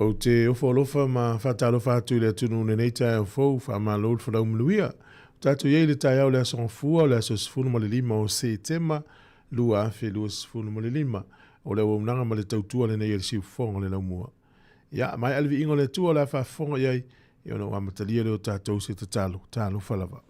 Ou te ofo alofa ma faatalofa atu i le atunuu i lenei taeao fou, faamalo le folau manuia. Ua tatou i ai i le taeao o le Aso Gafua, o le aso 15 o Setema 2025. O le auaunaga ma le tautua lenei a le siufofoga o le laumua. Ia, maea le viiga o le Atua o le a faafofoga i ai, ia ona ou amatalia lea o tatou se tatalo. Talofa lava.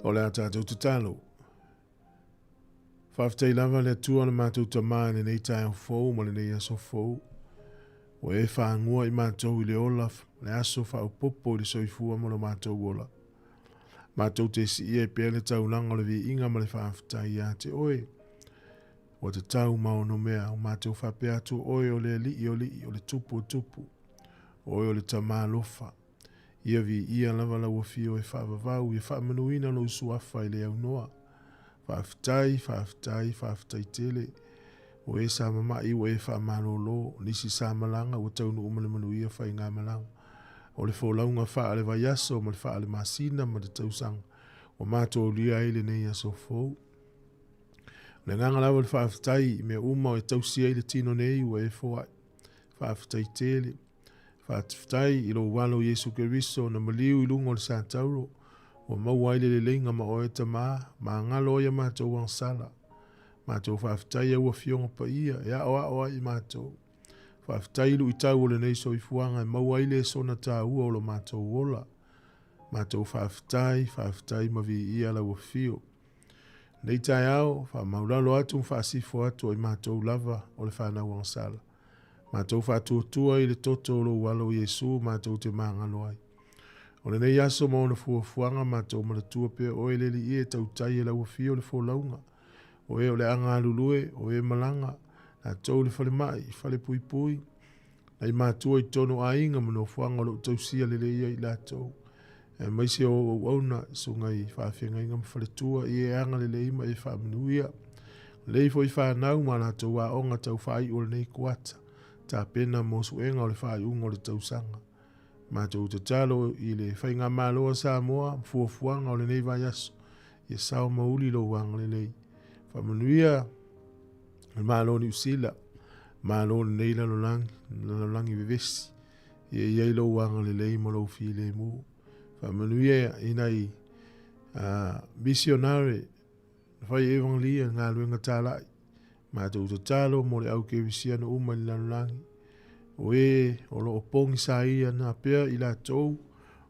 O le a tatou tatalo. Faafetai lava le Atua le matou Tamā i lenei taeao fou ma lenei aso fou. Ua e faagua i matou i le ola, le aso faaopoopo i le soifua ma lo matou ola. Matou te siia ai pea le taulaga o le viiga ma le faafetai ia te oe. Ua tatau ma ono mea, o matou faapea atu o oe o le Alii o alii, o le Tupu o tupu, o oe o le Tama alofa. Ia viia lava lau afio e faavavau, ia faamanuina lou suafa i le aunoa. Faafetai, faafetai, faafetai tele. O e sa mama'i ua e faamalolo, nisi sa malaga ua taunuu ma le manuia faigamalaga. O le folauga faale-vaiaso ma le faale-masina ma le tausaga ua matou aulia ai lenei aso fou. O le agaga lava o le faafetai i mea uma e tausi ai le tino nei ua e foai. Faafetai tele. Faafetai i lou Alo Iesu Keriso na maliu i luga o le satauro, ua maua ai le leleiga ma oe Tama, magalo ai a matou agasala. Matou faafetai au Afioga Paia e aoao ai i matou. Faafetai i luitau o lenei soifuaga e maua ai lesona taua o lo matou ola. Matou faafetai, faafetai ma viia lau afio. Nei taeao, faamaulalo atu ma faasifo atu o i matou lava o le fanau agasala. Matou faatuatua i le toto o lou Alo Iesu matou te magalo ai. O lenei aso ma ona fuafuaga matou manatua pea oe le Alii e tautai e lau afio le folauga. O e o le a galulue, o e malaga, latou i le falemai, i falepuipui, nai matua i totonu o aiga ma nofoaga o lo o tausia lelei ai i latou, aemaise o ou auauna, susuga i faafeagaiga ma faletua, ia e agalelei ma e faamanuia. Lelei foi fanau ma latou aoga tau faaiu o lenei kuata, tapena mo suega o le faaiuga o le tausaga. Matou tatalo i le Faigamalo a Samoa ma fuafuaga o lenei vaiaso, ia sao ma uli lou agalelei. Faamanuia le Malo o Niu Sila, Malo o lenei lalolagi, lalolagi vevesi, ia i ai lou agalelei ma lou filemu. Faamanuia i nai misionare na fai evangelia i galuega talai. Matou tatalo mo le au kerisiano uma i le lalolagi, o e o lo o pogisaina pea i latou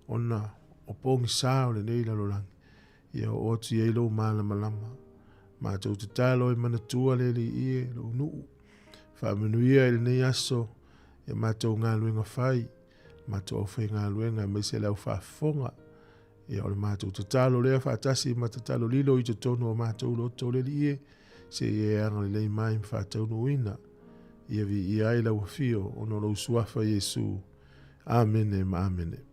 ona o pogisa o lenei lalolagi, ia oo atu i ai lou malamalama. Matou tatalo e manatua le Alii e, lou nuu, faamanuia i lenei aso i a matou galuega fai, matou aufaigaluega aemaise le au faafofoga. Ia o le matou tatalo lea faatasi ma tatalo lilo i totonu o matou loto le Alii e, se i e agalelei mai ma faataunuuina. Ia viia ai lau afio ona o lou suafa Iesu. Amene ma amene.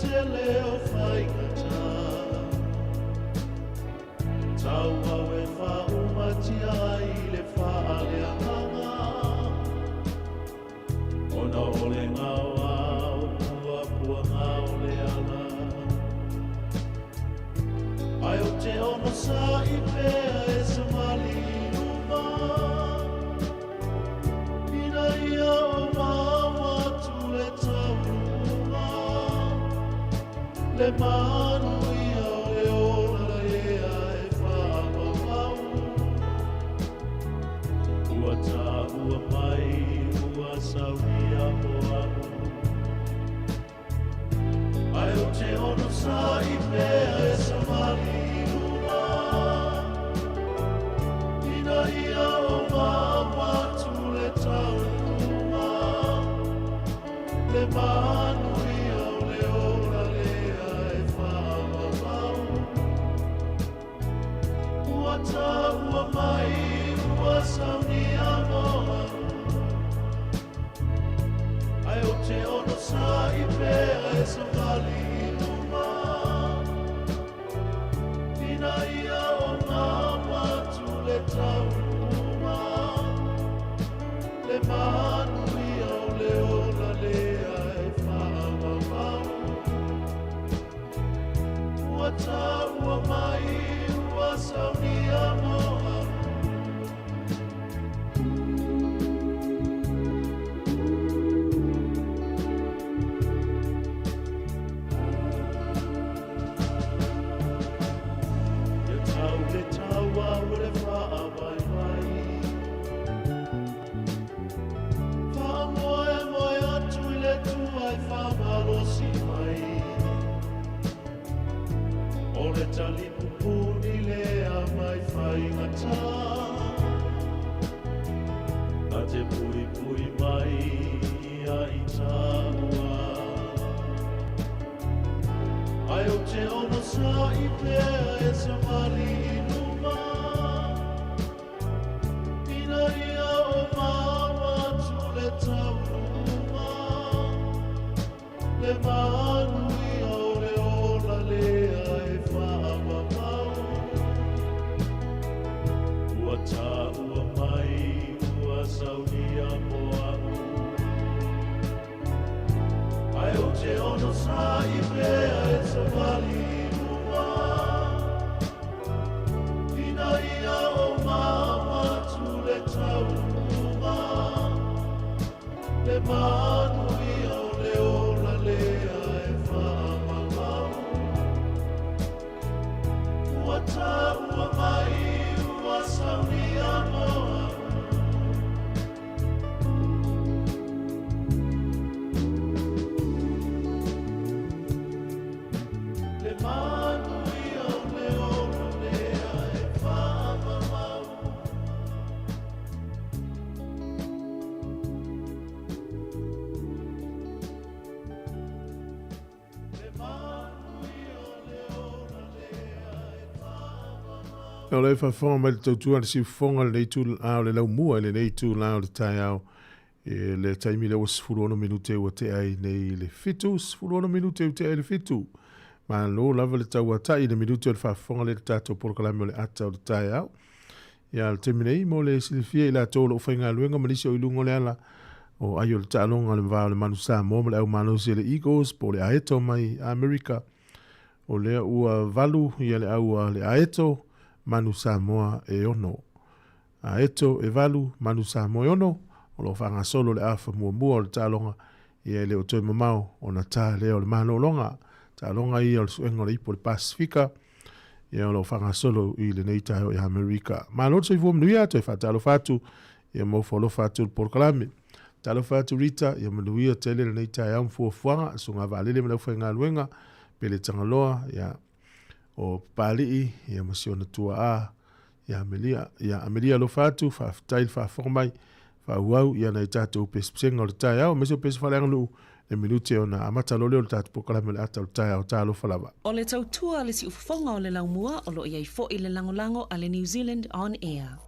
tele o faigata. Tau au e faaumatia ai le faaleagaga, ona o le gaoa o puapuaga o le ala. Ae ou te onosai pea e savali i luma, ina ia ou maua atu le taunuuga, le manuia o le ola lea e faamamau. Ua taua mai ua saunia mo au. Ae ou te onosai pea e savali i luma, ina ia ou maua atu le taunuuga, le manuia o le ola lea e faamamau. Ua taua mai ua saunia mo au. Ae ou te onosai pea e savali i luma, ina ia ou maua atu le taunuuga, le manuia o le ola lea e faamamau. Ua taua mai ua saunia mo au. Ia tau le taua o le faavaivai, faamoemoe atu i le Atua e faamalosi mai. O le talipupuni lea mai faigata, na te puipui mai ia i taua. Ae ou te onosai pea e savali i luma, ina ia ou maua atu le taunuuga, le manuia o le ola lea e faamamau. Ua taua mai ua saunia mo au. Ae ou te onosai pea e savali i luma, ina ia ou maua atu le taunuuga, le manuia o le ola lea e faamamau. Ua taua mai ua saunia mo au. Le manuia o le ola lea e faamamau. O le faafofoga mai le tautua le siufofoga lenei itula o le laumua i lenei itula o le taeao e le taimi lea ua 16 minute ua tea ai nei le 7, 16 minute ua tea ai le 7. Malo lava le tauatai i le minute o le faafofoga lea i le tatou polokalame o le ata o le taeao. Ia, le taimi nei, mo le silafia i latou o lo o faigaluega ma nisi o i luga o le ala o ai o le taaloga o le va o le Manu Samoa ma le au malosi a le Eagles po o le Aeto mai Amerika. O lea ua valu ia le au a le Aeto, Manu Samoa e ono. Aeto e valu, Manu Samoa e ono, o lo o faagasolo le afa muamua o le taaloga, ia e le o toe mamao ona ta lea o le malologa. Taaloga ia o le suega o le ipu o le Pasifika, ia o lo o faagasolo i lenei taeao i Amerika. Malo le soifua manuia, toe faatalofa atu, ia mau foalofa atu le polokalame. Talofa atu Rita, ia manuia tele lenei taeao ma fuafuaga, susuga vaalele ma le aufaigaluega, Pele Tagaloa, ia o Papali'i, ia ma si ona tuaa, ia Amelia, ia Amelia alofa atu, faafetai le faafofoga mai, faaauau ia nai tatou pesepesega o le taeao, aemaise o pese faaleaganuu, le minute ona amata loa lea o le tatou polokalame o le ata o le taeao, talofa lava. O le tautua a le siufofoga o le laumua o lo o i ai foi le lagolago a le New Zealand On Air.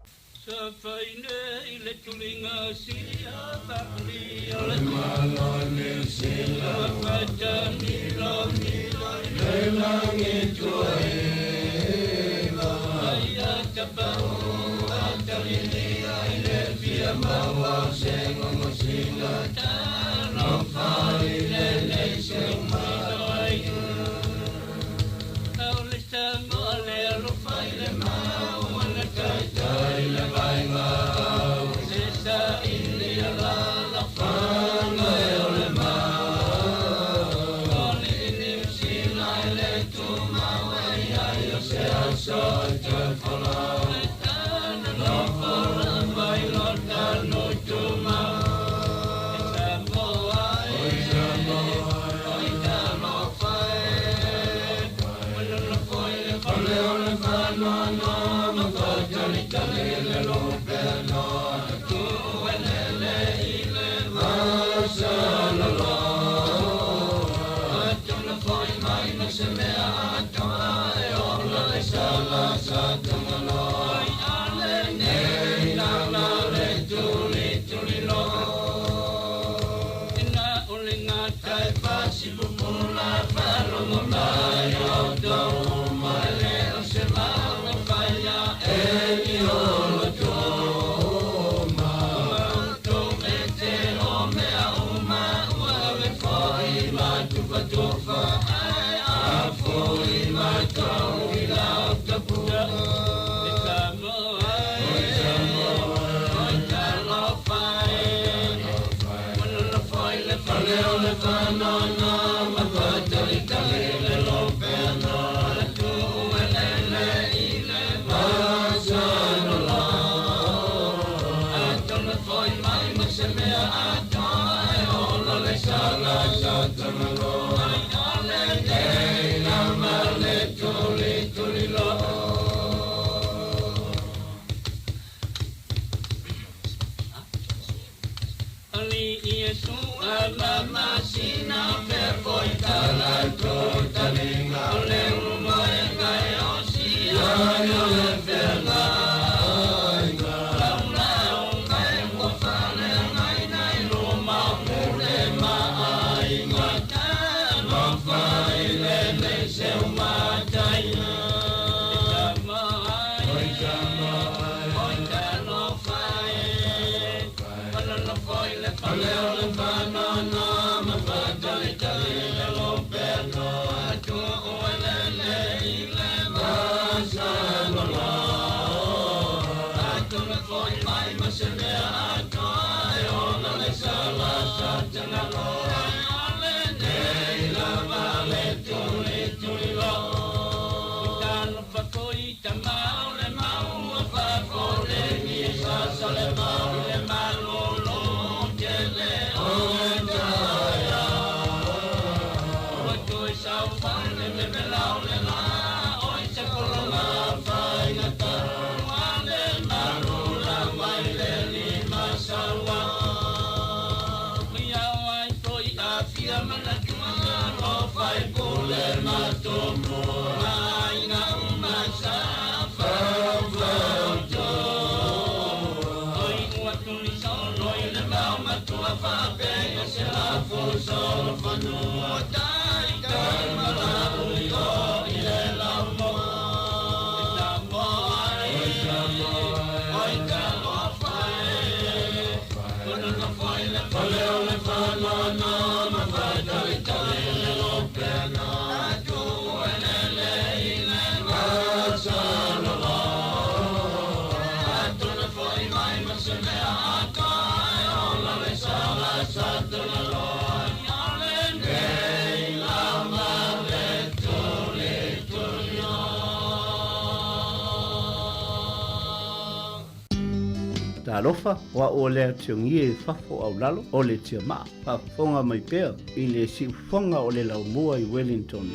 Talofa, wa o lea tiongi e fafo au lalo, o le tia maa, faafofoga mai pea i le siufofoga o le laumua i Wellington.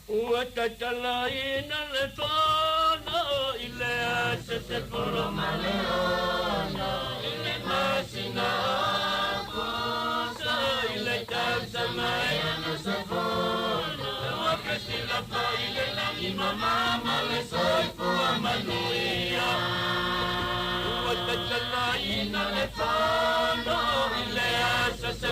Ua tatalaina le fono i le aso 16 i le masina Aokuso i le tausaga e 60. mama ma le soifua manuia. Ua tatalaina le fono i le aso 16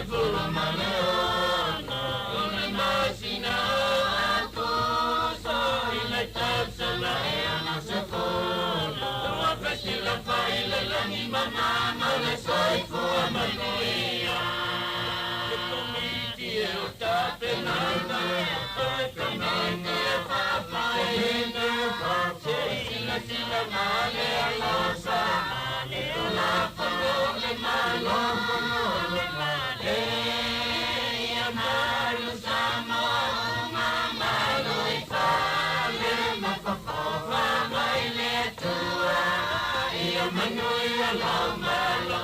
o le masina o Aokuso i le tausaga e 60. Ua fesilafai le lagi mama ma le soifua manuia. Le Komiti e o tapenaga, o le Komiti e faafoeina, se i silasila ma le alofa i Tulafono o le Malo. E ia malu Samoa uma, malu i fale ma fofofa mai le Atua, ia manuia lou Malo.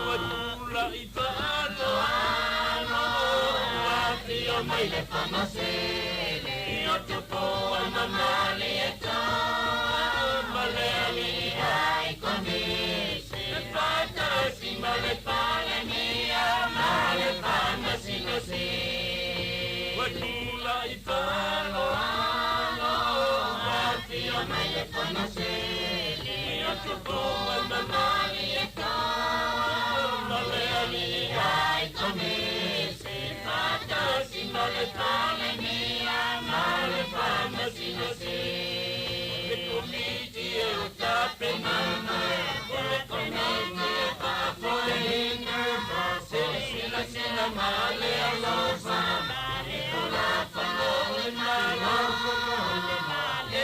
Ua tulai faaaloalo, ua afio mai le Fono Sili o Tupua ma Malietoa ma le alii ai Komisi, e faatasi ma le Palemia ma le Faamasino Sili. Ua tulai faaaloalo, ua afio mai le Fono Sili o Tupua ma Malietoa ma le alii ai Komisi, faatasi ma le Palemia ma le Faamasino Sili. Le Komiti e o tapenaga, o le Komiti e faafoeina, se i silasila ma le alofa i Tulafono o le Malo. E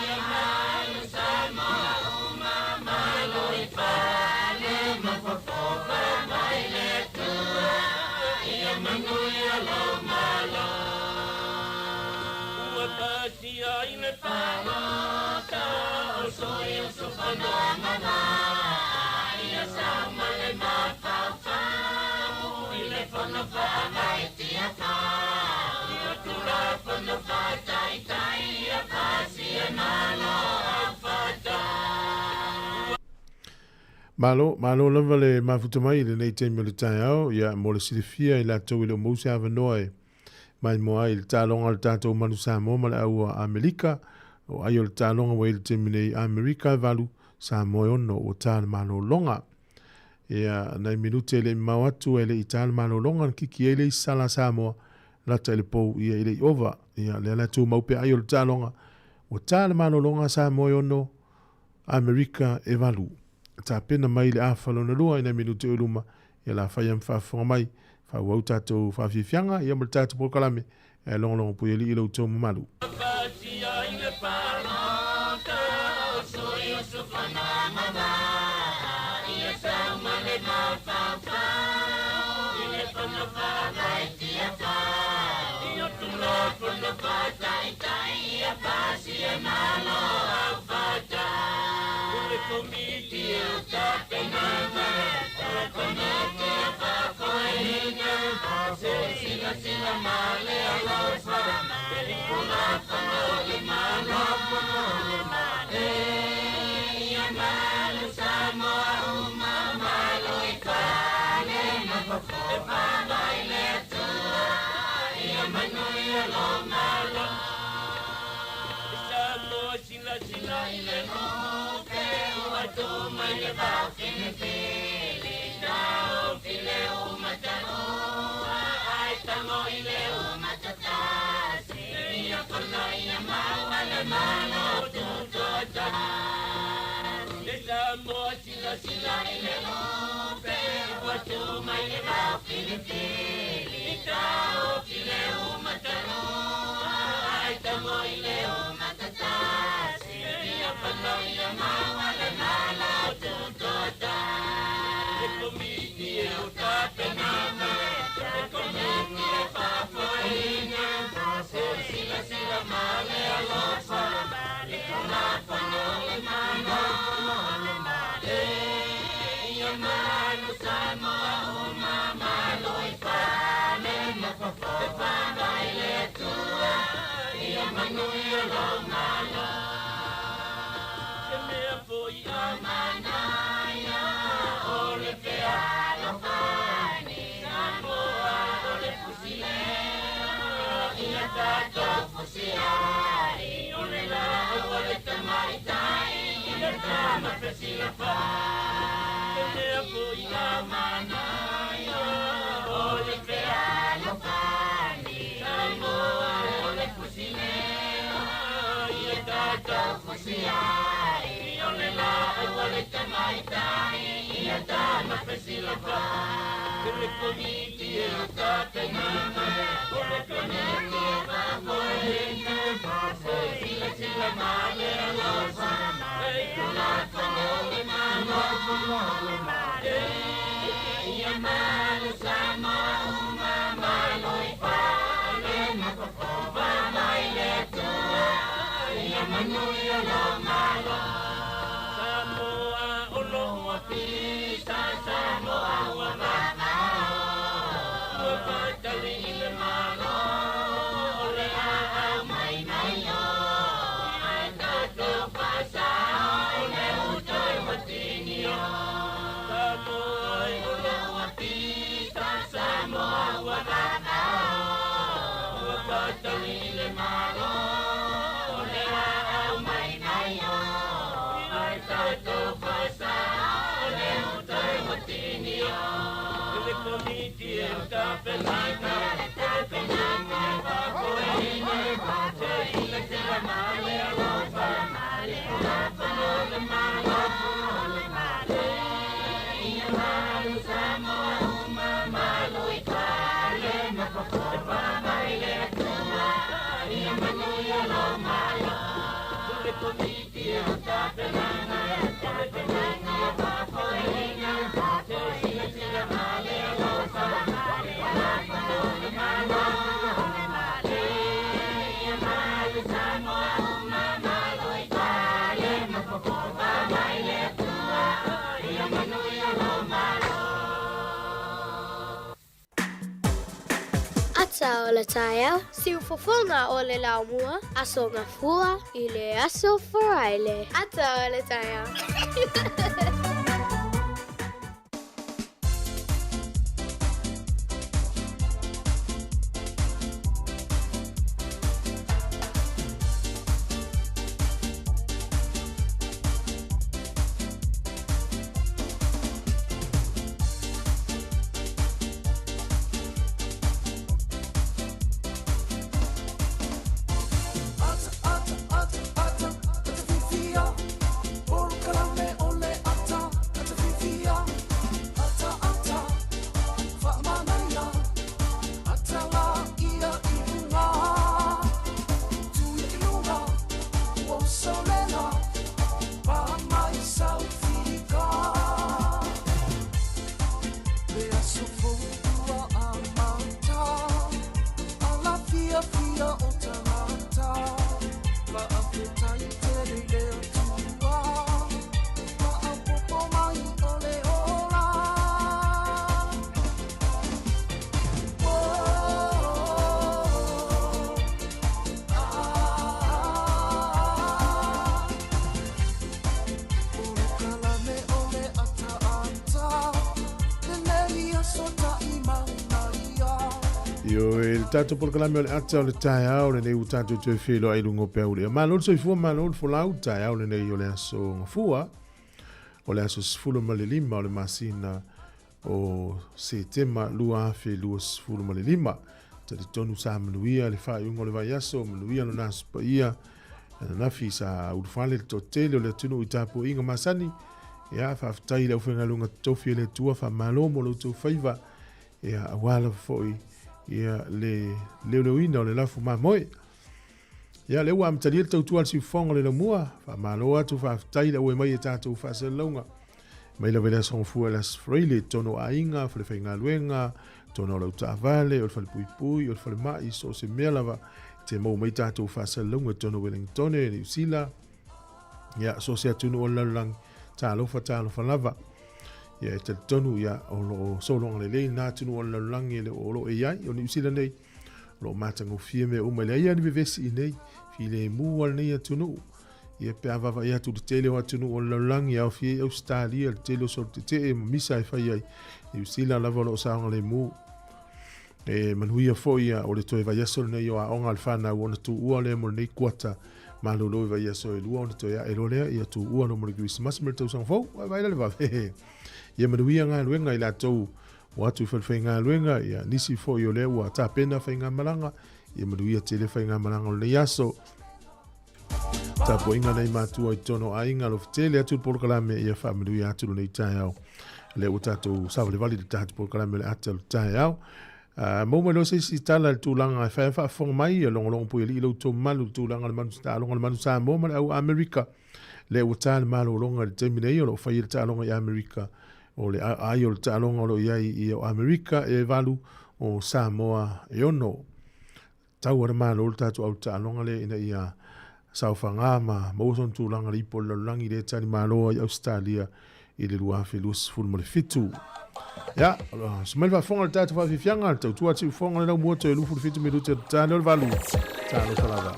ia malu Samoa uma, malu i fale ma fofofa mai le Atua, ia manuia lou Malo. Ua pasia i le palota o sui usufono agavaa, ia sau ma le mafaufau i le fono faavae tiafau, i Tulafono faataitai ia pasi e Malo Aufaatasi. Malo, malo lava le mafuta mai i lenei taimi o le taeao, ia mo le silafia i latou e le o maua se avanoa e maimoa ai i le taaloga a le tatou Manu Samoa ma le au a Amerika. O ai o le taaloga ua i ai le taimi nei, Amerika e 8, Samoa e 6, ua ta le malologa. Ia, nai minute e le i mamao atu e le i ta le malologa na kiki ai le isi sala a Samoa, lata i le pou ia e le i ova. Ia, lea la e tumau pea ai o le taaloga, ua ta le malologa Samoa e 6, Amerika e 8. Tapena mai le afa lona lua i nai minute o i luma, ia la fai ma faafofoga mai, faaauau tatou faafiafiaga ia ma le tatou polokalame, ae logologo puialii lo outou mamalu. Pasia i le palota o sui usufono agavaa, ia sau ma le mafaufau i le fono faavae tiafau, i Tulafono faataitai ia pasi e Malo Aufaatasi. O le Komiti e o tapenaga, o le Komiti e faafoeina, se i silasila ma le alofa i Tulafono o le Malo. E ia malu Samoa uma, malu i fale ma fofofa mai le Atua, ia manuia lou Malo. Samoa silasila i le lupe ua tu mai le vao filifili, taofi le umataua ae tago i le umatatasi, ia fono ia maua le Malo tutoatasi. Samoa silasila i le lupe ua tu mai le vao filifili, taofi le umataua ae tago i le umatatasi, ia fono ia maua le Malo tutoatasi. Le Komiti e o tapenaga, le Komiti e faafoeina, se i silasila ma le alofa i Tulafono o le Malo. E ia malu Samoa uma, malu i fale ma fofofa mai le Atua, ia manuia lou Malo. Se mea foi a manaia o le fealofani, Samoa o le fusilea, ia tatou Ata o le taeao, siufofoga o le laumua, Aso Gafua i le Aso Faraile. Ata o le taeao. Ioe, le tatou polokalame o le ata o le taeao lenei ua tatou toe feiloai i luga o peau lea. Malo le soifua, malo le folau, taeao lenei o le aso Gafua, o le aso 15 o le masina o Setema 2025. Talitonu sa manuia le faaiuga o le vaiaso, manuia lona aso paia, ananafi sa ulufale le toatele o le atunuu i tapuaiga masani. Ia, faafetai i le aufaigaluega totofi a le Atua, faamalo mo lo outou faiva, ia, aua lava foi ia, le leoleoina o le lafu mamoe. Ia, lea ua amatalia le tautua a le siufofoga o le laumua, faamalo atu, faafetai i le auai mai e tatou faasalalauga. Mai lava i le aso Gafua i le aso Faraile, i totonu o aiga, falefaigaluega, totonu o lau taavale, o le falepuipui, o le falemai, so o se mea lava, te maua mai tatou faasalalauga i totonu o Wellingtone, Niu Sila, ia, so o se atunuu o le lalolagi, talofa, talofa lava. Ia, e talitonu, ia, o lo o sologa lelei lena atunuu o le lalolagi e le o lo o e i ai, o Niu Sila nei, o lo o matagofie mea uma, e leai lava ni vevesi i inei, filemu lava lenei atunuu. Ia, pe a vaavaai atu i le tele o atunuu o le lalolagi, e aofia ai Ausetalia, le tele o solo tetee ma misa e fai ai, Niu Sila lava o lo o saogalemu. E manuia foi ia, o le toe vaiaso lenei o aoga a le fanau ona tuua lea mo lenei kuata. Malolo i vaiaso e lua ona toe a'e loa lea, ia tuua loa mo le Kerisimasi ma le tausaga fou. Vaivai la le vave. Ia manuia galuega i latou ua atu i falefaigaluega, ia nisi foi o lea ua tapena faigamalaga, ia manuia tele faigamalaga o lenei aso. Tapuaiga nai matua i totonu o aiga, alofa tele atu le polokalame, ia faamanuia atu lenei taeao. Lea ua tatou savalivali i le tatou polokalame o le ata o le taeao. Maua mai loa se isi tala i le tulaga e fai a faafofoga mai, ia logologo puialii lo outou mamalu i le tulaga o le manu, taaloga o le manu Samoa ma le au Amerika. Lea ua ta le malologa i le taimi nei o lo o faia le taaloga i Amerika. O le ai o le taaloga o lo o i ai i o Amerika e 8, o Samoa e 6. Tau a le Malo le tatou au taaloga lea ina ia saofaga ma maua sona tulaga le ipu o le lalolagi lea e talimalo ai Ausetalia i le 2027. Ia, se mai le faafofoga le tatou faafiafiaga, le tautua atu i fofoga le laumua toe 27 minute o le tale o le 8. Talofa lava.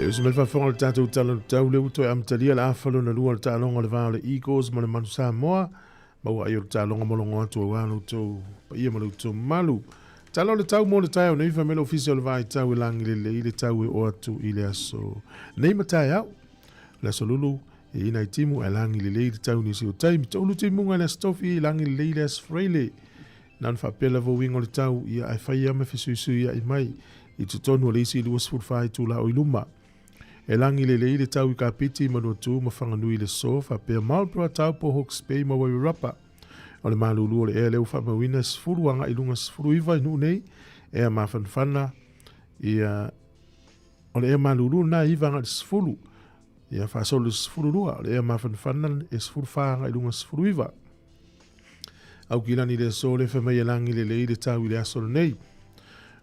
E uso mai le faafofoga o le tatou Tala o le Tau, lea ua toe amatalia le afa lona lua o le taaloga o le va o le Eagles ma le Manu Samoa. Maua ai o le taaloga ma logo atu aua lo outou paia ma lo outou mamalu. Tala o le tau mo le taeao nei, fai mai le Ofisa o le Vaitau e lagi lelei le tau e oo atu i le aso nei ma taeao. O le aso lulu e i nai timu ae lagi lelei le tau nisi o taimi. Toulu timuga i le aso tofi, lagi lelei le aso Freile. Na ona faapea lava uiga o le tau, ia ae fai lava ma fesuisuia'i mai i totonu o le isi 24 itula o i luma. E lagi lelei le tau i Kapiti, Manuatū ma Whanganui i le so, faapea Marlborough, Taupo, Hawke's Bay ma Wairarapa. O le malūlū o le ea lea ua faamauina e 10 agai i luga 19 i nuu nei, ea mafanafana, ia, o le ea malūlū lena e 9 agai i le 10, ia faasolo i le 12, o le ea mafanafana e 14 agai i luga 19. Aukilani le aso le fai mai e lagi lelei le tau i le aso lenei.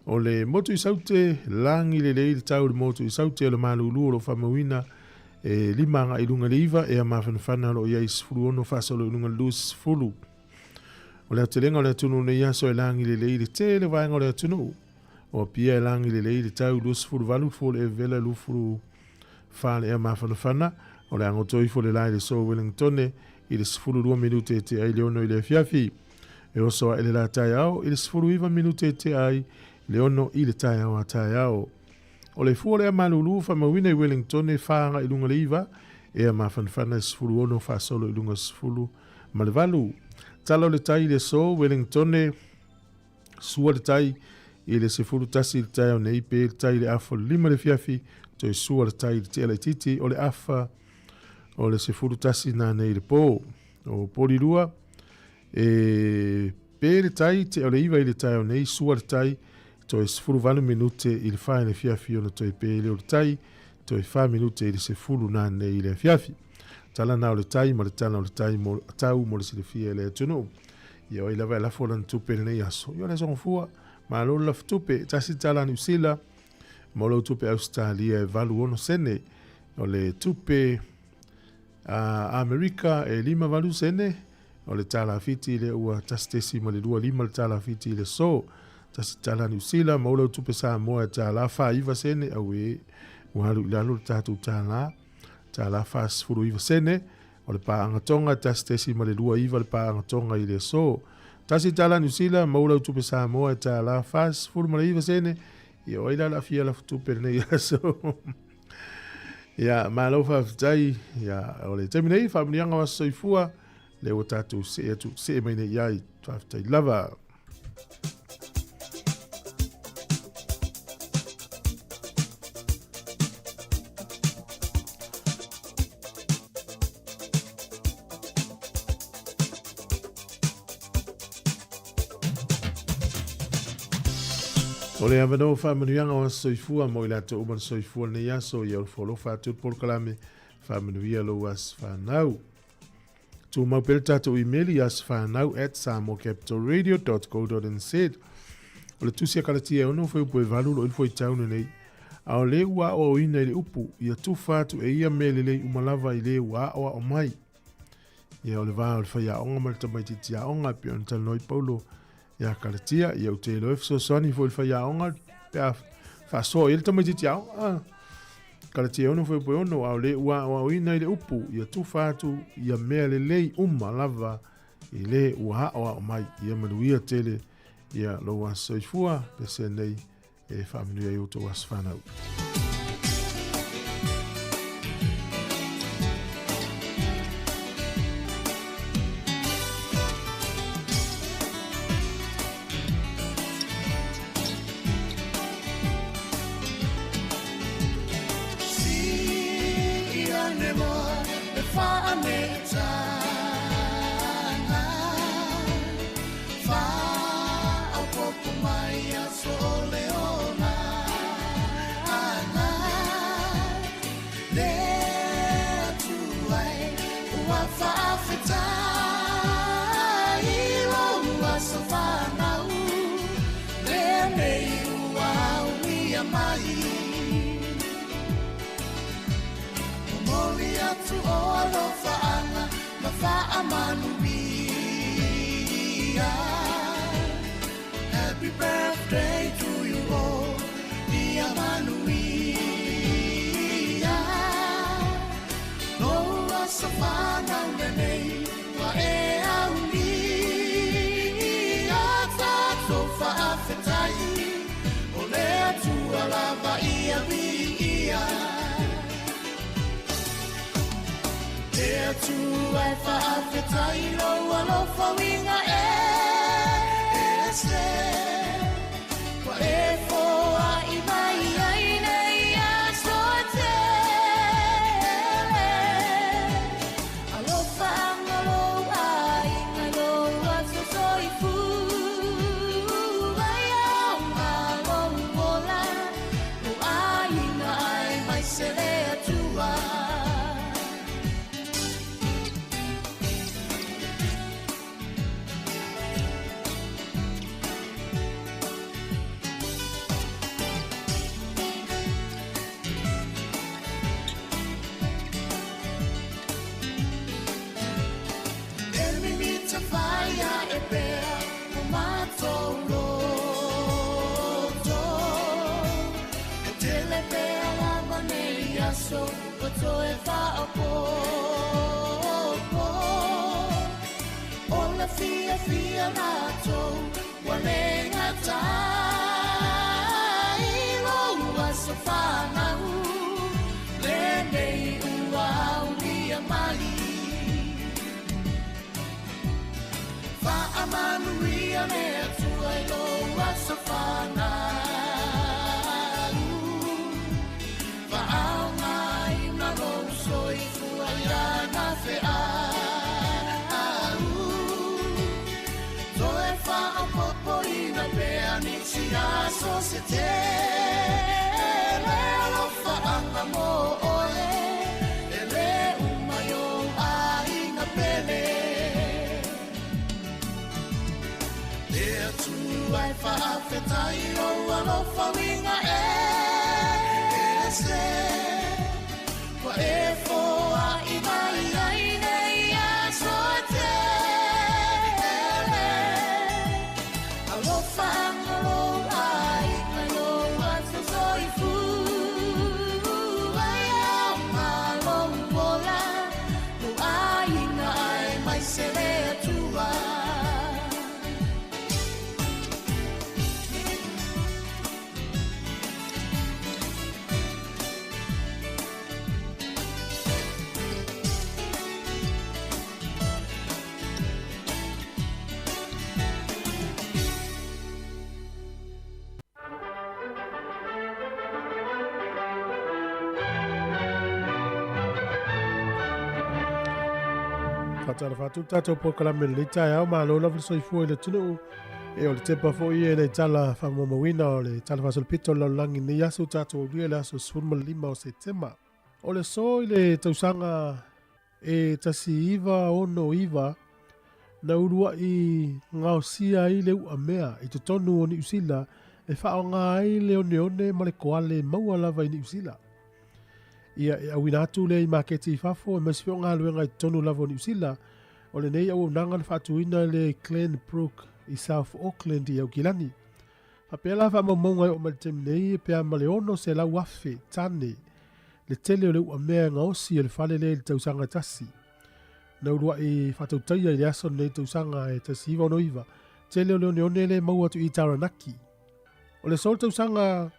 O le motu i Saute, lagi lelei le tau i le motu i Saute o le malūlū o lo o faamauina e 5 agai i luga i le 9, ea mafanafana o lo o i ai 16 faasolo i luga i le 20. O le aotelega o le atunuu nei aso e lagi lelei le tele vaega o le atunuu. O Apia e lagi lelei le tau 28 fua o le evela 24 le ea mafanafana. O le agoto ifo le la i le so Wellingtone i le 12 minute e tea ai le 6 i le afiafi. E oso ae le la taeao i le 19 minute e tea ai le 6 i le taeao a taeao. O le fua o le ea malūlū faamauina i Wellingtone e 4 agai i luga le 9, ea mafanafana e 16 faasolo i luga 10 ma le 8. Tala o le tai i le aso Wellingtone, Sua le tai i le 11 i le taeao nei pe le tai i le afa o le 5 i le afiafi, toe sua le tai i le tea laitiiti o le afa o le 11 nanei i le po. O Porirua, e pe le tai tea o le 9 i le taeao nei, sua le tai, toe 18 minute i le 4 i le afiafi ona toe pe lea o le tai, toe 4 minute i le 10 nanei i le afiafi. Tala na o le tai ma le tala o le tai mo, tau mo le silafia e le atunuu. Ia o ai lava e lafo lana tupe i lenei aso. Ia o le aso gafua, malo le lafo tupe. Tasi tala a Niu Sila, mo lau tupe Ausetalia e 86 sene. O le tupe a Amerika e 58 sene. O le tala Fiti lea ua 1.25 le tala Fiti i le aso. Tasi tala Niu Sila, mo lau tupe Samoa e tala 49 sene. Auē, ua alu i lalo le tatou tala. Tala 49 sene. O le paaga Tonga, 1.29 le paaga Tonga i le aso. Tasi tala Niu Sila, maua lau tupe Samoa e tala 49 sene. Ia o ai la le aafia lafu tupe lenei aso. Ia, malo faafetai. Ia, o le taimi nei, faamanuiaga o aso soifua, lea ua tatou see atu, see mai nei i ai. Faafetai lava. O le avanoa faamanuiaga o aso soifua mo i latou uma na soifua lenei aso, ia alofa atu le polokalame faamanuia lou aso fanau. Tumau pea le tatou imeli i asofanau@samoacapitalradio.co.nz. O le tusi a Kalatia e 6 fuaiupu e 8 o lo o ifo i tau lenei. A o le ua aoaoina i le upu, ia tufa atu e ia mea lelei uma lava i le ua aoao mai. Ia o le va o le faiaoga ma le tamaitiiti aoga e pei ona talanoa ai Paulo ia Kalatia, ia ou te iloa e fesoasoani foi i le faiaoga pe a faasoa i ai le tamaitiiti aoga. Ah, Kalatia 6 fuaiupu e 6, a o le ua aoaoina i le upu, ia tufa atu ia mea lelei uma lava i le ua aoao mai. Ia manuia tele ia lou aso soifua, pese nei e faamanuia ai outou aso fanau. aso whanau lenei Ua e auni Ia tātou whaafetai O le Atua lava ia viia Le Atua e whaafetai Lou alofa uiga e ese Ua e foai mai ai nei aso e tele Alofa anga lou aiga lou aso soifua Ai aoga lou ola lou aiga aemaise le Atua. E mimita whaia e pea o mātou loto E tele pea lava nei aso ua toe faaopoopo O le fiafia matou ua le gata i lou aso fanau Lenei ua aulia mai Faamanuia le Atua i lou aso fanau Faaaogaina lou soifua i lana feau Toe faaopoopoina pea nisi aso se tele Alofaaga mo oe e le uma i ou aiga pele Le Atua e faafetai lou alofa uiga e ese Ua e foai mai ai nei aso e tele Alofa anga lou aiga lou aso soifua Ai aoga lou ola lou aiga aemaise le Atua. Faatalofa atu le tatou polokalame i lenei taeao, malo lava le soifua i le atunuu. E o le tepa foi e le tala faamaumauina o le tala faasolopito o le lalolagi i lenei aso ua tatou aulia i le aso 15 o Setema. O le aso i le tausaga e 1969 na uluaʻi gaosia ai le uʻamea i totonu o Niu Sila e faaaoga ai le oneone ma le koale maua lava i Niu Sila. Ia e auina atu lea i maketi i fafo aemaise foi o galuega i totonu lava o Niu Sila. O lenei auaunaga na faatuina lea i Glenbrook i South Auckland i Aukilani. Faapea la faamaumauga e oo mai le taimi nei pe a ma le 600,000 tane le tele o le uamea e gaosi e le fale lea i le tausaga e tasi. Na uluaʻi faatautaia i le aso lenei tausaga e 1969, tele o le oneone lea e maua atu i Taranaki. O le aso o le tausaga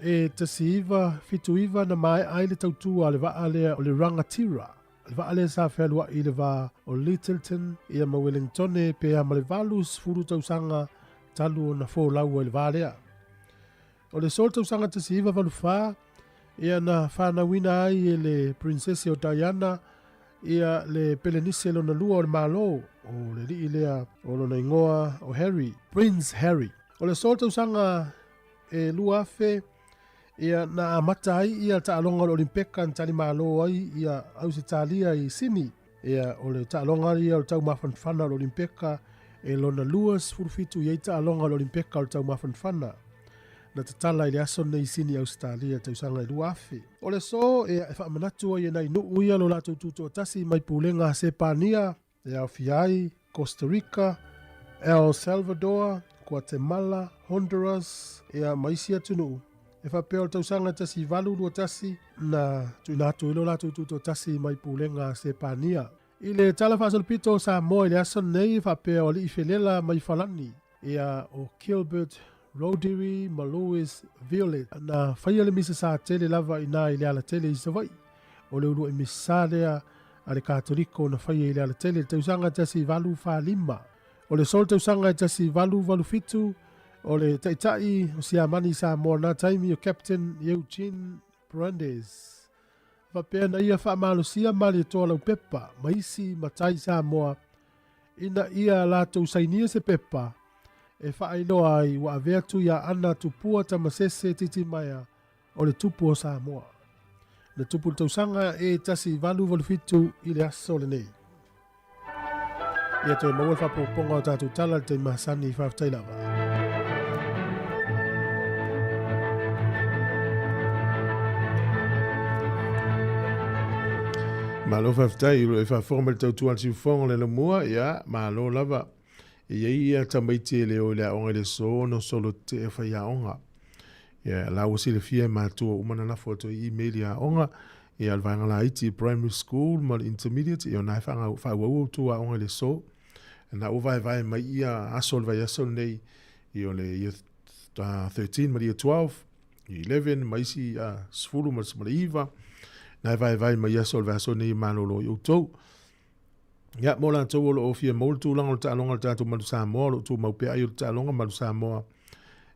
e 1979 na maea ai le tautua a le vaa lea o le Rangatira, le vaa lea sa fealuaʻi i le va o Lyttelton ia ma Wellingtone pe a ma le 80 tausaga talu ona folau ai le va lea. O le aso o le tausaga 1984 ia na fanauina ai e le Princese o Diana ia le Pelenise lona lua o le Malo, o le alii lea o lona igoa o Harry, Prince Harry. O le aso o le tausaga e 2000 ia na amata ai ia taaloga o le Olimpeka na talimalo ai ia Ausetalia i Sini. Ia o le taaloga ia o le taumafanafana o le Olimpeka e lona 27 i ai taaloga o le Olimpeka o le taumafanafana na tatala i le aso lenei i Sini Ausetalia tausaga e 2000. O le aso e faamanatu ai e nai nuu ia lo latou tutoatasi mai pulega a Sepania e aofia ai Costa Rica, El Salvador, Guatemala, Honduras, ia ma isi atunuu. E faapea o le tausaga 1821 na tuuina atu ai lo latou tutoatasi mai pulega a Sepania. I le Tala Faasolopito o Samoa i le aso lenei, e faapea o alii felela mai Falani, ia o Gilbert Rodiri ma Louis Violet, na faia le misa sa tele lava i ina i le alatele i Savaii. O le uluai misa lea a le Katoliko na faia i le alatele i le tausaga 1845. O le solo tausaga 1887, o le taitai o Siamani i Samoa na taimi o Captain Eugene Brandes. Faapea na ia faamalosia Malietoa Laupepa ma isi matai Samoa ina ia latou sainia se pepa e faailoa ai ua avea Tuiaana Tupua Tamasese Titimaea o le Tupu o Samoa. Na tupu le tausaga e 1887 i le aso lenei. Ia toe maua le faapopoga o tatou tala i le taimi masani. Faafetai lava. Malo faafetai i lo e faafofoga mai le tautua a le siufofoga o le Lamua, ia, malo lava. E i ai ia tamaiti e le o i le aoga i le aso ona solo tetee faiaoga. Ia, la ua silafia e matua uma na lafo atu ai email i aoga, ia, le vaega laiti primary school ma le intermediate, ia, ona e faaauau outou aoga i le aso. Na ua vaevae mai ia aso o le vaiaso lenei, ia o le year 13 ma le year 12, year 11 ma isi 10 ma le 9, na e vaevae mai aso o le vaiaso lenei e malolo ai outou. Ia, mo latou o lo o fia maua le tulaga o le taaloga a le tatou Manu Samoa, o lo o tumau pea ai o le taaloga Manu Samoa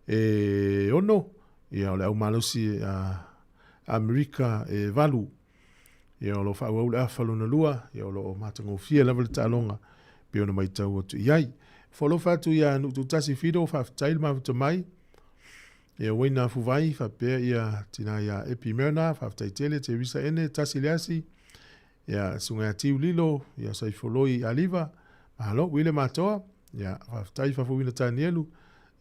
e 6, ia, o le au malosi a Amerika e 8. Ia, o lo o faaauau le afa lona lua, ia, o lo o matagofie lava le taaloga pei ona matau atu i ai. Foalofa atu ia Nuututasi Fido, faafetai le mafuta mai. Ia Waina Fuvai, faapea ia tina ia Epi Merna, faafetai tele, Teresa Ene, Tasi Leasi, Ia, susuga ia Tiu Lilo, ia Saifoloi Aliva, malo, William Atoa, ia, faafetai Faafouina Tanielu,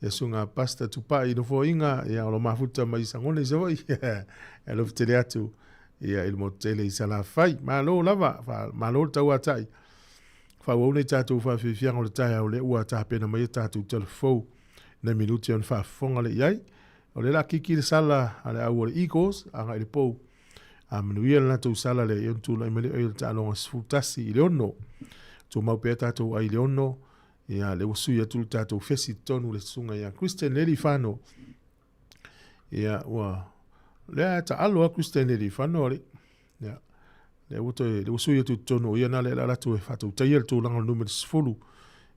ia susuga Pastor Tupai Nofoaiga, ia, o lo mafuta mai Sagone i Savaii, e alofa tele atu, ia, i le motu tele i Salafai. Malo lava, malo le tauatai. Faaauau nei tatou faafiafiaga o le taeao lea ua tapena mai a tatou tala fou nai minuti ona faafofoga lea i ai. O lea la kiki le sala a le au o le Eagles agai le pou. A manuia le latou sala lea, ia ona tulai mai lea o le taaloga 11 i le 6. Tumau pea tatou ai i le 6, ia lea ua sui atu le tatou fesi totonu le susuga ia Christian Lealifano. Ia ua lea taalo a Christian Lealifano ale. Ia lea ua toe lea ua sui atu totonu o ia na lea la latou e faatautaia le tulaga o le numera 10.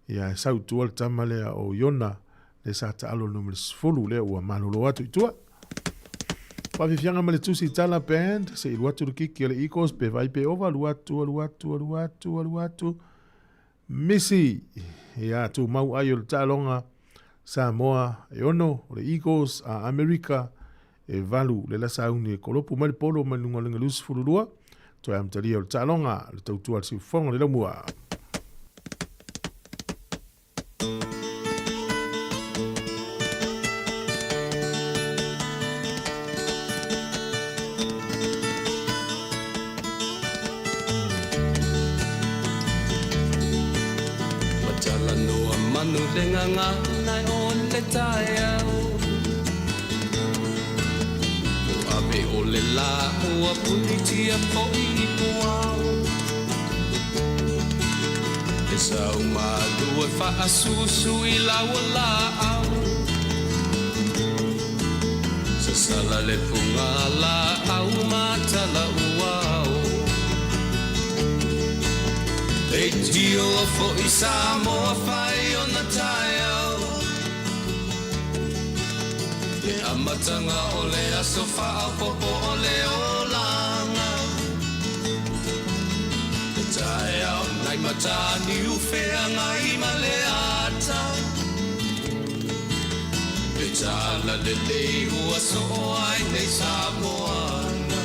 Ia e sau i tua le tama lea o Iona le sa taalo le numera 10 lea ua malolo atu i tua. Faafiafiaga ma le tusi tala band, se i alu atu le kiki a le Eagles, pe vai pe ova, alu atu, alu atu, alu atu, alu atu. Misi! Ia, tumau ai o le taaloga Samoa e 6, o le Eagles a Amerika e 8, le la sauni e kolopu mai le polo mai luga o le 22, toe amatalia o le taaloga, le tautua a le siufofoga o le laumua. Talanoa manu le gagana o le taeao Ave o le lā ua punitia foʻi i puao E sau malu e faasusu i lau laau Sasala le fuga laau ma tala uao Leitio foʻi Samoa fai ona taeao Le amataga o le aso faaopoopo o le olaga Le taeao nai Mataniu feagai ma le ata Le tala lelei ua soo ai nei Samoana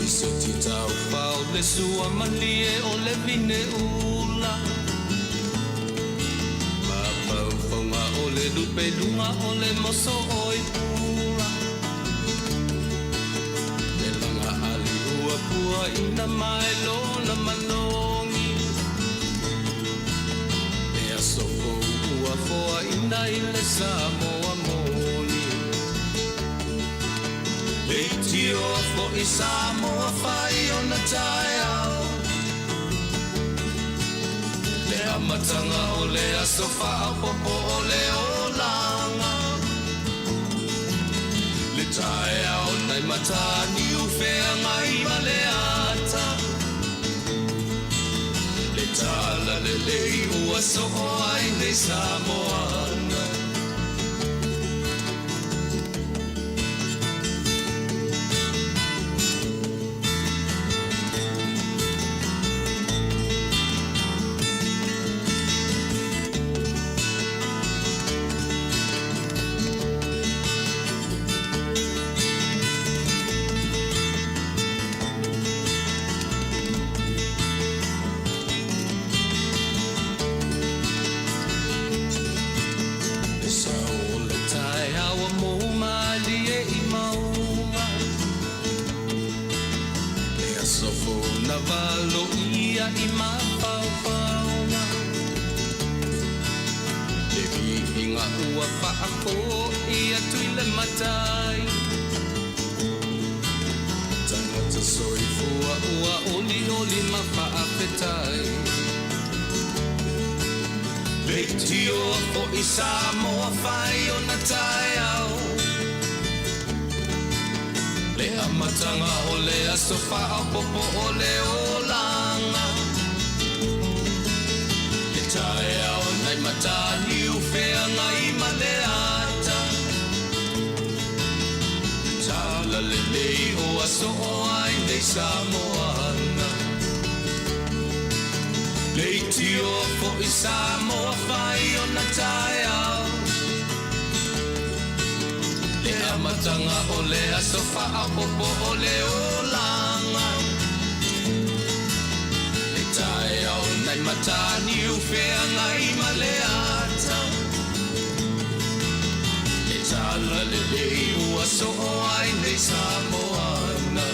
Lisoti taufao le sua malie o le vine ula Mafaufauga o le lupe luga o le moso oi pula Le laga ali ua pua ina mai lona manogi. aso fou ua foaina i le Samoa moni. Le itioa fo'i Samoa fai ona taeao. Le amataga o le aso faaopoopo o le olaga. Le taeao nai Mataniu Feagai ma le ata. Le talalelei ua soo ai nei Samoana. Le sao o le taeao ua mou malie i mauga. Le aso fou na valoia i mafaufauga. Le viiga ua faafo'i atu i le Matai. Tagata soifua ua olioli ma faafetai. Le itioa fo'i Samoa fai ona taeao. Le amataga o le aso faaopoopo o le olaga. Le taeao nai Mataniu Feagai ma le ata. Le talalelei ua soo ai nei Samoana. Le itioa fo'i Samoa fai ona taeao. Le amataga o le aso faaopoopo o le olaga. Le taeao nai Mataniu Feagai ma le ata. Le talalelei ua soo ai nei Samoana.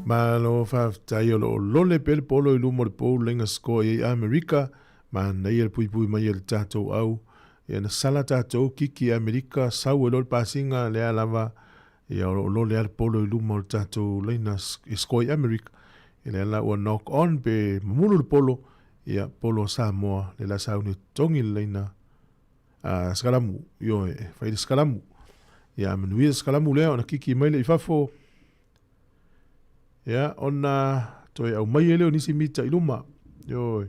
Malo faafetai o lo o lole pea le polo i luma o le pou laina score i ai Amerika, manaia le puipui mai e le tatou au. Ia na sala tatou kiki i Amerika, sau ai loa le pasiga lea lava, ia o lo o lole lava le polo i luma o le tatou laina e score i Amerika. Ia lea la ua knock on pe mamulu le polo, ia polo a Samoa lea la sauni e totogi le laina a Sakalamu, ioe, e fai le Sakalamu. Ia a manuia le Sakalamu lea ona kiki mai lea i fafo, ia ona toe aumai ai lea o nisi mita i luma. Ioe,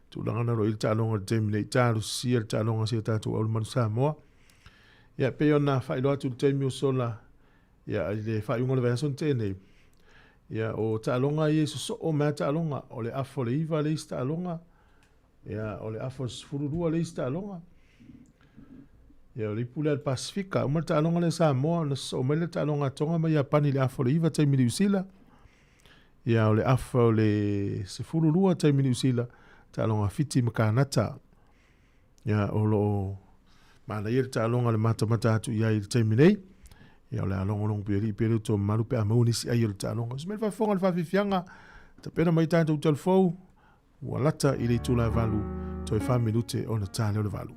tulaga na o lo o i ai le taaloga i le taimi nei, talosia le taaloga a si o tatou au le Manu Samoa. Ia, pei ona faailoa atu i le taimi o sola, ia, i le faaiuga o le vaiaso na tea nei, ia, o taaloga ia e sosoo mai lava taaloga, o le afa o le 9 le isi taaloga, Ia, o le afa o le 12 le isi taaloga. Ia, o le ipu lea a le Pasifika. Uma le taaloga lea a Samoa, ona sosoo mai lea le taaloga a Tonga ma Iapani i le afa o le 9 taimi Niu Sila. Ia, o le afa o le 12 taimi Niu Sila, taaloga a Fiti ma Kanata. Ia, o lo o manaia le taaloga le matamata atu i ai i le taimi nei. Ia, o le a logologo pea alii pea le uto mamalu pe a maua nisi ai o le taaloga. Usi mai le faafofoga i le faafiafiaga, tapena mai tatou talufou, Ua lata i le itula e 8, toe fa minute ona ta lea o le 8.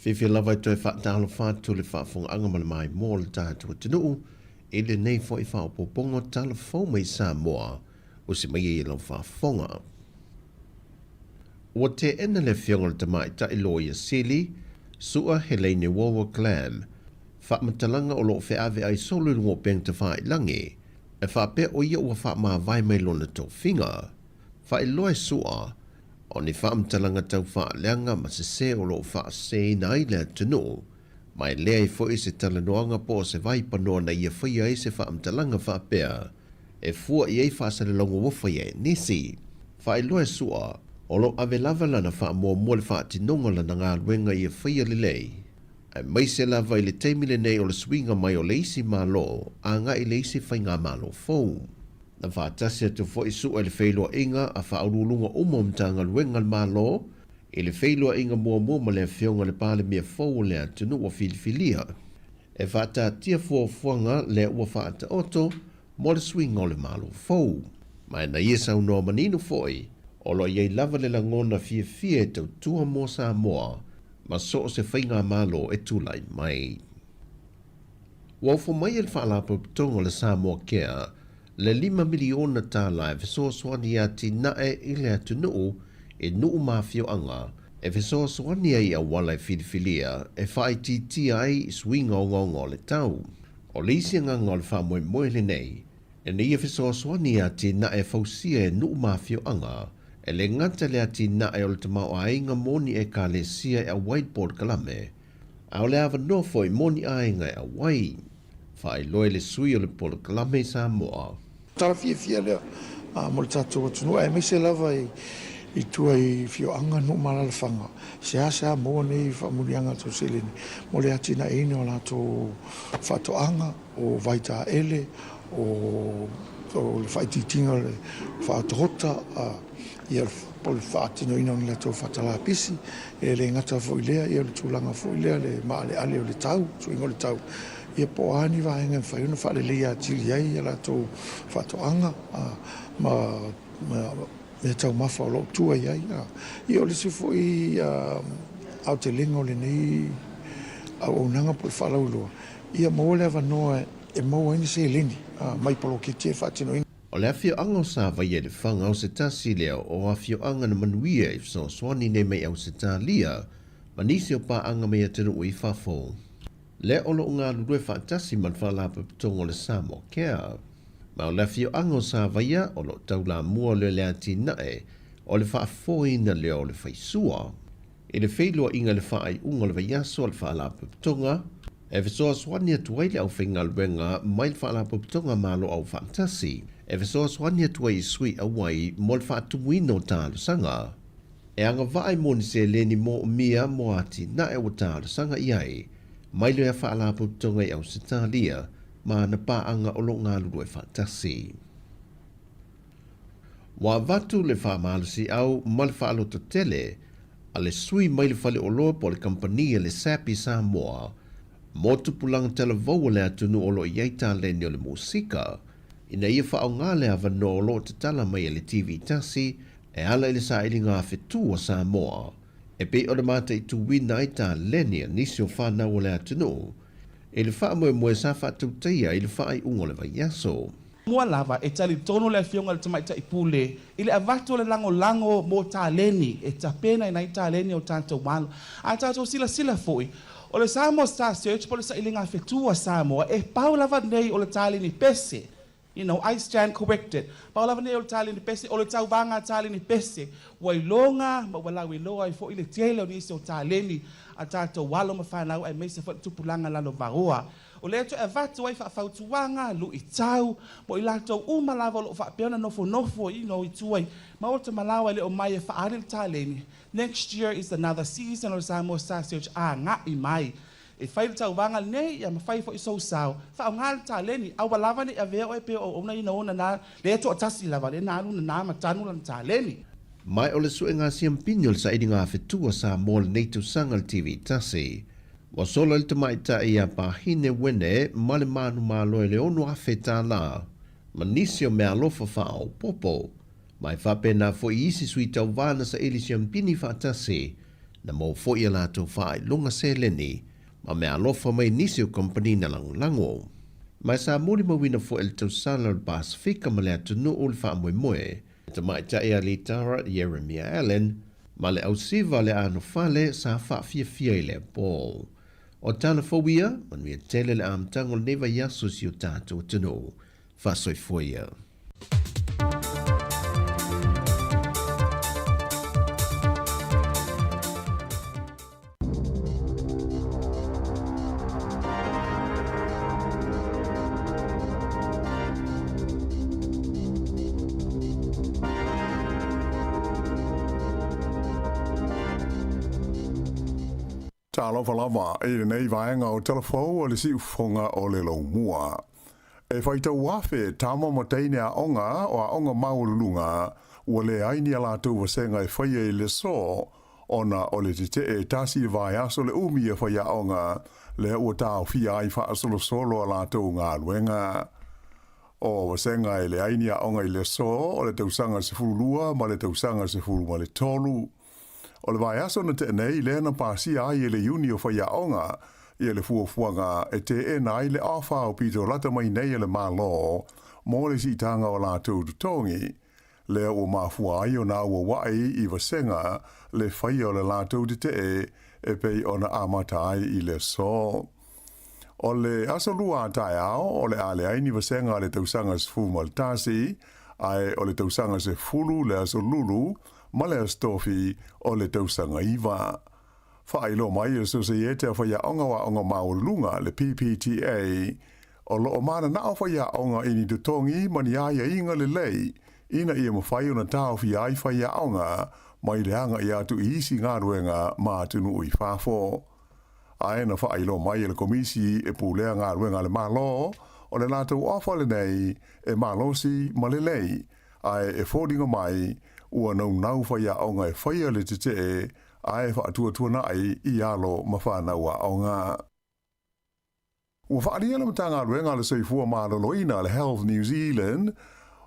Fiafia lava e toe faatalofa atu le faafofogaaga ma le maimoa o le tatou atunuu i lenei foi faaopoopoga o tala fou mai Samoa usi mai ai i lau faafofoga. Ua teena le Afioga o le Tamaitai Loia Sili, Su'a Heleine Wowa Clam, faamatalaga o lo o feaveai solo i luga o upega tafailagi, e faapea o ia ua faamavae mai lona tofiga. Faailoa e Su'a, o ni faamatalaga tau faaleaga ma sese o lo o faaseseina ai le atunuu, ma e leai foi se talanoaga po o se vaipanoa na ia faia ai se faamatalaga faapea e fua i ai faasalalauga ua faia e nisi. Faailoa e Su'a, o lo o ave lava lana faamuamua le faatinoga o lana galuega ia faia lelei, aemaise lava i le taimi lenei o le suiga mai o le isi Malo agai i le isi faigamalo fou. Na faatasi atu foi Su'a i le feiloaiga a faauluuluga uma o Matagaluega a le Malo i le feiloaiga muamua ma le Afioga i le Palemia fou o le atunuu ua filifilia e faataatia fuafuaga lea ua faataoto mo le suiga o le Malo fou. Ma na ia saunoa manino foi, o lo o i ai lava le lagona fiafia e tautua mo Samoa ma so o se faigamalo e tulai mai. Ua ofo mai e le Faalapotopotoga o le Samoa Care le $5 miliona e fesoasoani i atinae i le atunuu i nuu ma afioaga e fesoasoani ai i auala e filifilia e faaitiitia ai suiga ogaoga o le tau. O le isi agaga o le faamoemoe lenei, ina ia fesoasoani i atinae e fausia e nuu ma afioaga, e le gata i le atinae o le tamaoaiga mo ni ekalesia e auai le polokalame, a o le avanoa foi mo ni aiga e auai. Faailoa e le sui o le polokalame i Samoa. Tala fiafia lea mo le tatou atunuu aemaise lava i tua i afioaga, nuu ma alaalafaga, seasea maua nei faamanuiaga tau seleni mo le atinaeina o latou faatoaga, o vaitaele, o le faaitiitiga o le faaotaota, ia o le faatinoina o ni latou faatalapisi, e le gata foi i lea, ia o le tulaga foi lea le maaleale o le tau, suiga o le tau. Ia po o a ni vaega e mafai ona faaleleia atili ai a latou faatoaga ma mea taumafa o lo o tua i ai. Ia o le isi foi aotelega o lenei auaunaga po o le faalauiloa, ia maua le avanoa e maua ai ni seleni mai poloketi e faatinoina. O le afioaga o Savaia i Lefaga o se tasi lea o afioaga na manuia i fesoasoani nei mai Ausetalia ma nisi o paaga mai atunuu i fafo. Lea o lo o galulue faatasi ma le Faalapotopotoga o le Samoa Care. Ma o le afioaga o Savaia o lo o taulamua lea i le atinae o le faafoeina lea o le faisua. I le feiloaiga i le faaiuga o le vaiaso a le Faalapotopotoga, e fesoasoani atu ai le aufaigaluega mai le Faalapotopotoga Malo Aufaatasi e fesoasoani atu ai i sui auai mo le faatumuina o talosaga. E agavaa i mo ni seleni moomia mo atinae ua talosaga i ai mai lea Faalapotopotoga i Ausetalia ma ana paaga o lo o galulue faatasi. Ua avatu le faamalosiau ma le faalototele a le sui mai le faleoloa po o le kamupani a le Sappi Samoa mo tupulaga talavou o le atunuu o lo o i ai taleni o le musika ina ia faaaoga le avanoa o lo o tatala mai e le TV tasi e ala i le sailiga fetu a Samoa e pei ona mataituina ai taleni a nisi o fanau o le atunuu i le faamoemoe sa faatautaia i le faaiuga o le vaiaso. Mua lava, e talitonu le Afioga i le Tamaitai Pule i le avatu o le lagolago mo taleni e tapena ai taleni o tatou alo. A tatou silasila foi, o le Samoa Star Search po o le sailiga fetu a Samoa, e pau lava nei o le taleni pese. I stand corrected. Pau lava nei o le taleni pese, o le tauvaga taleni pese. Ua iloga ma ua lauiloa ai foi le tele o nisi o taleni a tatou alo ma fanau aemaise foi le tupulaga lalovaoa. O lea toe avatu ai faafautuaga, luitau, mo i latou uma lava o lo o faapea ona nofonofo i tua i maota ma laoa e le o mai e faaali le taleni. Next year is another season o le Samoa Star Search aga'i mai. E fai le tauvaga lenei, ia ma fai foi sou sao. Faaaoga le taleni, aua lava ne i avea oe pei o auauna ina ona na, lea e toatasi lava, lea na alu nana ma tanu lana taleni. Ma o le suega siampini o le sailiga fetu a Samoa lenei tausaga le TV tasi. Ua sola le tamaitai ia Pahine Wene ma le manumalo e le $6,000 ma nisi o meaalofa faaopoopo. Ma e faapena foi i isi sui tauvā na saili siampini faatasi na maua foi a latou faailoga seleni ma meaalofa mai nisi o kamupani na lagolago. Ma sa molimauina foi e le tausala o le Pasefika ma le atunuu le faamoemoe tamaitai a Litara Ieremia Allen ma le ausiva le anofale sa faafiafia i le apo. O tala fou ia, manuia tele le amataga o lenei vaiaso i si o tatou atunuu. Faasoifua ia. Talofa lava i lenei vaega o Tala Fou o le Siufofoga o le Laumua. E faitau afe tama ma teine aoga o aoga maualuluga ua leai ni a latou vasega e faia i le aso ona o le tetee e tasi le vaiaso le umi e faiaoga lea ua taofia ai faasolosolo a latou galuega. O vasega e leai ni aoga i le aso o le tausaga 12 ma le tausaga 13. O le vaiaso na tea nei lea na pasia ai e le iuni o faiaoga ia le fuafuaga e teena ai le ofa aupito lata mai nei e le Malo mo le siitaga o latou totogi. Lea ua mafua ai ona auauai i vasega le faia o le latou tetee e pei ona amata ai i le aso. O le aso Lua a taeao o le a leai ni vasega a le tausaga 11, ae o le tausaga 10 le aso Lulu ma le aso Tofi o le tausaga 9. Faailoa mai e le Sosaiete a Faiaoga o Aoga Maualuluga, le PPTA, o lo o mananao faiaoga i ni totogi ma ni aiaiga lelei ina ia mafai ona taofia ai faiaoga mai le aga'i atu i isi galuega ma atunuu i fafo. Ae na faailoa mai e le Komisi e Pulea Galuega a le Malo, o le latou ofa lenei e malosi ma lelei, ae e foliga mai ua naunau faiaoga e faia le tetee ae faatuatuana'i i alo ma fanau aoga. Ua faaalia le Matagaluega a le Soifua Maloloina, le Health New Zealand,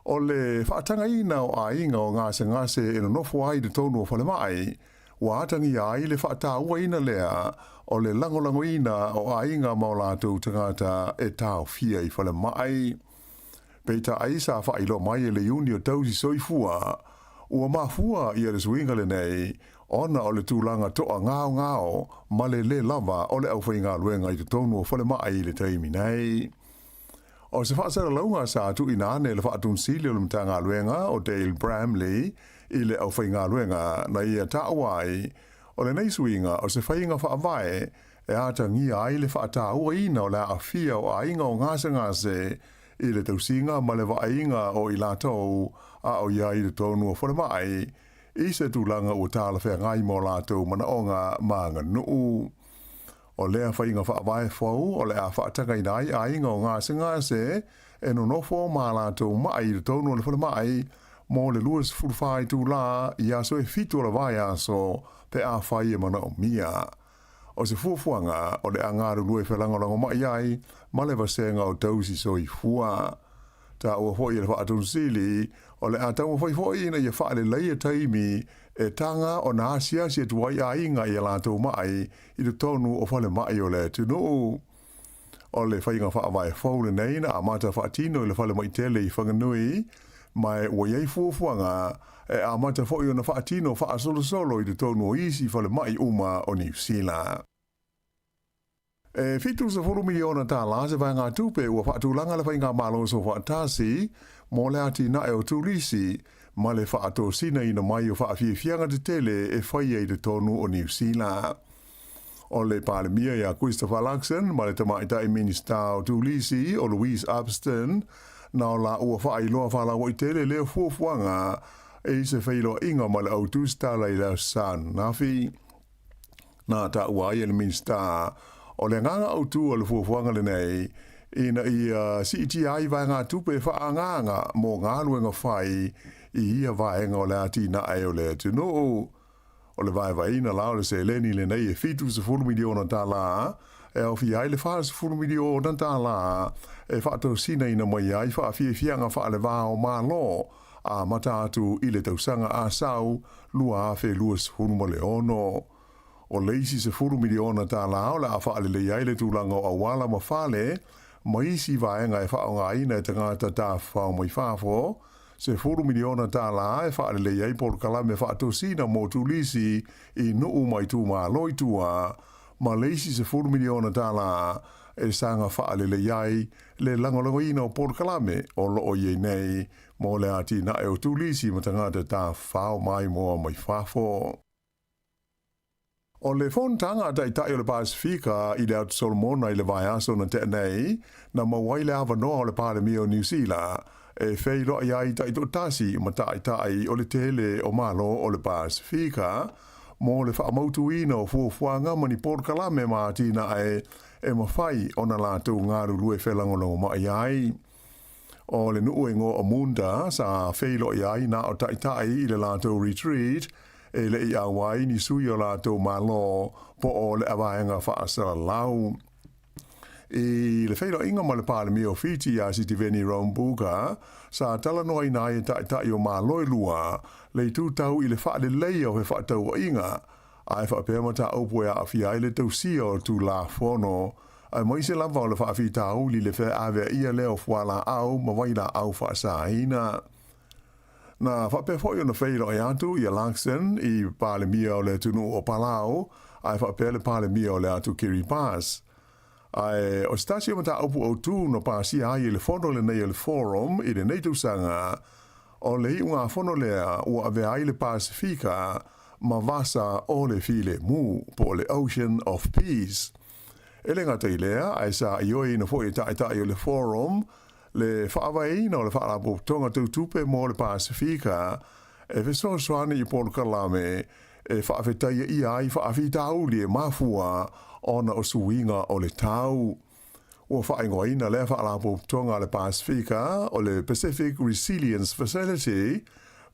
o le faatagaina o aiga o gasegase e nonofo ai i totonu o falemai, ua atagia ai le faatauaina lea o le lagolagoina o aiga ma o latou tagata e taofia i falemai. Peitai sa faailoa mai e le Iuni o Tausi Soifua, ua mafua ia le suiga lenei ona o le tulaga toagaogao ma le lē lava o le aufaigaluega i totonu o falemai i le taimi nei. O se faasalalauga sa tuuina ane e le Faatonusili o le Matagaluega o Dale Bramley i le aufaigaluega na ia taua ai, o lenei suiga o se faiga faavae e atagia ai le faatauaina o le aafia o aiga o gasegase i le tausiga ma le vaaiga o i latou a o i ai i totonu o falemai i se tulaga ua talafeagai ma o latou manaoga ma aganuu. O lea faiga faavae fou o le a faatagaina ai aiga o gasegase e nonofo ma a latou ma'i i totonu o le falemai mo le 24 itulā i aso e fitu o le vaiaso pe afai e manaomia. O se fuafuaga o le a galulue felagolagomai ai ma le vasega o tausi soifua. Taua foi e le Faatonusili, o le a taumafai foi ina ia faaleleia taimi e taga ona asiasi atu ai aiga i a latou ma'i i totonu o falemai o le atunuu. O le faiga faavae fou lenei na amata faatino i le falemai tele i Whanganui, ma ua i ai fuafuaga e amata foi ona faatino faasolosolo i totonu o isi falemai uma o Niu Sila. E $70 miliona tālā se vaegatupe ua faatulaga le Faigamalo Soofaatasi mo le atinae o turisi ma le faatosinaina mai o faafiafiaga tetele e faia i totonu o Niu Sila. O le Palemia ia Christopher Luxon ma le Tamaitai Minisita o Turisi o Louise Upston na o laua faailoa faalauaitele lea fuafuaga i se feiloaiga ma le au tusitala i le Aso Sa ananafi. Na taua ai e le Minisita o le agaga autu o le fuafuaga lenei ina ia siitia ai vaegatupe faaagaaga mo galuega fai i ia vaega o le atinae o le atunuu. O le vaevaeina la o le seleni lenei e $70 miliona tālā e aofia ai le $40 miliona tālā e faatosinaina mai ai faafiafiaga faalevā o Malo amata atu i le tausaga asau 2026. O le isi $10 miliona tālā o le a faaleleia ai le tulaga o auala ma fale ma isi vaega e faaaogaina e tagata tafafao mai fafo, $10 miliona tālā e faaleleia ai polokalame faatosina mo turisi i nuu ma itumalo i tua, ma le isi $10 miliona tālā e saga faaleleia ai le lagolagoina o polokalame o loo i ai nei mo le atinae o turisi ma tagata tafafao maimoa mai fafo. O le fonotaga a Taitai o le Pasefika i le Atu Solomona i le vaiaso na tea nei, na maua ai le avanoa o le Palemia o Niu Sila e feiloai ai taitoatasi ma taitai o le tele o Malo o le Pasefika mo le faamautuina o fuafuaga ma ni polokalame ma atinae e mafai ona latou galulue felagolagomai ai. O le nuu e igoa o Munda sa feiloai ai na o taitai i le latou retreat e le i auai ni sui o latou Malo po o le vaega faasalalau. I le feiloaiga ma le Palemia o Fiti ia Sitiveni Rabuka, sa talanoaina ai e taitai o Malo e lua le itu tau i le faaleleia o fefaatauaiga ae faapea mataupu e aafia ai le tausia o Tulafono, aemaise lava o le faafitauli i le feaveaia lea o fualaau ma vailaau faasaina. Na faapea foi ona feiloai atu ia Luxon i Palemia o le atunuu o Palau, ae faapea le Palemia o le atu Kiribati. Ae o se tasi o mataupu autu na pasia ai e le fono lenei o le Forum i lenei tausaga, o le iugafono lea ua avea ai le Pasefika ma vasa o le filemu, po o le Ocean of Peace. E le gata i lea, ae sa ioeina foi e taitai o le Forum le faavaeina o le Faalapotopotoga Tau Tupe mo le Pasefika e fesoasoani i polokalame e faafetaia ʻia ai faafitauli e mafua ona o suiga o le tau. Ua faaigoaina lea Faalapotopotoga a le Pasefika o le Pacific Resilience Facility,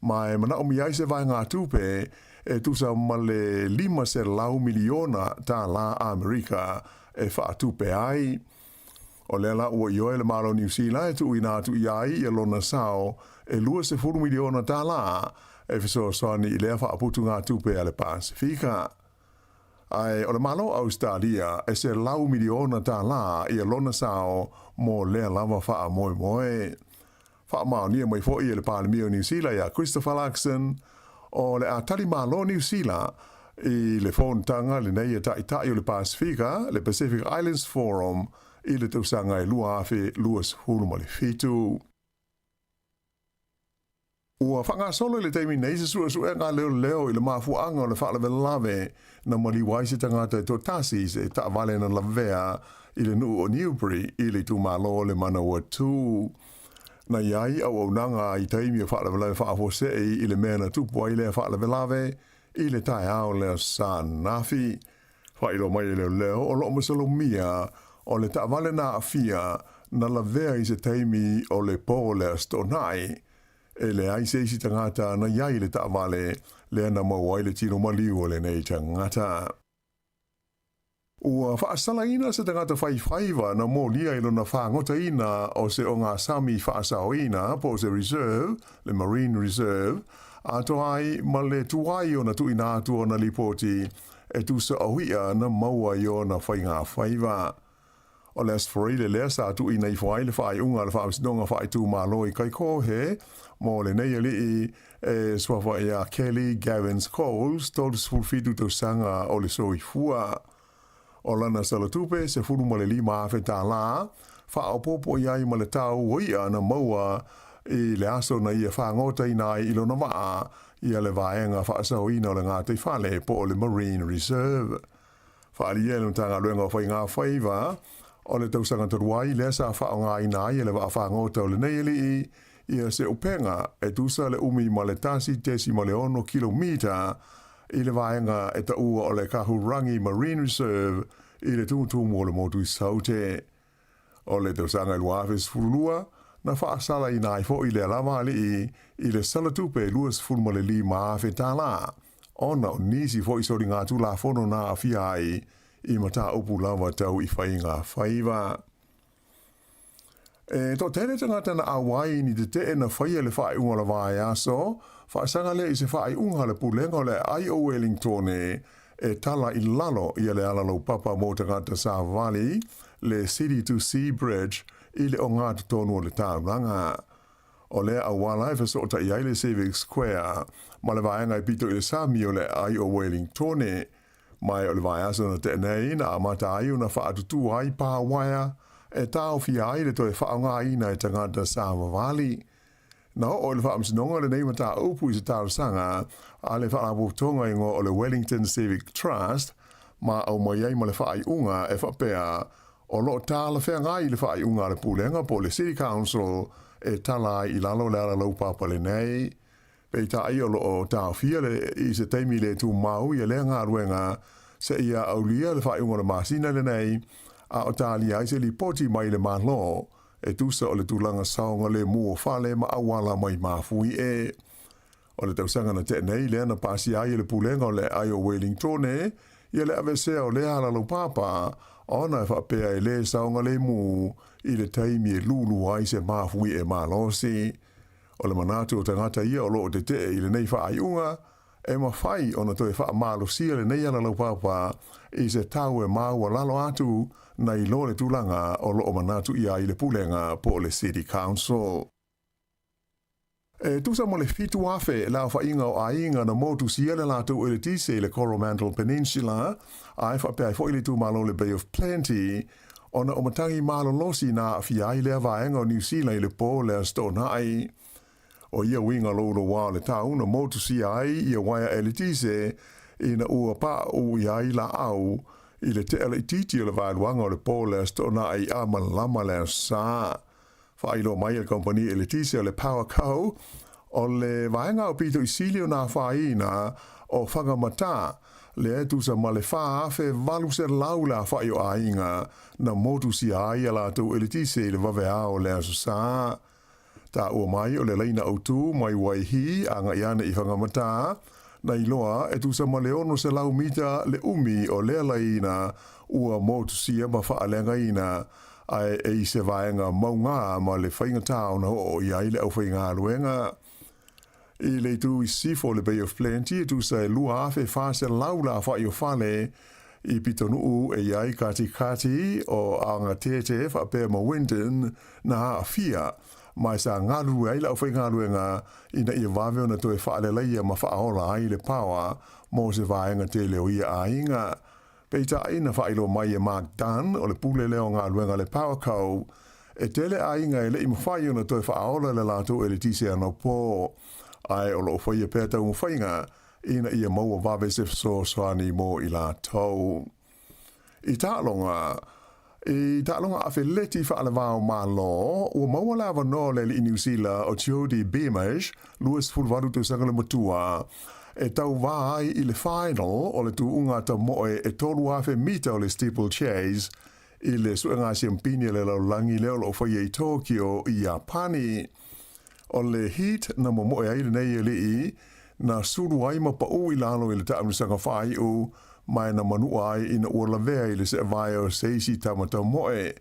ma e manaomia ai se vaegatupe e tusa ma le $500 miliona tālā Amerika e faatupe ai. O lea la ua ioe le Malo o Niu Sila e tuuina atu i ai ia lona sao e $20 miliona e fesoasoani i lea faaputugatupe a le Pasefika. Ae o le Malo o Ausetalia e $100 miliona ia lona sao mo lea lava faamoemoe. Faamaonia mai foi e le Palemia o Niu Sila ia Christopher Luxon, o le a tali malo Niu Sila i le fonotaga lenei a Taitai o le Pasefika, le Pacific Islands Forum, i le tausaga e 2027. Ua faagasolo i le taimi nei se suesuega a leoleo i le mafuaaga o le faalavelave na maliu ai se tagata e toatasi i se taavale na lavea i le nuu o Newbury i le itumalo o le Manawatu. Na i ai auaunaga i taimi o faalavelave faafuasei i le mea na tupu ai lea faalavelave i le taeao le Aso Sa ananafi. Faailoa mai e leoleo o lo o masalomia o le taavale na aafia na lavea i se taimi o le po le Aso Toonai. E leai se isi tagata na i ai i le taavale lea na maua ai le tino maliu o lenei tagata. Ua faasalaina se tagata faifaiva na molia i lona fagotaina o se ogasami faasaoina po o se reserve, le marine reserve, atoa ai ma le tuai ona tuuina atu ona lipoti e tusa o i'a na maua i ona faigafaiva. O le Aso Faraile lea sa tuuina ifo ai le faaiuga a le Faamasinoga Faaitumalo i Kaikohe mo lenei alii e suafa iā Kelly Gavins Coles, 37 tausaga o le soifua. O lana salatupe, $15,000, faaopoopo i ai ma le tau o i'a na maua i le aso na ia fagotaina ai i lona vaa ia le vaega faasaoina o le gataifale po o le Marine Reserve. Faaalia e le Matagaluega o Faiga Faiva o le tausaga talu ai lea sa faaaogaina ai e le vaa fagota o lenei alii ia se upega e tusa le umi ma le 1.6 kilomita i le vaega e taua o le Kahurangi Marine Reserve i le tumutumu o le motu i Saute. O le tausaga e 2012, na faasalaina ai foi lea lava alii i le salatupe $25,000, ona o nisi foi soligatulafono na aafia ai i mataupu lava tau i faiga faiva. E toatele tagata na auai i ni tetee na faia i le faaiuga o le vaiaso, faasaga lea i se faaiuga a le Pulega o le Aai o Wellingtone e tala i lalo ia le ala laupapa mo tagata savali, le City to Sea Bridge, i le ogatotonu o le taulaga. O lea auala e fesootai ai le Civic Square ma le vaega e pito i le sami o le Aai o Wellingtone. Ma o le vaiaso na tea nei na amata ai ona faatutū ai pā waea e taofia ai le toe faaaogaina e tagata savavali. Na oo i le faamasinoga lenei mataupu i se talosaga a le Faalapotopotoga igoa o le Wellington Civic Trust ma aumai ai ma le faaiuga e faapea o lo o talafeagai le faaiuga a le Pulega po o le City Council e tala ai i lalo le ala laupapa lenei. Peitai o lo o taofia le i se taimi le tumau ia lea galuega seia aulia le faaiuga o le masina lenei, a o talia ai se lipoti mai le Malo e tusa o le tulaga saogalemu o fale ma auala mai mafuie. O le tausaga na tea nei lea na pasia ai e le Pulega o le Aai o Wellingtone ia le aveesea o lea ala laupapa ona e faapea e le saogalemu i le taimi e lulu ai se mafuie malosi. O le manatu o tagata ia o lo o tetee i lenei faaiuga, e mafai ona toe faamalosia lenei ala laupapa i se tau e maualalo atu nai lo le tulaga o lo o manatu i ai le Pulega po o le City Council. E tusa ma le 7,000 le aofaiga o aiga na motusia le latou eletise i le Coromandel Peninsula, a e faapea ai foi le itumalo o le Bay of Plenty, ona o matagi malolosi na aafia ai lea vaega o Niu Sila i le po le Aso Toonai. O ia uiga louloua o le tau na motusia ai ia uaea eletise ina ua paʻu i ai laau i le tea laitiiti o le vaeluaga o le po le Aso Toonai a malama le Aso Sa. Faailoa mai e le kamupani eletise o le Powerco, o le vaega aupito i sili ona afaina o Whangamata, lea e tusa ma le 4,800 le aofai o aiga na motusia ai a latou eletise i le vaveao o le Aso Sa. Taua mai o le laina autū mai Waihī agai ane i Whangamata, na iloa e tusa ma le 600 mita le umi o lea laina ua motusia ma faaleagaina. Ae e i se vaega maugā ma le faigata ona oo i ai le aufaigaluega. I le itu i sisifo o le Bay of Plenty, e tusa e 2,400 le aofai o fale i pitonuu e i ai Katikati o Aogatete faapea ma Winton na aafia, ma e sa galulue ai le aufaigaluega ina ia vave ona toe faaleleia ma faaola ai le paoa mo se vaega tele o ia aiga. Peitai, na faailoa mai e Mark Dunn, o le pule lea o galuega a le Powerco, e tele aiga e le i mafai ona toe faaola le latou eletise anapo, ae o lo o faia pea taumafaiga ina ia maua vave se fesoasoani mo i latou. I taaloga, I taaloga afeleti faale-va o Malo, ua maua le avanoa o le alii Niu Sila o Jodie Beamish, 28 tausaga le matua, e tauvā ai i le final o le tuuga tamoe e 3,000 mita o le steeplechase i le suega siampini a le lalolagi lea o lo o faia i Tokyo i Iapani. O le heat na momoe ai lenei alii, na sulu ai ma paʻu i lalo i le taamilosaga faaiu ma e na manua ai ina ua lavea i le seevae o se isi tama tamoe.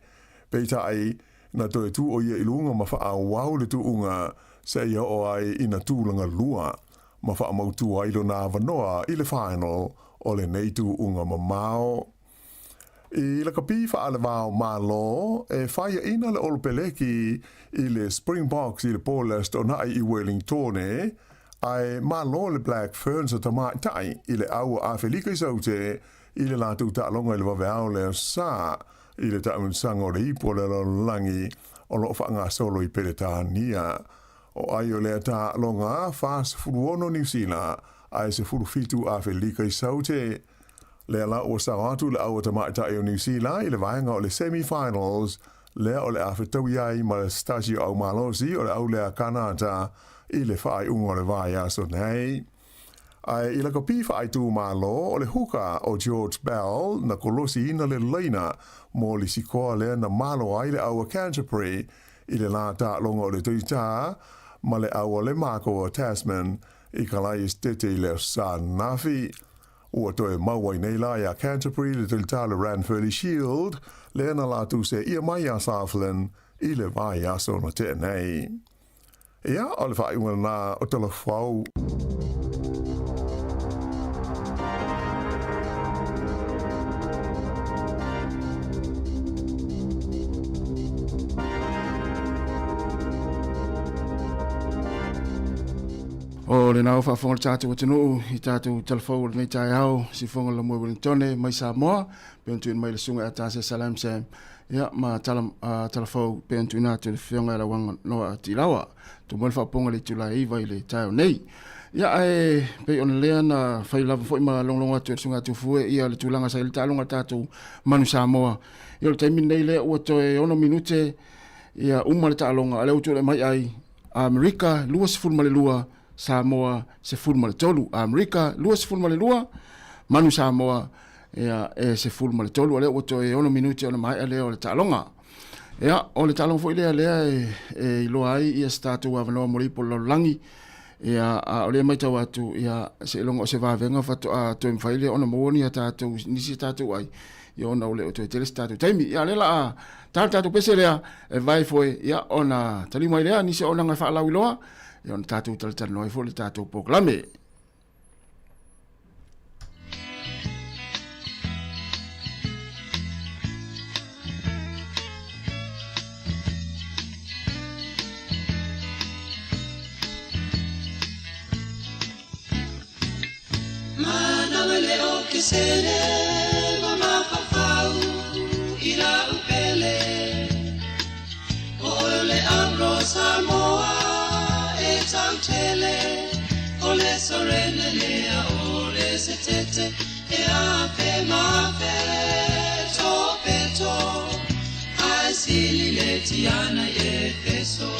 Peitai, na toe tu o ia i luga ma faaauau le tuuga seia oo ai ina tulaga lua ma faamautu ai lona avanoa i le final o lenei tuuga mamao. I lakapi faalevao Malo, e faiaina le Olopeleki i le Springboks i le po le Aso Toonai i Wellingtone, ae malo le Black Ferns a tamaitai i le au a Afelika i Saute i le latou taaloga i le vaveao le Aso Sa i le taamilosaga o le Ipu o le Lalolagi o lo o faagasolo i Peretania. O ai o lea taaloga, 46 Niu Sila ae 17 Afelika i Saute. Lea la ua sao atu le au a tamaitai o Niu Sila i le vaega o le semi-finals lea o le a fetaui ai ma le Stasio Au Malosi o le au lea Kanata i le faaiuga o le vaiaso nei. Ae i lakapi faaitumalo o le huka o George Bell na kolosiina le laina mo le sikoa lea na malo ai le au a Canterbury i le la taaloga o le Toitā ma le au a le Mako o Tasman i Kalaesetete i le Aso Sa ananafi. Ua toe mau ai nei la iā Canterbury le Toitā le Ranfurly Shield lea na latou seia mai iā Southland i le vaiaso na tea nei. Ia, o le faaiuga lena o Talafou. O lena ua faafofoga le tatou atunuu i tatou talafou o lenei taeao, sifoga le Lamoe Wellingtone mai Samoa, pe ona tuuina mai le susuga ia Tasia Salam Sam, ia ma tala, talafou pe ona tuuina atu i le Afioga ia Lauaga Noa Tilawa. Tumau le faaopoopoga i le itula e 9 i le taeao nei. Ia ae pei ona lea na fai lava foi ma logologo atu e le susuga ia Tufue ia le tulaga sa i le taaloga a le tatou Manu Samoa. Ia o le taimi lenei lea ua toe 6 minute ia uma le taaloga, a lea ua tulai mai ai Amerika 22, Samoa 13. Amerika 22, Manu Samoa ia, e 13. O lea ua toe 6 minute ona maea lea o le taaloga. Ia, o le taaloga foi lea lea e, e iloa ai ia se tatou avanoa mo le ipu o le lalolagi. Ia, a o lea matau atu, ia, seiloga o se vavega faatoa toe mafai lea ona maua ni a tatou, nisi a tatou ai, ia ona ua le o toe tele se tatou taimi. Ia, o lea la a ta le tatou pese lea, e vae foe, ia, ona taliu mai lea, nisi o auaunaga e faalauiloa, ia, ona tatou talatalanoa ai foi le tatou polokalame. Manawa le o ke sele ma mafafau i la upele O oe le Avro Samoa e tautele O le sorene lea o le setete E afe mafe to peto Ae sili le tiana i Efeso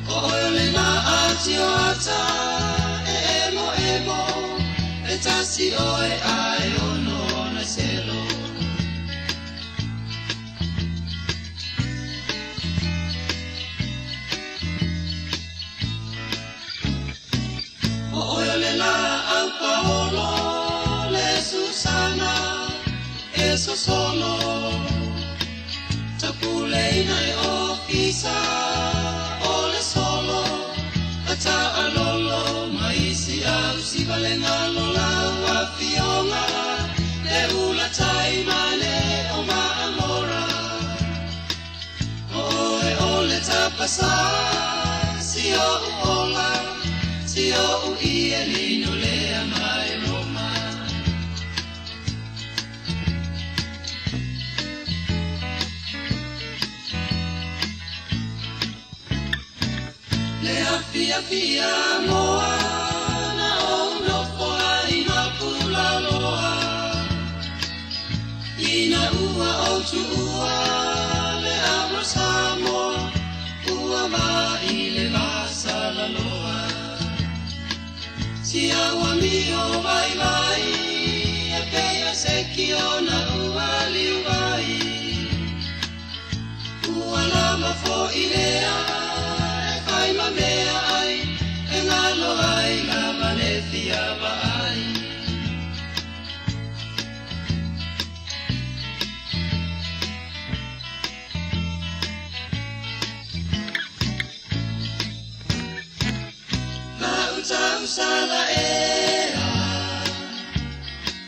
O oe o le la atioata e emo emo E tasi oe ae ono ona selo O oe o le la au Paolo le Susana e sosolo. ina e ofisa o le solo ata alolo mai si au si valenga lola ua fionga le ula tai mane o maamora o e o le tapasa si o ola si o i e lino lea mai Roma. Le afia fia moa na o nofo ai mapula loa Ina ua o tuua le amo Samoa ua va i le vasala loa Si aua mio vai vai e peia se kiona ua liu vai Ua lama fo i lea e fai ma mea ai e ngalo ai lava le fia vaai. La utausala ea,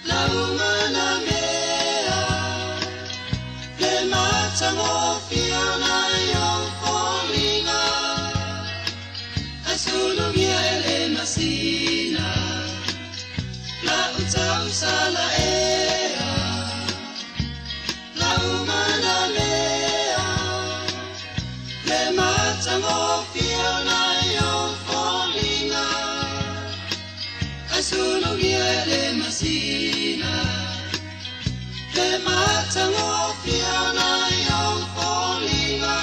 la umana mea, le matangofia na yo folinga, asulungia ele masina. La utausala ea, la umana mea, le matangofia na yo folinga, asulungia ele masina. Le matangofia na yo folinga,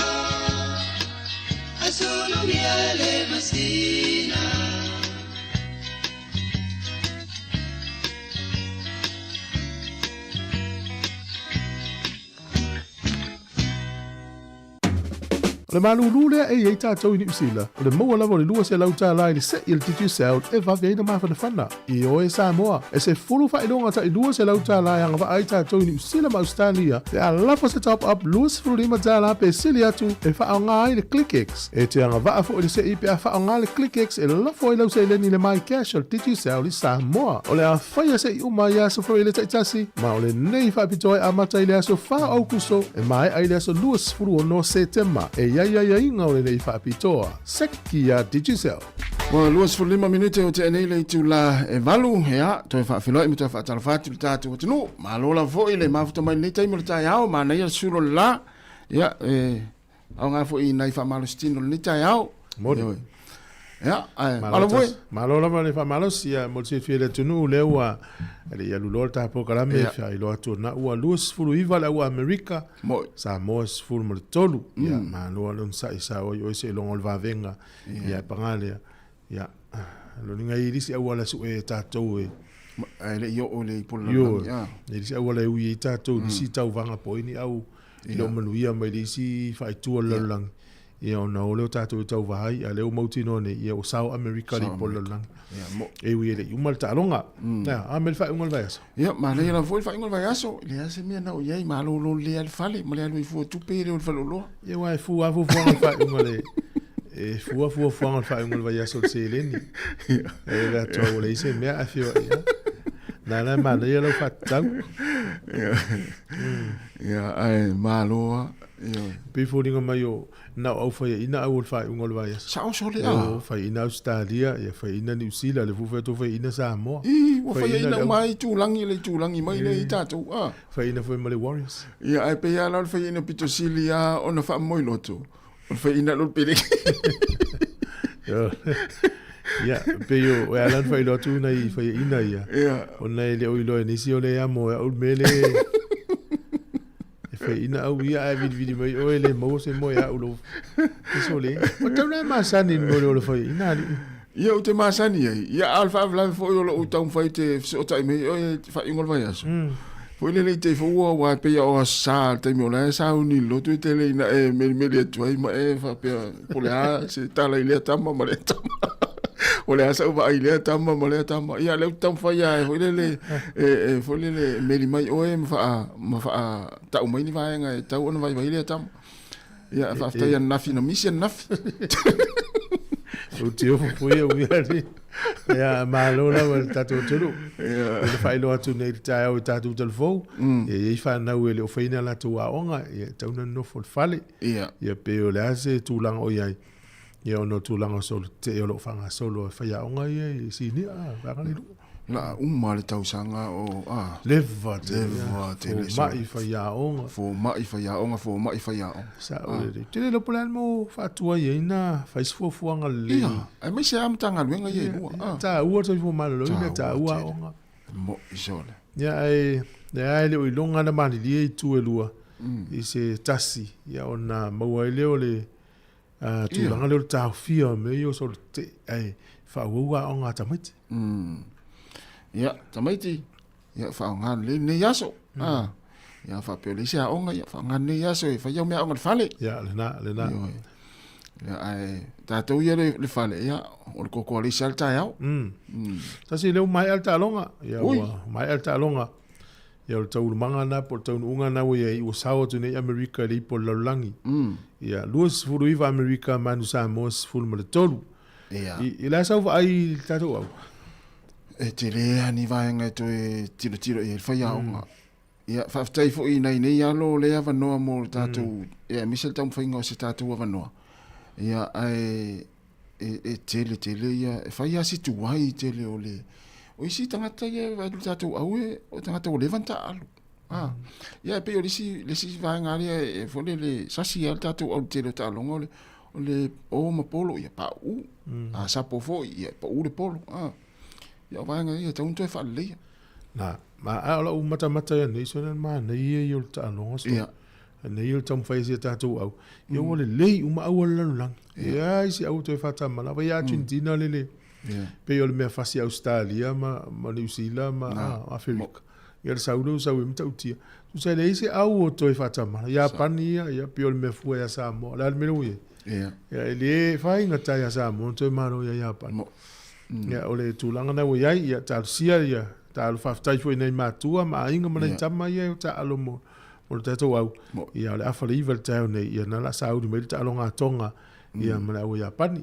asulungia ele masina. O le malulu lea e iai tātou i Niu Sila, o le maua lava o le $200 i le se'i o le Digicel e vave ai na mafanafana. I o e Samoa, e se fulu faailoga ta'i $200 e agava'a ai tātou i Niu Sila ma Australia, pe a lafo se top up $25 pe sili atu e fa'aaogā ai le ClickX. E te agava'a fo'i le se'i pe a fa'aaogā le ClickX e lafo ai lau seleni i le MyCash o le Digicel i Samoa. O le a faia se'i uma i aso Feraile ta'itasi, ma o lenei fa'apitoa e amata i le aso 4 o Aukuso e mae'a i le aso 26 Setema. E iai aiaiga o lenei fa'apitoa. Seki ia Digicel. Ua 25 minute o tea nei le itula e 8, ia, toe faafeiloai ma toe faatalofa atu i le tatou atunuu. Malo lava foi le mafuta mai lenei taimi o le taeao, manaia le sulo le la, ia, e aoga foi i nai faamalositino o lenei taeao. Moni. Ioe. Ia, ae, Malo malo foi. tasi. Malo lava le faamalosi ia mo le silafia e le atunuu lea ua e le i alu loa le ta polokalame Ia. faailoa atu ona ua 29 le au Amerika Moi. Samoa e 13. Ia malo le onosai sa oi oe seiloga o le vavega. Ia e paga lea. Ia loniga i lisi auala su'e e tatou e Ae le i oo i le ipu Io, lalolagi, a. e lisi auala e ui ai tatou i lisi tauvaga po o ai ni au i loo manuia mai le isi faaitua o le lalolagi. Ia ona o lea o tatou e tauva ai, a o lea ua mautinoa nei, ia ua sao Amerika i le ipu o le lalolagi. E ui e le i uma le taaloga. Ia, a me le faaiuga o le vaiaso. Ia, manaia lava foi le faaiuga o le vaiaso. E leai lava se mea na oo i ai, malolo lelei lava le fale ma le alu ai fua tupe lea o le faleoloa. Ia, aua e fua lava fuafuaga o le faaiuga o le e fua fuafuaga o le faaiuga o le vaiaso i le seleni. E le atoa ua leai se mea ae feoai lava. Na la e manaia lau faatatau. Ia, ae malo lava. Ioe. Pei foliga mai o na o au faiaina au o le faaiuga o le vaiaso. Sao sole a. O faiaina Ausetalia, ia faiaina Niu Sila, le fufu atu faiaina Samoa. Ii, ua Faiaina faiaina le au. uma ai itulagi le itulagi mai lea i tatou a. Faiaina foi ma le Warriors. Ia, ae pei lava la o le faiaina pito sili lava ona faamoe loto, o le faiaina loa le peleke. Ia, pei o e ala ona faailoa atu nai faiaina ia. Ia. Ona e le o iloa e nisi o le amo e au le mea le e faiaina au ia ae vilivili mai oe le maua se moe au lo. E sole. O tau la e masani i le mea o le ola faiaina alii. Ia ou te masani ai. Ia a o le faalavelave foi o lou taumafai te fesootai mai oe i le faaiuga o le vaiaso. Foi lele i te foua aua e pei o aso sa le taimi o la e sauni i le lotu e tele ina e melimeli atu ai ma e faapea po o le a se tala i lea tama ma lea tama. O le a sau vaai i lea tama ma lea tama. Ia lea ou te taumafai lava e foi lele e foi lele e meli mai oe ma faa ma faa tau mai ni vaega e tatau ona vaivai lea tama. Ia, faafetai ananafi na misi ananafi. Ou te ofo foi au ia ni. Ia, malo lava i le tatou atunuu. Ia. Le faailoa atu nei i le taeao i tatou talafou. Ia, e i ai fanau e le o faina latou aoga, ia, e tatau ona nonofo i le fale. Ia. Ia, pe o le a se tulaga o i ai. Ia, ona o tulaga o solo tetee o lo o faagasolo e faiaoga ia i sinia, vaega le lua. La uma le tausaga o a. Leva tele. Leva tele. Fomai faiaoga. Fomai faiaoga, fomai faiaoga. Sao lelei. Tele iloa po o le a le mea o faatuai ai na fai se fuafuaga lelei. Ia, aemaise lava Matagaluega ia e lua. Ia, taua le soifua maloloina, taua aoga. Mo'i sole. Ia, ae lea e le o iloga na malilie itu e lua i se tasi, ia ona maua ai lea o le tulaga lea o le taofia o mea ia o solo tetee, ae faaauau aoga a tamaiti. Ia, tamaiti, ia faaaoga lelei lenei aso. Ia faapea o le isi aoga, ia faaaoga lenei aso e fai au meaaoga i le fale. Ia, lena, lena. Ioe. Ia, ae tatou ia le fale, ia, o le koko a le isi lava le taeao. Tasi lea ua maea le taaloga. Ia, ua maea le taaloga. Ia o le taualumaga lena po o le taunuuga lena ua i ai, ua sao atu nei Amerika i le ipu o le lalolagi. Ia, 29 Amerika manu Samoa 13. Ia. I le a sau vaai i le tatou au? E tele lava ni vaega e toe tilotilo i ai le faiaoga. Ia, faafetai foi i nai nei alo le avanoa mo le tatou, ia, aemaise le taumafaiga o se tatou avanoa. Ia, ae e tele tele ia, e fai lava si tuai tele o le, o isi tagata ia e vaai atu i le tatou au e, o tagata ua leva ona taaalo. A, ia e pei o le isi, le isi vaega lea e foi lele, sasi lava le tatou au i le tele o taaloga o le, o le o ma polo, ia pauu. A sapo foi, ia pau le polo. A, ia o vaega ia e tatau ona toe faaleleia. Na, ma a o lau matamata ia nei, sona manaia ia o le taaloga so. Ia. Nei o le taumafai e si a tatou au. Ia ua lelei uma au a le lalolagi. Ia ai se au toe faatamala. Ia Argentina lele. Pei o le mea fasi Australia ma Niu Sila ma Aferika. Ia le sau lea ua sau ai matautia. Tusa e leai se au o toe faatamala. Iapani ia, ia pei o le mea fua ia Samoa. O le a le mea lea ua i ai? Ia e le faigata ia Samoa ona toe malo ia Iapani. Ia o le tulaga lena ua i ai, ia talosia ia talo faafetai foi i nai matua ma aiga ma nai tama ia e taalo mo mo le tatou au. Ia o le afa le 9 i le taeao nei, ia na la sauni mai le taaloga a Tonga ia ma le au a Iapani.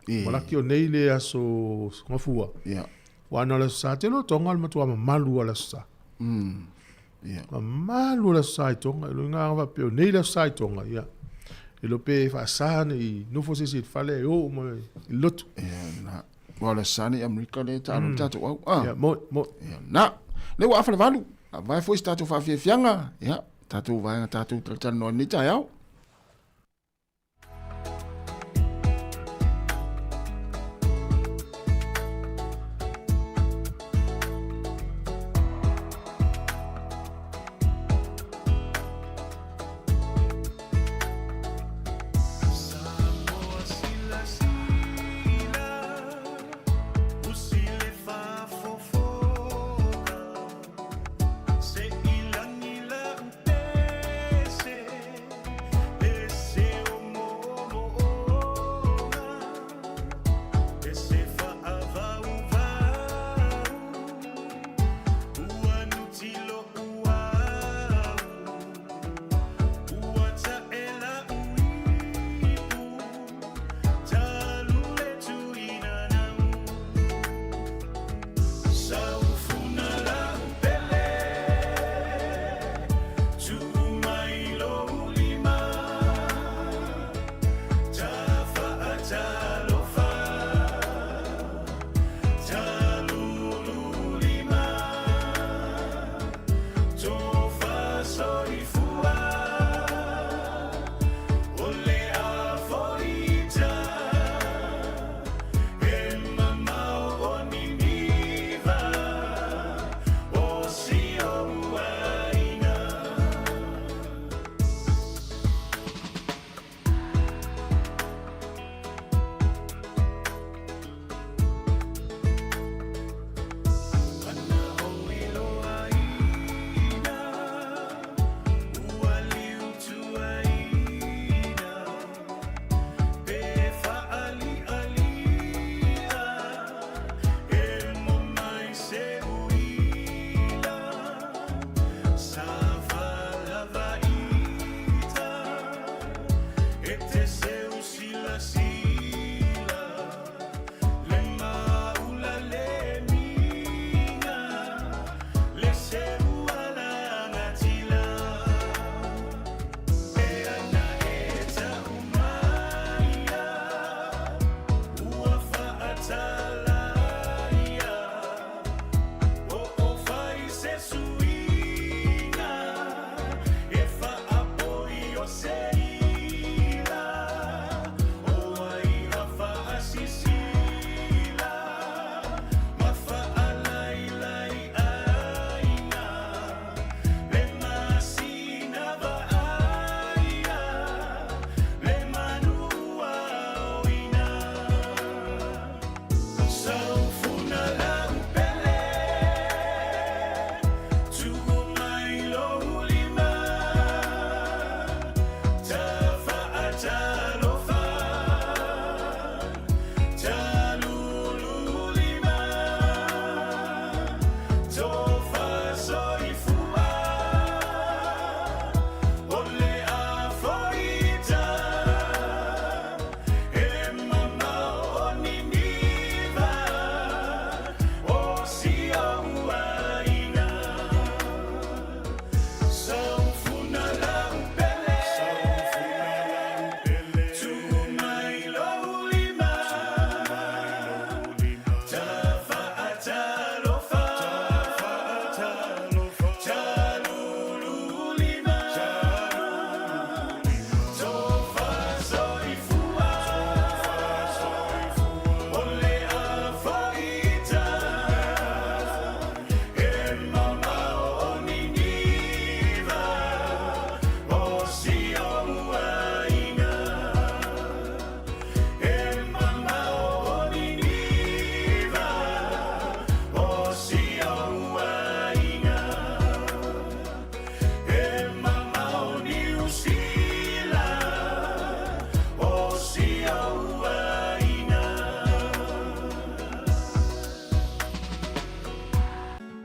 Ua laki o nei le aso Gafua. Ua ana o le aso Sa, te iloa o Tonga o le matua mamalu o le aso Sa. Mamalu o le aso Sa i Tonga, i loiga faapea o nei le aso Sa i Tonga, ia. E iloa pe faasa ne i nofo se isi i le fale e o uma i le lotu. Ia, na. Ua o le aso Sa nei i Amerika lea e taalo le tatou au. Ah. Ia, moe, moe. Ia, na. Lea ua afa le 8. A vae foi se tatou faafiafiaga, ia, tatou vaega tatou talatalanoa i lenei taeao.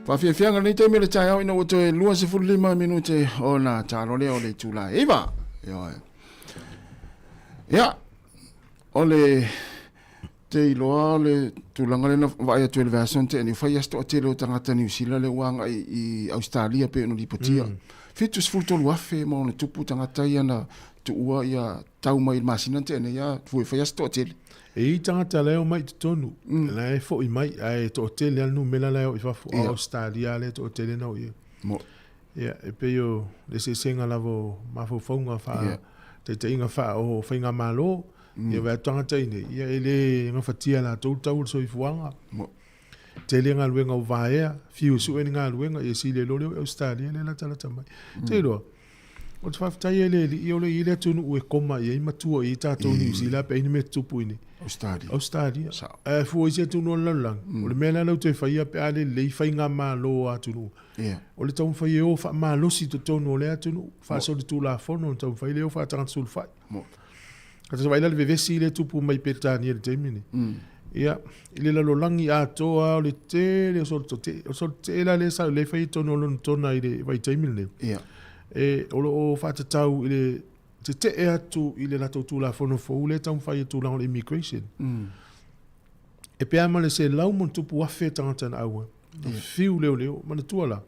Faafiafiaga lenei taimi o le taeao ina ua toe 25 minute ona talo lea o le itula e 9. Ioe. Ia, o le te iloa o le tulaga lea na vaai atu i le vaiaso na tea nei, ua fai lava si toatele o tagata Niu Sila lea ua agai i Ausetalia pei ona lipotia. 73,000 ma ona tupu tagata ia na tuua ia tau mai i le masina na tea nei, a fua e fai lava si toatele. E i ai tagata la e omai i totonu, la e foi mai, ae toatele lava le numera la e o i fafo, a o Ausetalia lea e toatele na o i ai. Ia, e pei o le eseesega lava o mafaufauga faataitaiga faa o faigamalo, ia vaai atu tagata i inei, ia e le gafatia e latou le tau o le soifuaga. Tele galuega ua vaea, fiu e sue ni galuega, ia sili ai loa le o i Ausetalia lea e latalata mai. Te iloa, o te faafetai ai i le Alii o lo o i ai le atunuu e koma i ai ma tua i ai tatou Niu Sila pe a i ai ni mea tutupu i inei. Ausetalia. Ausetalia. Ae fua i isi atunuu o le lalolagi, o le mea la lea ua toe faia pe a le lelei faigamalo a atunuu, O le taumafai e o faamalosi i totonu o lea atunuu, faasolitulafono le taumafai lea e o faatagata sulufai. Ka ta vaai la i le vevesi lea e tupu mai i Peretania i le taimi lenei. Ia, i le lalolagi atoa lava o le tele o solo tetee, o solo tetee la lea sa lea e fai i totonu o Lonetona i le vaitaimi lenei. E, o lo o faatatau i le tetee atu i le latou Tulafono fou lea e taumafai i le tulaga o le immigration. E pei lava ma le 100,000+ tagata na auai. Na fiu leoleo, manatua la,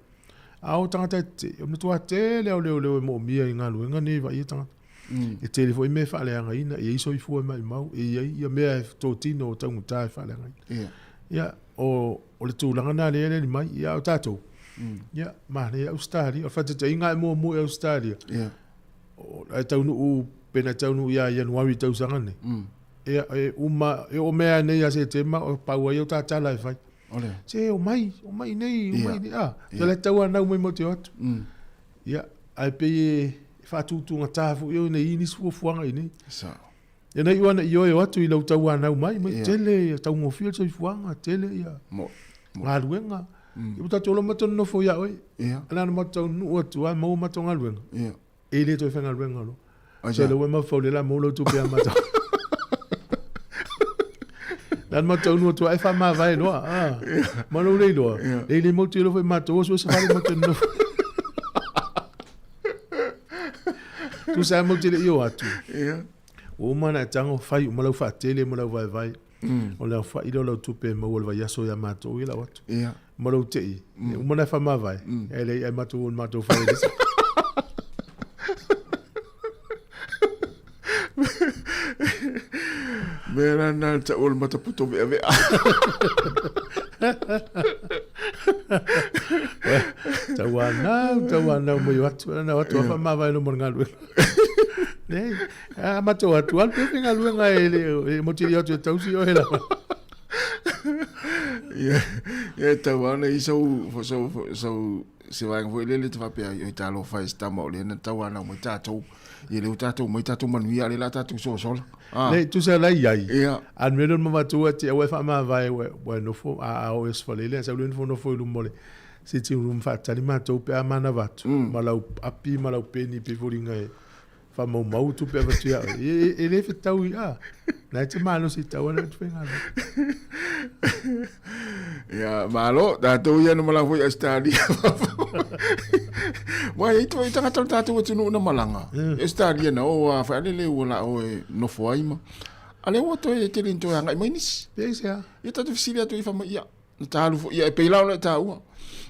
a o tagata e tetee, o le matua tele lava o leoleo e moomia i galuega nei e vaaia tagata. E tele foi mea e faaleagaina, e i ai soifua e maimau, e i ai ia mea e totino o taugata e faaleagaina. Ia, o le tulaga lena lea e aliali mai, ia a o tatou, ia, manaia Ausetalia. O le faataitaiga a e muamua i Ausetalia, ae taunuu, pe na taunuu ia Ianuari i le tausaga lenei, ia, e uma, e oo mai lava nei ia Setema, o pau ai o ta tala e fai. Ole. Se, omai, omai nei, omai nei. Ah, yeah. le tau anau mai mo te o atu. Ia, ae pei e faatutugata foi oi nei nisi fuafuaga i nei. Sa. Ia nei ua na i oe o atu i lau tau anau mai, mai tele ia taugofie le soifuaga, tele ia mo, mo. galuega. Ia ua tatou loa matou nonofo ia oe. Ia. Ana na matou taunuu atu lava maua matou galuega. Ia. E le toe faigaluega loa. Se le ua mafaufau lea la maua lau tupe ia matou. La na matou taunuu atu lava e faamavae loa. Ah. Ma lou le iloa. E le mau tele foi matou o se fale matou nonofo. Tusa ai mau tele i o atu. Ia. Ua uma ona e tago fai uma lau faatele ma lau vaevae. O le aofai lea o lau tupe e maua i le vaiaso ia matou ia lau atu. Ia. Ma lou tei, uma ona e faamavae, e leai ae matou o i le matou fale i le isi. Mea la na le tau o le matapoto veavea. Tauanau, tauanau mai o atu, na o atu a faamavae loa ma le galuega. Nei, a matou atu, alu pea faigaluega e le, e motili atu e tausi oe lava. Ia, ia e tau ana i sau, sau, sau, se vaega foi lele te faapea ai, oi talofa e se tama o lea na tau ana mai tatou. Ia lea ua tatou mai tatou manuia, a lea la tatou sosola. Ah. Nei, tusa la i ai. Ia. A le mea lea na matou atu, aua e faamavae, ua, ua nofo, a, a o e fale lea, sau lea nofo nofo i luma o le sitting room faatali matou pe a manava atu, ma lau api ma lau peni pei foliga e faamaumau tupe avatu ia oe. E, e le fetaui, a. Na e te malosi i tau ana atu faigaluega. Ia, malo, tatou ia na malaga foi i Australia. Wa e i tagata o le tatou atunuu na malaga. I Australia na o a whaalele ua la o e nofo ai ma. A lea ua toe tele ni toe agai mai nisi. Pe aisea? Ia tatou fesili atu i fai mai, ia, na ta alu foi, ia e pei la ona e taua.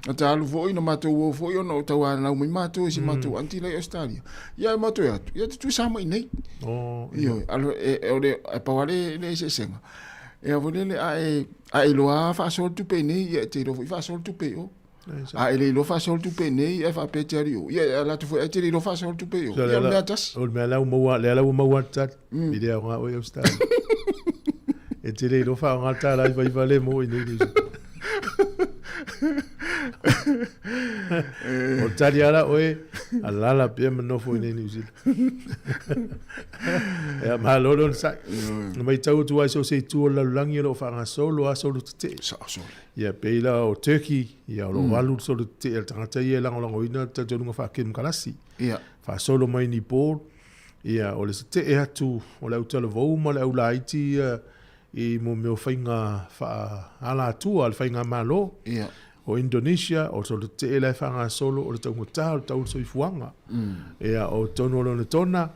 Na ta alu foi, na matou o foi ona o tauanau mai matou i si matou aunty la i Australia. Ia e matou e atu, ia tutusa mai nei. Oh, Ioe, alo, e, e, o le, e pau lava le, le eseesega. E foi lele, a e, a e iloa lava faasoa le tupe i nei, ia e te iloa foi faasoa le tupe i o. A e le iloa faasoa le tupe i nei, ae faapea e te alu i o. Ia e alu atu foi ae te le iloa faasoa le tupe i o. Ia o le mea tasi. O le mea la ua maua, lea la ua maua le tali. I le aoga oe Australia. E te le iloa faaaoga le tala iva iva le mo i nei New Zealand. O le tali ala oe, alala pea ma nofo i nei New Zealand. Ia, malo le onosai. Na matau atu ai so o se itu o le lalolagi o lo o faagasolo lava solo tetee. Sao sole. Ia, pei la o Turkey, ia, o lo o alu le solo tetee a le tagata ia e lagolagoina le talitonuga faa-kemokarasi. Ia. Faasolo mai Nepal, ia, o le tetee atu o le autalavou ma le aulaiti ia i mo mea o faiga faa-alatua a le faigamalo. Ia. O Indonesia, o solo tetee la e faagasolo o le taugata o le tau o le soifuaga. Ia, o totonu o lona tona,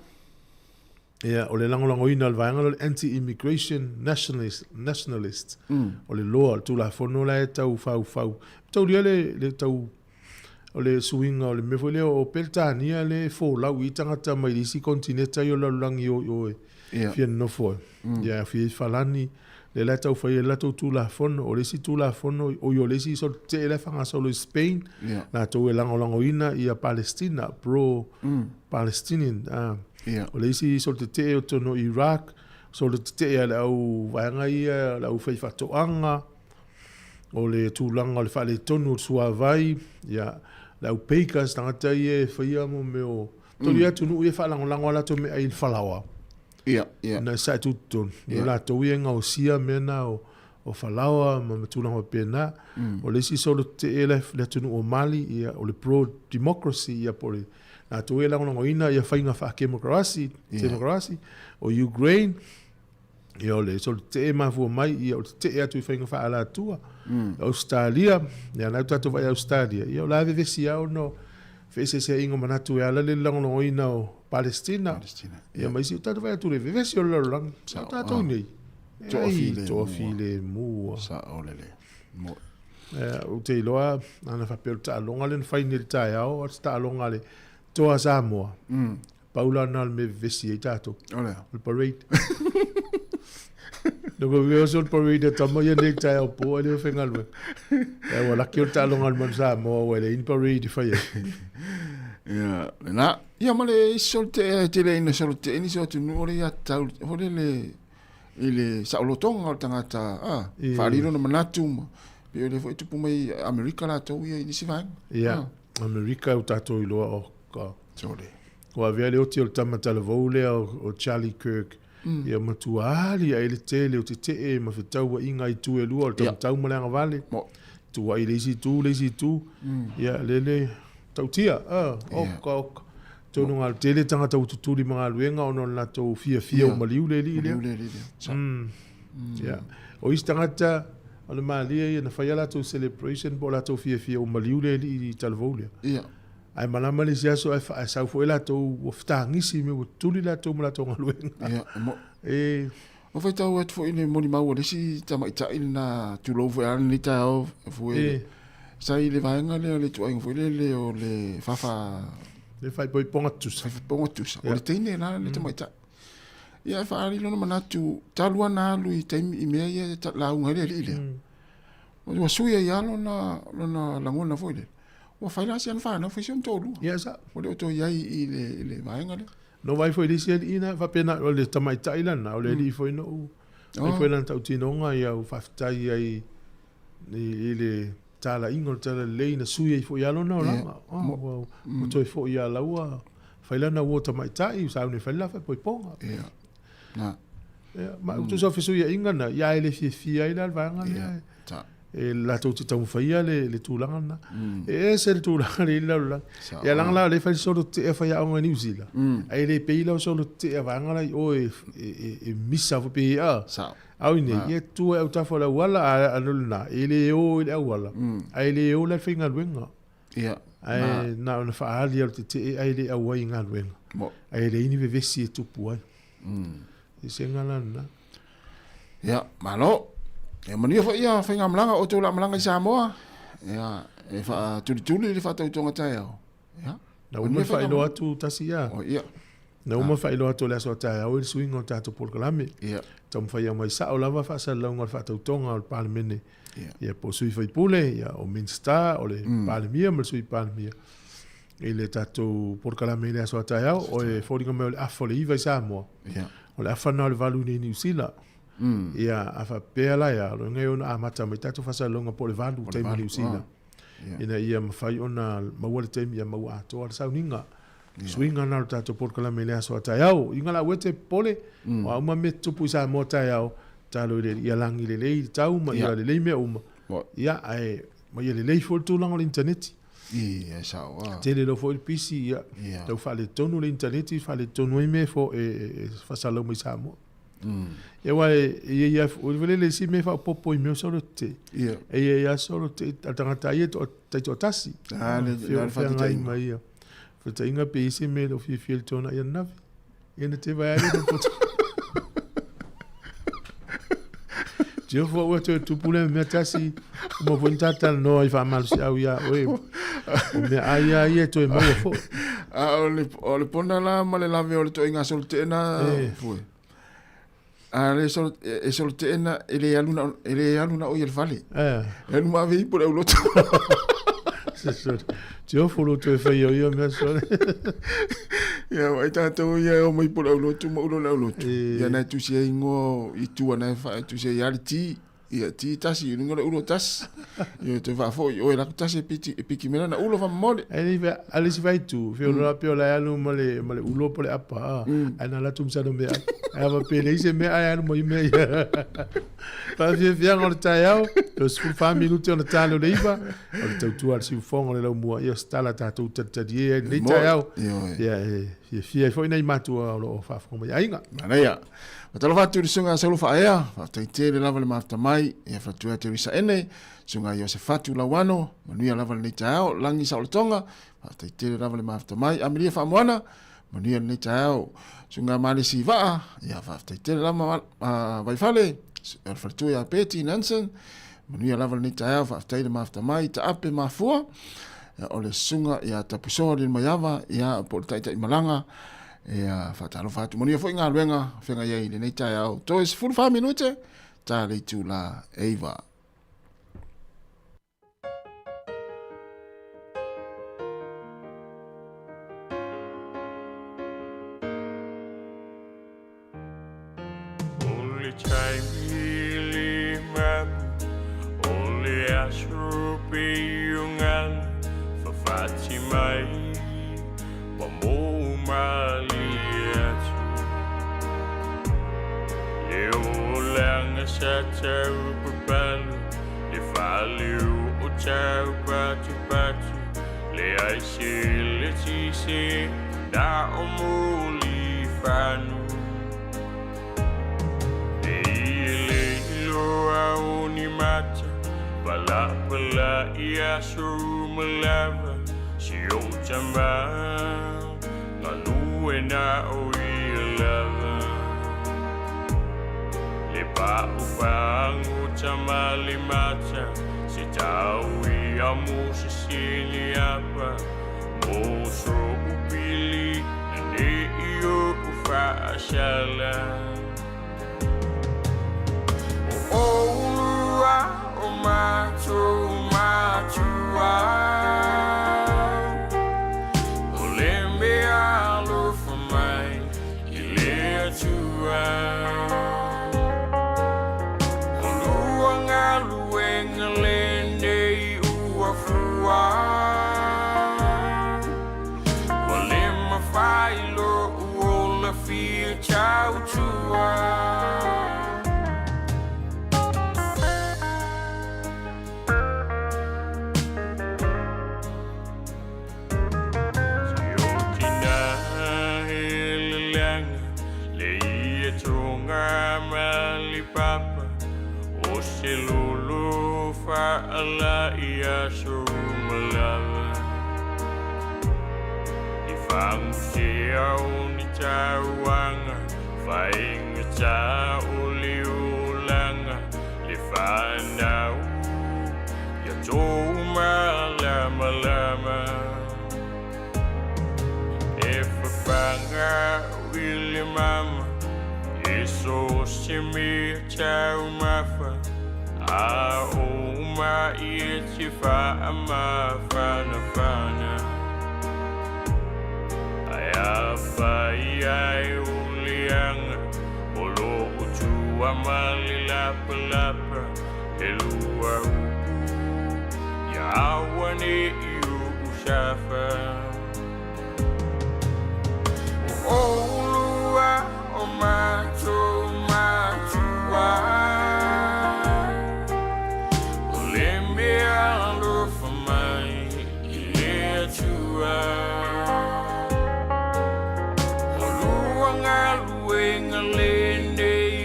ia, o le lagolagoina o le vaega lea o le Anti-Immigration Nationalist, Nationalist, o le loa, o le Tulafono la e tau faufau. Taulia le, le tau o le suiga o le mea foi lea o Peretania lea e folau i tagata mai le isi konetineta ia o le lalolagi o i o e fia nonofo ai. Ia, fia i Falani, lea la e tau fai ai le latou Tulafono. O le isi Tulafono, oi o le isi solo tetee la e faagasolo i Spain, latou e lagolagoina ia Palestina, pro Palestinian. O le isi solo tetee o totonu o Iraq, solo tetee a le au vaega ia, le au faifaatoaga, o le tulaga o le faaletonu o le suavai, ia, le au bakers, tagata ia e faia mo mea o tolu ia atunuu ia e faalagolago a latou meaai i le falaoa. Ia, ia. Na sa tu totonu. Ia. O latou ia e gaosia mea na o, o falaoa ma tulaga faapena. O le isi solo tetee le, le atunuu o Mali, ia, o le pro-democracy, ia, po o le latou ia e lagolagoina ia faiga faa-kemokarasi, demokarasi. O Ukraine, Ia o le solo tetee mafua mai, ia o le tetee atu i faiga faaalatua. Ausetalia, ia na tatou vaai Ausetalia, ia o la e vevesi lava ona o feeseeseaiga o manatu e ala i le lagolagoina o Palestina. Palestina. Ia ma isi, o tatou vaai atu i le vevesi o le lalolagi. Sao, O tatou ah. nei, Toafilemu. toafilemu. Sao lelei. Mo. Ou te iloa, ana faapea o le taaloga lea na fai nei i le taeao, o se taaloga a le Toa Samoa. Pau la lena o le mea e vevesi ai tatou. O le a? O le parade. No ko veo so le parade a tama ia nei taeao po ai le o faigaluega. Ia ua laki o le taaloga a le Manu Samoa ua e leai ni parade e fai ai. Ia, lena. Ia ma le isi solo tetee e tele ina solo tetee nisi o atunuu o le aiatatau foi lele i le saolotoga o le tagata, a, faaali lona manatu ma pei o lea foi e tupu mai Amerika latou ia i nisi vaega. Ia, Amerika ua tatou iloa oh God. Sole. Ua avea le oti o le tama talavou lea o Charlie Kirk. Ia matua ali ae le tele o tetee ma fetauaiga i itu e lua o le taumatau ma le agavale. Tuuai i le isi itu, le isi itu. Ia lele tautia. Oka oka. Tonu ngā tele tangata ua tutuli ma galuega ona o le latou fiafia ua maliu le alii lea. Maliu le alii lea. Ia. O isi tagata o le malie ia na fai a latou celebration po o latou fiafia ua maliu le alii i talavou lea. Ia. Ae malama le isi aso ae sau foi latou ua fetagisi me ua tuli latou ma latou galuega. Ia, mo. E. O faitau atu foi i le molimau a le isi tamaitai lena, tulou foi a lenei taeao foi. E. Sa i le vaega lea o le ituaiga foi lele o le fafa. Le faaipoipoga tutusa. Faaipoipoga tutusa. O le teine la le tamaitai. Ia e faaali lona manatu talu ana alu i taimi i mea ia e lauga ai le alii lea. Ua sui ai lava lona, lona lagona foi lele. Ua fai la si ana fanau, fai si ona toalua. Ia sa. Ua le o toe i ai i le, i le vaega lea. Na ou vaai foi i le isi alii na, faapena, o le tamaitai lana, o le alii foi na ou, fai foi lana tautinoga, ia ou faafetai ai i, i le talaiga o le talalelei na sui ai foi lava lona olaga. Oh, ua, ua toe foi lava la ua fai lana uo tamaitai, ua sauni e fai le la faaipoipoga. Ia. Na. Ia, ma tusa o fesuiaiga na, ia e le fiafia ai la le vaega lea. Ia, ta. E latou te taumafaia le, le tulaga lena. E ese le tulaga lea i le lalolagi. Sao. Ia leaga la o lea e fai solo tetee a faiaoga i Niu Sila. Ae le pei la o solo tetee a vaega la i o e, e, e, e misa foi pe a. Sao. A o i inei, ia tu ai autafa o le auala, a, a no lena, e le o i le auala, ae le o la i le faigaluega. Ia. Ae na ona faaali lava o le tetee ae le auai i galuega. Mo. Ae leai ni vevesi e tupu ai. Eseesega la lena. Ia, malo. Ia manuia foi ia faigamalaga o outou la malaga i Samoa. Ia, e faatulituli le faatautoga taeao. Ia. Na uma faailoa atu tasi ia. O ia. Na uma faailoa atu o le aso a taeao i le suiga o tatou polokalame. Ia. Taumafai mai sao lava faasalalauga o le faatautoga o le Palemene. Ia. Ia po o sui faipule, ia o Minisita, o le Palemia ma le Sui Palemia. I le tatou polokalame i le aso a taeao, o e foliga mai o le afa o le 9 i Samoa. Ia. O le afa lena o le 8 i Niu Sila. Ia, a faapea la ia, o loiga e ono amata mai tatou faasalalauga po o le 8 taimi Niu Sila. Ina ia mafai ona maua le taimi ia maua atoa le sauniga. Suiga lena o le tatou polokalame i le aso a taeao. Iga la ua te popole, o a uma mea tutupu i Samoa taeao, talo i le ia lagi lelei le tau ma ia lelei mea uma. Ia, ae ma ia lelei foi le tulaga o le initaneti. Ia, sao a. Tele loa foi le pisi, ia, tau faaletonu le initaneti, faaletonu ai mea e fo, e faasalalau mai Samoa. Ia aua e i ai lava foi le isi mea e faaopoopo i mea o solo tetee. E i ai lava solo tetee a le tagata ia e taitoatasi. Ah, le le faataitaiga. Ma ia. Faataitaiga pe i ai se mea e le o fiafia i le tuanai ananafi. Ia na te vaai lea na poto. Tio fua ua toe tupu le mea tasi, uma foi na ta talanoa i faamalosiau iā oe. O mea ai lava ia e toe maua foi. A o le, o le pona la ma le lave o le toaiga solo teena fue. A le solo, e solo teena e le alu na, e le alu na o i le fale. E alu ma ave ipo le aulotu. Tio fua lo toe fai o ia mea sole. Ia, ai tātou ia e o mai po le aulotu ma ulo le aulotu. Ia nai tusi ai ingoa i tua nai wha, tusi ai ali ti. Ia ti tasi, i lunga le ulo tasi. Ia te faafoi oe laku tasi e piti, e piki mena na ulo whamamole. Ai ni fe ale si vai tu, fe olo pe ola alu ma le ma le ulo po le apa. Ai na la tum sa no mea. Ai ava pe le se mea ai alu mo i mea ia. Pa fia fia ngol taeao, lo 14 minute ona talo le iva, o le tautua le siufoga o le laumua, ia stala tātou talitali e ai lenei taeao. Ia e fiafia ai foi nai matua o lo o faafofoga mai aiga. Manaia. Fatalofa atu i le susuga ia Saulo Faaea, faafetai tele lava le mafuta mai, ia faletua ia Teresa Ene, susuga ia Iosefatu Lauano, manuia lava lenei taeao, Lagi Saolotoga, faafetai tele lava le mafuta mai, Amelia Faamoana, manuia lenei taeao, susuga ia Malesi Vaa, ia faafetai tele lava Vaifale, le faletua ia Betty Nansen, manuia lava lenei taeao, faafetai le mafuta mai, Taape Mafua, o le susuga ia Tapusoa Lilomaiava, ia po o le Taitai Malaga, Ia, faatalofa atu. Manuia foi galuega feagai ai i lenei taeao. Toe 14 minute, ta le itula e 9. O le taimi le mapu, o le aso pei o galu fafati mai, ma mou malie atu. Le olaga sa tau papalu, le faaleu o tau patupatu, leai se letise na o mulifanu. E ia le iloa o ni mata, palapala i aso uma lava, si o tama, galue na o ia lava. Le pa'u tama le mata, se tau ia mo se sili apa, mo so upili, na ne i o ufaasala. O olua o matou matua, o le mea alofa mai i le Atua. O lua galuega lenei ua fua, ua le mafai lo'u ola fia tautua. Si o tina heleleaga le ia tonga ma le papa, o se lolo faala i aso uma lava. I fagusea o ni tauaga, faigata o le olaga, le fanau ia tou malamalama. E fafaga i le mama, e so se mea taumafa, a o mai e te faamafanafana. Ai a fai ai o leaga, o loo tua ma le lapalapa, e lua upu, ia aua ne i uu safa. O olua o matou matua, o le mea alofa mai i le Atua. O lua galuega lenei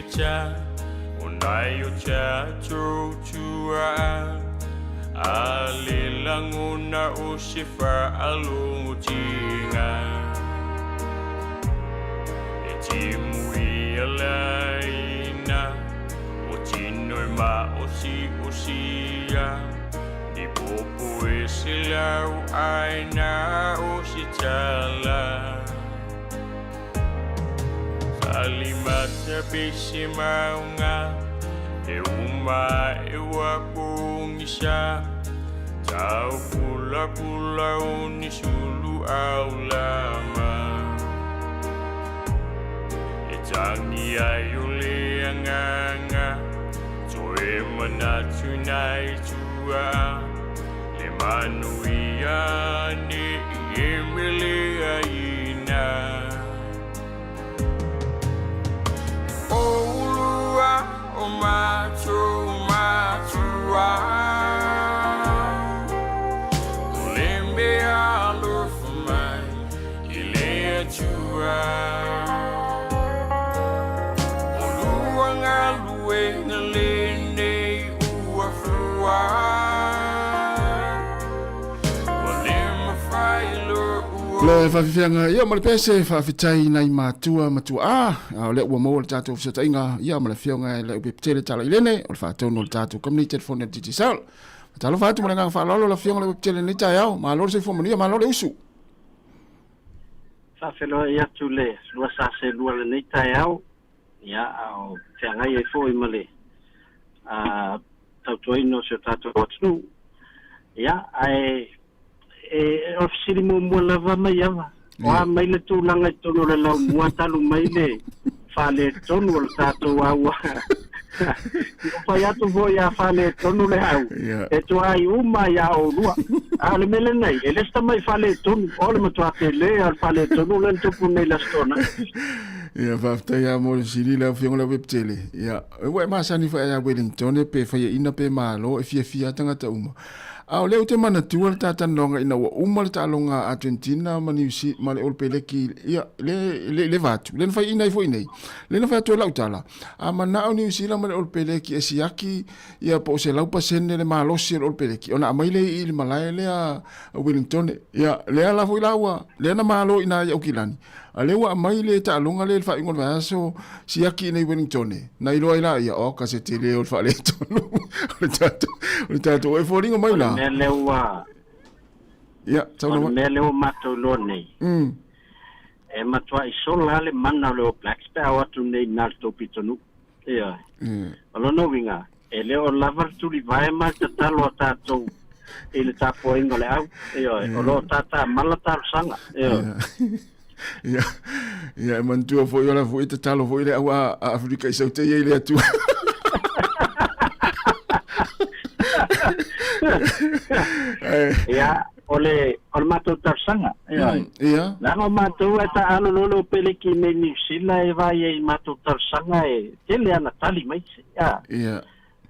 figata O nai o tātou tua A le langona o se whaalotinga E timu i a laina O tino e ma o si o sia Ni popo e se lau aina o se tala Salimata pese maunga E uma e wapungisa Tau pula pula o ni sulu au lama E tangi ai o le anganga Toe manatu nai tua Le manu ia ne i emele aina Olua o matu matua O le mea alofa mai i le Atua O lua galuega lenei ua fua Ua le mafai lo'u Le faafifiaga ia ma le pese faafetai nai matua matua a a o lea ua maua le tatou fesootaiga ia ma le afioga e Leupepetele Talailene o le faatonu o le tatou kamupani telefoni a le Digicel. Faatalofa atu ma le agaga faaaloalo lau afioga Leupepetele i lenei taeao. Malo le soifua manuia, malo le usu. Faafeiloai atu le 242 lenei taeao, ia, a o feagai ai foi ma le tautuaina o si o tatou atunuu. Ia, ae e, o le fesili muamua lava mai ava, o a mai le tulaga i totonu o le laumua talu mai le faaletonu o le tatou aua. Ua fai atu foi a faaletonu le au, e tuai uma ia oulua. A o le mea lenei, e le se tamai faaletonu, o le matua tele o le faaletonu lea na tupu nei i le Aso Toonai. Ia, faafetai lava mo le fesili lau Afioga Leupepetele. Ia, ua e masani foi ia Wellington pe faiaina pe malo, e fiafia lava tagata uma. A o lea ou te manatua le talatalanoaga ina ua uma le taaloga a Argentina ma New Zealand ma le Olopeleki ia le le le va atu, le na faiaina ai foi nei. Le na fai atu ai lau tala, a manao New Zealand ma le Olopeleki e siaki ia po o 100% le malosi o le Olopeleki ona aumai lea i i le malae lea a Wellington. Ia, lea la foi la ua, lea na malo i ina i Aukilani, A lea ua aumai le taaloga lea i le faaiuga o le vaiaso, siaki i inei i Wellington, na iloa ai laia, oh, ka se tele o le faaletonu o le tatou, o le tatou. E foliga mai la. O le mea lea ua, Ia, o le mea lea ua matou iloa nei, e matuai sola lava le mana o le All Blacks pe a o atu nei i ina i le tou pitonuu. Ioe. O lona uiga, e le o lava le tulivae ma le tatalo a tatou i le tapuaiga o le au. Ioe. O lo o tatamala talosaga. Ioe. Ia, ia, e manatua foi o la foi tatalo foi le au a Afrika i saute i le Atua. Ia, o le, o le matou talosaga. Ioe. Ia. Leaga o matou e taaalo loa le Opeleki i nei Niu Sila e vaai ai i matou talosaga e tele ana tali mai se. Ia. Ia.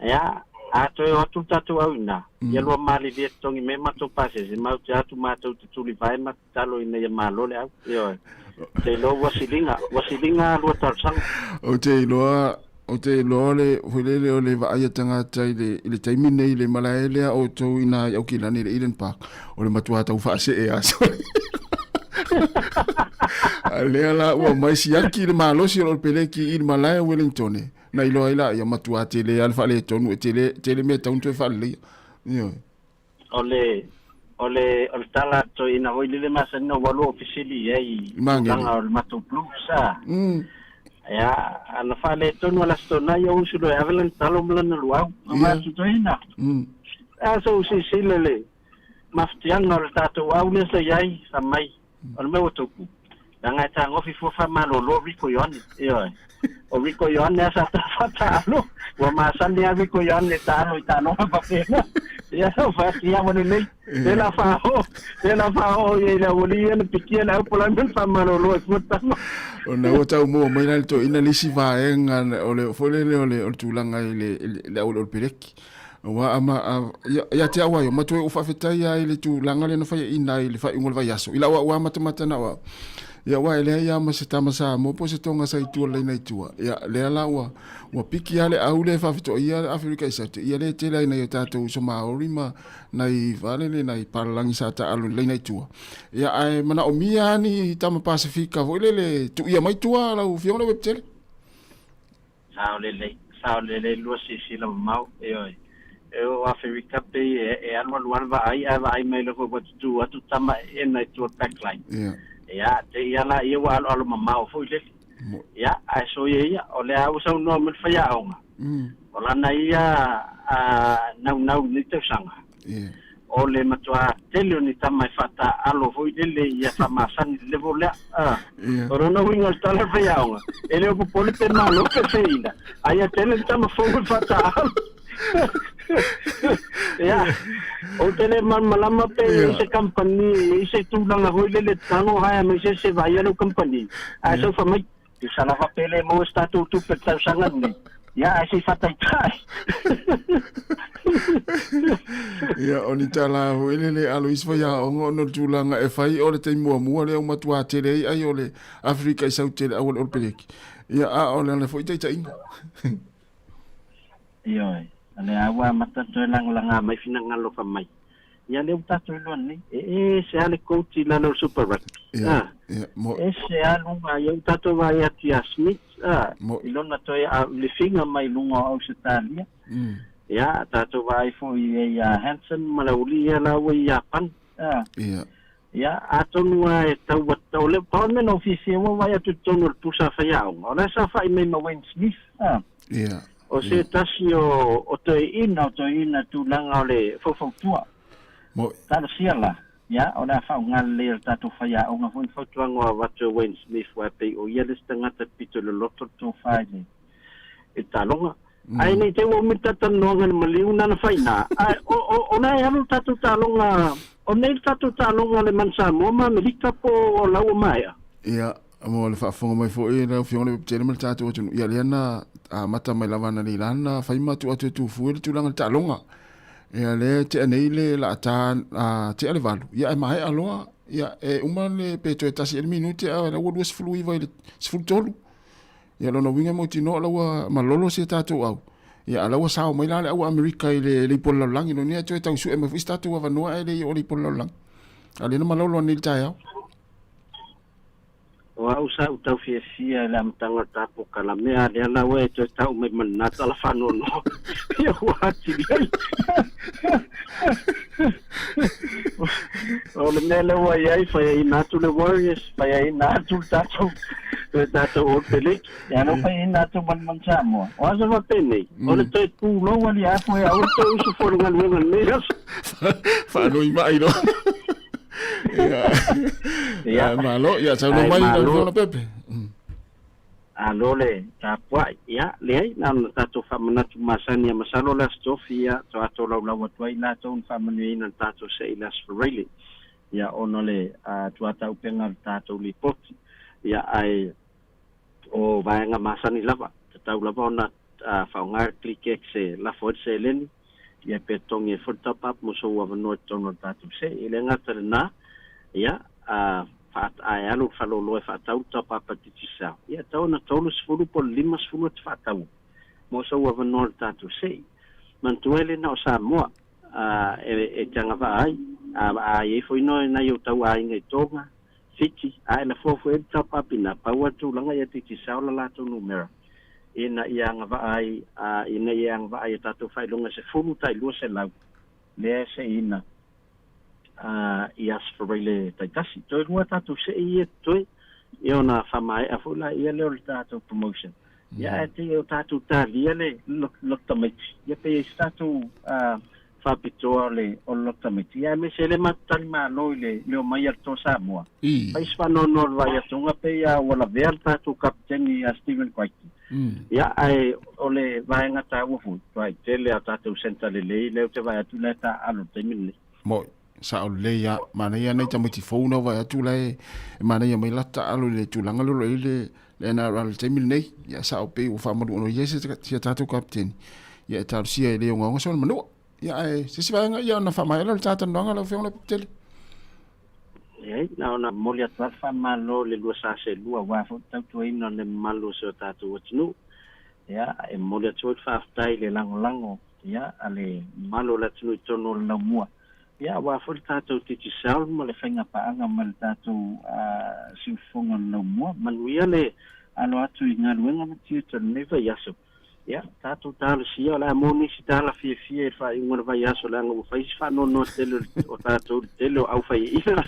Ia, a toe o atu le tatou au i ina, ia lua malilie totogi mai matou pasese, matou te atu matou te tulivae ma tatalo ina ia malo le au. Ioe. Te iloa ua siliga, ua siliga a lua talosaga. Ou te iloa, ou te iloa le, foi lele o le vaai a tagata i le, i le taimi nei i le malae lea o outou i ina i Aukilani i le Eden Park, o le matua tau faasee lava sole. A lea la ua mai siaki le malosi o le Peleki i le malae o Wellington, na iloa ai la ia matua tele lava le faaletonu e tele, tele mea e tatau ona toe faaleleia. Ioe. O le, o le, o le tala atu ina foi lele masani na ou alu ou fesili i ai i tulaga o le matou blues a. Ia, ana faaletonu a le Aso Toonai ia usu loa e ave lana talo ma lana luau. Ma matou toeaina. A so silasila le mafatiaga o le tatou au lea sa i ai, fai mai, O le mea ua tupu, leaga e tagofi fua faamalolo Rico Ioane. Ioe. O Rico Ioane lava sa ta faataalo. Ua masani lava Rico Ioane e taalo i taaloga faapena. Ia, o fai atu, ia ua lelei. Lea la faaoo, lea la faaoo i ai le aualii ia na pikia le au po o le a le mea na faamalolo ai fua le tama. Ona ua tau maua mai la le toeaina le isi vaega o le foi lele o le tulaga i le au o le peleki. Aua a ma, a, ia, ia te au ai, o matua e ou faafetai ai i le tulaga lea na faiaina ai i le faaiuga o le vaiaso. I lau au lava matamata na o au. Ia aua e leai lava ma se tama Samoa po o se Tonga sa i tua o le laina i tua. Ia lea la ua ua piki lava le au lea e faafetoaia le Aferika i Saute, ia lea e tele ai nai o tatou uso Maori ma nai vaalele nai palalagi sa taaalo i le laina i tua. Ia ae manaomia lava ni tama Pasefika foi lele e tuuia mai tua lau Afioga le Webtele. Sao lelei, sao lelei lua silasila mamao, ioe. E o Aferika pei e, e alualu lava le vaai ae vaai mai loa foi ua tutū atu tama eena i tua o le backline. Ia. Ia, te i ala ia ua aloalo mamao foi lele. Ia, ae soia ia, o lea ua saunoa mai le faiaoga, o lana ia a, naunau i lenei tausaga, Ia. o le matuā tele o ni tama e faataaalo foi lele ia faamasani i le level lea. A, Ia. o lona uiga o le tala a le faiaoga, e le o popole pe malo pe feina, a ia tele ni tama fou e faataaalo. Ia, ou te le malamalama pe i ai se kamupani, e i ai se tulaga foi lele e tago haea mai se isi e vaaia lau kamupani, ae sau fai mai, Tusa lava pe le maua se tatou tupe i le tausaga lenei, ia ae se i faataitai. Ia, o ni tala foi lele alo isi faiaoga ona o le tulaga e fai o le taimi muamua lea ua matua tele ai ai o le Afrika i Sautele aua le Olopeleki. Ia, a o le ala foi taitaiga. Ioe, o lea ua amata toe lagalaga mai finagalo fai mai, Ia lea ua tatou iloa nei, e ese lava le coach i lalo o le Super Rugby. Ia, Ah, ia, mo, ese lava luga, ia ua tatou vaai atu ia Smith, ah, mo, i lona toe lifiga mai luga o Ausetalia. Ia, tatou vaai foi i ai ia Hansen ma le aualii ia la ua i Iapani. Ah, Ia. ia, atonu lava e tau atu, o le, pau le mea na ou fiafia ua vaai atu i totonu o le pusa a faiaoga, o la e saofai mai ma Wayne Smith, ah. Ia. O se tasi o, o toeaiina, o toeaiina tulaga o le faufautua. Mo. Talosia la, ia, o le a faaaoga lelei e le tatou faiaoga foi ni fautuaga o avatu e Wayne Smith aua e pei o ia le isi tagata pito i loloto le tofa i le, i le taaloga. Ae nei te i ua umi le talatalanoaga i le maliu na na fai ina, ae o, o, o la e alu le tatou taaloga, o nei le tatou taaloga le Man Samoa ma Amerika po o la ua maea? Ia, mo le faafofoga mai foi lau Afioga i le Webtele ma le tatou atunuu, ia lea na amata mai lava ananei la na fai ma tuu atu e Tufue le tulaga i le taaloga. Ia lea e tea nei le laata a tea le 8, ia ae maea loa, ia e uma le pe toe tasi ea le minute a la ua 29 i le 13. Ia lona uiga e mautinoa la ua malolo si a tatou au. Ia a la ua sao mai la le au Amerika i le le ipo le lalolagi lona ia toe tau sue mai foi se tatou avanoa ae le i oo le ipo le lalolagi. A lea na malolo anei i le taeao. O au sa ou tau fiafia i le amataga o le tapo kalamea, lea la ua e toe tau mai ma lena tala faanoanoa ia ua atili ai. O le mea lea ua i ai, faiaina atu le Warriors, faiaina atu le tatou, le tatou Old Peleki, ia lea ua faiaina atu ma le Man Samoa. O aso faapenei, o le toe pulou aliae afu e aua le toe usu fua i le galuega i lenei aso. Faanoima'i loa. Ia. Ia. Malo, ia saunoa Ai, mai lau malo. Afioga Pepe. Alo le tapuai. Ia, leai, na ona tatou faamanatu masani ia masalo le Aso Tofi, ia, faatoa tolaulau atu ai latou na faamanuiaina le tatou se i le Aso Faraile, ia, ona o le tuatauupega o le tatou lipoti. Ia, ae o vaega masani lava, tatau lava ona faaaoga le ClickX e lafo ai le seleni, ia pe totogi ai foi le top up mo sou avanoa i totonu o le tatou se. E le gata i lena, ia, ae alu i le faleoloa e faatau le top up a Digicel, ia e tatau ona 30 po o le 50 e te faatau mo sou avanoa i le tatou se. Manatua e le na o Samoa e te agavaa ai, a i ai foi nai ou tauaiga i Tonga, Fiti, a e lafoa foi ai le top up ina, pau lava le tulaga ia Digicel la latou numera ina ia agavaa ai, a ina ia agavaa ai a tatou faailoga e 10 tai 200 lea e seiina a i Aso Faraile taitasi. Toe lua tatou sei ia totoe, ia ona faamaea foi laia lea o le tatou promotion. Ia ae te i o tatou talia le loto tamaiti, ia pe i ai se tatou faapitoa o le o le loto tamaiti. Ia aemaise ai le matou talimalo i le le omai a le Toa Samoa. Fai se faanoanoa o le vaai atuga pei a ua lavea le tatou kapiteni ia Stephen Kwaiki. Ia ae o le vaega taua foi, tuai tele a tatou centre lelei lea ou te vaai atu la e taaalo i le taimi lenei. Moi, sao lelei lava. Manaia nai tamaiti fou na vaai atu la e manaia mai la taaalo i le tulaga lea o lo o i ai le le NRL i le taimi lenei. Ia sao pei ua faamalu ona i ai si a tatou kapiteni. Ia e talosia e le ogaoga sona manua. Ia ae se isi vaega ia ona faamaea lea o le talatalanoaga lau Afioga Lopetele. Leai, na ona momoli atu lava le faamalo i le lua sa seelua aua foi le tautuaina o le mamalu o si o tatou atunuu. Ia, e momoli atu foi le faafetai i le lagolago ia, a le mamalu o le atunuu i totonu o le laumua, ia, aua foi le tatou Digicel ma le faigapaaga ma le tatou siufofoga o le laumua. Manuia le alo atu i galuega ma tiute o lenei vaiaso. Ia, tatou talosia, o le a maua nisi tala fiafia i le faaiuga o le vaiaso, leaga ua fai si faanoanoa tele o tatou i le tele o aufaii'a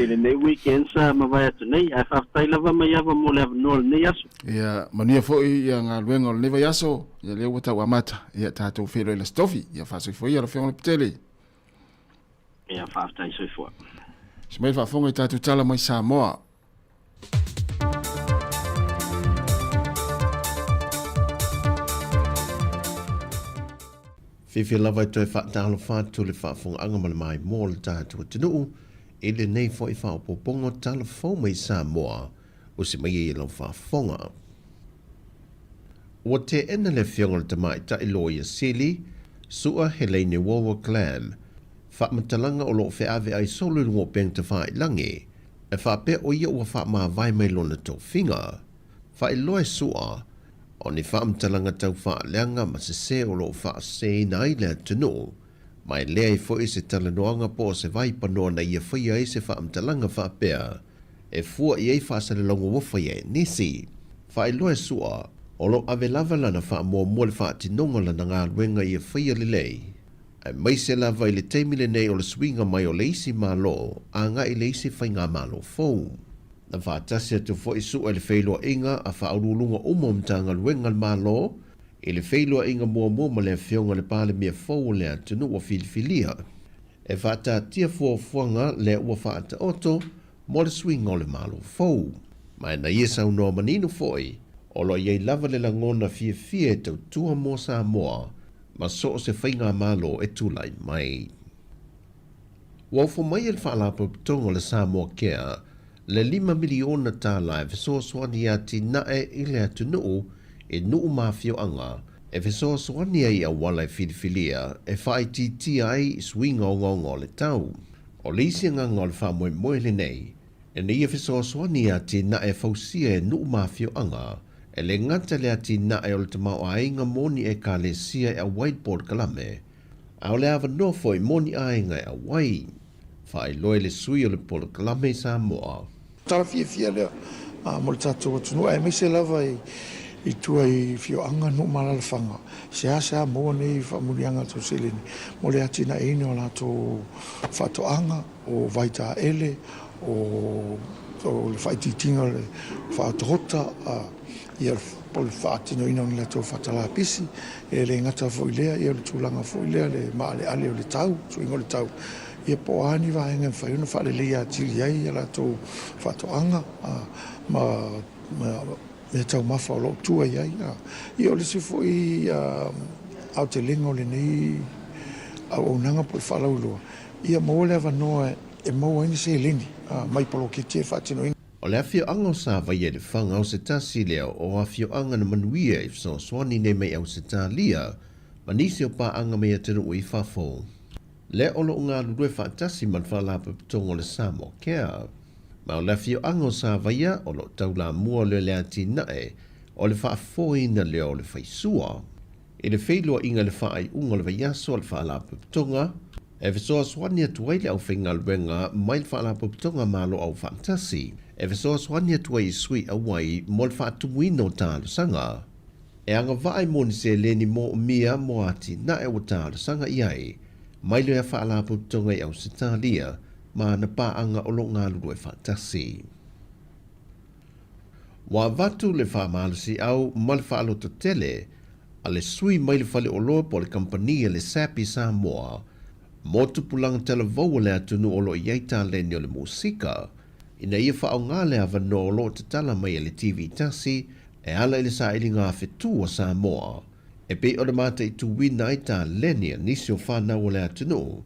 i lenei weekend sa mavae atu nei. Ae faafetai lava Maiava mo le avanoa o lenei aso. Ia, manuia foi ia galuega o lenei vaiaso, ia lea ua tau amata, ia tatou feiloai i le Aso Tofi, ia faasoifua ia lau Afioga Leputele. Ia, faafetai soifua. Se mai faafofoga i tatou tala mai Samoa. Fiafia lava e toe faatalofa atu le faafofogaaga ma le maimoa o le tatou atunuu i lenei foi faaopoopoga o tala fou mai Samoa o se mai ai e lau faafofoga. Ua teena le Afioga i le Tamaitai Loia Sili, Su'a Helaine Wowa Clam, faamatalaga o lo o feaveai solo i luga o upega tafailagi, e faapea o ia ua faamavae mai lona tofiga. Faailoa e Su'a, o ni faamatalaga tau faaleaga ma sese o lo o faaseseina ai le atunuu, ma e leai foi se talanoaga po o se vaipanoa na ia faia ai se faamatalaga faapea e fua i ai faasalalauga ua faia e nisi. Faailoa e Su'a, o lo o ave lava lana faamuamua le faatinoga o lana galuega ia faia lelei, aemaise lava i le taimi lenei o le suiga mai o le isi Malo agai i le isi faigamalo fou. Na faatasi atu foi Su'a i le feiloaiga a faauluuluga uma o Matagaluega a le Malo i le feiloaiga muamua ma le Afioga i le Palemia fou o le atunuu ua filifilia e faataatia fuafuaga lea ua faataoto mo le suiga o le Malo fou. Ma na ia saunoa manino foi, o lo o i ai lava le lagona fiafia e tautua mo Samoa ma so o se faigamalo e tulai mai. Ua ofo mai e le Faalapotopotoga o le Samoa Care le $5 miliona e fesoasoani e atinae i le atunuu i nuu ma afioaga e fesoasoani ai i auala e filifilia e faaitiitia ai suiga ogaoga o le tau. O le isi agaga o le faamoemoe lenei, ina ia fesoasoani e atinae e fausia e nuu ma afioaga, e le gata i le atinae o le tamaoaiga mo ni ekalesia e auai le polokalame, a o le avanoa foi mo ni aiga e auai. Faailoa i le sui o le polokalame i Samoa. Tala fiafia lea mo le tatou atunuu aemaise lava i tua i afioaga, nuu ma alaalafaga, seasea maua nei faamanuiaga tau seleni mo le atinaeina o latou faatoaga, o vaitaele, o le faaitiitiga o le faaotaota, ia o le faatinoina o ni latou faatalapisi, e le gata foi i lea, ia o le tulaga foi lea le maaleale o le tau, suiga o le tau, ia po o a ni vaega e mafai ona faaleleia atili ai a latou faatoaga ma meataumafa o lo o tua i ai. Ia o le isi foi aotelega o lenei auaunaga po o le faalauiloa, ia maua le avanoa e maua ai ni seleni mai poloketi e faatinoina. O le afioaga o Savaia i Lefaga o se tasi lea o afioaga na manuia i fesoasoani nei mai Ausetalia ma nisi o paaga mai atunuu i fafo. Lea o lo o galulue faatasi ma le Faalapotopotoga o le Samoa Care. Ma o le afioaga o Savaia o lo o taulamua lea le atinae o le faafoeina lea o le faisua. I le feiloaiga i le faaiuga o le vaiaso a le Faalapotopotoga, e fesoasoani atu ai le aufaigaluega mai le Faalapotopotoga Malo Aufaatasi e fesoasoani atu ai i sui auai mo le faatumuina o talosaga. E agavaa i mo ni seleni moomia mo atinae ua talosaga i ai mai lea Faalapotopotoga i Ausetalia ma ana paaga o lo o galulue faatasi. Ua avatu le faamalosiau ma le faalototele a le sui mai le faleoloa po o le kamupani a le Sappi Samoa mo tupulaga talavou o le atunuu o lo o i ai taleni o le musika ina ia faaaoga le avanoa o lo o tatala mai e le TV tasi e ala i le sailiga fetu a Samoa e pei ona mataituina ai taleni a nisi o fanau o le atunuu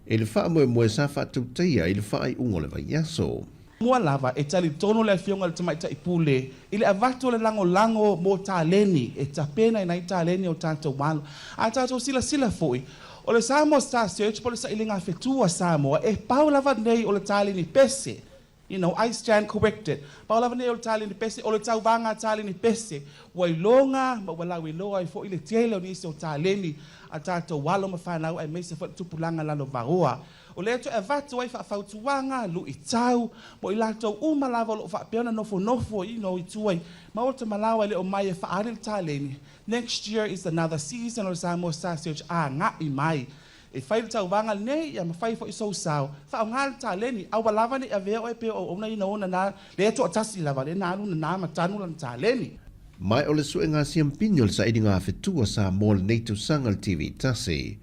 i le faamoemoe sa faatautaia i le faaiuga o le vaiaso. Mua lava, e talitonu le Afioga i le Tamaitai Pule i le avatu o le lagolago mo taleni e tapena i nai taleni o tatou alo. A tatou silasila foi, O le Samoa Star Search po o le sailiga fetu a Samoa, e pau lava nei o le taleni pese. You know, I stand corrected. Pau lava nei o le taleni pese, o le tauvaga a taleni pese, ua iloga ma ua lauiloa ai foi le tele o nisi o taleni a tatou alo ma fanau aemaise foi le tupulaga lalovaoa. O lea e toe avatu ai faafautuaga, luitau, mo i latou uma lava o lo o faapea ona nofonofo, you know, i tua i Maota Malawa e le o mai e faaali le taleni. Next year is another season o le Samoa Star Search agai mai. E fai le tauvaga lenei, ia ma fai foi sou sao. Faaaoga le taleni, aua lava ne i avea oe pei o auauna ina ona na lea toatasi lava lea na alu nana ma tanu lana taleni. Mai o le suega siampini o le sailiga fetu a Samoa lenei tausaga i le TV tasi.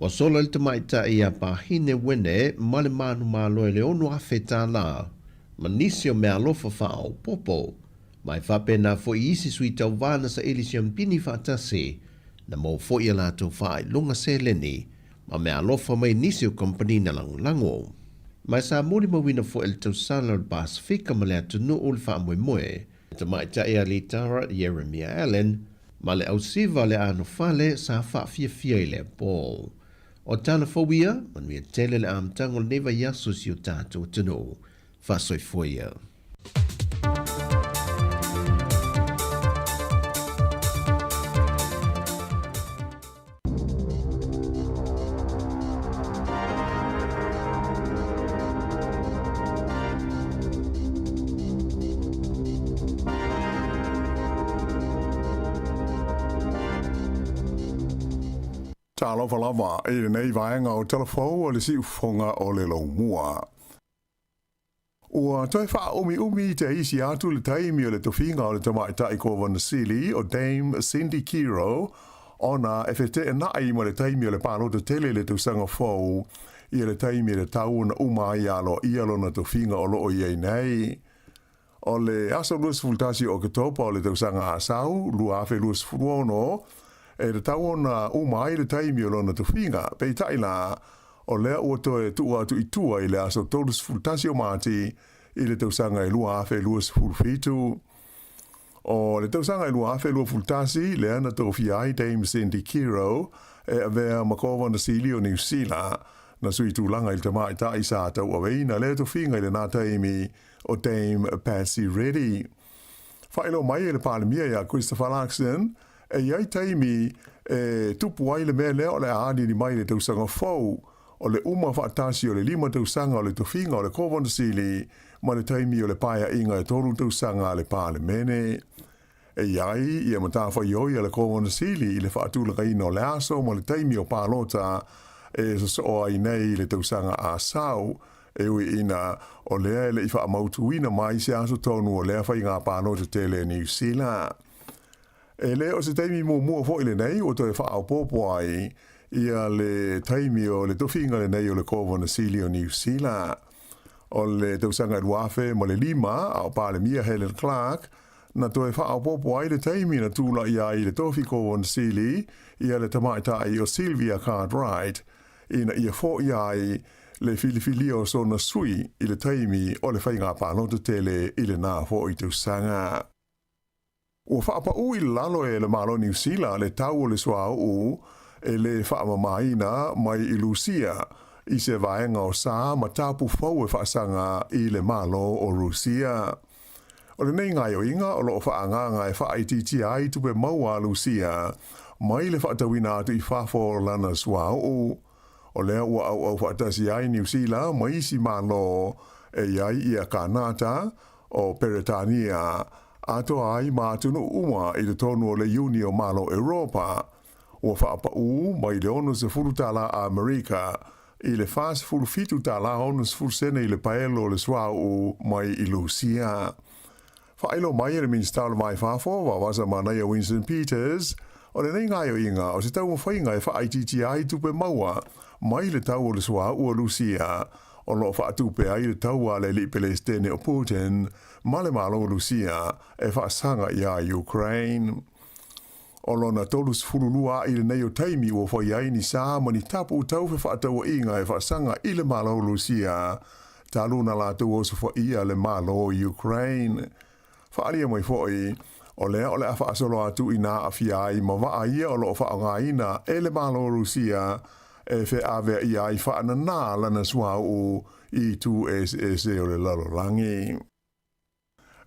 Ua sola le tamaitai ia Pahine Wene ma le manumalo e le $6,000 ma nisi o meaalofa faaopoopo. Ma e faapena foi i isi sui tauva na saili siampini faatasi, na maua foi a latou faailoga seleni ma meaalofa mai nisi o kamupani na lagolago. Ma e sa molimauina foi e le tausala o le Pasefika ma le atunuu le faamoemoe, le tamaitai a Litara Ieremia Allen ma le ausiva le anofale sa faafiafia i lea po. O tala fou ia, manuia tele le amataga o lenei vaiaso i si o tatou atunuu. Faasoifua ia. Talofa lava i lenei vaega o Talafou o le siufofoga o le Laumua. Ua toe faaumiumi te isi atu le taimi o le tofiga o le tamaitai Kovana Sili o Dame Cindy Kiro ona e feteenai ma le taimi o le palota tele i le tausaga fou ia le taimi e tatau ona uma ai aloaia lona tofiga o loo i ai nei. O le aso 21 o Oketopa o le tausaga asau 2026 e tatau ona uma ai le taimi o lona tofiga, peitai la, o lea ua toe tuu atu i tua i le aso 31 o Mati i le tausaga e 2027. O le tausaga e 2021 lea na tofia ai Dame Cindy Kiro e avea ma Kovana Sili o Niu Sila, na sui tulaga i le tamaitai sa tauaveina lea tofiga i lena taimi o Dame Patsy Reddy. Faailoa mai e le Palemia iā Christopher Luxon, e i ai taimi e tupu ai le mea lea o le a aliali mai i le tausaga fou, o le uma faatasi o le 5 tausaga o le tofiga o le Kovana Sili ma le taimi o le paeaiga e 3 tausaga a le Palemene. E i ai ia matafaioi a le Kovana Sili i le faatulagaina o le aso ma le taimi o palota e sosoo ai nei i le tausaga a sau, e ui ina o lea e le i faamautuina mai se aso tonu o lea faiga palota tele Niu Sila. E le o se taimi muamua foi lenei ua toe faaopoopo ai ia le taimi o le tofiga lenei o le Kovana Sili o Niu Sila. O le tausaga e 2005 a o Palemia Helen Clark na toe faaopoopo ai le taimi na tula'i ai i le tofi Kovana Sili ia le tamaitai o Sylvia Cartwright ina ia foia ai le filifilia o sona sui i le taimi o le faiga palota tele i lena fo'i tausaga. Ua faapaū i lalo e le Malo Niu Sila le tau o le suauu e lē faamamaina mai i Lusia i se vaega o sa ma tapu fou e faasaga i le Malo o Rusia. O lenei gaoioiga o loo faaagaaga e faaitiitia ai tupe maua a Lusia mai le faatauina atu i fafo o lana suauu. O lea ua auau faatasi ai Niu Sila ma isi Malo e i ai ia Kanata, o Peretania, atoa ai ma atunuu uma i totonu o le Iuni o Malo Europa. Ua faapaū mai le $60 Amerika i le $47.60 i le paelo o le suauu mai i Lusia. Faailoa mai e le Minisita o le Va i Fafo, Vaovasa Manaia Winston Peters, o lenei gaoioiga o se taumafaiga e faaitiitia ai tupe maua mai le tau o le suauu o Lusia o loo faatupe ai le taua a le alii Pelestene o Putin ma le Malo o Lusia e faasaga iā Ukraine. O lona 32 aʻi lenei o taimi ua fai ai ni sa ma ni tapu tau fefaatauaiga e faasaga i le Malo o Lusia talu ona latou osofaia le Malo o Ukraine. Faaalia mai foi, o lea o le a faasolo atu i nā aafia ai ma vaa ia o loo faaaogaina e le Malo o Rusia. e feaveaʻia ai faananā lana suauu i itu eseese o le lalolagi.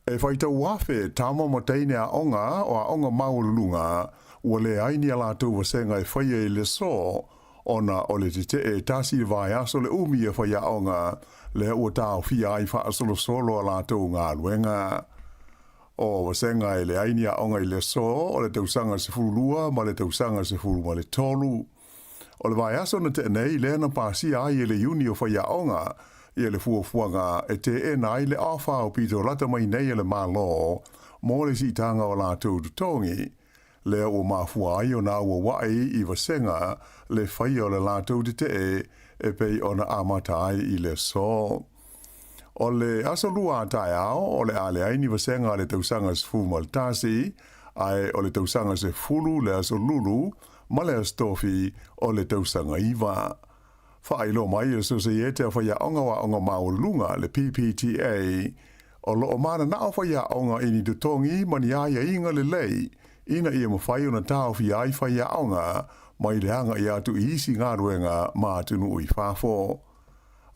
E faitau afe tama ma teine aʻoga o aʻoga maualuluga ua leai ni a latou vasega e faia i le aso ona o le teteʻe e tasi i le vaiaso le umi e faiaʻoga lea ua taofia ai faasolosolo a latou galuega. O vasega e leai ni aʻoga i le aso o le tausaga 12 ma le tausaga 13. O le vaiaso na tea nei lea na pasia ai e le Iuni o Faiaʻoga ia le fuafuaga e teena ai le ofa aupito lata mai nei a le Malo mo le siitaga o latou totogi, lea ua mafua ai ona auauaʻi i vasega le faia o le latou tetee e pei ona amata ai i le aso. O le aso Lua a taeao o le a leai ni vasega a le tausaga 11, ae o le tausaga 10 le aso Lulu ma le Aso Tofi o le tausaga 9. Faailoa mai e le Sosaiete a Faiaʻoga o Aoga Maualuluga, le PPTA, o lo o mananao faiaoga i ni totogi ma ni aiaiga lelei ina ia mafai ona taofia ai faiaoga mai le agaʻi atu i isi galuega ma atunuu i fafo.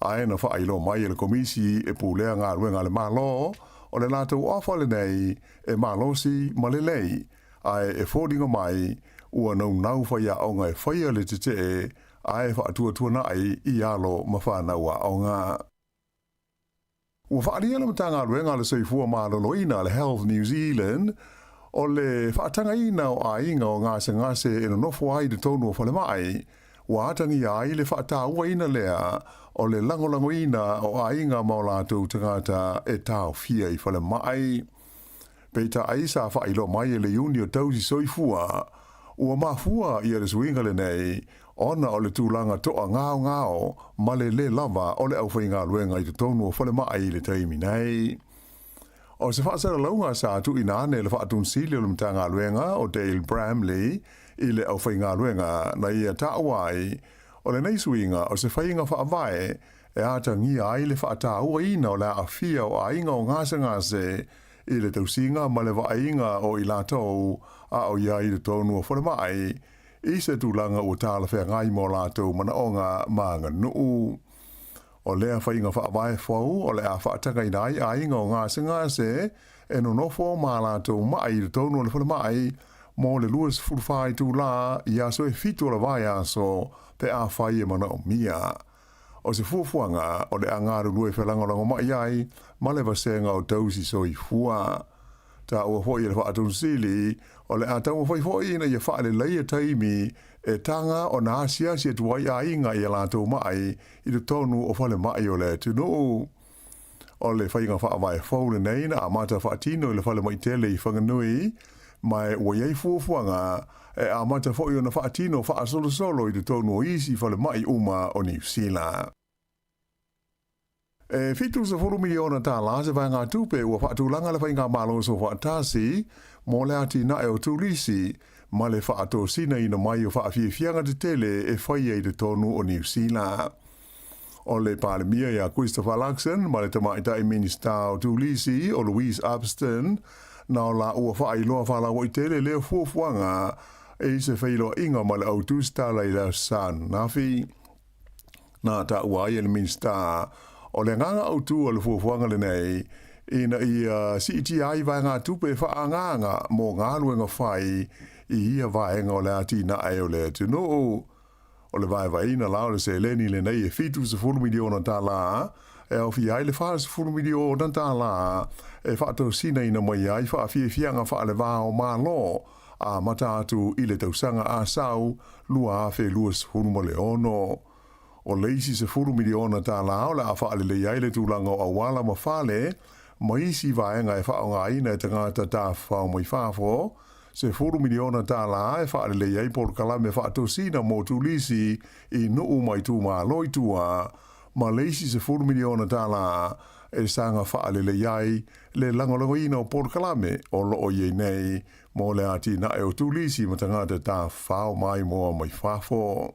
Ae na faailoa mai e le Komisi e Pulea Galuega a le Malo, o le latou ofa lenei e malosi ma lelei, ae e foliga mai ua naunau faiaoga e faia le tetee ae faatuatuanaʻi i alo ma fanau aoga. Ua faaalia le Matagaluega a le Soifua Maloloina, le Health New Zealand, o le faatagaina o aiga o gasegase e nonofo ai i totonu o falemai, ua atagia ai le faatauaina lea o le lagolagoina o aiga ma o latou tagata e taofia i falemai. Peitai sa faailoa mai e le Iuni o Tausi Soifua, ua mafua ia le suiga lenei ona o le tulaga toagaogao ma le lē lava o le aufaigaluega i totonu o falemai i le taimi nei. O se faasalalauga sa tuuina ane e le Faatunsili o le Matagaluega o Dale Bramley i le aufaigaluega na ia taua ai, o lenei suiga o se faiga faavae e atagia ai le faatauaina o le aafia o aiga o gasegase i le tausiga ma le vaaiga o i latou a o i ai i totonu o falemai i se tulaga ua talafeagai ma o latou manaoga ma aganuu. O lea faiga faavae fou o le a faatagaina ai aiga o gasegase e nonofo ma a latou maʻi i totonu o le falemai mo le 24 itulā i aso e fitu o le vaiaso pe afai e manaomia. O se fuafuaga o le a galulue felagolagomai ai ma le vasega o tausi soifua. Taua foi e le Faatonusili, o le a taumafai foi ina ia faaleleia taimi e taga ona asiasi atu ai aiga i a latou maʻi i totonu o falemai o le atunuu. O le faiga faavae fou lenei na amata faatino i le falemai tele i Whanganui, ma ua i ai fuafuaga e amata foi ona faatino faasolosolo i totonu o isi falemai uma o Niu Sila. E $70 miliona tālā se vaegatupe ua faatulaga le Faigamalo Soofaatasi mo le atinae o turisi ma le faatosinaina mai o faafiafiaga tetele e faia i totonu o Niu Sila. O le Palemia ia Christopher Luxon ma le Tamaitai Minisita o Turisi o Louise Upston na o laua faailoa faalauaitele lea fuafuaga i se feiloaiga ma le au tusitala i le Aso Sa ananafi. Na taua ai e le Minisita o le agaga autu o le fuafuaga lenei ina ia siitia ai vaegatupe e faaagaaga mo galuega fai i ia vaega o le atinae o le atunuu. O le vaevaeina la o le seleni lenei e $70 miliona tālā, e aofia ai le $40 miliona tālā e faatosinaina mai ai faafiafiaga faalevā o Malo amata atu i le tausaga asau 2026. O le isi $10 miliona tālā o le a faaleleia ai le tulaga o auala ma fale ma isi vaega e faaaogaina e tagata tafafao mai fafo, $10 miliona tālā e faalelei ai polokalame faatosina mo turisi i nuu ma itumalo i tua, ma le isi $10 miliona tālā e saga faalelei ai le lagolagoina o polokalame o lo o i ai nei mo le atinae o turisi ma tagata tafafao maimoa mai fafo.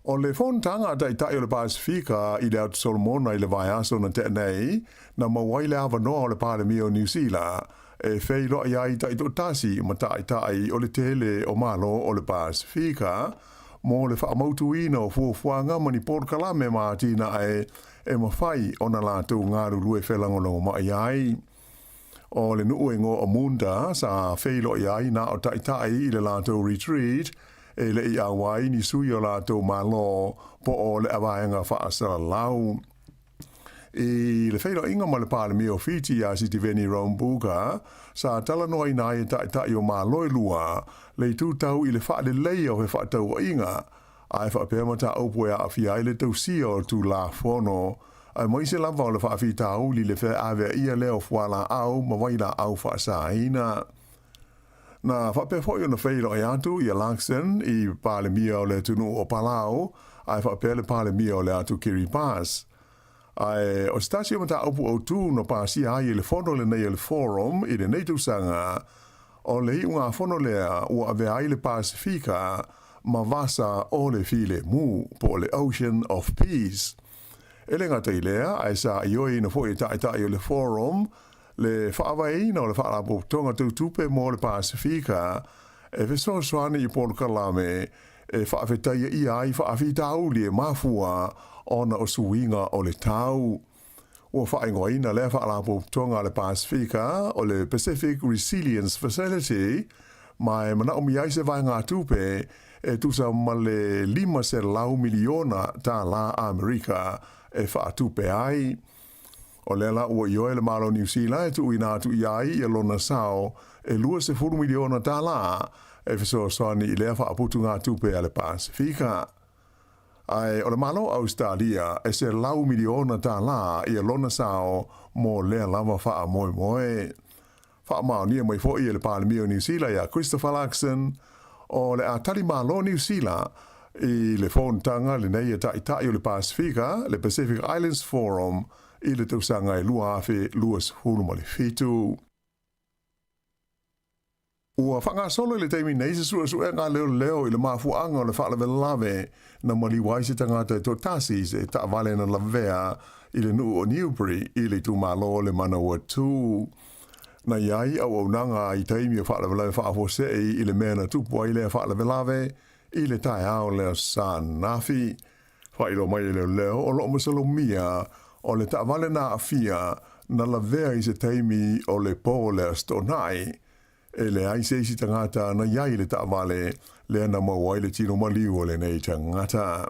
O le fonotaga a Taitai o le Pasefika i le Atu Solomona i le vaiaso na tea nei, na maua ai le avanoa o le Palemia o Niu Sila e feiloai ai taitoatasi ma taitai o le tele o Malo o le Pasefika mo le faamautuina o fuafuaga ma ni polokalame ma atinae e mafai ona latou galulue felagolagomai ai. O le nuu e igoa o Munda sa feiloai ai na o taitai i le latou retreat e le i auai ni sui o latou malo po o le vaega faasalalau. I le feiloaiga ma le Palemia o Fiti ia Sitiveni Rabuka, sa talanoaina ai e taitai o Malo e lua le itu tau i le faaleleia o fefaatauaiga ae faapea mataupu e aafia ai le tausia o Tulafono, aemaise lava o le faafitauli i le feaveaia lea o fualaau ma vailaau faasaina. Na faapea foi ona feiloai atu ia Luxon i Palemia o le atunuu o Palau ae faapea le Palemia o le atu Kiribati. Ae o se tasi o mataupu autu na pasia ai e le fono lenei o le Forum i lenei tausaga, o le iugafono lea ua avea ai le Pasefika ma vasa o le filemu, po o le Ocean of Peace. E le gata i lea, ae sa ioeina foi e taitai o le Forum le faavaeina o le Faalapotopotoga Tau Tupe mo le Pasefika e fesoasoani i polokalame e faafetaia ʻia ai faafitauli e mafua ona o suiga o le tau. Ua faaigoaina lea Faalapotopotoga a le Pasefika o le Pacific Resilience Facility ma e manaomia ai se vaegatupe e tusa ma le $500 miliona tālā Amerika e faatupe ai. O lea la ua ioe le Malo o Niu Sila e tuuina atu i ai ia lona sao e $20 miliona tālā e fesoasoani i lea faaputugatupe a le Pasefika. Ae o le Malo o Ausetalia e $100 miliona tālā ia lona sao mo lea lava faamoemoe. Faamaonia mai foi e le Palemia o Niu Sila ia Christopher Luxon, o le a tali malo Niu Sila i le fonotaga lenei a Taitai o le Pasefika, le Pacific Islands Forum, i le tausaga e 2027. Ua faagasolo i le taimi nei se suesuega a leoleo i le mafuaaga o le faalavelave na maliu ai se tagata e toatasi i se taavale na lavea i le nuu o Newbury i le itumalo o le Manawatu. Na i ai auaunaga i taimi o faalavelave faafuasei i le mea na tupu ai lea faalavelave i le taeao o le Aso Sa ananafi. Faailoa mai e leoleo o lo o masalomia o le taavale na aafia na lavea i se taimi o le po o le Aso Toonai. E leai se isi tagata na i ai i le taavale lea na maua ai le tino maliu o lenei tagata.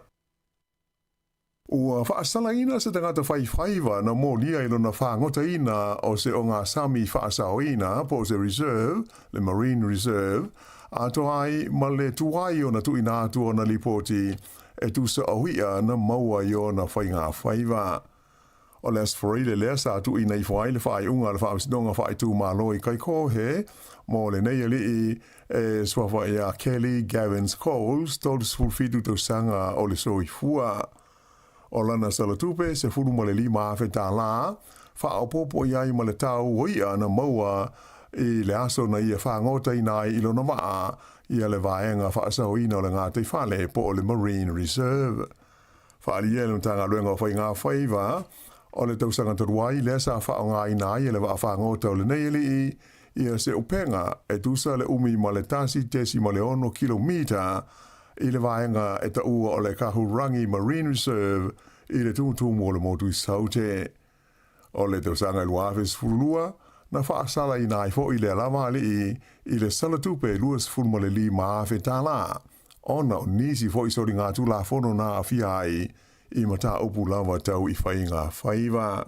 Ua faasalaina se tagata faifaiva na molia i lona fagotaina o se ogasami faasaoina po o se reserve, le marine reserve, atoa ai ma le tuai ona tuuina atu ona lipoti e tusa o i'a na maua i ona faigafaiva. O le Aso Faraile lea sa tuuina ifo ai le faaiuga a le Faamasinoga Faaitumalo i Kaikohe mo lenei alii e suafa ia Kelly Gavins Coles, 37 tausaga o le soifua. O lana salatupe, $15,000 tālā, faaopoopo i ai ma le tau o i'a na maua i le aso na ia fagotaina ai i lona vaa ia le vaega faasaoina o le gataifale po o le Marine Reserve. Faaalia e le Matagaluega o Faiga Faiva o le tausaga talu ai lea sa faaaogaina ai e le vaa fagota o lenei alii ia se upega e tusa le umi ma le 1.6 kilomita i le vaega e taua o le Kahurangi Marine Reserve i le tumutumu o le motu i Saute. O le tausaga e 2012, na faasalaina ai foi lea lava alii i le salatupe $25,000 tālā, ona o nisi foi soligatulafono na aafia ai i mataupu lava tau i faiga faiva.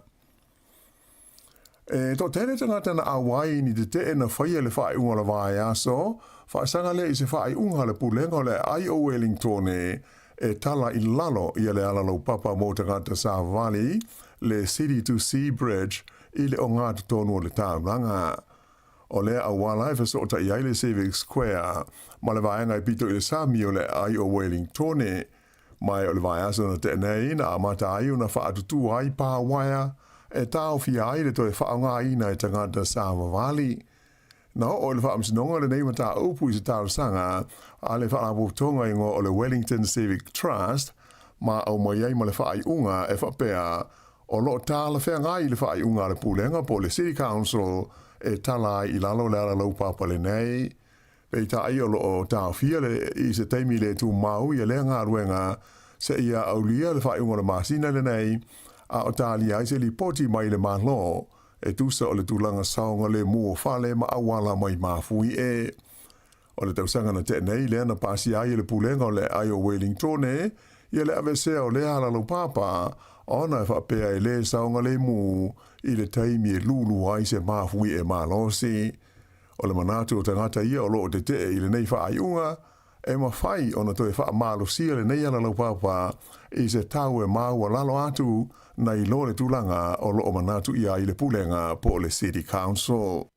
E toatele tagata na auai i ni tetee na faia i le faaiuga o le vaiaso, faasaga lea i se faaiuga a le Pulega o le Aai o Uelingtone e tala i lalo ia le ala laupapa mo tagata savali, le City to Sea Bridge, i le ogatotonu o le taulaga. O lea auala e fesootai ai le Civic Square ma le vaega e pito i le sami o le Aai o Uelingtone. Ma o le vaiaso na tea nei na amata ai ona faatutū ai pā waea e taofia ai le toe faaaogaina e tagata savavali. Na oo i le faamasinoga lenei mataupu i se talosaga a le Faalapotopotoga igoa o le Wellington Civic Trust ma aumai ai ma le faaiuga e faapea o lo o talafeagai le faaiuga a le Pulega po o le City Council e tala ai i lalo le ala laupapa lenei. Peitai o loo taofia le i se taimi le tumau ia lea galuega seia aulia le faaiuga o le masina lenei, a o talia ai se lipoti mai le Malo e tusa o le tulaga saogalemu o fale ma auala mai mafuie. O le tausaga na tea nei lea na pasia ai e le Pulega o le Aai o Wellingtone ia le aveesea o lea alalaupapa ona e faapea e lē saogalemu i le taimi e lulu ai se mafuie malosi. O le manatu o tagata ia o loo tetee i lenei faaiuga, e mafai ona toe faamalosia lenei alalaupapa i se tau e maualalo atu nai lo le tulaga o loo manatu i ai le Pulega po o le City Council.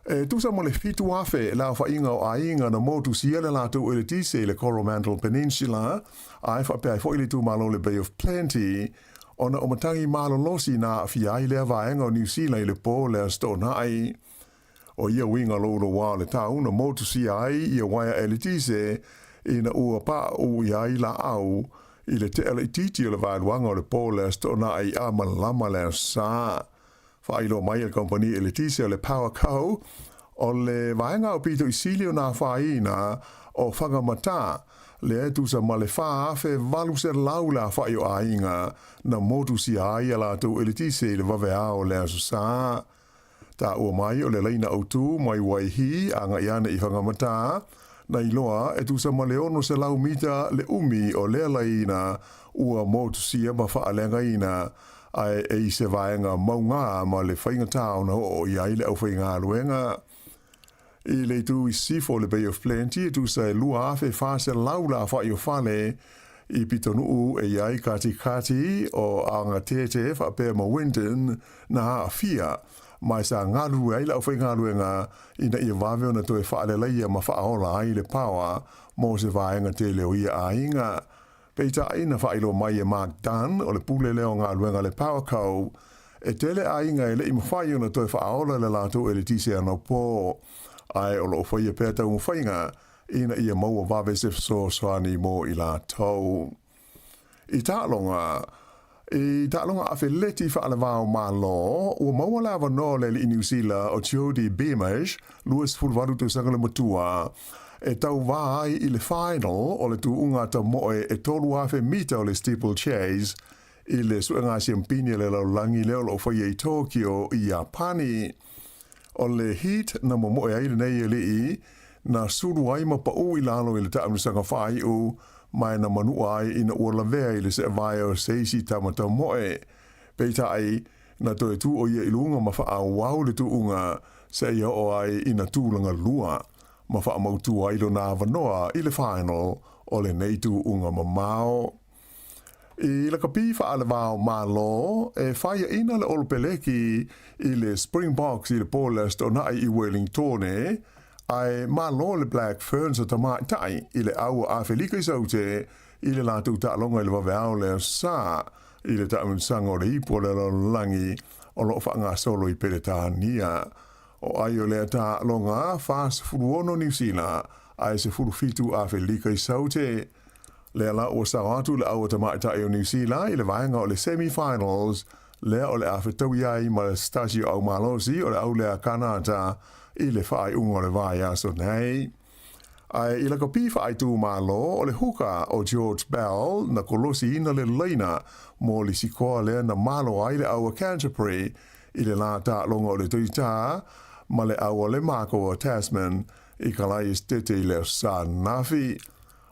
E tusa ma le 7,000 le aofaiga o aiga na motusia le latou eletise i le Coromandel Peninsula, ae faapea ai foi le itumalo o le Bay of Plenty, ona o matagi malolosi na aafia ai lea vaega o Niu Sila i le po le Aso Toonai. O ia uiga louloua o le tau na motusia ai ia uaea eletise ina ua paʻu i ai laau i le tea laitiiti o le vaeluaga o le po le Aso Toonai a malama le Aso Sa. Faailoa mai e le kamupani eletise o le Powerco, o le vaega aupito i sili o nā fāina o Whangamata, lea e tusa ma le 4,800 le afaʻi o aiga na motusia ai a latou eletise i le vaveao o le Aso Sa. Taua mai o le laina autū mai Waihī agai ane i Whangamata, na iloa e tusa ma le 600 mita le umi o lea laina ua motusia ma faaleagaina ae e i se vaega maugā ma le faigata ona oo i ai le aufaigaluega. I le itu i sisifo o le Bay of Plenty e tusa e 2,400 le afaʻi o fale i pitonuu e i ai Katikati o Aogatete faapea ma Winton na aafia ma e sa galulue ai le aufaigaluega ina ia vave ona toe faaleleia ma faaola ai le paoa mo se vaega tele o ia aiga. Peitai, na faailoa mai e Mark Dunn, o le pule lea o galuega a le Powerco, e tele aiga e le i mafai ona toe faaola le latou eletise anapo, ae o lo o faia pea taumafaiga ina ia maua vave se fesoasoani mo i latou. I taaloga, I taaloga afeleti faalevao Malo, ua maua le avanoa o le alii Niu Sila o Jodie Beamish, 28 tausaga le matua, e tauvā ai i le final o le tuuga tamoe e 3,000 mita o le steeplechase i le suega siampini a le lalolagi lea o lo o faia i Tokyo i Iapani. O le heat na momoe ai lenei alii na sulu ai ma paʻū i lalo i le taamilosaga faaiu ma e na manua ai ina ua lavea i le seʻevae o se isi tama tamoe. Peitai, na toe tū ʻo ia i luga ma faaauau le tuuga seia oo ai ina tulaga lua ma faamautū ai lona avanoa i le final o lenei tuuga mamao. I lakapi faalevao Malo, e faiaʻina le Olopeleki i le Springboks i le po le Aso Toonai i Wellingtone, ae malo le Black Ferns a tamaitai i le ʻAua Afelika i Saute i le latou taaloga i le vaveao le Aso Sa i le taamilosaga o le Ipu o le Lalolagi o lo o faagasolo i Peretania. O ai o lea taaloga, 46 Niu Sila ae 17 Afelika i Saute. Lea la ua sao atu le ʻAua Tamaitai o Niu Sila i le vaega o le semi-finals lea o le a fetaui ai ma le Stasi o ʻAu Malosi o le ʻAu lea Kanata i le faaiuga o le vaiaso nei. Ae i lakapi faaitumalo o le huka o George Bell na kolosiina le laina mo le sikoa lea na malo ai le ʻAua Canterbury i le lā taaloga o le Toitā ma le ʻAua le Mako o Tasman i Kalaesetete i le Aso Sa ananafi.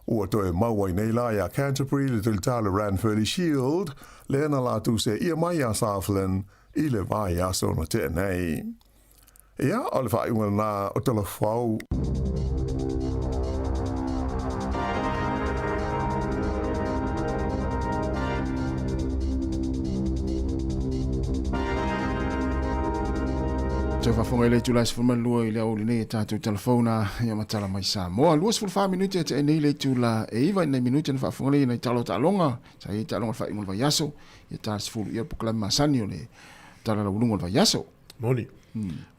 Ua toe mau ai nei la iā Canterbury le Toitā le Ranfurly Shield lea na latou seʻia mai iā Southland i le vaiaso na tea nei. Ia, o le faaiuga lena o Talafou. Toe faafofoga i le itula e 12 i le aoauli nei e tatou talafouna ia ma tala mai Samoa. 24 minute e tea nei le itula e 9 i nai minute na faafofoga nei nai tala o taaloga. Sa i ai taaloga o le faaiuga o le vaiaso, ia ta 10 ia le polokalame masani o le tala lauuluga o le vaiaso. Moni.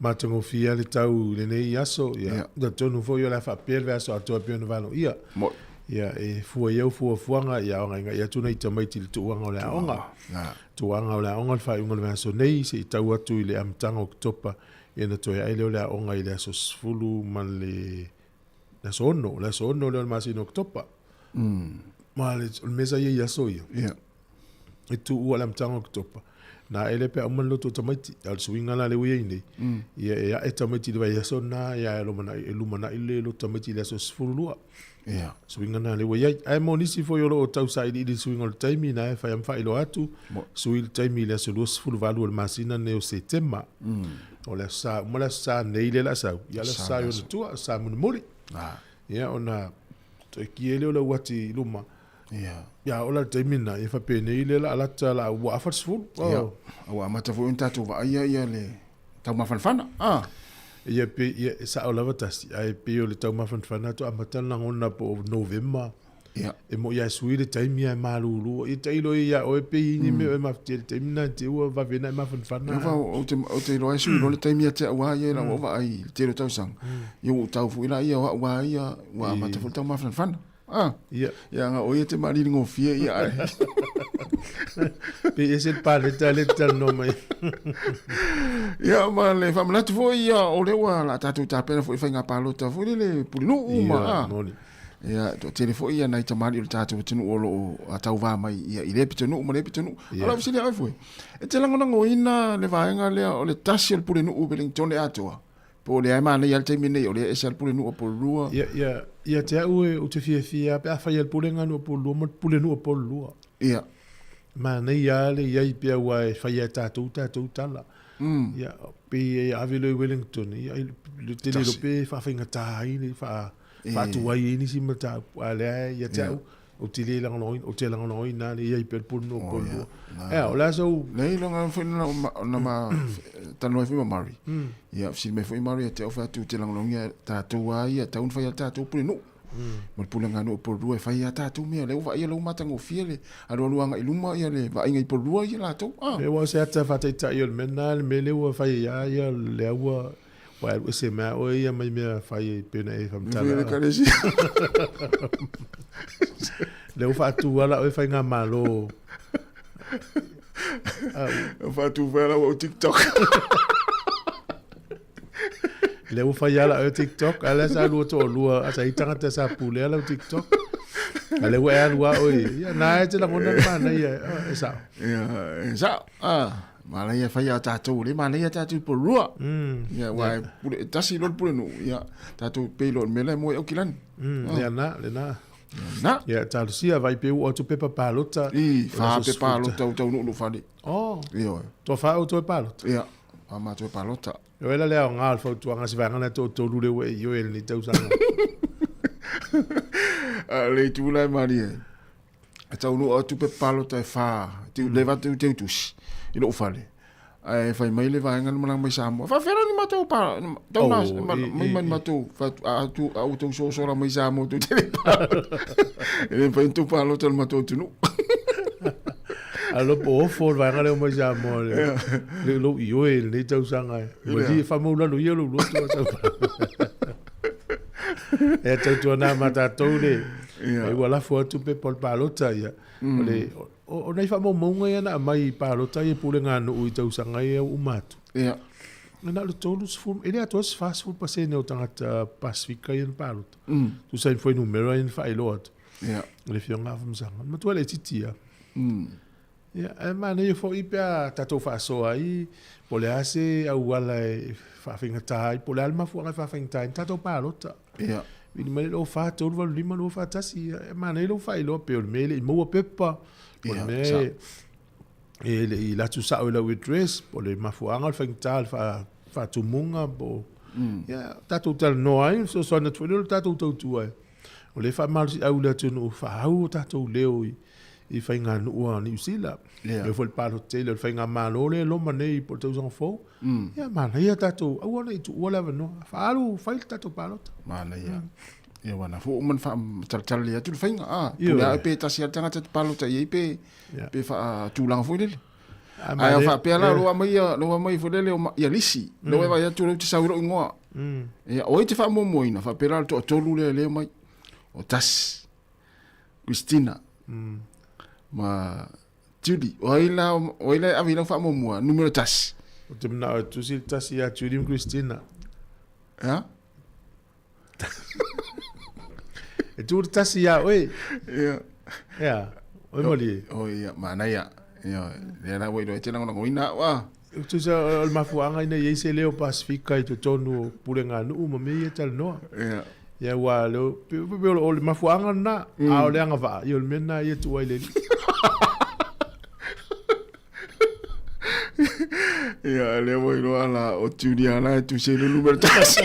Matagofie lava le tau i lenei aso, ia, talitonu foi o le a faapea le vaiaso atoa e pei ona valoia. Moni. Ia, e fua i au fuafuaga, ia agaigai atu nai tamaiti i le tuuaga o le aoga. Tuuaga o le aoga le faaiuga o le vaiaso nei, se i tau atu i le amataga o Oketopa, ia ona toe ae lea o le aoga i le aso 10 ma le le aso 6, le aso 6 lea o le masina o Oketopa. Ma le, o le mea sa i ai i aso ia, e tuua i le amataga o Oketopa, na ae lea pe a uma le lotu o tamaiti. A o le suiga la lea ua i ai nei, ia e ae tamaiti i le vaiaso lena, ia e lumanai, e lumanai le lotu tamaiti i le aso 12. Ia. Suiga na lea ua i ai. Ae mo nisi foi o lo o tau sailiili i le suiga o le taimi, na e fai lava ma faailoa atu, sui le taimi i le aso 28 o le masina lenei o Setema. O le aso Sa uma le aso Sa nei lea o le a sau, ia le aso Sa i ona tua, aso Sa mulimuli. Ia ona toe kie lea o le uati i luma. Ia. Ia ola le taimi lena, ia faapenei lea o le a lata la ua afa le 10. Ia, ua amata foi ona tatou vaaia ia le taumafanafana. Ah. Ia pe ia e sao lava tasi, ae pei o le taumafanafana to amata le lagona po o Novema. Ia. E mo ia sui le taimi ae malulu. Ia tailo ia ia oe pe i ni mea e mafutia le taimi na te ua vave na e mafanafana. Ia fa o te o te iloa e sui loa le taimi ia te au a ia lau vaai i le tele o tausaga. Ia ua ou tau foi la ia o au a ia ua amata foi le taumafanafana. Ah. Ia. Ia nga o ia te malili ngofie ia ai. Pe ese le paleta le talanoa mai. Ia ma le faamanatu foi ia o lea ua la tatou tapena foi i faiga palota foi lele pulenuu ma Ia, ah. moni. Ia toatele foi ia nai tamalii o le tatou atunuu o lo o tauvā mai ia i lea pitonuu ma lea pitonuu. Ia. A o lau fesili ia oe foi, e te lagolagoina le vaega lea o le tasi o le pulenuu Wellington atoa? Po o lea e manaia le taimi nei, o lea e ese lava le pulenuu o Upolu. Ia, ia, ia te au e, ou te fiafia lava pe a fai e le pulega nuu o Upolu ma le pulenuu o Upolu. Ia. Manaia lava le i ai pea aua e fai lava e tatou tatou tala. Ia, pei e ave loa i Wellington, ia, i te le iloa pe faafaigata ai, faatuai ai nisi mataupu, a o lea ia te au, Ou te le lagolagoina, ou te lagolagoina le i ai pea le pule nuu pole lua. Ea, o le a sou... Leai, loga foi na na ma talanoa ai foi ma Murray. Ia, fesili mai foi Murray ia te au fai atu ou te lagolagoina tatou a ia, tau na fai a tatou pule nuu. Ma le pulega nuu pole lua e fai a tatou mea. Lea ua vaaia lea ua matagofie le alualu agai i luma ia le vaaiga i pole lua ia latou. Ah. E ua o se ata faataitai o le mea lena, le mea lea ua fai ai ia lea ua Ua alu ese mai oe ia mai mea fai ai pei ona e faamatala. Fai le ekalesia. Lea ua faatu ala oe faigamalo. Ua faatu foi ala ua TikTok. Lea ua fai ala oe TikTok, a lea sa lua toalua, a sa i tagata sa pulea lau TikTok. A lea ua e alu a oe, ia na e te lagona le manaia, e sao. Ia, e sao. Ah. Manaia e fai a tatou, le manaia tatou i Porirua. Ia, aua e pule, e tasi loa le pulenuu, ia, tatou pei loa i le mea la e moe ai Aukilani. Lea na, lena. Na. Ia, talosia, vai pe ua atu pepa palota. I, fa pepa palota u taunuu i lou fale. Oh. Ioe. Toa fa outou e palota? Ia, fa matou e palota. E oe la le aoga o le fautuaga se vaega lea toatolu lea ua e ioe i lenei tausaga. A o le itu la e malie ai, e taunuu atu pepa palota e fa, le va teu teu tusi i lou fale. Ae fai mai le vaega na malaga mai Samoa. Faafefea la ni matou pa, tau na mai mai matou atu au tau sosola mai Samoa tou te le palota. E le mafai ona tou palota i le matou atunuu. Alo po ofo le vaega lea mai Samoa le le lou ioe i lenei tausaga e. Malie faamaulalo ia lou loto a sau. E tautuana ma tatou le e ua lafo atu pepa o le palota ia. O le o nai faamaumauga ia na aumai i palota ia pulega a nuu i tausaga ia ua uma atu. Ia. Na o le 30, e le atoa se 40% o tagata Pasifika ia na palota. Tusa ai ma fuainumera ia na faailoa atu. Ia. Le Afioga Afamasaga. Matua laitiiti lava. Ia, ae manaia foi pe a tatou faasoa ai, po o le a se auala e faafaigata ai, po o le a le mafuaaga e faafaigata ai ni tatou palota. Ia. Vili mai le 24 3 8 5 2 4 1, ia, e manaia lou faailoa pei o le mea e le i maua pepa, po o le mea e le i latu sao i lau address, po o le mafuaaga o le faigata o le faatumuga, po o, ia, tatou talanoa ai, fesoasoani atu foi lea o le tatou tautua ai. O lea e faamalosiau i le atunuu, faaau o tatou leo i, i faiganuu a Niu Sila. Yeah. E foi le palota tele o le faigamalo lea e loma nei po o le tausaga fou. Ia, manaia tatou, aua ne i tuua le avanoa. Faaalu, fai le tatou palota. Manaia. Ia, ua na foi uma ona faamatalatala atu le faiga. Ah, Ioe. pule lava pe tasi lava le tagata e te palota i ai pe, Yeah. pe faatulaga foi lele. Ah, Ae manaia. faapea la, Yeah. lo aumai ia, lo aumai foi lele o ia lisi. Lo e vaai atu lea ou te sau i lou igoa. Ia, o ai te faamuamuaina, faapea la le toatolu lea e le omai. O tasi. Christina. Ma Judy. O ai la o ai la e ave i lau faamuamua numero tasi. Ou te manao e tusi le tasi ia Judy ma Christina. Ea? E tu le tasi ia oe. Ia. Ea. Oe malie. O ia, manaia. Ia, lea la ua iloa e te lagolagoina au a. Tusa o le mafuaaga ina ia i se leo Pasifika i totonu o pulega a nuu ma mea ia e talanoa. Ia. Ia aua leo, pe o le mafuaaga lena, a o le agavaa, ia o le mea lena ia tuu ai le alii. Ia, lea ua iloa la o Julia la e tusi ai le numero tasi.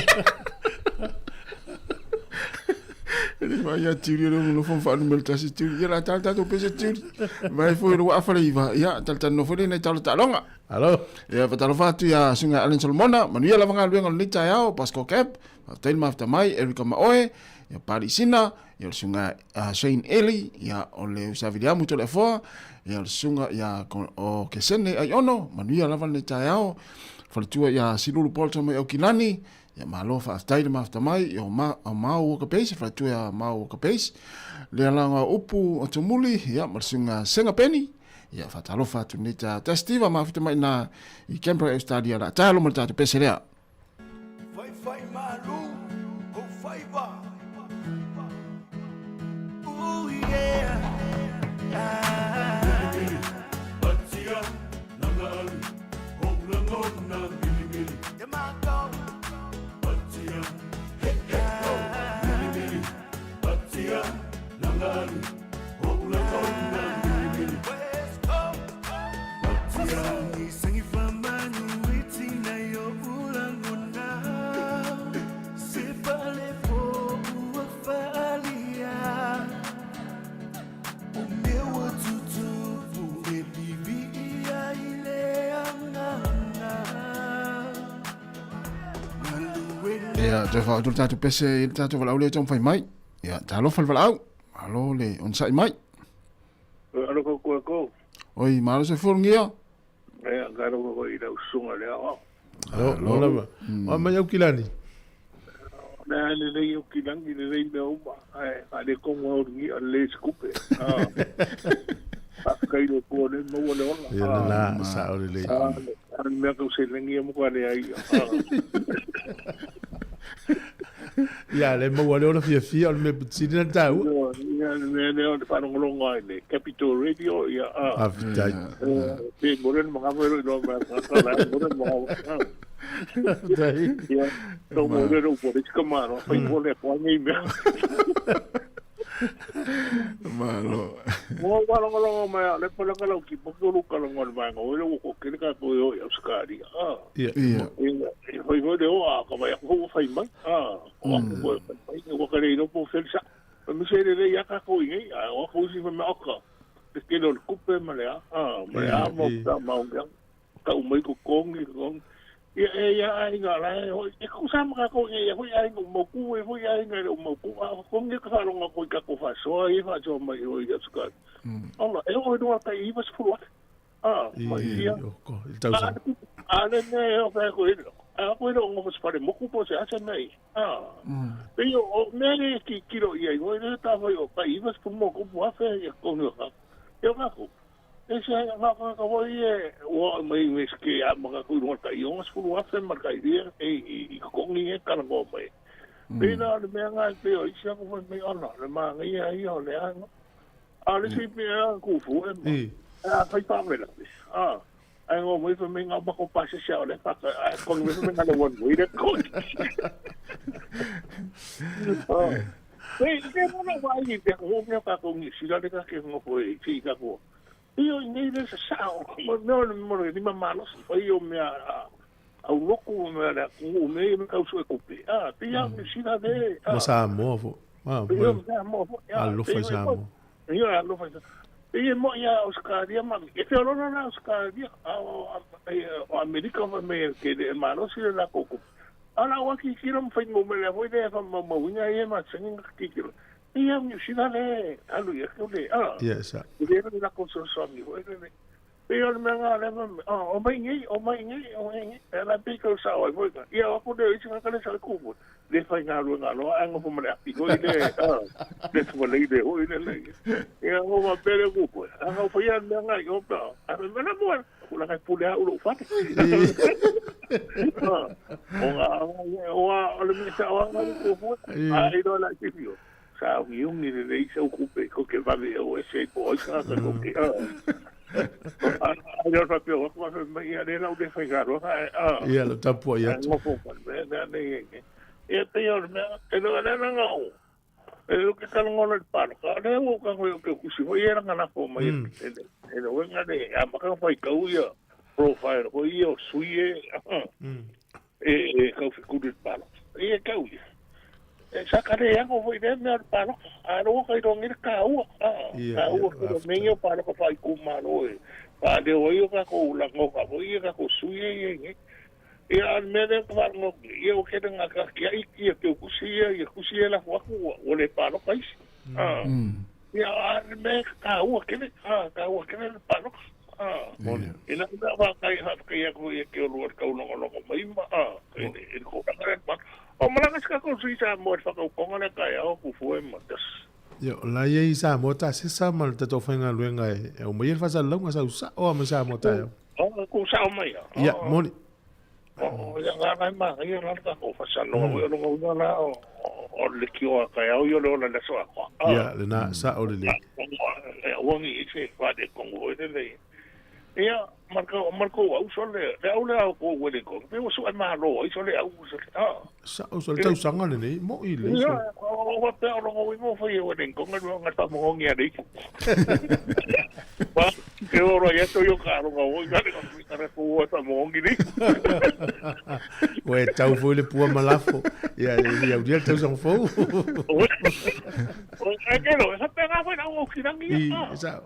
E le mai ia Julia le nofo ma faanumero tasi Julia. Ia la tala tatou pese Julia. Mai foi le waa faleiva. Ia, talatalanoa foi le nai tala taaloga. Alo. Ia, faatalofa atu ia Susuga Allen Solomona, manuia lava galuega o lenei taeao, Pascal Cap, faafetai le mafuta mai, Erica Maoe, ia Pali Sina, ia o le Susuga Shane Eli, ia o le Usa Viliamu Toleafoa, ia o le Susuga ia o Kesene Aiono, manuia lava lenei taeao, faletua ia Silulu Bolton mai Aukilani, ia malo faafetai le mafuta mai, ia o Mao Walker Base, faletua ia Mao Walker Base, lea laga upu o Tumuli, ia ma le Susuga Senga Penny, ia faatalofa atu lenei taeao. Tasi Steve, mafuta mai ina i Canberra, Australia, la taalo ma le tatou pese lea. Faifai malu ou faiva. Ooh yeah. Patia nanga alu o lagona milimili. Te mātou. Patia he he ho milimili. Patia nanga alu o lagona milimili. West Coast. Patia. Sangi famanu itina yo ulangona. Se fale fo ua falia. O meu atutupu e vivi ia ile anganga. Ia, toe faaoto le tatou pese i le tatou valaau lea e taumafai mai. Ia, talofa le valaau. Malo le onosai mai. Alofa koe kou. Oi, malo soifua lugia. Ia, ka alofa koe i lau susuga le aoao. Alo, alo lava. O mai Aukilani. Nā, lelei Aukilani, lelei mea uma. Ae, a le kongo au lugia, lelei se kupe. Faafetai le Atua o lea e maua le ola. Ia lena, sao lelei. A le mea kau seleni ia mo ka leai. Ia, le maua le ola fiafia o le mea sili na taua. Ia, le mea lea o le faalogologo ai le Capital Radio, ia, a. Faafetai. Pe mo le magafa e loa mai ka la mo le magafa. Faafetai. Ia, tau mo le ro po le ka maro, fai mo le ko ngai mea. Malo. Mo faalogologo mai a le pala ka lau ki po ko ka longo le vaenga o le ko ke le ka ko yo i Australia. Ah. Ia. Ia. Ia, e fai foi le o a ka vai ko fai mai. Ah, o ko fai mai o ka le no po felsa. Me se le le ia ka ko i a o ko si me oka. Te ke lo kupe ma le a. Ah, ma le a mo ta ma o ka u mai ko kongi ko. Ia e ia ai ngā la e hoi. E ku sa maka ko ia hoi ai ngā mau ku e hoi ai ngā o mau ku. A ko ngi ka wharonga ko i ka ko whasoa i whasoa mai hoi ia suka. Ola, e hoi noa tai iwa sefulu afe. Ah, mai ia. O, i tausaga. A le mea e o whae ko ilo. A ko ilo ngo whasapare moku po se asa nei. Ah. Pe o o mea le ki kilo ia i hoi le tā whai o kai iwa sefulu mo kupu afe ia konu ka. E o ngako. E se ai ngā ka hoi e ua mai me ske a maka kui runga kai onga sefulu afe ma kai ria e i kongi e karangoa mai. Pēnā le mea ngā e pēo isi ako whai mai ana, le maa ngai a ia o le anga. A le si pēa kufu e ma. A whai pāmela. A, ai ngō mai whai mai ngā mako pāse sia o le whaka, a kongi mai whai mai ngā le one way le kongi. Pei, te mona wā i te ngō mea ka kongi, sila le ka ke ngō foe, i ka koa. Ia i nei le sa sao, mo mea o le mo le lima malosi, fai o mea au loku o mea le ngu me me kau sue kupe. Ah, pe ia me sila le. Mo Samoa fo. Ah, Pe ia mo Samoa fo. Alofa i Samoa. Ia alofa i Samoa. Pe ia mo ia Australia ma e te olona na Australia o Amerika fa me ke le malosi le la koko. Ala wa ki kilo mo fai mo me le foi le fa mo mo unya ia ma tsengi ki kilo. Ia New Zealand le alu ia ke le ah. Ia sa. Le le la ko so so mi foi le. Pei o le mea nga le ma o mai ngi o mai ngi o mai ngi e la pei kau sa oi foi ia o ku le isi nga kale sa ku mo le fai nga lu nga lo a ngo fo ma le api ko i le le fu le le ho i le le ia ngo ma pere ku ko a ngo fo ia mea nga i o pa a me na mo ku la kai pule a ulo fa o nga o a o le me sa o nga ku fu a i lo la ti fio sa ungi ungi le le isa u kupe ko ke vave o e se ko oi sa ko ke a a yo fa pio ko fa mai ia le la u le fai garo a Ia, lo tapua ia atu. ngo fo pa me me ne e te yo me e lo le na ngau e lo ke kalo ngolo le palo ka le o ka ko ke kusi mo ia nga na fo mai e e lo nga le a ma ka fai kau ia profile ko ia o sui e e e kau fi kudu palo ia kau ia e sa ka le yango foi le mea palo a lo ka ro ngi ka ua Ia, ka ua ia, ko me ngi palo ko fai ku ma lo e pa le o ia ka ko la ngo ka o ia ka ko sui e e ia al me le pa ngo ia o ke nga ka kia i kia ke ku si ia ia ku si la wa ku o le palo ka isi a ia al me ka ua ke le a ka ua ke le palo a Moni. ina ina wa kai ha kai ia ko ia ke o lo ka lo lo mai ma a e e ko ka ka pa o mala ka ko sui sa mo fa ko ko ngale ka ia o ku fu e ma tas Ia, o la ia i sa mo ta se sa ma le tatou faigaluega e e o mai le fasalalauga sa usa o a ma sa mo ta o ku sa o mai ia. Ia, moni. O ia nga ngai ma ia la ka ko fa sa lo o lo ngo la o o le ki o ka ia o le o la so a Ia, le na sa o le le. e o ngi se fa de kongo e le ia marko marko au so le le au le au ko wele ko pe o so ma lo i so le au so a Sa o so le tausaga lenei, mo i le ia so. o wa pe o lo ngo mo fa ia wele ko nga nga ta mo ngi ari pa ke o ro ia to yo ka ro ngo i ka ko ka ko o ta mo ngi ni Ua e tau foi le pua ma lafo. Ia, ia, ia le tausaga fou. o e ke lo sa pe nga fa na o ki rangi I, a sa.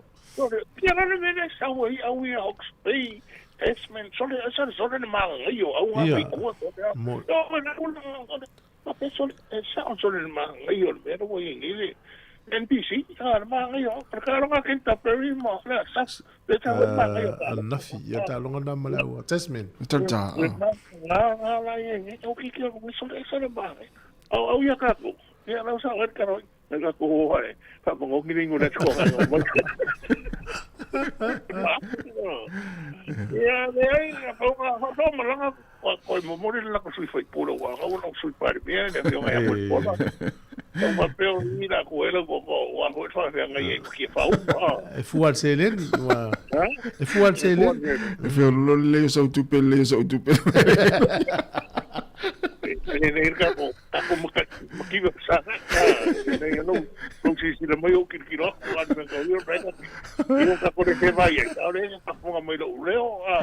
Ia la le mele sa o i au ia Hawke's Bay Tasman so le sa so le ma ngai o au nga Ia. fai kua to le Mo. o na ku na pe so le sa o so le ma ngai o le mele o i ngi le NPC a le ma ngai o ka ro nga kenta Perry ma le sa le sa o ma ngai o A nafi, ia ta longa na ma le au. Tasman. Tata. le ma nga nga la i ngi o ki ki o so le sa le ma ngai au au ia ka ku ia la sa o ka ro na ka ku ho ai pa mo ngi ngi na ko ngai o Ia, le ai, a pau nga, whakao malanga, ko i momori la ko sui whai pura wa, ngau na sui pari mea, ne whio ngai a pui pola. Tau ma peo i la ko ela ko ko wa ko e whawhea ngai e ki e whau. E fua al seleni, ua. E fua al seleni. E feo lo le sa utupe le sa utupe. E ne ka ko ako maka makiwa sa ne ne no no si si le mai o ki ki ro a ne ka yo re ka yo ka ko te vai e ta re ka fonga mai lo leo a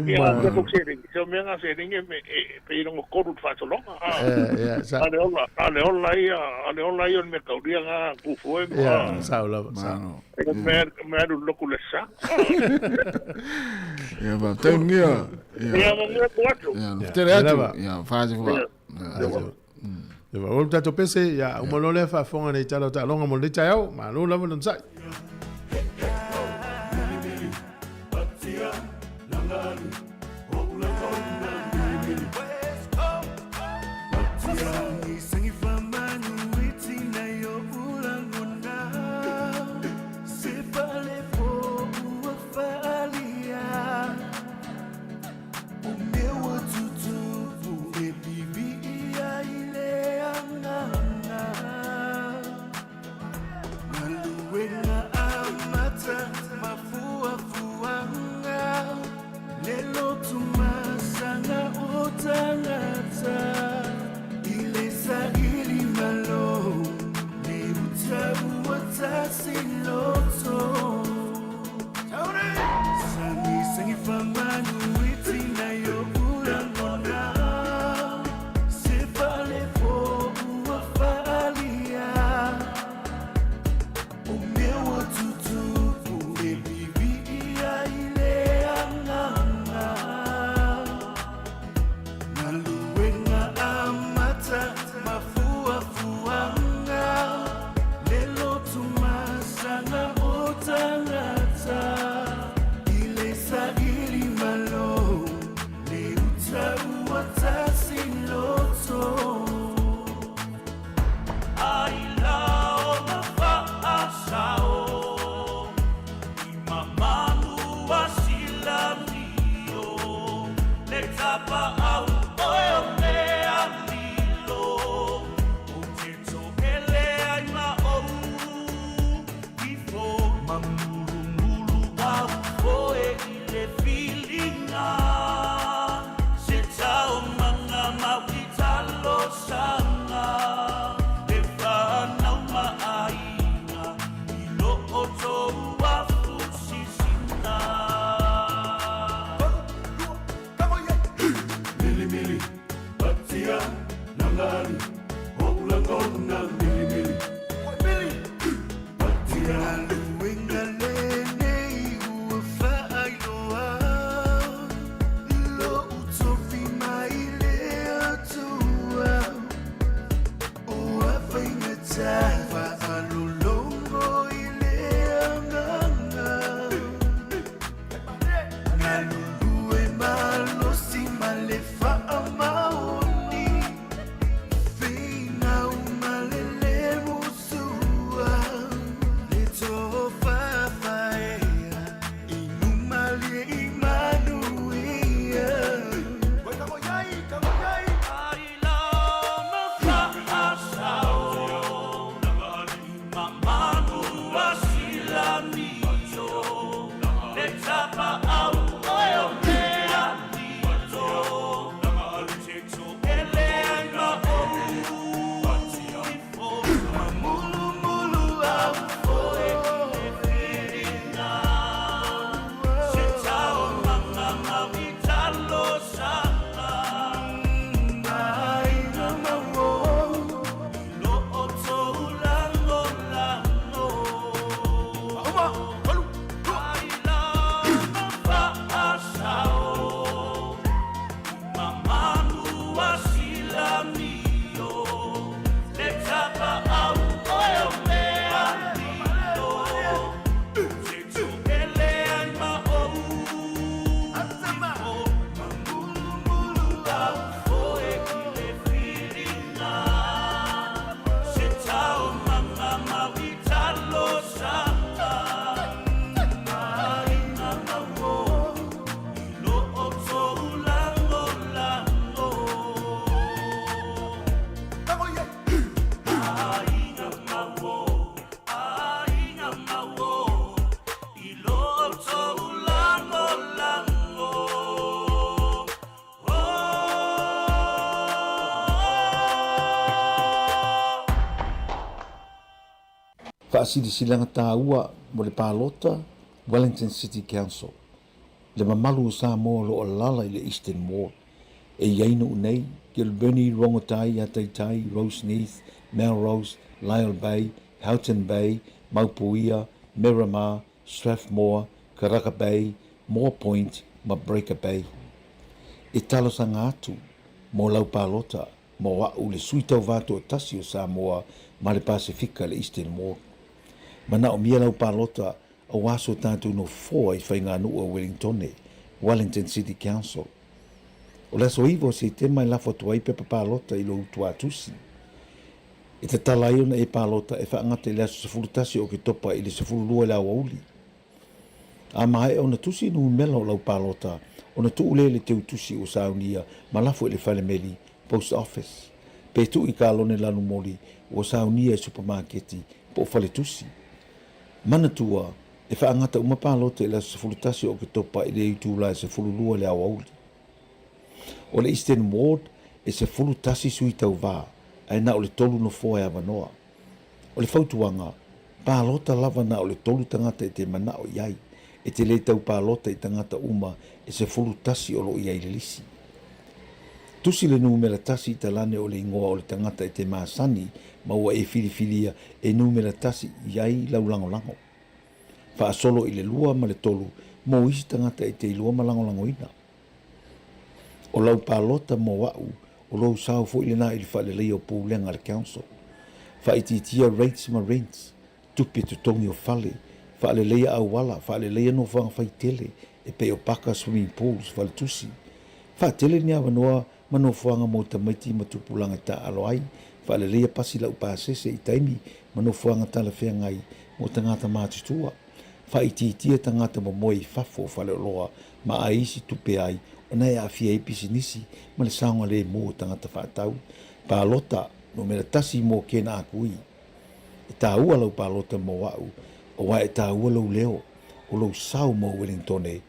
ia ko se ring so me nga se ring me e pe no ko ru fa so lo a Ia, sa. a le ola a le ola ia a le ola ia me ka uria nga ku fu e Ia, sa o lava, sa. e me me ru lo ku le sa Ia ba tau ngia. ia mo me ko atu Ia, tere atu. Ia, fa se fa. Ia, va o le tatou pese, ia, uma lo le faafofoga nei tala o taaloga mo lenei taeao, malo lava le onosai. Galuenga Faasilasilaga taua mo le palota Wellington City Council. Le mamalu o Samoa o lo o alaala i le Eastern Ward. E i ai nuu nei, Kilbirnie, Rongotai, Ataitai, Roseneath, Melrose, Lyall Bay, Houghton Bay, Maupuia, Miramar, Strathmore, Karaka Bay, Moa Point ma Breaker Bay. E talosaga atu mo lau palota mo a'u le sui tauvā toatasi o Samoa ma le Pasefika le Eastern Ward. Manaomia lau palota auā so tatou nofoa i faiganuu o Wellingtone, Wellington City Council. O le aso 9 o Setema e lafo atu ai pepa palota i lou tuatusi. E tatala ai ona e palota e faagata i le aso 11 o Oketopa i le 12 i le aoauli. A maea ona tusi numera o lau palota, ona tuu lea i le teutusi ua saunia ma lafo i le falemeli, post office, pe tuu i kalone lanumoli ua saunia i supamaketi po o faletusi. Manatua, e faagata uma palota i le aso 11 o Oketopa i le itula e 12 i le aoauli. O le Eastern Ward e 11 sui tauvā, ae na o le tolu nofoa e avanoa. O le fautuaga, palota lava na o le tolu tagata e te manao i ai, e te le tau palota i tagata uma e 11 o lo o i ai i le lisi. Tusi le numera tasi i talane o le igoa o le tagata e te masani ma ua e filifilia e numera tasi i ai lau lagolago. Faasolo i le lua ma le tolu mo isi tagata e te iloa ma lagolagoina. O lau palota mo a'u, o lou sao foi lena i le faaleleia o pulega a le council. Faaitiitia rates ma rents, tupe totogi o fale, faaleleia auala, faaleleia nofoaga faitele e pei o paka, swimming pools, faletusi. Faatele ni avanoa ma nofoaga mo tamaiti ma tupulaga e taaalo ai, faaleleia pasi laupasese i taimi ma nofoaga talafeagai mo tagata matutua. Faaitiitia tagata momoe i fafo o faleoloa ma ai isi tupe ai ona e aafia ai pisinisi ma le saogalemu o tagata faatau. Palota numera tasi mo kena akui. E tāua lau palota mo a'u, auā e tāua lou leo, o lou sao mo Wellingtone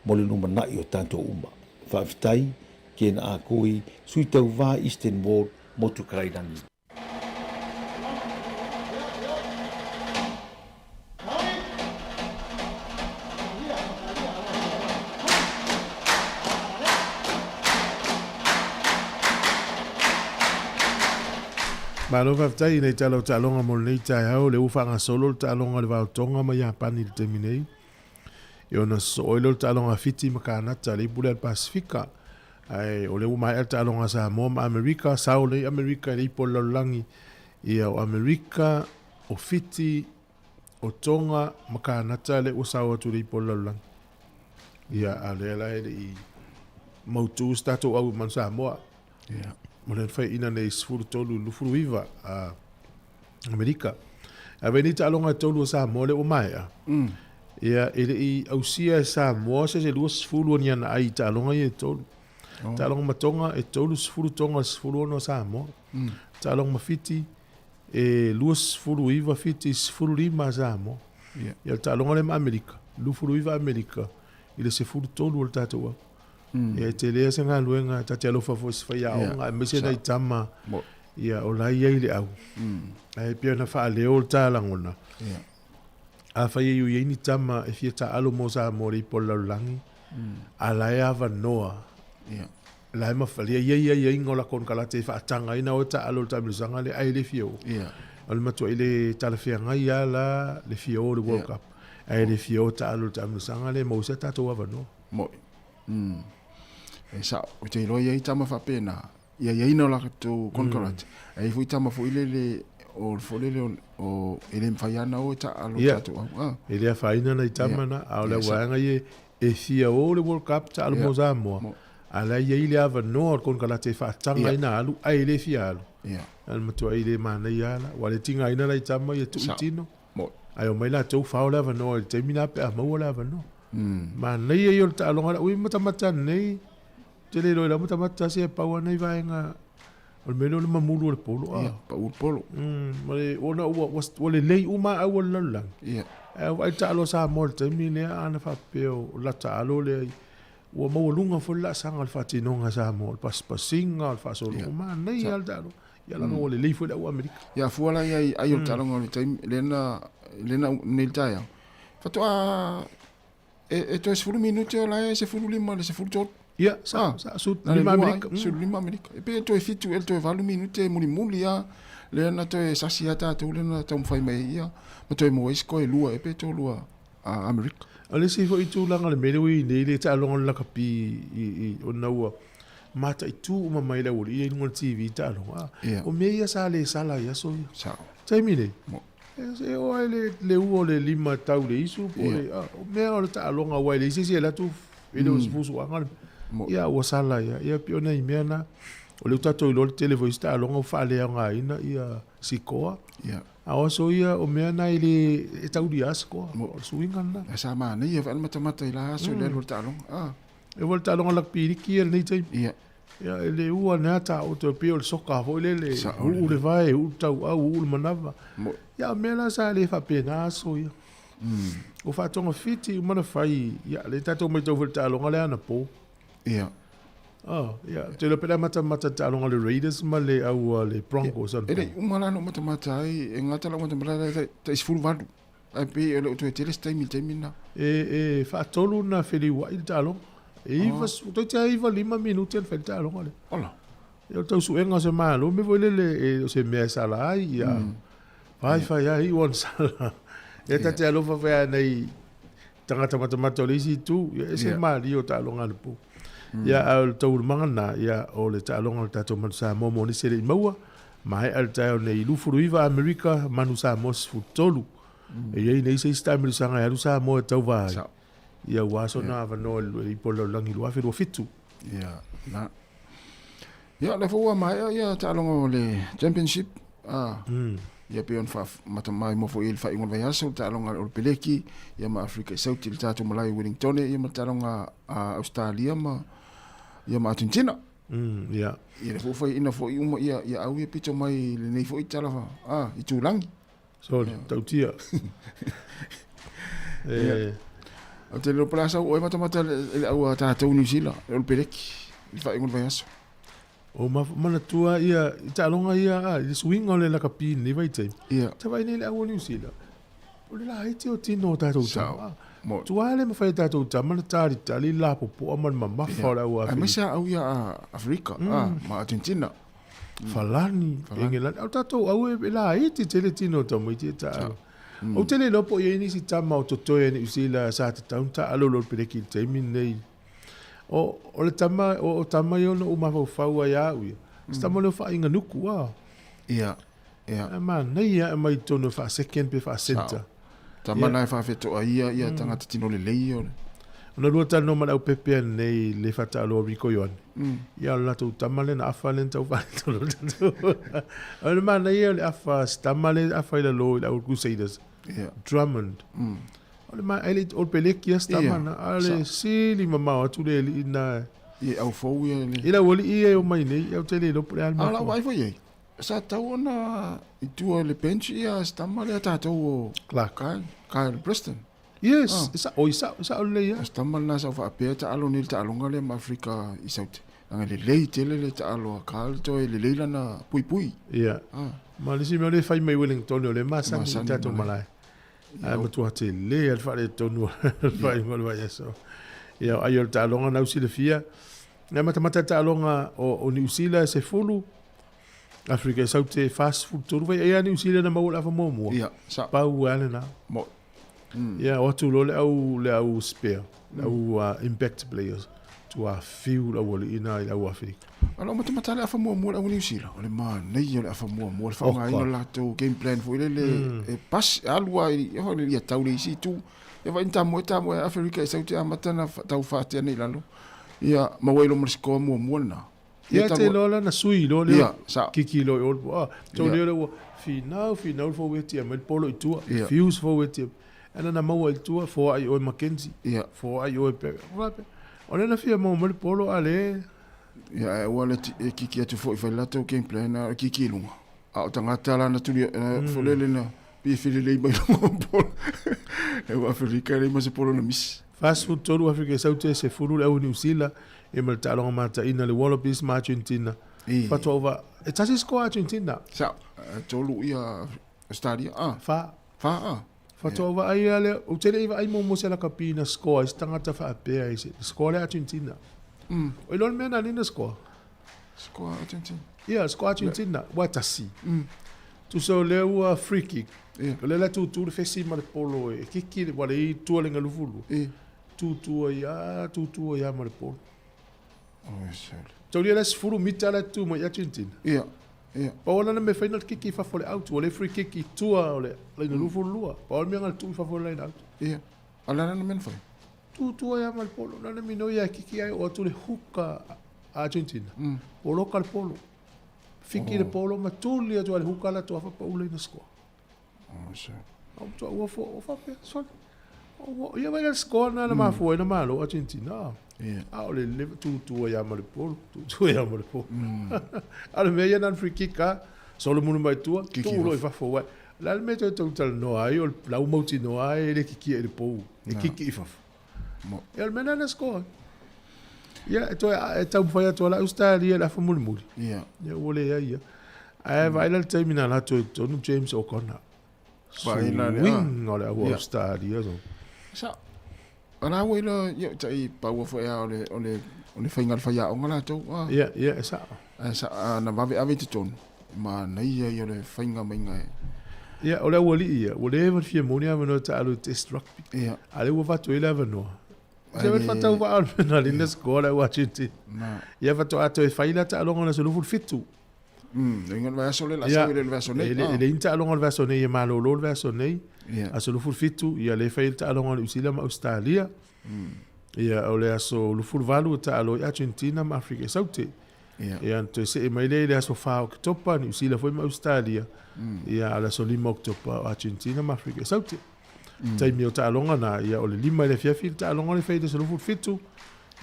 mo le lumana'i o tatou uma. Faafetai, Ken Akui, Sui Tauvā Eastern Ward, Motu Karailangi. Malo faafetai i nei tala o taaloga mo lenei taeao, lea ua faagasolo le taaloga a le Va o Tonga ma Iapani i le taimi nei. E ona sosoo ai lea o le taaloga a Fiti ma Kanata, le ipu lea a le Pasifika. Ae o lea ua maea le taaloga a Samoa ma Amerika, sao nei Amerika i le ipu o le lalolagi. Ia o Amerika, o Fiti, o Tonga ma Kanata lea ua sao atu i le ipu o le lalolagi. Ia, a o lea la e le i mautu se tatou au i Samoa. Ia. Mo le faiina nei 13 29 a Amerika. Ae vaai nei taaloga e tolu a Samoa lea ua maea. Ia, e le i ausia e Samoa se se 20 o ni ana ai i taaloga ia e tolu. Oh. Taaloga ma Tonga e 30 Tonga i le 16 o Samoa. Taaloga ma Fiti e 29 Fiti i le 15 a Samoa. Ia, o le taaloga lea ma Amerika, 29 Amerika i le 13 o le tatou au. Ia, e tele se galuega, ta te alofa foi i se faiaoga, aemaise nai tama, ia, o la e i ai le au. Ae pei ona faaleo le ta lagona, afai e i ai ni tama e fia taaalo mo Samoa i le ipu o le lalolagi, a la e avanoa, la e mafai, e i ai aiaiga o la konekarate e faataga ai na o e taaalo i le taamilosaga lea, ae le fia o. O le matuai le talafeagai lava la le fia o i le World Cup, ae le fia o e taaalo i le taamilosaga lea e maua ai se tatou avanoa. Mo'i. Mm. E sa'o, ou te iloa e i ai tama faapena, ia i ai na o latou konekarate, ae i ai foi tama foi lele, o le foi lele o, e le mafai lava ona o e taaalo i tatou au. Ah. E le afaina nai tama na, a o le vaega ia e fia o le World Cup taaalo mo Samoa, a la e i ai le avanoa o le konekarate e faataga ai na alu, ae le fia alu. A o le matuai le manaia lava la, ua le tigaina nai tama ia tuu i tino. Ae omai latou fao le avanoa i le taimi la pe a maua le avanoa. Manaia ia o le taaloga lea. Ui matamata nei, ou te le iloa i lau matamata tasi e pau lava nai vaega o le mea lea o le mamulu o le polo. Ia, pau le polo. Ma le, ona ua, ua, ua lelei uma au o le lalolagi. Ia. Ae vaai le taalo a Samoa i le taimi lea, ana faapea o la taalo lea, ua maualuga foi le laasaga o le faatinoga a Samoa, o le pasipasiga, o le faasologa, manaia lava le taalo. Ia laga ua lelei foi le au Amerika. Ia fua la ia i ai o le taaloga o le taimi lena lena nei le taeao. Faatoa e toe 10 minute o la e 15 le 13. Ia, sa, sa, su, lima Amerika. 15 Amerika. E pei e toe 7 e toe 8 minute mulimuli a lea na toe sasi a tatou lea na taumafai mai ai ia ma toe maua ai se koe lua e pe tolua a Amerika. O le isi foi tulaga o le mea lea ua i ai nei le taaloga o le lakapi i ona ua mataitu uma mai le aualii ia i luga o le TV taaloga. O mea ia sa le sala i aso ia. Sao. Taimi nei, e oo lava i le ua o le lima tau le isu po o le, o mea o le taaloga aua e leai se isi e alu atu e le o se fusuaga le ia ua sala ia. Ia pei o nai mea na, o lea ua tatou iloa le tele foi o isi taaloga ua faaleaogaina ia sikoa. A o aso ia, o mea na e le e taulia lava sikoa. O le suiga lena. Ae sa manaia foi le matamata i la aso i le alu o le taaloga. A. E ua le taaloga lakapi liki ia lenei taimi. Ia. Ia, e le ua nea taoto e pei o le soka foi lele, uu le vae, uu le tauau, uu le manava. Ia, o mea la sa le faapena aso ia. Ua faatogafiti uma na fai, ia, lea tatou matau foi i le taaloga lea anapo. Ia. Oh, ia, ou te iloa pe le matamata i le taaloga a le Raiders ma le au a le Broncos anapo. E le i uma la na ou matamata ai, e gata lau matamata tai 18. Ae pei e le o toe tele se taimi i le taimi lena. E faatolu na feliuai le taaloga. E iva, toeitiiti lava iva lima minute na fai le taaloga lea. Ola. Ia o le tausuega o se Malo, mea foi lele e o se mea e sala ai, ia fai fai lava iu ona sala. Ia ta te alofa foi lava nai tagata matamata o le isi itu, ia ese le malie o taaloga anapo. Ia a o le taualumaga lena, ia o le taaloga o le tatou Manu Samoa mo nisi e le i maua, Maea le taeao nei 29 Amerika, Manu Samoa 13. E i ai nei se isi taamilosaga e alu Samoa e tauva ai. Ia ua aso na avanoa i le Ipu o le Lalolagi 2027. Ia, na. Ia, lea foi ua maea ia taaloga o le Championship. Ah. Ia pei ona faamatamai foi i le faaiuga o le vaiaso, le taaloga a le Olopeleki, ia ma Afrika i Sauti, le tatou malae i Wellingtone, ia ma le taaloga a Ausetalia ma, ia ma Argentina. Ia. Ia le foi faiaina foi uma ia ia au ia pito mai i lenei foi tala a itulagi. Sorry, yeah. Tautia. E. Ou te leo pala sau oe matamata le au a tātou New Zealand, le Olopeleki, i le faaiuga o le vaiaso. O manatua ia, i taaloga ia, a, i le suiga o le lakapi i lenei vaitaimi. Ia. Te vaai nei le au o New Zealand. O le laiti o tino o tātou tama. Tua le mawhai tātou tama na talitali la popoa ma le mamafa o le au Afrika. Aemaise au ia a Afrika, a, ma Argentina. Falani, Engelani. Au tātou au e laiti tele tino o tamaiti e taalo. Ou te le iloa po o i ai nisi tama o totoe a Niu Sila sa tatau ona taalo i lo le peleki i le taimi lenei. O, o le tama, o, o tama ia ona ou mafaufau ai a au ia. Se tama lea o faainga nuku, a. Ia. Ia. Ae manaia e aumai i totonu e faa-second pe faa-centre. Tama na e faafetoa ia, ia tagata tino lelei o le. Ona lua talanoa ma le aupepea nei le faataaloa Rico Ioane. Ia o le latou tama lea na afa lea na tau faaletonu o le tatou. O le manaia o le afa se tama lea afa i lalo i le au Crusaders. Ia. Drummond. O le ma e le o le peleki a se tama na a le sili mamao atu le alii na. Ia au fou ia le. I lau alii ia e omai nei, ia ou te le iloa po o le a le A o lau vaai foi i ai. Sa tatau ona i tua i le bench ia se tama lea tatou o Clark. Kyle, Kyle Preston. Yes, ah. sa, oi sa, sa o lelei lava. Se tama lena sa ou faapea taalo nei le taaloga lea ma Afrika i Saute. Leaga lelei tele le taalo a Kyle toe lelei lana puipui. Ia. Ah. Ma le isi mea o lea e fai mai Wellington o lea e masani i tatou malae. Ae matua tele lava le faaletonu o le faaiuga o le vaiaso. Ia, ai o le taaloga na u silafia. Ia matamata le taaloga o Niu Sila e 10, Afrika e sau te 43 vai ai a Niu Sila na maua le afa muamua. Ia, sa. Pau lava lena. Mo. Ia, o atu loa le au, le au spare, le au impact players, tua fiu le aualii na i le au Afrika. A lau matamata le afa muamua le au Niu Sila, o le manaia o le afa muamua, le faaaogaina o le latou game plan foi lele, e pas, e alu lava i, ia tau le isi itu. Ia vaai ni tamoe tamoe a Afrika e sau te amata na tau faatea nei i lalo. Ia, maua ai loa ma le score muamua lena. Ia te loa la na sui loa lea kiki loa i o le ah tau lea ua finau finau le forward mai le polo i tua fuse forward ana na maua i tua foai oe Mackenzie foai oe pe o lea na fia maua mai le polo a le Ia ae ua le e kiki atu foi fai latou game plan a kiki i luga. A o tagata la na tuli foi lele na pei e felelei mai luga o polo. E ua Aferika e leai ma se polo na misi. 43 Afrika e sau te 10 le au Niu Sila e ma le taaloga mataina le Wallabies ma Argentina. Faatoa ova e tasi score Argentina. Sa tolu ia Australia a. Fa. Fa a. Faatoa ou vaai lava lea, ou te le i vaai muamua se lakapi na score ai se tagata faapea i se score le Argentina. O iloa le mea na alii na score? Score Argentina. Ia, score Argentina, ua tasi. Tusa o lea ua free kick. O lea la tutu le fesi ma le polo e kiki ua le i tua le galufulu. Tutu ai a, tutu ai a ma le polo. Taulia la 10 mita la tu mai Argentina. Ia. Ia. Pau lana me whaina le kiki i fafo le out, ua le free kick i tua o le laina 22. Pau le mea ngā tu i fafo le line out. Ia. A la lana mea na whai? Tu tua ia ma le polo, nana mi ia kiki ai o atu le huka Argentina. Poloka le polo. Fiki le polo ma tuli atu a le huka la tua whapa ula ina score. Oh, sure. Au tua ua fo, o whapea, sorry. Ia vai le score na na mafua ina malo Argentina. Yeah. A o le le tu tua ia ma le polo, tu tua ia ma le polo. A le mea ia nan free kick a, solo munu mai tua, tu lo i fafo wai. La le mea toe tau talanoa ai, o le lau mautinoa ai, e le kikia i le pou, e kiki i fafo. Ia o le mea lena na score. Ia, e toe, e taumafai atu ala Australia le afa mulimuli. Ia. Ia ua leai ia. Ae vaai la le taimi na latou i totonu James O'Connor. Vaai la le, Swing o le au Ia. Australia. So. Sa, o la ua ila, ia, tai paua foi a o le, o le, o le whainga le whaiaonga latou. Ah. Ia, ia, e sao. A, sa, a, na vave ave i totonu. Ma naia ia o le whainga mainga e. Ia, o le aualii ia, ua leva le fia moni avanoa taalo i test rugby. Ia. A lea ua avatu ai le avanoa. Se le faatau vaa o le mea na lina score le au Argentina. Na. Ia faatoa toe fai la taaloga o le aso 27. Le inga o le vaiaso lea, la sau i le vaiaso nei. E le, e leai ni taaloga o le vaiaso nei, e malolo le vaiaso nei. Ia. Aso 27, ia lea e fai ai le taaloga o Niu Sila ma Ausetalia. Ia, o le aso 28 e taalo ai Argentina ma Afrika i Saute. Ia. Ia, ona toe see mai lea i le aso 4 o Oketopa, Niu Sila foi ma Ausetalia. Ia, a o le aso 5 o Oketopa, o Argentina ma Afrika i Saute. Taimi o taaloga na, ia, o le 5 i le afiafi le taaloga lea e fai i le aso 27.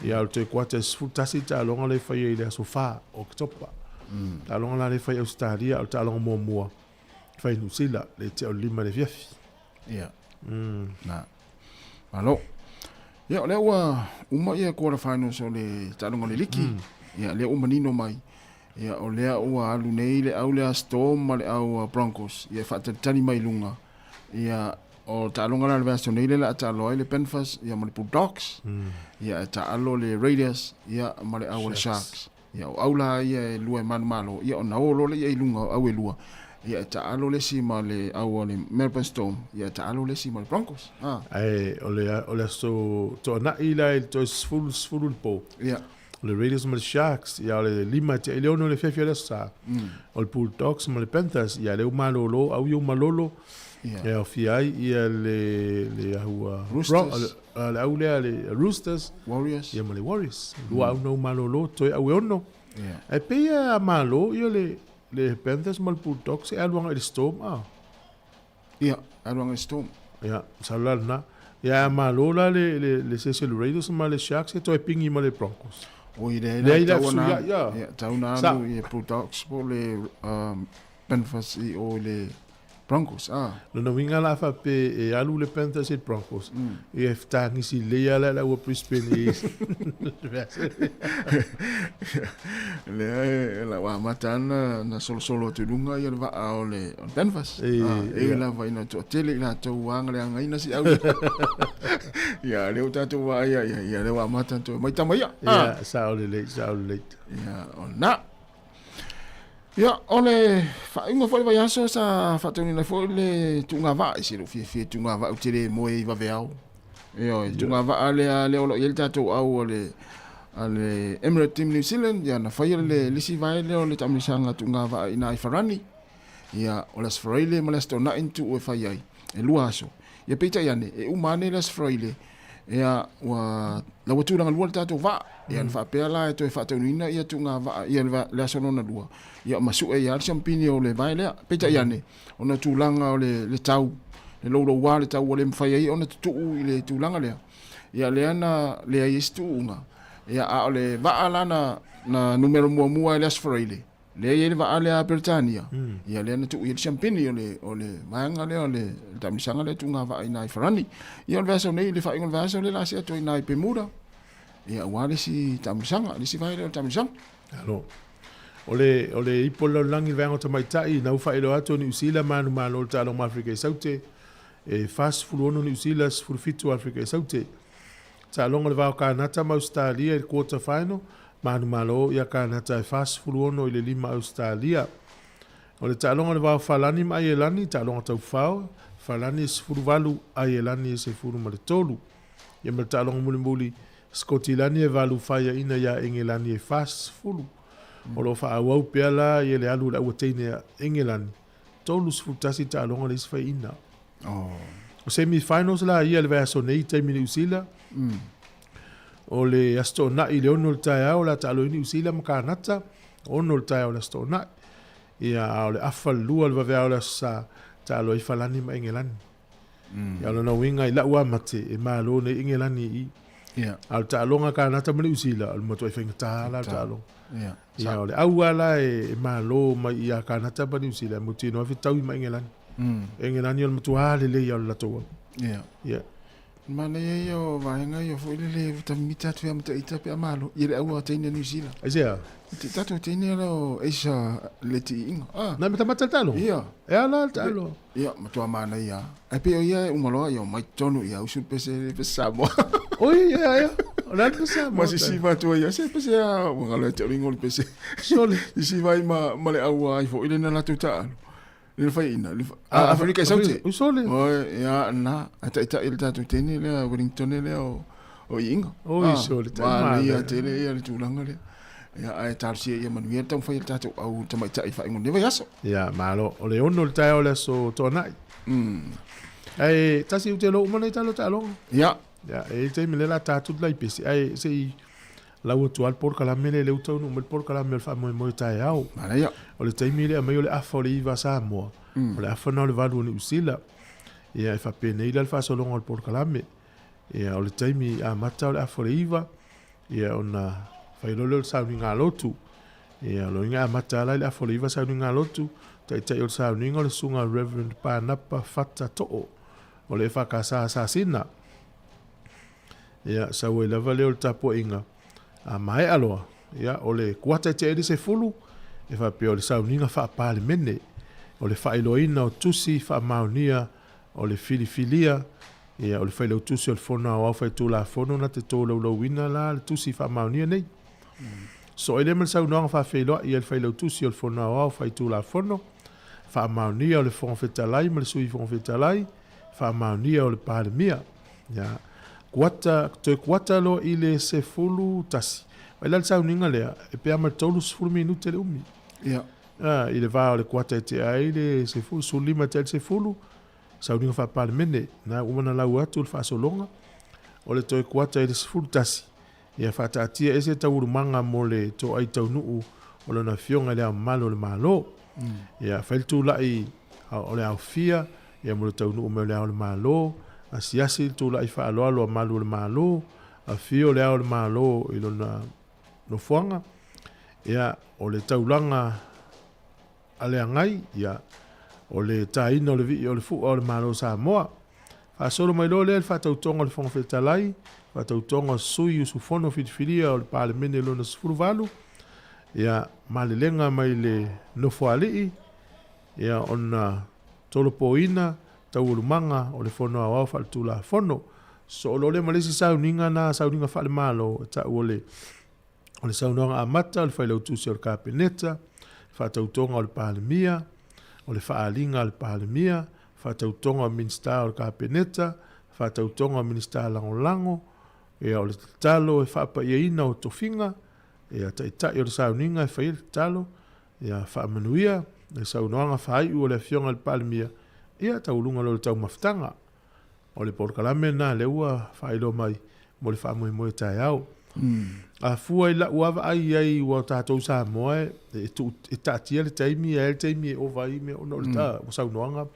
Ia, o le toe kuata e 11 le taaloga lea e fai ai i le aso 4 o Oketopa. Taaloga la lea e fai i Ausetalia, o le taaloga muamua e fai i Niu Sila, le tea o le 5 i le afiafi. Ia. Na. Malo. Ia, o lea ua uma ia quarter finals o le taaloga o le liki. Ia, lea ua manino mai. Ia, o lea ua alu nei le au lea Storm ma le au Broncos. Ia, e faatalitali mai i luga. Ia, o taaloga la le vaiaso nei lea o le a taalo ai le Panthers ia ma le Bulldogs. Ia, e taalo le Raiders ia ma le au a le Sharks. Ia, o au la ia e lua e manumalo, ia ona o loa lea i luga o au e lua. Ia, e taalo le isi ma le au a le Melbourne Storm, ia e taalo le isi ma le Broncos. Ah. Ae o le, o le aso Toanai la i le toe 10, 10 i le po. Ia. O le Raiders ma le Sharks, ia o le 5 tea i le 6 i le afiafi o le aso Sa. O le Bulldogs ma le Panthers, ia lea ua malolo, au ia ua malolo. Ia. E aofia ai ia le, le au Roosters. Bron, le au lea le Roosters. Warriors. Ia ma le Warriors. Lua au na ua malolo, toe au e ono. Ia. Ae pei a malo ia le, le Panthers ma le Bulldogs e alu agai i le Storm, ah. Ia, alu agai i le Storm. Ia, masalo la lena. Ia, a malo la le, le, le se isi o le Raiders ma le Sharks e toe pingi ma le Broncos. Oi, leai Leai la, la tau fesuiai, ona, ia. ia, tau ona Sa. alu i Bulldogs po o le um, Panthers i o i le Broncos, ah. Lona uiga la faapea e alu le Panthers i le Broncos, ia e fetagisi lelei lava la le au a Brisbane i Lea e lau amata lava na solosolo atu i luga ia le vaa o le o le Panthers. E, Ah, e ia. lava ina toatele i latou ua agaleagaina si au. Ia, lea ua tatou vaai ai, ia, ia, lea ua amata ona toe mai tama ia. Ah. Ia, sao lelei, sao lelei. Ia, o lena. Ia, o le faaiuga foi o le vaiaso sa faataunuuina ai foi le tuugavaa i se lou fiafia i tuugavaa ou te le moe i vaveao. Ioe, tuugavaa lea lea o lo o i ai le tatou au a le a le Emirate Team New Zealand, ia na faia le le isi vae lea o le taamilosaga tuugavaa i ina i Farani. Ia, o le Aso Faraile ma le Aso Toonai na tuu e fai ai, e lua aso. Ia peitai ane, e uma ane le Aso Faraile, ia, ua laua tulaga lua le tatou vaa. Ia, na faapea la e toe faataunuuina ia tuuga vaa ia le, le aso lona lua, ia ma sue ai lava le siampini o le vae lea. Peitai ane, ona o tulaga o le, le tau, le louloua o le tau ua le mafai ai ona tutuu i le tulaga lea. Ia, lea na leai ai se tuuga. Ia, a o le vaa la na, na numera muamua ai le Aso Faraile, Lea e i ai le vaa lea a Peretania, ia lea na tuu i ai le siampini o le, o le vaega lea o le taamilosaga lea tuuga vaa i ina i Farani. Ia o le vaiaso nei, le faaiuga o le vaiaso lea o le a see atu ai i ina i Pemuda, ia aua le isi taamilosaga, le isi vae lea o le taamilosaga. Alo. O le, o le ipo o le lalolagi i le vaega o tamaitai, na ua faailoa atu e Niu Sila ma anu malo i le taaloga ma Afrika i Saute, e 46 Niu Sila, 17 Afrika i Saute. Taaloga o le va o Kanata ma Ausetalia i le quarter final, ma anu malo ia Kanata e 46 i le 5 Ausetalia. O le taaloga o le va o Falani ma Aielani, taaloga taufao, Falani e 18, Aielani e 13. Ia ma le taaloga mulimuli, Sikotilani e 8 faiaina iā Engelani e 40. O lo o faaauau pea la ia le alu o le auateine a Engelani, 31 taaloga le isi faiaina. O semi finals la ia i le vaiaso nei i taimi Niu Sila. O le Aso Toonai i le 6 o le taeao o le a taalo ai Niu Sila ma Kanata, 6 o le taeao o le Aso Toonai. Ia, a o le afa le 2 o le vaveao o le Aso Sa, taalo ai Falani ma Engelani. Ia, o lona uiga i la'u amate, e malo nei Engelani i i. A o le taaloga a Kanata ma Niu Sila, o le matuai faigata la o le taaloga. Ia, o le au lava la e malo mai ia Kanata ma Niu Sila, e mautinoa e fetaui ma Engelani. Engelani o le matuā lelei lava o le latou au. Ia. Manaia ia o vaega ia foi lele tamita atu ia ma ita pe a malo ia le aua teine New Zealand. Aisea? Te tatou teine ala o Asia le tiiga. Ah. Na matamata le taaloga? Ia. E ala le taaloga. Ia, matua manaia. Ai pe o ia e uma loa ia mai tonu ia usu pese le pese Samoa. Oi, ia, ia. O le pese Samoa. Ma sisi ma tua ia se pese a ua ngalo e te oringo le pese. Sole. Sisi vai ma ma le aua ai foi le na latou taalo. Le faiina, le ah, Afrika i Saute. Usole. Oi, ia na, a taitai le tatou teine lea Wellington lea o o Iiga. Oi, sole, tai ma. Ia tele ia le tulaga lea. Ia ae talosia ia manuia le taumafai a le tatou au tamaitai faaigo nei vaiaso. Ia, malo. O le 6 o le taeao o le aso Toonai. Ae tasi u te lo uma nei talo taaloga. Ia. Ia, e i le taimi lea o le a ta atu le laipesi, ae se i lau atu lava le polokalame lea, lea ua taunuu mai le polokalame o le faamoemoe taeao. Manaia. O le taimi lea aumai o le afa o le 9 a Samoa, o le afa lena o le 8 o Niu Sila. Ia, e faapenei la le faasologa o le polokalame. Ia, o le taimi amata o le afa o le 9, ia ona fai loa lea o le sauniga lotu. Ia, o lona uiga e amata lava la i le afa o le 9 sauniga lotu, taitai o le sauniga o le susuga Reverend Panapa Fata Too o le EFKS Sasina. Ia, sau ai lava lea o le tapuaiga, a maea loa, ia, o le kuata e tea ai le 10, e faapea o le sauniga faa-Palemene, o le faailoaina o tusi faamaonia o le filifilia, ia, o le Failautusi o le Fono Aoao Faitulafono na te tolaulauina la le tusi faamaonia nei. Sosoo ai lea ma le saunoaga faafeiloai a le Failautusi o le Fono Aoao Faitulafono, faamaonia o le Fofoga Fetalai ma le Sui Fofoga Fetalai, faamaonia o le Palemia. Ia, kuata, toe kuata loa i le 11. Mai la le sauniga lea, e pe a ma le 30 minute le umi. Ia. A, i le va o le kuata e tea ai le 10, 15 e tea ai le 10, sauniga faa-Palemene. Na ua uma ona lau atu le faasologa o le toe kuata i le 11. Ia faataatia ese taualumaga mo le toai taunuu o Lona Afioga i Le Ao Mamalu o le Malo. Ia fai le tulai o le aofia ia mo le taunuu mai o Le Ao o le Malo, asiasi le tulai faaaloalo a Malu o le Malo, afio Le Ao o le Malo i lona nofoaga, ia o le taulaga a le agai, ia, o le tāina o le vii o le fu'a o le Malo o Samoa. Faasolo mai loa lea i le faatautoga o le Fofoga Fetalai, faatautoga o sui usufono filifilia o le Palemene lona 18, ia, malelega mai le Nofoalii, ia, ona tolopoina taualumaga o le Fono Aoao Faaletulafono. Sosoo loa lea ma le isi sauniga na, sauniga faale-Malo, e ta'u o le O le saunoaga amata o le Failautusi o le Kapeneta, faatautoga o le Palemia, o le faaaliga a le Palemia, faatautoga o Minisita o le Kapeneta, faatautoga o Minisita Lagolago, ia, o le tatalo e faapaiaina o tofiga, ia, taitai o le sauniga e faia le tatalo, ia, faamanuia le saunoaga faaiu a le Afioga i le Palemia, ia, taualuga loa le taumafataga. O le polokalame lena lea ua faailoa mai mo le faamoemoe taeao. A fua i lau lava vaai i ai ua tatou Samoa e, tuu, e taatia le taimi, e ai le taimi e ova ai mea ona o le mm. saunoaga.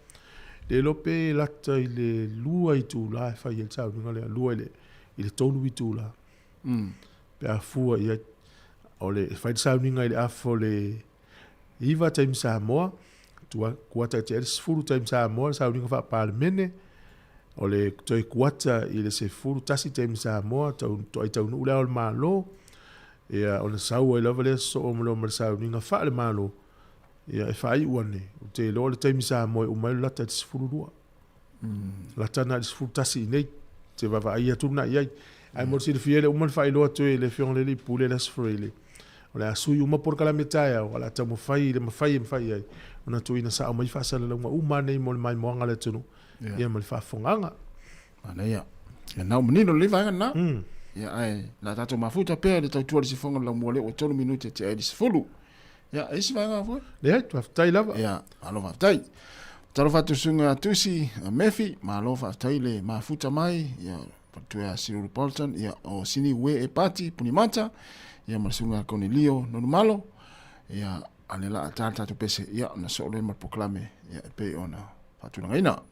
Le iloa pe lata i le 2 itula e fai ai le sauniga lea, 2 i le, i le 3 itula. Pe a fua i ai, o le, e fai le sauniga i le afa o le 9 taimi Samoa, tua, kuata i te le 10 taimi Samoa, le sauniga faa-Palemene, o le toe kuata i le 11 taimi Samoa, tau, toai taunuu le ao o le Malo, Ia ona sau ai lava lea sosoo ma le ma le sauniga faale-Malo, ia e faaiu ane, ou te iloa o le taimi Samoa e uma ai o le lata i le 12. Lata lena i le 11 i inei, te vaavaai atu lena i ai. Ae mo le silafia e le uma ona faailoa atu e le Afioga i le Alii Pule le Aso Faraile, o le a sui uma polokalame taeao, o le a taumafai i le mafai e mafai ai ona tuuina sao mai faasalalauga uma nei mo le maimoaga a le atunuu, ia ma le faafofogaaga. Manaia. Ia na ua manino lelei vaega lena. Ia ae la tatou mafuta pea i le tautua i le sifoga o le laumua lea ua 3 minute tea ai le 10. Ia, e isi vaega foi? Leai, faafetai lava. Ia, malo faafetai. Talofa atu susuga ia Tusi Mefi, malo faafetai le mafuta mai, ia faletua ia Silulu Bolton, ia o Sini Ue e Pati Punimata, ia ma le susuga ia Konelio Nonumalo, ia a le la a ta le tatou pese, ia ona soo lea ma le polokalame, ia e pei ona faatulagaina.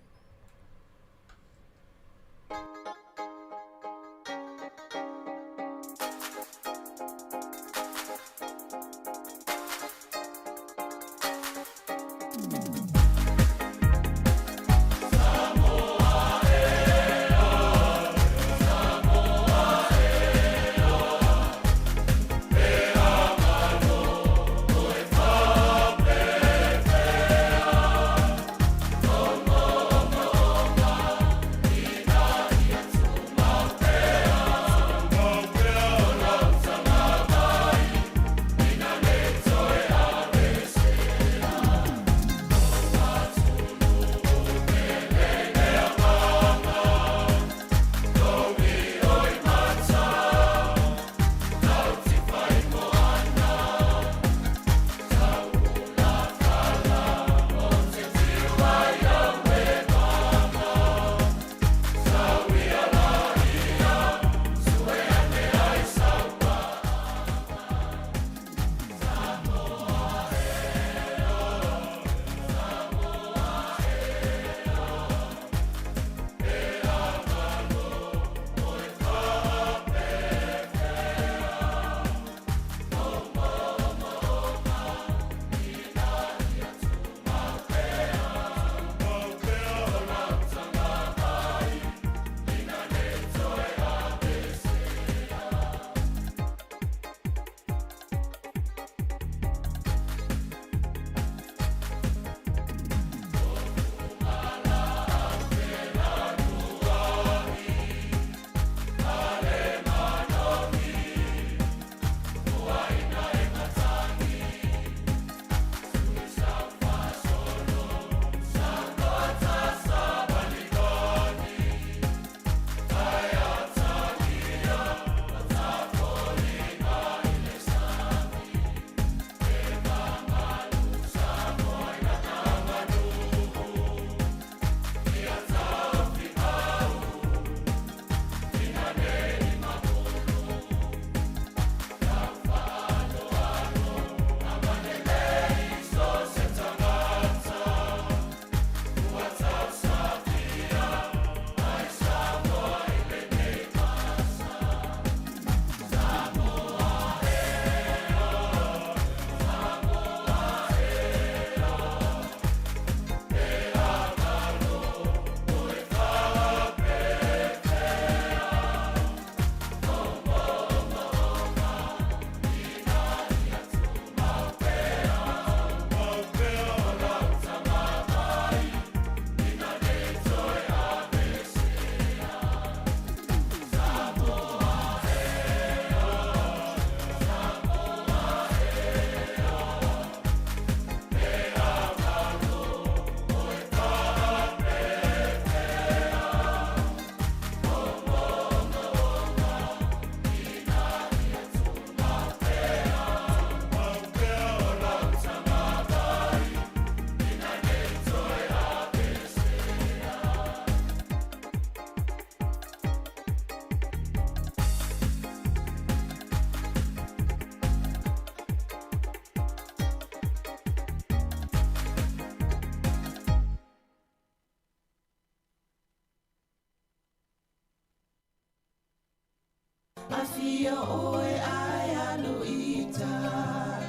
Afio oe ae alu ita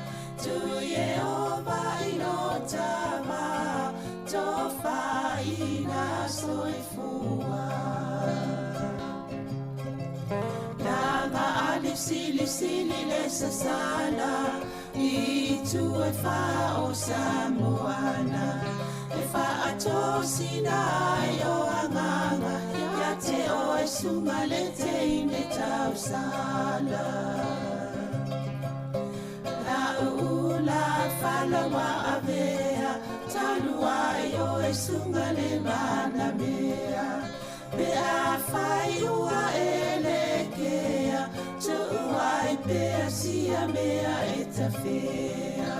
Tu Yehova ilo tama Tofa ina soifua Langa alif si lif si. sili le sasala I itu e wha o Samoana E whaatosina ai o anganga Ia te oe sunga le teine tausala La uula falawa avea Talua ai oe sunga le manamea Pe a whai ua e le kea Tuuai pea sia mea e tawhea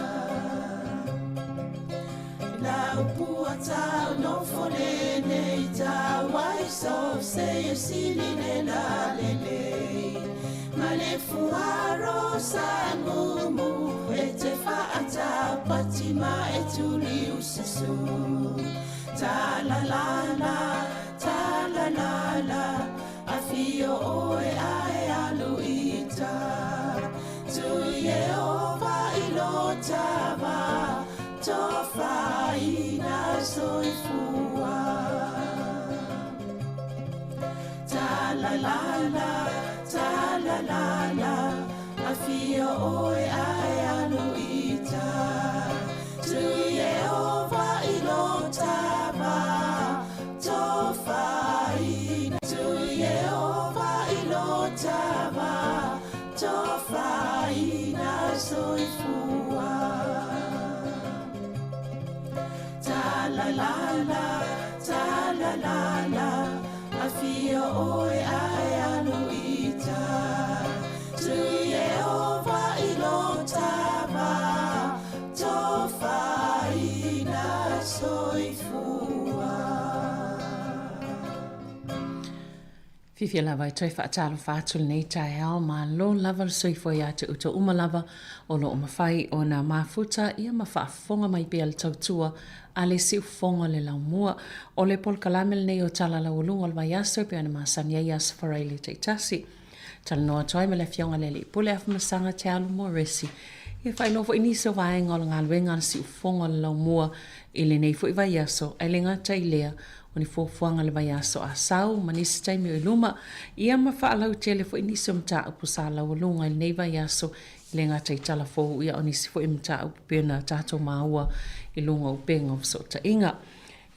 La upua tau no fole nei tau ai so se e sili le la le lei Ma le fuaro sa mumu e te whaatau pati ma e tuli usasu Ta la la la, ta la la la Afio oe ae alu ita Tu Yehova i lo tava Tofaina soifua Ta la la la, ta la la la Afio oe ae alu ita Tu Yehova i lo tava Tofaina Tu Yehova i lo tava Tofaina soifua Ta la la la, ta la la la Afio oe ae alu ita Tu Yehova i lo tava Tofaina soifua Fiafia lava e toe faatalofa atu lenei taeao, malo lava le soifua ia te outou uma lava o lo o mafai ona mafuta ia ma faafofoga mai pea le tautua a le siufofoga o le laumua. O le polokalame lenei o Tala Laualuga o le Vaiaso e pei ona masani ai Aso Faraile taitasi. Talanoa atu ai ma le Afioga i le Alii Pule Afamasaga Te Alu Moresi. Ia faailoa foi nisi o vaega o le galuega a le siufofoga o le laumua i lenei foi vaiaso, ae le gata i lea, o ni fuafuaga i le vaiaso a sau ma nisi taimi o i luma, ia ma faalautele foi nisi o mataupu sa laualuga i lenei vaiaso, e le gata i tala fou, ia o nisi foi mataupu pei ona tatou maua i luga o upega o fesootaiga.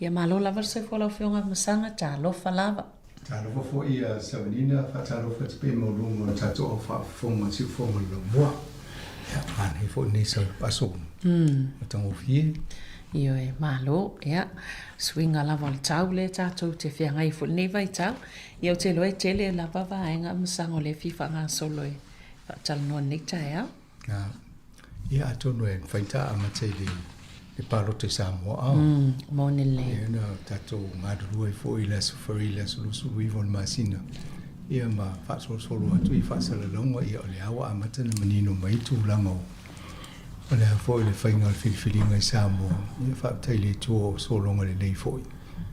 Ia malo lava le soifua lau Afioga Masaga, talofa lava. Talofa foi ia Savanina, faatalofa atu pea i maualuga o le tatou au faafofoga siufofoga o le laumua. Ia, manaia foi lenei aso matagofie. Ioe, malo, ia, suiga lava o le tau lea tatou te feagai foi i lenei vaitau. Ia ou te iloa e tele lava vaega masaga o lea e fia faagasolo e faatalanoa i lenei taeao. Ia atonu e mafai ta amata i le le palota i Samoa a. Moni lelei. Ia na tatou galulue ai foi i le Aso Faraile le aso 29 o le masina ia ma faasolosolo atu i faasalalauga ia o lea ua amata ona manino mai tulaga o o le a foi le faiga o le filifiliga i Samoa. Ia faafetai i le Atua o sologa lelei foi.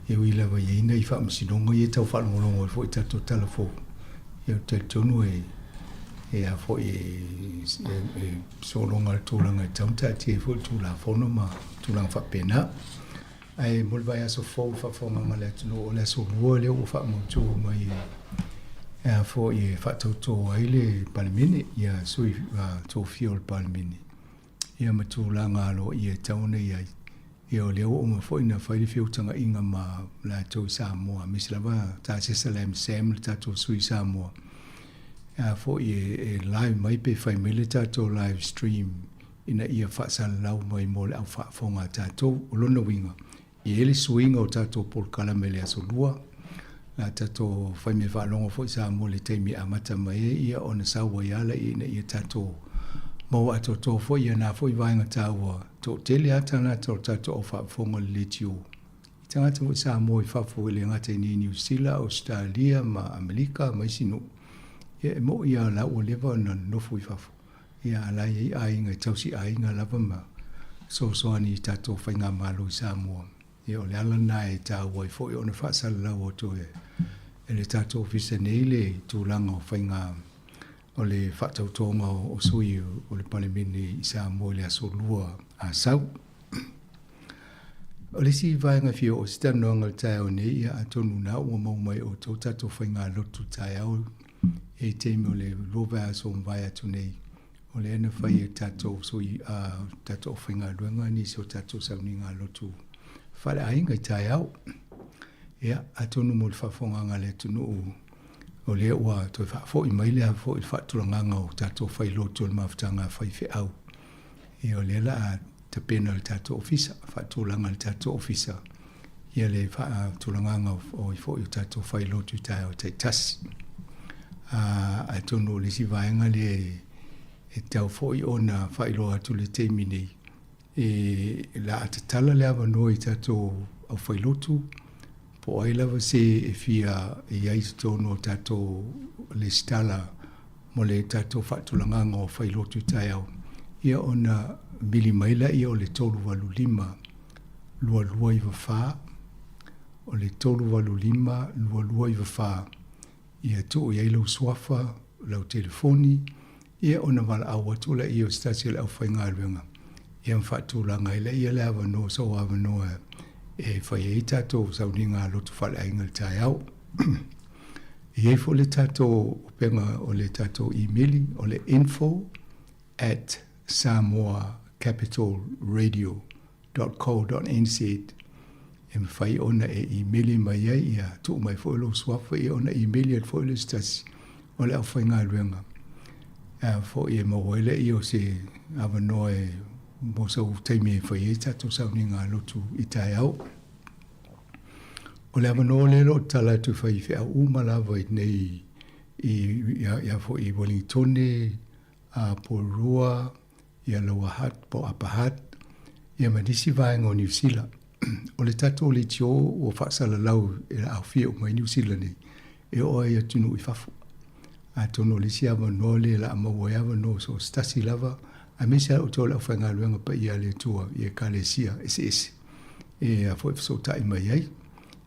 E ui lava i ai nai faamasinoga ia e tau faalogologo ai foi i tatou tala fou. Ia ou te talitonu e e a foi e, e, e sologa le tulaga e tatau ona taatia ai foi le Tulafono ma tulaga faapena. Ae mo le vaiaso fou i le faafofogaaga a le atunuu, o le aso Lua lea ua faamautu mai e a foi e faatauto ai le Palemene, ia sui tofia o le Palemene, ia ma tulaga aloaia e tatau ona i ai. Ia o lea ua uma foi ona fai le feutagaiga ma latou i Samoa, aemaise lava Tasesa Lam Sam le tatou sui i Samoa, a foi e live mai pe fai mai le tatou live stream ina ia faasalalau mai mo le au faafofoga a tatou. O lona uiga, e i ai le suiga o tatou polokalame i le aso Lua, la tatou fai mea faalogo foi Samoa i le taimi e amata mai ai, ia ona sau ai lava laia ina ia tatou maua atoatoa foi ia na foi vaega taua. Toatele lava tagata o le tatou au faafofoga i le leitio, i tagata foi Samoa i fafo e le gata i nei Niu Sila, Ausetalia ma Amerika ma isi nuu. Ia e mo'i lava o la ua leva ona nonofo i fafo, ia a la e i ai aiga e tausi aiga lava ma fesoasoani i tatou faigamalo i Samoa. Ia o le ala lena e taua ai foi ona faasalalau atu e le tatou Ofisa nei le tulaga o faiga o le faatautoga o sui o le Palemene i Samoa i le aso Lua a sau. O le isi vaega e fia oo se talanoaga i le taeao nei, ia atonu na ua maua mai e outou tatou faigalotu taeao i taimi o le lua vaiaso ua mavae atu nei. O lea na fai e tatou sui a tatou aufaigaluega nisi o tatou sauniga lotu faaleaiga i taeao. Ia, atonu mo le faafofogaaga a le atunuu, o lea ua toe faafoi mai le foi le faatulagaga o tatou failotu o le mafutaga a faifeau. Ia, o lea la a tapena le tatou ofisa, faatulaga le tatou ofisa, ia le faatulagaga o foi o tatou failotu i taeao taitasi. Atonu o le isi vaega lea e tau foi ona faailoa atu le taimi nei, e la a tatala le avanoa i tatou aufailotu, po o ai lava se e fia i ai i totonu o tatou lesitala mo le tatou faatulagaga o failotu i taeao, ia ona vili mai laia o le 385 2294, o le 385 2294, ia tuu i ai lou suafa, lau telefoni, ia ona valaau atu laia o se tasi o le aufaigaluega, ia ma faatulaga ai laia le avanoa, sou avanoa e fai ai tatou sauniga lotu faaleaiga i le taeao. E i ai foi le tatou upega o le tatou imeli, o le info at samoacapitalradio dot co dot nz e mafai ona e imeli mai ai, ia tuu mai foi lou suafa, ia ona imeli atu foi lea i se tasi o le aufaigaluega a foi e maua ai lea o se avanoa e mo sau taimi e fai ai tatou sauniga lotu i taeao. O le avanoa lea o lo o tatala atu i faifeau uma lava i nei i ia foi i Wellingtone, a Porirua, ia Lower Hutt po o Upper Hutt, ia ma nisi vaega o Niu Sila. O le tatou leitio ua faasalalau e aofia uma ai Niu Sila nei, e oo ai i atunuu i fafo. Atonu o le isi avanoa lea o le a maua ai avanoa so o se tasi lava, aemaise lava outou le aufaigaluega paia a le Atua i Ekalesia eseese e a foi fesootai mai ai.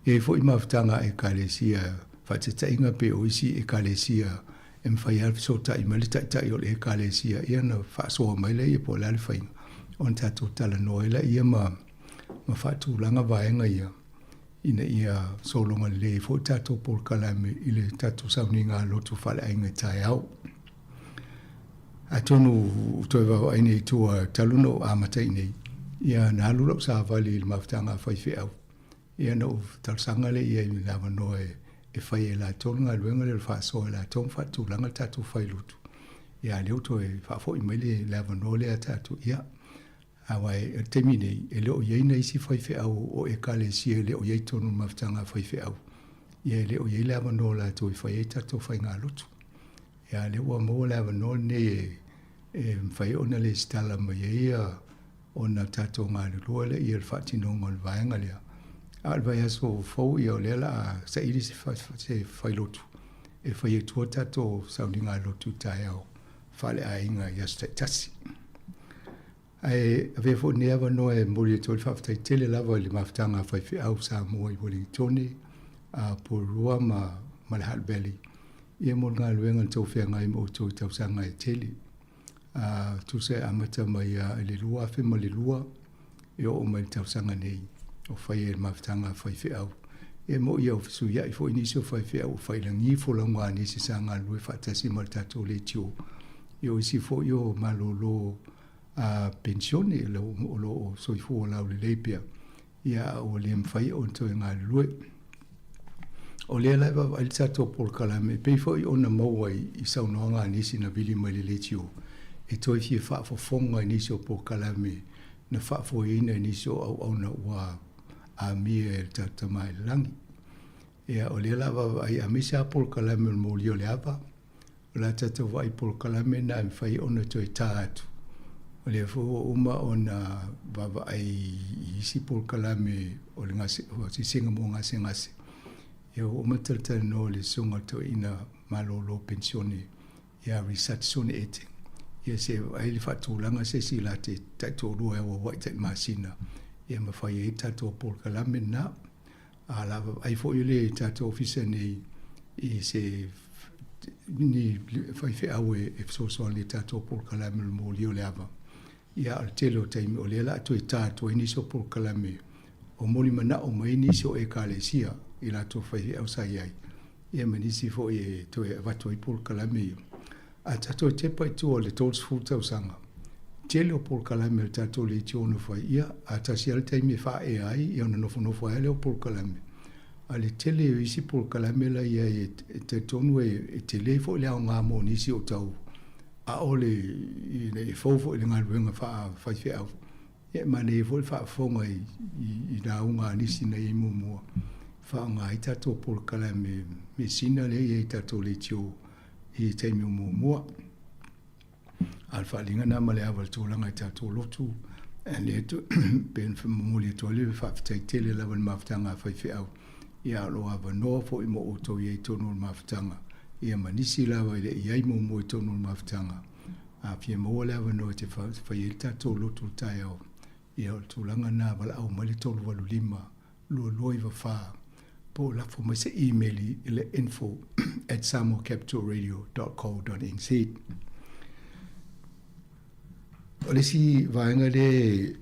E i ai foi mafutaga a Ekalesia faataitaiga pei o isi Ekalesia e mafai lava fesootai mai le taitai o le Ekalesia ia ona faasoa mai lea po o le a le faiga ona tatou talanoa ai lea ma faatulaga vaega ia ina ia sologa lelei ai foi tatou polokalame i le tatou sauniga lotu faaleaiga i taeao. Atonu ua toe vaavaai nei i tua talu ona ou amata i inei, ia na alu lau savali i le mafutaga a faifeau, ia ona ou talosaga lea i ai i le avanoa e fai e latou le galuega lea o le faasoa e latou ma faatulaga le tatou failotu. Ia a o lea ua toe faafoi mai le avanoa lea ia tatou, ia Aua i le taimi nei, e le o i ai nai isi faifeau o Ekalesia e le o i ai i totonu o le mafutaga a faifeau. Ia e le o i ai le avanoa o latou e fai ai tatou faigalotu. Ia a o lea ua maua le avanoa lenei e, e mafai ona lesitala mai ai ia ona tatou galulue lea i le faatinoga o le vaega lea. A o le vaiaso fou ia o lea o le a saili se, se failotu e fai atua tatou sauniga lotu i taeao faaleaiga i aso taitasi. Ae avea foi lenei avanoa e momoli atu ai le faafetai tele lava i le mafutaga a faifeau Samoa i Uelintone, a Porirua ma ma le Hutt Valley ia mo le galuega na tou feagai ma outou i tausaga e tele. A tusa e amata mai a i le 2002 e oo mai i le tausaga nei o fai ai le mafutaga a faifeau. E mo'i au fesuia'i foi nisi o faifeau ua failagi folauga a nisi sa galulue faatasi ma le tatou leitio. Ia o isi foi o malolo a penisione o lo o soifua laulelei pea, ia a ua le mafai ona toe galulue. O lea la e vaavaai le tatou polokalame e pei foi ona maua i saunoaga a nisi na vili mai le leitio e toe fia faafofoga i nisi o polokalame na faafoeina e nisi o auauna ua amia e le tatou Tama i le Lagi. Ia, o lea la vaavaai aemaise lava polokalame o le molia o le ava, o le a tatou vaai i polokalame na e mafai ona toe tā atu. O lea foi ua uma ona vaavaai i isi polokalame o le gase, o asiasiga mo gasegase. Ia ua uma talatalanoa i le susuga o le toeaina malolo penisione ia Research Sone Ete. Ia se vaai le faatulaga se isi la te taitoalua e auauai tai masina ia mafai ai tatou polokalame na. A la vaai foi le tatou ofisa nei i se ni faifeau e fesoasoani i tatou polokalame o le moli o le ava. Ia, o le tele o taimi o lea o le a toe tā atu ai nisi o polokalame o molimanao mai nisi o Ekalesia i latou faifeau sa i ai, ia ma nisi foi e toe avatu ai polokalame ia. A tatou tepa i tua o le 30 tausaga, tele o polokalame a le tatou leitio na fai, ia, a tasi lava le taimi e faaea ai, ia ona nofonofo ai lava lea o polokalame. A o le tele o isi polokalame la i ai e talitonu e tele foi le aoga mo nisi o tau ʻaʻole ina ia fou foi i le galuega faafaifeau. Ia e manaia foi le faafofoga i lauga a nisi na i ai muamua e faaaoga ai tatou polokalame measina lea e i ai i tatou leitio i taimi o muamua. A o le faaaliga lena ma le ava i le tulaga i tatou lotu, lea pei ona momoli atu ai le faafetai tele lava i le mafutaga a faifeau, ia a o lo o avanoa foi mo outou i ai i totonu o le mafutaga, ia ma nisi lava e le i i ai muamua i totonu o le mafutaga. A fia maua le avanoa e te fai ai le tatou lotu i le taeao, ia o le tulaga lena, valaau mai le 385 2294 po o lafo mai se imeli i le info at samoacapitalradio dot co dot nz. O le isi vaega lea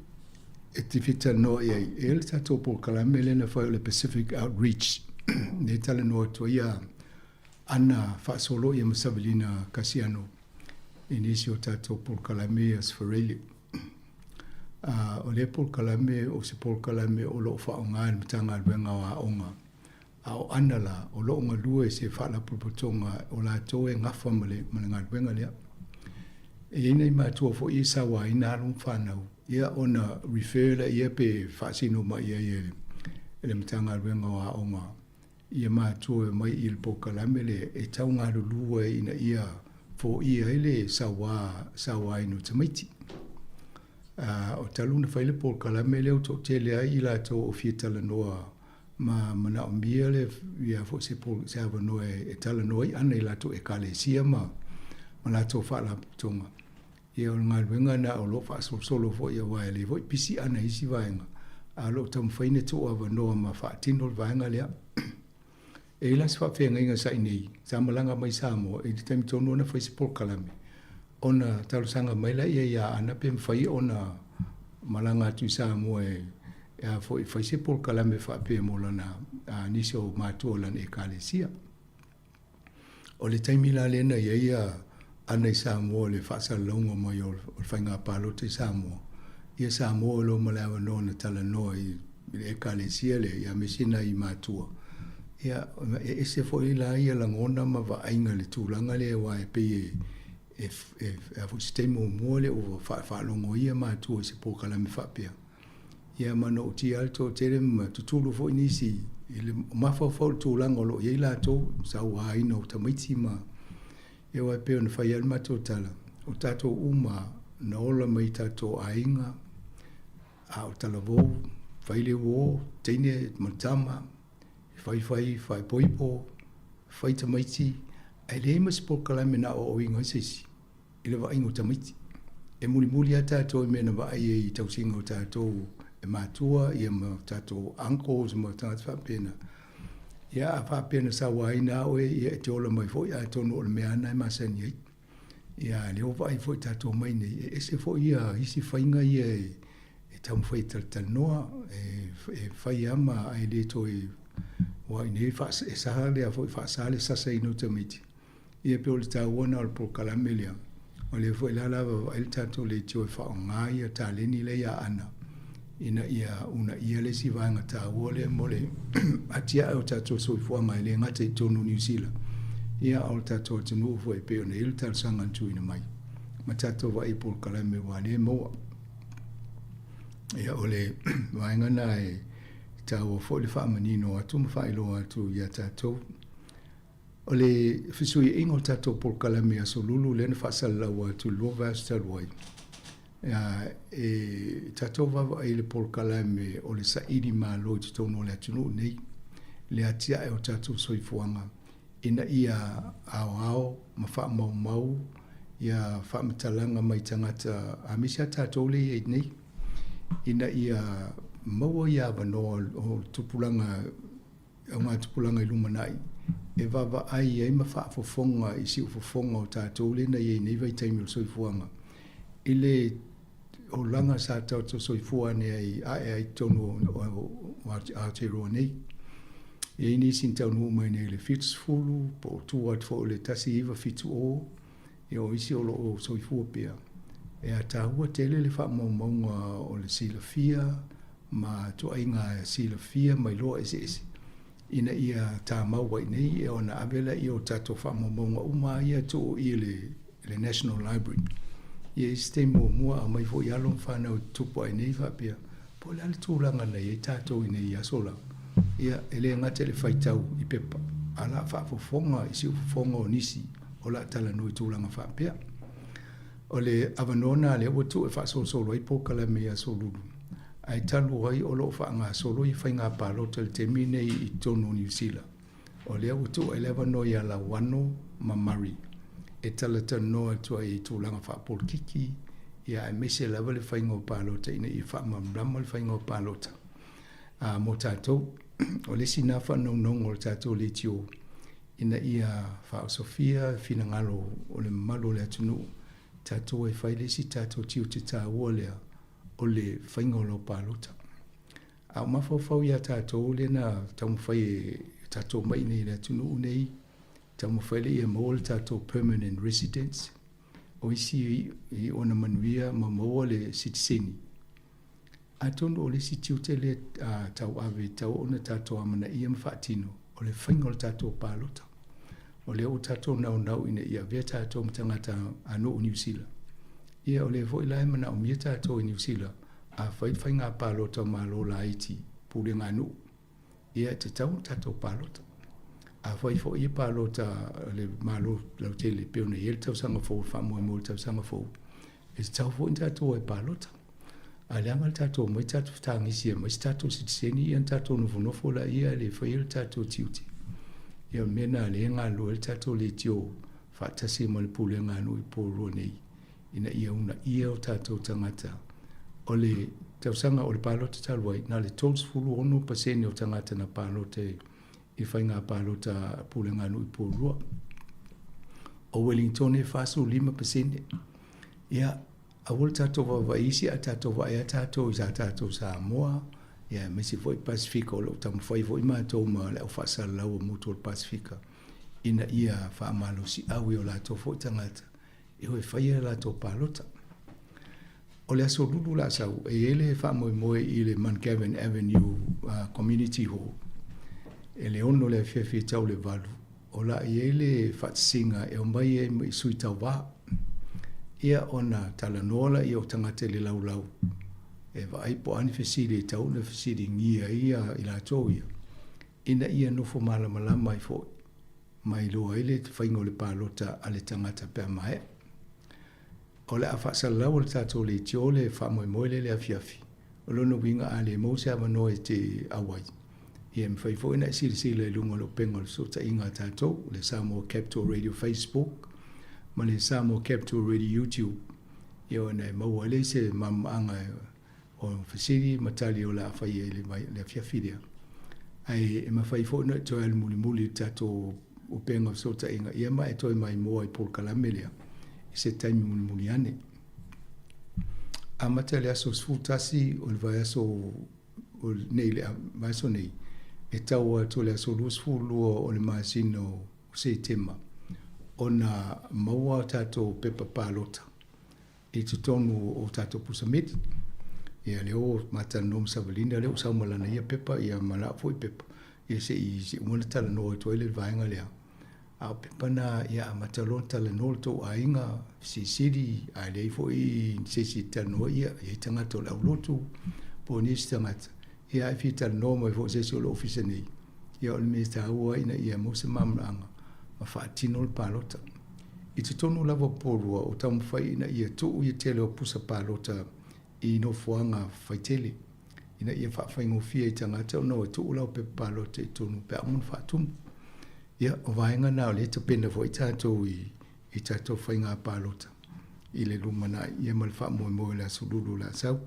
e te fia talanoa i ai, e i ai le tatou polokalame lea na fai o le Pacific Outreach, lea e talanoa atu ai ia Ana faasolo ia ma Savelina Kasiano i nisi o tatou polokalame ia Sferele. O lea polokalame o se polokalame o lo o faaaoga e le Matagaluega o Aoga, a o Ana la, o lo o galue i se faalapotopotoga o latou e gafa ma le ma le galuega lea. E i ai nai matua foi e sauaina alo ma fanau, ia ona refer lea pe faasino mai i ai e le Matagaluega o Aoga ia matua e omai i le polokalame lea e tau galulue ai ina ia foia ai le sauā, sauāina o tamaiti. O talu ona fai le polokalame lea ua toatele ai i latou o fia talanoa ma manaomia le ia foi se, se avanoa e talanoa ai ana i latou ekalesia ma, ma latou faalapotopotoga. Ia o le galuega lena o lo o faasolosolo foi aua e lelei foi pisi ana i isi vaega, a o lo o taumafai ona tuu avanoa ma faatino le vaega lea. E i ai la se faafeagaiga sa i inei, sa malaga mai i Samoa i le taimi tonu na fai se polokalame, ona talosaga mai laia ia Aana pe mafai ona malaga atu i Samoa e a foi fai se polokalame faapea mo lana nisi o matua o lana ekalesia. O le taimi la lea na i ai Ana i Samoa i le faasalalauga mai o le faiga palota i Samoa, ia Samoa o loa ma le avanoa na talanoa i le Ekalesia lea, ia aemaise nai matua. Ia, e ese foi la ia lagona ma vaaiga i le tulaga lea aua e pei e, e, e foi se taimi muamua lea ua faalogo ai ia matua i se polokalame faapea. Ia ma noʻutia ai le toatele ma tutulu foi nisi i le mafaufau i le tulaga o lo o i ai latou, sauaina o tamaiti ma ia aua e pei ona fai ai le matou tala, o tatou uma na ola mai i tatou aiga, a o talavou, fai le uo, teine ma tama, faifai faaipoipo, fai tamaiti, ae leai ma se polokalame na aoaoina ai se isi. i le vaaiga o tamaiti. E mulimuli lava tatou i mea na vaai ai i tausiga o tatou e matua ia ma tatou uncles ma tagata faapena. Ia a faapea na sauaina lava oe, ia e te ola mai foi atonu o le mea lava lena e masani ai. Ia a lea ua vaai foi tatou mai nei, e ese foi ia isi faiga ia e taumafai e talatalanoa, e fai lava ma ae le toe, aua i inei e sa lea foi faasa le sasaina o tamaiti. Ia pei o le taua lena o le polokalame lea, o lea foi la la vaavaai le tatou leitio e faaaoga ia taleni lea ia Aana ina ia uunaia le isi vaega taua lea mo le atiae o tatou soifuaga e le gata i totonu o Niu Sila, ia a o le tatou atunuu foi e pei ona i ai le talosaga na tuuina mai ma tatou vaai i polokalame aua lea e maua. Ia o le vaega lena e taua foi le faamanino atu ma faailoa atu ia tatou. O le fesuiaiga o le tatou polokalame Aso Lulu lea na faasalalau atu i le 2 vaiaso talu ai, e tatou vaavaai i le polokalame o le saili malo i totonu o le atunuu nei, le atiae o tatou soifuaga ina ia aoao ma faamaumau ia faamatalaga mai tagata aemaise lava tatou lea e i ai nei, ina ia maua ia avanoa o tupulaga augatupulaga i lumanai e vaavaai ai ma faafofoga i siufofoga o tatou lea na i ai nei vaitaimi o le soifuaga i le olaga sa tatou soifua ane ai ae ai totonu o Aotearoa nei. E i ai nisi na taunuu mai nei i le 70 po o tua atu foi o le 1970. Ia o isi o lo o soifua pea, e ataua tele le faamaumauga o le silafia ma ituaiga silafia ma iloa eseese ina ia tamau ai nei ia ona ave lea o tatou faamaumauga uma ia tuu i le National Library. Ia i se taimi muamua aumai foi alo ma fanau e tutupu ae nei faapea, po o le a le tulaga na i ai tatou i nei aso la. Ia, e le gata i le faitau i pepa, a o le a faafofoga i siufofoga o nisi o le a talanoa i tulaga faapea. O le avanoa lena lea ua tuu e faasolosolo ai polokalame i Aso Lulu, ae talu ai o lo o faagasolo ia faiga palota i le taimi lenei i totonu o Niu Sila. O lea ua tuu ai le avanoa ia Lauano ma Murray e talatalanoa atu ai i tulaga faapolitiki, ia aemaise lava le faiga o palota ina ia faamalamalama le faiga o palota a mo tatou. O le isi lena faanaunauga o le tatou leitio ina ia faaosofia finagalo o le mamalu o le atunuu, tatou e fai le isi tatou tiute taua lea o le faiga o lau palota. A o mafaufau ia tatou lea na taumafai e tatou mai nei i le atunuu nei, taumafai lea ia maua le tatou permanent residence, o isi i ona manuia ma maua le sitiseni. Atonu o le isi tiute lea tauave e tatau ona tatou amanaia ma faatino, o le faiga o le tatou palota. O lea ua tatou naunau ina ia avea tatou ma tagata a nuu Niu Sila. Ia o lea foi la e manaomia tatou e Niu Sila a fai le faiga palota o Malo laiti pulega a nuu, ia e tatau ona tatou palota. A fai foi ia palota a le Malo lautele e pei ona i ai le tausaga fou, le faamoemoe i le tausaga fou, e tatau foi ona tatou o e palota. Ae leaga le tatou omai tatou fetagisi e aumai se tatou sitiseni ia ona tatou nofonofo laia e le faia le tatou tiute. Ia o le mea lena o lea e galulue ai le tatou leitio faatasi ma le pulega a nuu i Porirua nei ina ia uunaia o tatou tagata. O le tausaga o le palota talu ai, na o le 36% o tagata na palota i faiga palota a pulega a nuu i Porirua. O Wellington e 45%. Ia, aua le tatou vaavaai isi, ae tatou vaai lava tatou i sa tatou Samoa, ia aemaise foi Pasefika o lo o taumafai foi matou ma le au faasalalau a motu o le Pasefika ina ia faamalosiau i o latou foi tagata e o e faia latou palota. O le Aso Lulu la sau, e i ai le faamoemoe i le Mount Gavin Avenue Community Hall e le 6 le afiafi e tau le 8, o la i ai le faatasiga e omai ai ma i sui tauva. Ia ona talanoa laia o tagata i le laulau e vaai po o a ni fesili e tatau ona fesiligia ai i latou ia, ina ia nofo malamalama ai foi ma iloa ai le faiga o le palota a le tagata pe a maea. O le a faasalalau e le tatou leitio le faamoemoe lea i le afiafi. O lona uiga a le maua se avanoa e te auai, ia e mafai foi ona e silasila i luga o le upega o le fesootaiga a tatou, le Samoa Capital Radio Facebook ma le Samoa Capital Radio YouTube, ia ona e maua ai lea i se malamalamaaga o fesili ma tali o le a faia i le afiafi lea. Ae e mafai foi ona e toe alu mulimuli i le tatou upega o fesootaiga, ia ma e toe maimoa i polokalame lea i se taimi mulimuli ane. Amata i le aso 11 o le vaiaso o nei le vaiaso nei, e tau atu i le aso 22 o le masina o Setema ona maua tatou pepa palota i totonu o tatou pusa meli. Ia lea ua ma talanoa ma Savalina, lea ua sau ma lana ia pepa ia ma la'u foi pepa, ia se i se i uma ona talanoa atu ai le vaega lea. A o pepa na ia amata loa ona talanoa le tou aiga, fesilisili, a leai foi se isi e talanoa, ia e i ai tagata o le aulotu po o nisi tagata, ia a e fia talanoa mai foi i se isi o le ofisa nei, ia o le mea taua ina ia maua se malamalamaaga ma faatino le palota. I totonu lava o Porirua, o taumafai ina ia tuu ia tele o pusa palota i nofoaga faitele, ina ia faafaigofie i tagata ona o e tuu lau pepa palota i totonu pe a uma ona faatumu. Ia, o vaega na o lea e tapena foi tatou i tatou faiga palota i le lumanai, ia ma le faamoemoe o le Aso Lulu o le a sau.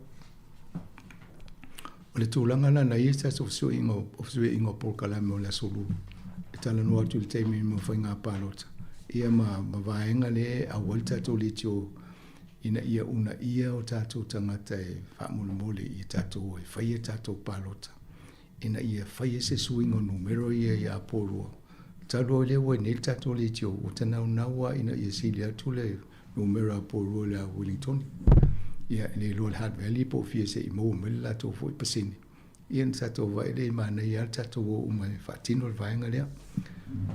O le tulaga la na i ai se tatou fesuiaiga o polokalame o le Aso Lulu e talanoa atu i le taimi mo faiga palota, ia ma vaega lea e auai le tatou leitio ina ia uunaia o tatou tagata e faamolemole ia tatou e faia tatou palota ina ia faia se suiga o numera ia ia Aporua. Talu ai lea ua i nei le tatou leitio, ua tanaunau lava ina ia sili atu le numera o Porirua i le a Uelintone. Ia, e le iloa i le Hutt Valley po o fia se i maua mai le latou foi pasene. Ia ona tatou vaai lea e manaia lava le tatou o uma e faatino le vaega lea.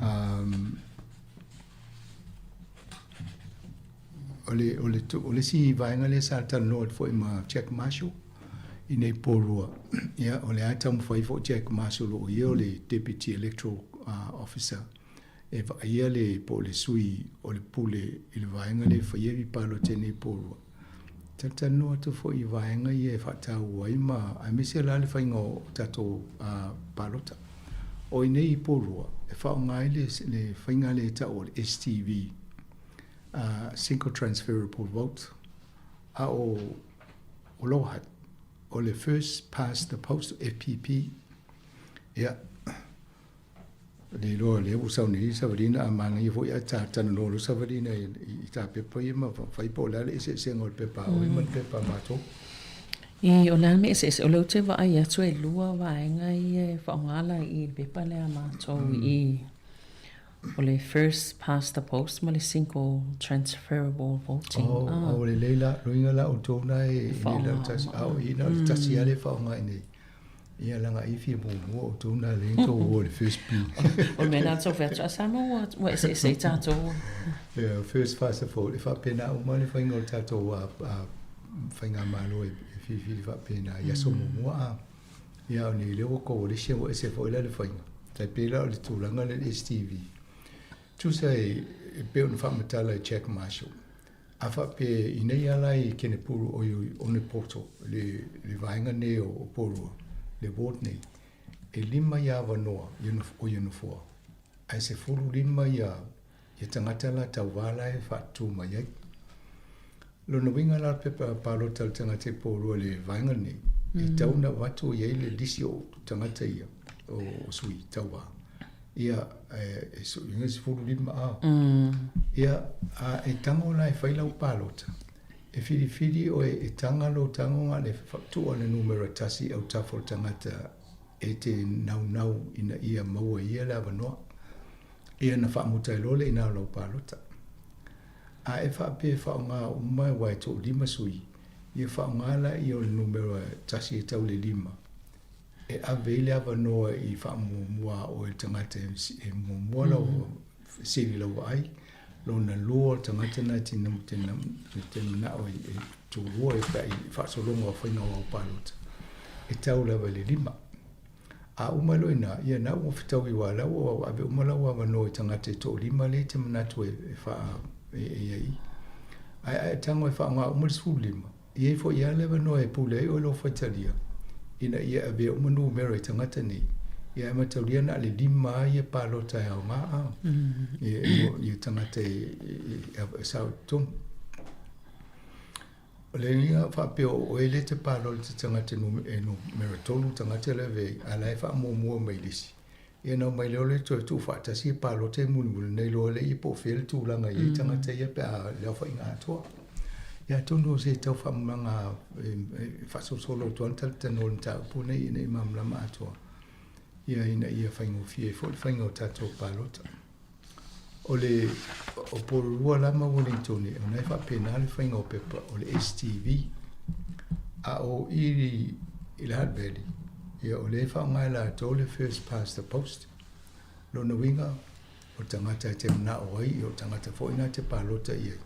Um, o le, o le, o le isi vaega lea sa talanoa atu foi ma Jack Marshall i nei Porirua. Ia, o lea e taumafai foi Jack Marshall o ia o le Deputy Electoral Officer e vaaia le po o le sui o le pule i le vaega lea e faia i palota i nei Porirua. Talatalanoa atu foi i vaega ia e faataua ai ma aemaise la le faiga o tatou palota. O i nei i Porirua e faaaoga ai le, le faiga lea e tau o le STV, Single Transferable Vote, a o o Lower Hutt, o le First Past the Post, FPP. Ia, le iloa lea ua sau nei savaliina a manaia foi ae ta talanoa loa savaliina i, i ta pepa ia ma fai po o le a le eseesega o le pepa a oe ma le pepa a matou. I, o le a le mea eseese, o lea ou te vaai atu e lua vaega ia e faaaoga la i le pepa lea a matou i O le first past the post ma le single transferable voting. Oh, ah. O lelei la, loiga la outou na e i la tasi, a o i na le tasi ale whaonga i nei. Ia langa i fia muamua outou na le tou o le first P. O le mea na tou whea asa no ua ua ese ese i tātou. Yeah, first past the post. E whapena uma le whainga o tātou a, a whainga malo e, e whiwhiri whapena i aso muamua a. Ia o nei lea ua coalition ua ese foi la le faiga. Tai pei la o le tulaga lea i le STV. Tusa e, e pei ona faamatala e Jack Marshall. A faapea i nei ala i Kenepuru oi oi Onepoto, le, le vaega nei o, o Porirua, le ward nei, e lima ia avanoa i ona, o ia nofoa, ae 15 ia, ia tagata la tauva la e faatutū mai ai. Lona uiga la pepa palota a le tagata i Porirua i le vaega lenei, e tau ona avatu i ai le lisi o tagata ia, o sui tauva. Ia, e suiga 15 a. Ia, a e tago la e fai lau palota, e filifili oe e taga lou tagoga le tuu le numera tasi i autafa o le tagata e te naunau ina ia maua e ia le avanoa. Ia na faamuta ai loa le ina o lau palota. A e faapea e faaaoga uma aua e toalima sui, ia faaaoga laia o le numera tasi e tau le lima e ave ai le avanoa i faamuamua a oe le tagata e muamua lau sili lau vaai, lona lua o le tagata na e te te manao e tulua e pe i faasologa o faiga o au palota, e tau lava i le lima. A uma loa i ina, ia na ua fetaui aua la ua ave uma lau avanoa i tagata e toalima lea e te manatu e, e faa e, e i ai. Ae a e tago e faaaoga uma le 15, e i ai foi lava le avanoa e pule ai oe lou faitalia, ina ia avea uma numera i tagata nei, ia e mataulia na o le lima lava ia palota e aoga a, ia, ia tagata e, e, e, e sao i totonu. O le uiga faapea o oe lea e te palota i te tagata e numera tolu tagata lea e ave ai, a o la e faamuamua mai le isi. Ia ona omai lea o le toe tuufaatasi e palota e mulimuli ona iloa lea po o fea le tulaga e i ai tagata ia pe a le aofaiga atoa. Ia atonu o se tau faamalamalamaga e faasolosolo atu ai le talatalanoa i le mataupu lenei ina ia malamalama atoa, ia ina ia faigofie ai foi le faiga o tatou palota. O le o Porirua la ma Wellington, o na e faapena le faiga o pepa o le STV. A o i i le Hutt Valley, ia o lea e faaaoga e latou le first past the post. Lona uiga, o tagata e te manao ai, ia o tagata foi na e te palota i ai.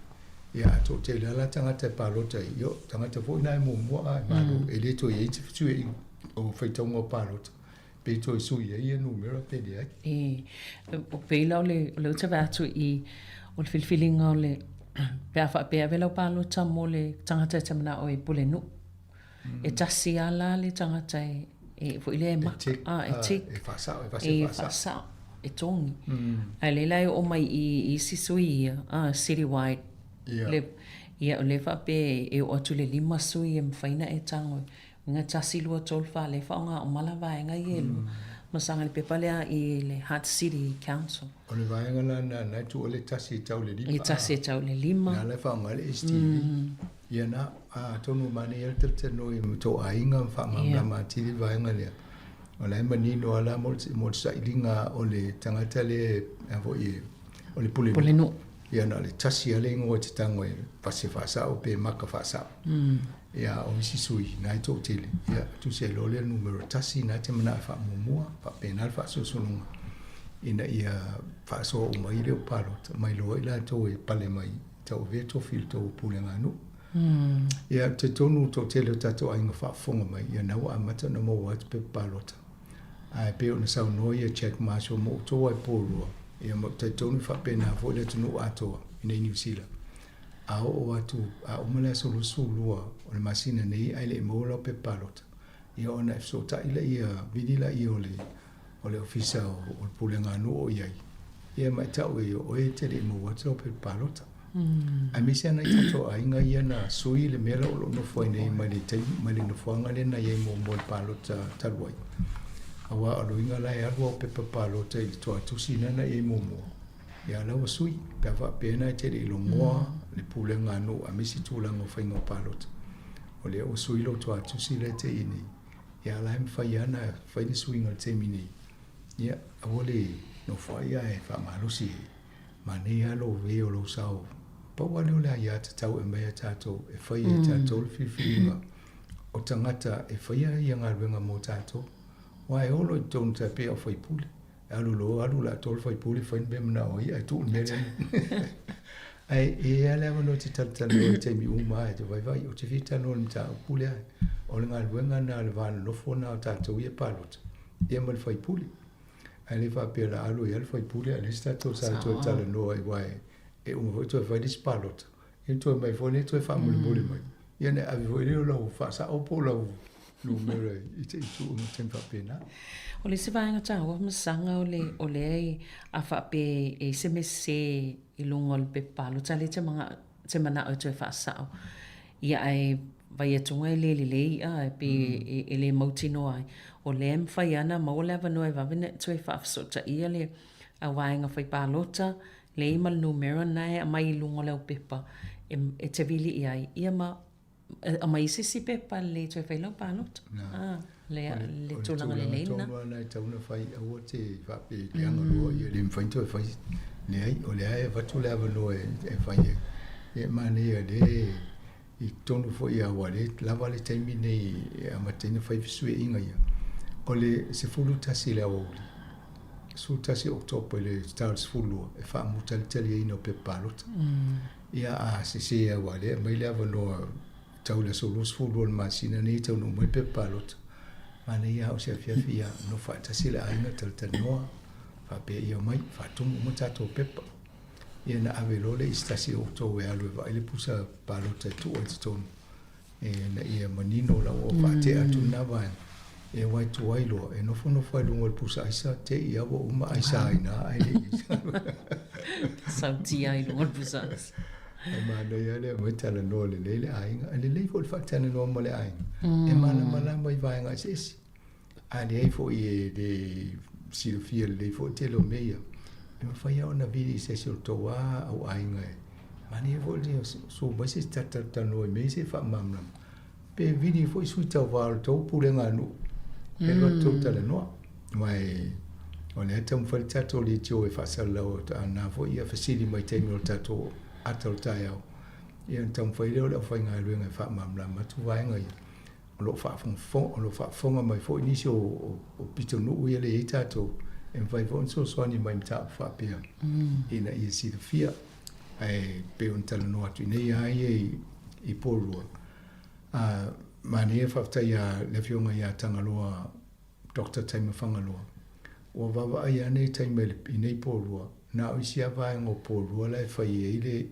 Ia a toatele lava la tagata e palota ai, ia o tagata foi na e muamua a e malo, e le toe i ai se fesuiaiga o faitauga o palota. Pe toe sui ai ia numera pe leai. E, o pei la o le, o lea ou te vaai atu i, o le filifiliga o le, pe a faapea e ave lau palota mo le tagata e te manao e pulenuu. E tasi lava la le tagata e, e foi lea e maka, a, e tick. E faasao, e fase E faasao, e togi. Ae lea la e oo mai i isi sui ia, a, city wide. Le, ia o lea faapea e oo atu i le lima sui e mafai ona e tago. Uiga tasi, lua, tolu, fa, lea e faaaoga uma la vaega ia e lua. Ma saga le pepa lea i le Hutt City Council. O le vaega la lena na e tuu ai le tasi e tau i le lima. Le tasi e tau i le lima. Na la e faaaoga ai le STV. Ia na, atonu e manaia le talatalanoa i tou aiga ma faamalamalama atili le vaega lea. O la e manino lava la mo le sailiga o le tagata lea a foi e o le pulenuu. Pulenuu. Ia na o le tasi lava le igoa e te tago e fase faasao pe maka faasao. Ia o isi sui na e toatele, ia tusi ai loa lea le numera tasi na e te manao e faamuamua, faapena le faasolosologa ina ia faasoa uma ai le au palota mai loa i latou e pale mai tauavea tofi i le tou puleganuu. Ia, ou te talitonu o le toatele o tatou aiga faafofoga mai, ia na ua amata ona maua atu pepa palota. Ae pei ona saunoa ia Jack Marshall mo outou lava i Porirua, ia ma ou te talitonu e faapena foi le atunuu atoa i nei Niu Sila. A oo atu, a uma le aso 22 o le masina nei ae le i maua lau pepa palota, ia ona e fesootai laia, vili laia o le o le Ofisa o le Pulega Nuu o i ai, ia ma e tau ai o oe e te le i maua atu lau pepa palota. Aemaise lava nai tatou aiga ia na sui le mea la o lo o nofo ai nei mai le taimi, mai le nofoaga lea na i ai muamua i le palota talu ai. Aua o le uiga la e alu au pepa palota i le toatusi lena na i ai muamua, ia la ua sui, pe a faapea na e te le i logoa le pulega a nuu aemaise tulaga o faiga o palota. O lea ua sui lou toatusi lea e te i ai nei. Ia la e mafai lava ona fai le suiga i le taimi nei. Ia, aua le nofoai ae faamalosi e manaia lava lou avea o lou sao. Pau lava lea o le aiatatau e aumai a tatou e fai e tatou le filifiliga o tagata e faia ia galuega mo tatou. Aua e olo i totonu tai pei o faipule. E alu loa alu latou le faipule fai le mea e manao ai ae tuu le mea lea. Ae e i ai lava le avanoa e te talatalanoa i taimi uma lava e te vaivai. Ou te fia talanoa i le mataupu lea, o le galuega lena o le va nonofo lena o tatou ia palota, ia ma le faipule. Ae le faapea o le a alu ai lava le faipule ae leai se tatou sa e toe talanoa ai aua e uma foi toe fai le isi palota, ia toe omai foi lea toe faamolemole mai, ia ona e ave foi lea o lau faasao po o lau numera i te i tuu ma taimi faapena. O le isi vaega taua masaga o le o lea i a faapea e i ai se mea sese i luga o le pepa palota lea e te manao e toe faasao ia ae vai atuga e le lelei a e pei e le mautinoa ai. O lea e mafai lava ona maua le avanoa e vave ona toe faafesootaia le vaega fai palota lea ma le numera lena e aumai i luga o le aupepa e te vili i ai ia ma aumai se isi pepa lelei e toe fai lau palota. Ah, le, le tulaga lelei lena. O le tulaga tonu lava e tatau ona fai, aua te faapea e leaga loa, ia le mafai ona toe fai. Leai, o lea e avatu le avanoa e fai ai. Ia e manaia lea i totonu foi aua o lea e lava le taimi nei e amata ai ona fai fesuiaiga ia. O le 11 i le aoauli, 11 Oketopa i le ta o le 12 e faamuta ai le taliaina o pepa palota. Ia a sese aua o lea e aumai le avanoa tau i le aso 22 o le masina nei e taunuu mai pepa palota. Manaia lava o se afiafi ia nofo faatasi le aiga talatalanoa faapea ia omai faatumu uma tatou pepa. Ia ona ave loa lea i se tasi o outou e alu e vaai le pusa palota e tuu ai i totonu ina ia manino la ua faatea atu lena vaega. E aua e tuai loa, e nofonofo lava i luga o le pusa aisa, te i lava ua uma aisa ai ina ae le i Sautia i luga o le pusa aisa. E manaia lava le aumai talanoa lelei le aiga. E lelei foi le faatalanoa ma le aiga, e malamalama i vaega eseese. A leai foi e le silafia lelei foi le tele o mea ia, e mafai lava ona vili i se isi o le tou lava au aiga e manaia foi le susu mai se isi talatalanoa i mea ia se i faamalamalama. Pe vili foi sui tauva o le tou pulega nuu e alu atu tou talanoa. Aua o lea e taumafai le tatou leitio e faasalalau a na foi ia fesili mai i taimi o le tatou ata o le taeao, ia ona taumafai lea o le aufaigaluega e faamalamalama atu vaega ia. O lo o faafogafoga, o lo o faafofoga mai foi nisi o, o, o pitonuu ia lea e i ai tatou, e mafai foi ona fesoasoani mai i mataupu faapea ina ia silafia. Ae pei ona talanoa atu i inei lava ia i, i Porirua. A, manaia faafetai ia le Afioga ia Tagaloa, Doctor Taima Fagaloa, ua vaavaai lava nei taimi i nei Porirua, na o isi lava vaega o Porirua la e fai ai le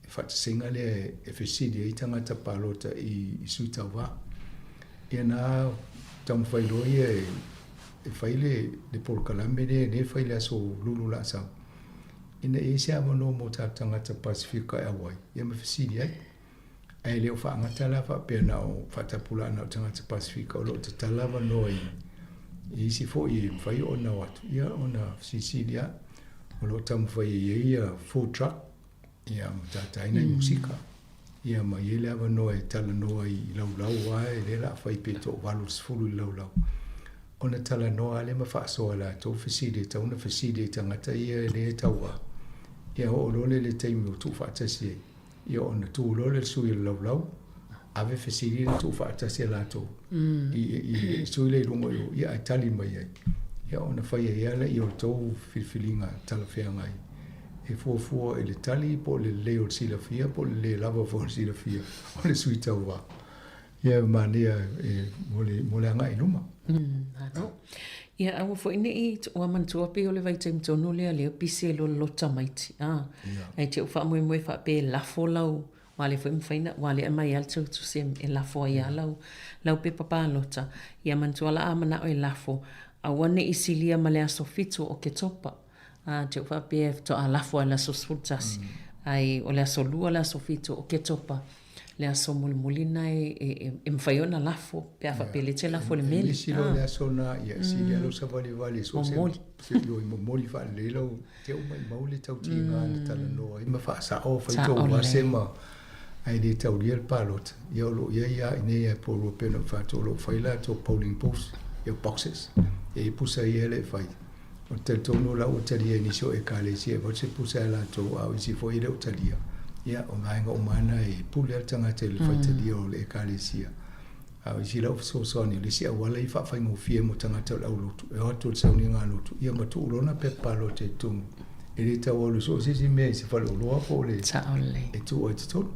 faatasega lea e fesili ai tagata palota i sui tauva. Ia na taumafai loa ia e fai le polokalame lea lea e fai i le aso lulu lasau ina ia i ai se avanoa mo tatou tagata Pasefika e auai ia ma fesili ai. Ae le o faagata la faapea na o faatapulaa na o tagata Pasefika o lo o tatala avanoa i isi foi e mafai ona o atu ia ona fesilisili lava. O lo o taumafai e i ai ia food truck ia ma tataina i musika. Ia ma i ai le avanoa e talanoa i laulau lava e lea o le a fai pe toavalu i le 10 i le laulau. Ona talanoa lava lea ma faasoa e latou fesili e tatau ona fesili i tagata ia e le tauva. Ia oo loa lea i le taimi ua tuufaatasi ai, ia ona tu loa lea le sui o le laulau, ave fesili na tuufaatasi e latou i i sui lea i luga i o, ia ae tali mai ai. Ia ona fai ai lava lea o le tou filifiliga talafeagai e fuafua i le tali po o le lelei o le silafia po o le le lava foi o le silafia o le sui tauva. Ia e manaia e mo le mo le agai i luma. Malo. Ia aua foi ne i ua manatua pei o le vaitaimi tonu lea lea pisi ai loa le loto tamaiti. A. Ae te i ua faamoemoe faapea e lafo lau aua lea foi e mafai ona aua lea e aumai lava le tautusi e lafo ai lava lau lau pepa palota. Ia manatua la a manao e lafo, aua ne i silia ma le aso 7 o Oketopa. A, te i ua faapea e faatoa lafo lava i le aso 11, ae o le aso 2 le aso 7 o Oketopa le aso mulimuli lena e mafai ona lafo pe a faapea o lea e te lafo i le meli. E misi loa le aso lena, ia sili lava lou savalivali e so o se momoli, momoli faalelei lau, te i ua maumau le tautiga na talanoa ai ma faasao, fai tou vase ma ae le taulia le palota. Ia o lo o i ai lava i inei i Porirua pei ona ou fai atu o lo o fai latou polling booths, ia boxes, e i ai pusa ia e le i fai. Ou te talitonu o la ua talia e nisi o Ekalesia e avatu se pusa ia latou, a o isi foi e le o talia. Ia, o vaega uma lava na e pule lava le tagata i le faitalia o le Ekalesia. A o isi lau fesoasoani, o le isi auala ia faafaigofie mo tagata o le aulotu, e o atu i le sauniga lotu, ia ma tuu loa lona pepa palota i totonu. E le tau alu so o se isi mea i se faleoloa po o le e tuu ai i totonu.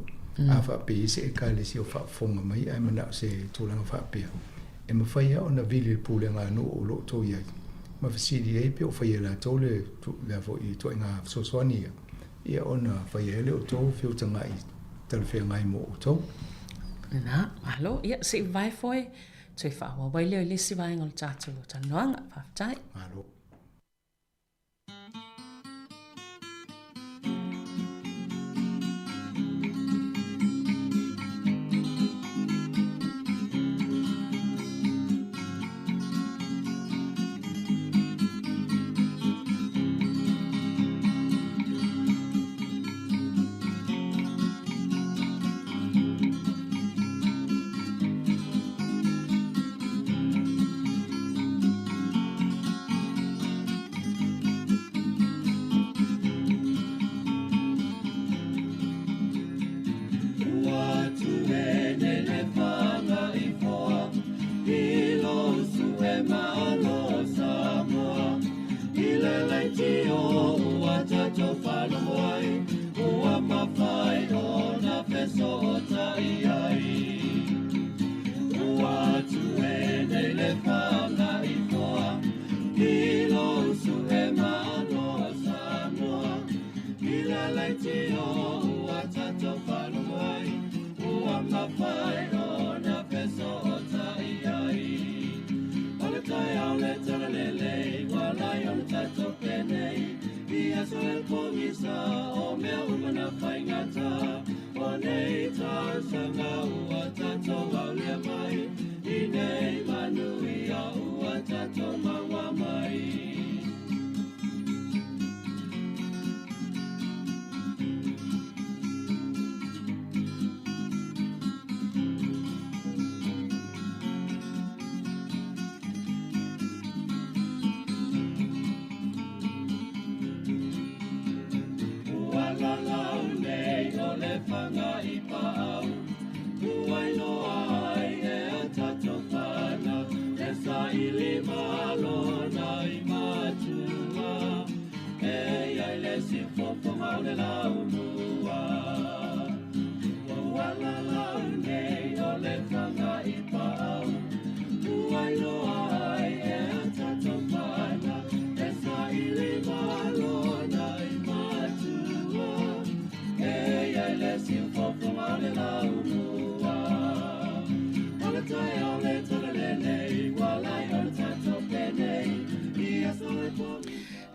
A faapea e i ai se Ekalesia o faafofoga mai ae manao se tulaga faapea, E mafai lava ona vili le pulega a nuu o lo o outou i ai ma fesili ai pe o faia e latou le lea foi ituaiga fesoasoani ia, ia ona faia ai lea o outou feutagai talafeagai mo outou. Lena, malo. Ia, se i vavae foe, toe faaauau ai lea i le isi vaega o le tatou talanoaga. Faafetai. Malo.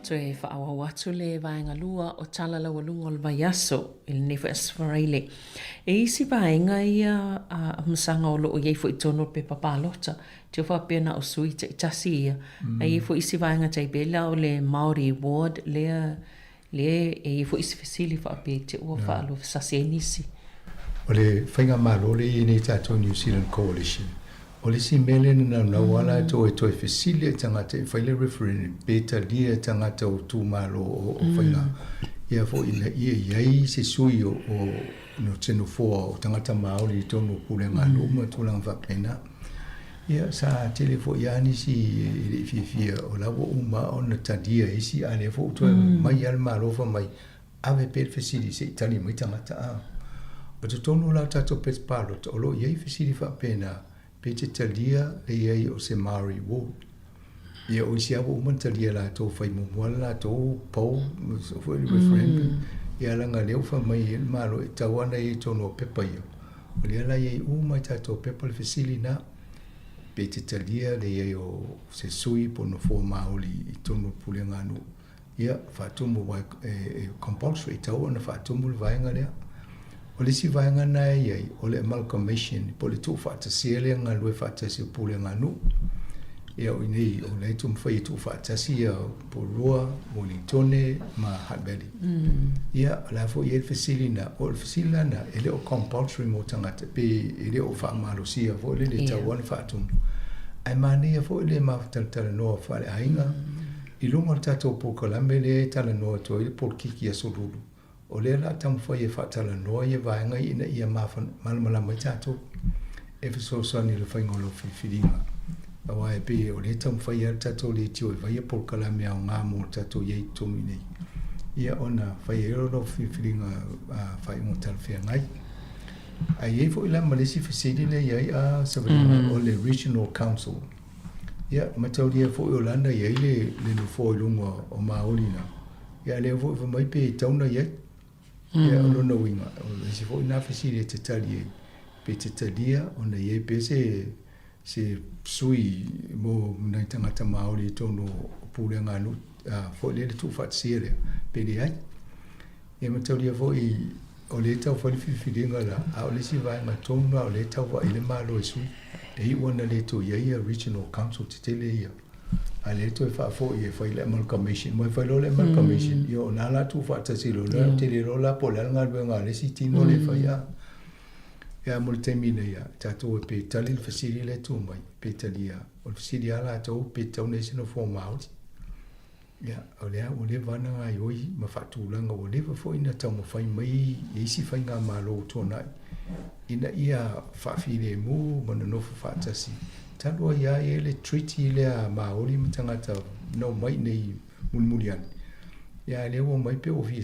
Toe faaauau atu le vaega lua o Tala Laualuga o le Vaiaso i lenei foi Aso Faraile. E isi vaega ia a Masaga o lo o i ai foi i totonu o le pepa palota. Te faapea na o sui taitasi ia. Ae i ai foi isi vaega tai pei la o le Māori Ward lea lea e i ai foi isi fesili faapea i te ua faaluafesasi ai nisi. O le faigamalo lea e i ai nei tatou New Zealand Coalition, O le isi mea lea na naunau lava latou e toe fesili i tagata e fai le referendum pe talia e tagata o itumalo o faiga ia foi ina ia i ai se sui o no se nofoa o tagata Māori i totonu o pulega a nuu ma tulaga faapena. Ia sa tele foi lava nisi e le i fiafia o la ua uma ona talia e isi a o lea foi ua toe mai lava le Malo fai mai ave pea le fesili se i tali mai tagata a. O totonu la o tatou pepa palota o lo o i ai fesili faapena pe te talia le i ai o se Māori ward. Ia o isi lava ua uma ona talia e latou fai muamua le latou poll foi le referendum. Ia leaga lea ua fai mai le Malo e tatau lava ona i ai i totonu o pepa ia. O lea la e i ai uma i tatou pepa le fesili lena pe te talia le i ai o se sui po o nofoa Māori i totonu o le pulega a nuu. Ia, faatumu aua e compulsory, e tatau ona faatumu le vaega lea. O le isi vaega lena e i ai, o le amalgamation, po o le tuufaatasia lea galulue faatasi o pulega a nuu. Ia, o i inei, o lea e taumafai e tuufaatasi ia Porirua, Ueligitone ma Hutt Valley. Ia, o la foi e i ai le fesili lena, o le fesili la lena, e le o compulsory mo tagata, pe e le o faamalosia foi lele e tatau ona faatumu. Ae manaia foi le mafutalatalanoa faaleaiga, I luga o le tatou polokalame lea e talanoa atu ai le polokiki i Aso Lulu, o lea o le a taumafai e faatalanoa ia vaega ina ia malamalama ai tatou e fesoasoani i le faiga o lau filifiliga. Aua e pei o lea e taumafai lava le tatou leitio e fai ia polokalame aoga mo le tatou i ai i totonu i inei, ia ona fai ai lea o lau filifiliga faaiuga talafeagai. Ae i ai foi la ma le isi fesili lea e i ai a Savalina, o le Regional Council. Ia, mataulia foi o lana i ai le, le nofoa i luga o Māori na. Ia, lea foi fai mai pe tatau ona i ai. Ia, o lona uiga, o le isi foi na fesili e te tali ai, pe te talia ona i ai pea se, se sui mo nai tagata Māori i totonu o pulega a nuu, foi lea le tuufaatasia lea, pe leai. Ia mataulia foi o lea e tau fai le filifiliga la, a o le isi vaega tonu la o lea e tau vaai le Malo e sui. E iu ana le toe i ai ia Regional Council tetele ia, a lea e toe faafoi e fai le amalgamation. Aua e fai loa le amalgamation, ia o na la tuufaatasi loa lea, ou te le iloa la po o le a le galuega a le isi tino lea e fai a. Ia mo le taimi nei a, tatou e pe tali le fesili lea e tu mai, pe talia. O le fesili a latou pe tatau ona i ai se nofoa Māori. Ia, o lea ua leva ona gaoioi ma faatulaga, ua leva foi ona taumafai mai e isi faigamalo ua tuanai ina ia faafilemu ma nonofo faatasi. Talu ai lava e i ai le treaty lea a Māori ma tagata na omai i inei mulimuli ane, ia a lea ua omai pei ua fia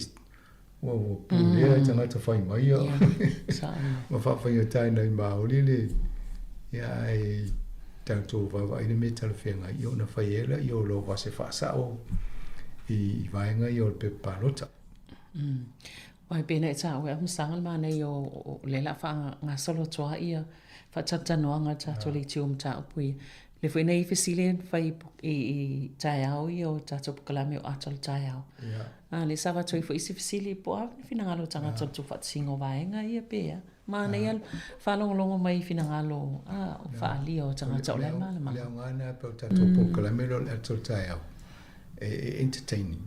ua pulea e tagata fai mai ia ma faafaigata i nai Māori le ia ae tatou vaavaai le mea talafeagai ia ona fai ai lea o lou vase faasao i vaega ia o le pepa palota. Aua e pei ona e taua e Afamasaga le manaia o lea o le a faagasolo atu lava ia faatalatalanoaga a le tatou leitio mataupu ia. Lea foi na i ai fesili na fai i taeao ia o tatou polokalame o ata o le taeao. A lea sa avatu ai foi isi fesili po o a ni finagalo o tagata o le tuufaatasiga o vaega ia pe a. Manaia le faalogologo mai i finagalo o faaalia o tagata o la e malamalama. O le aoga lena pei o le tatou polokalame lea o le ata o le taeao e entertaining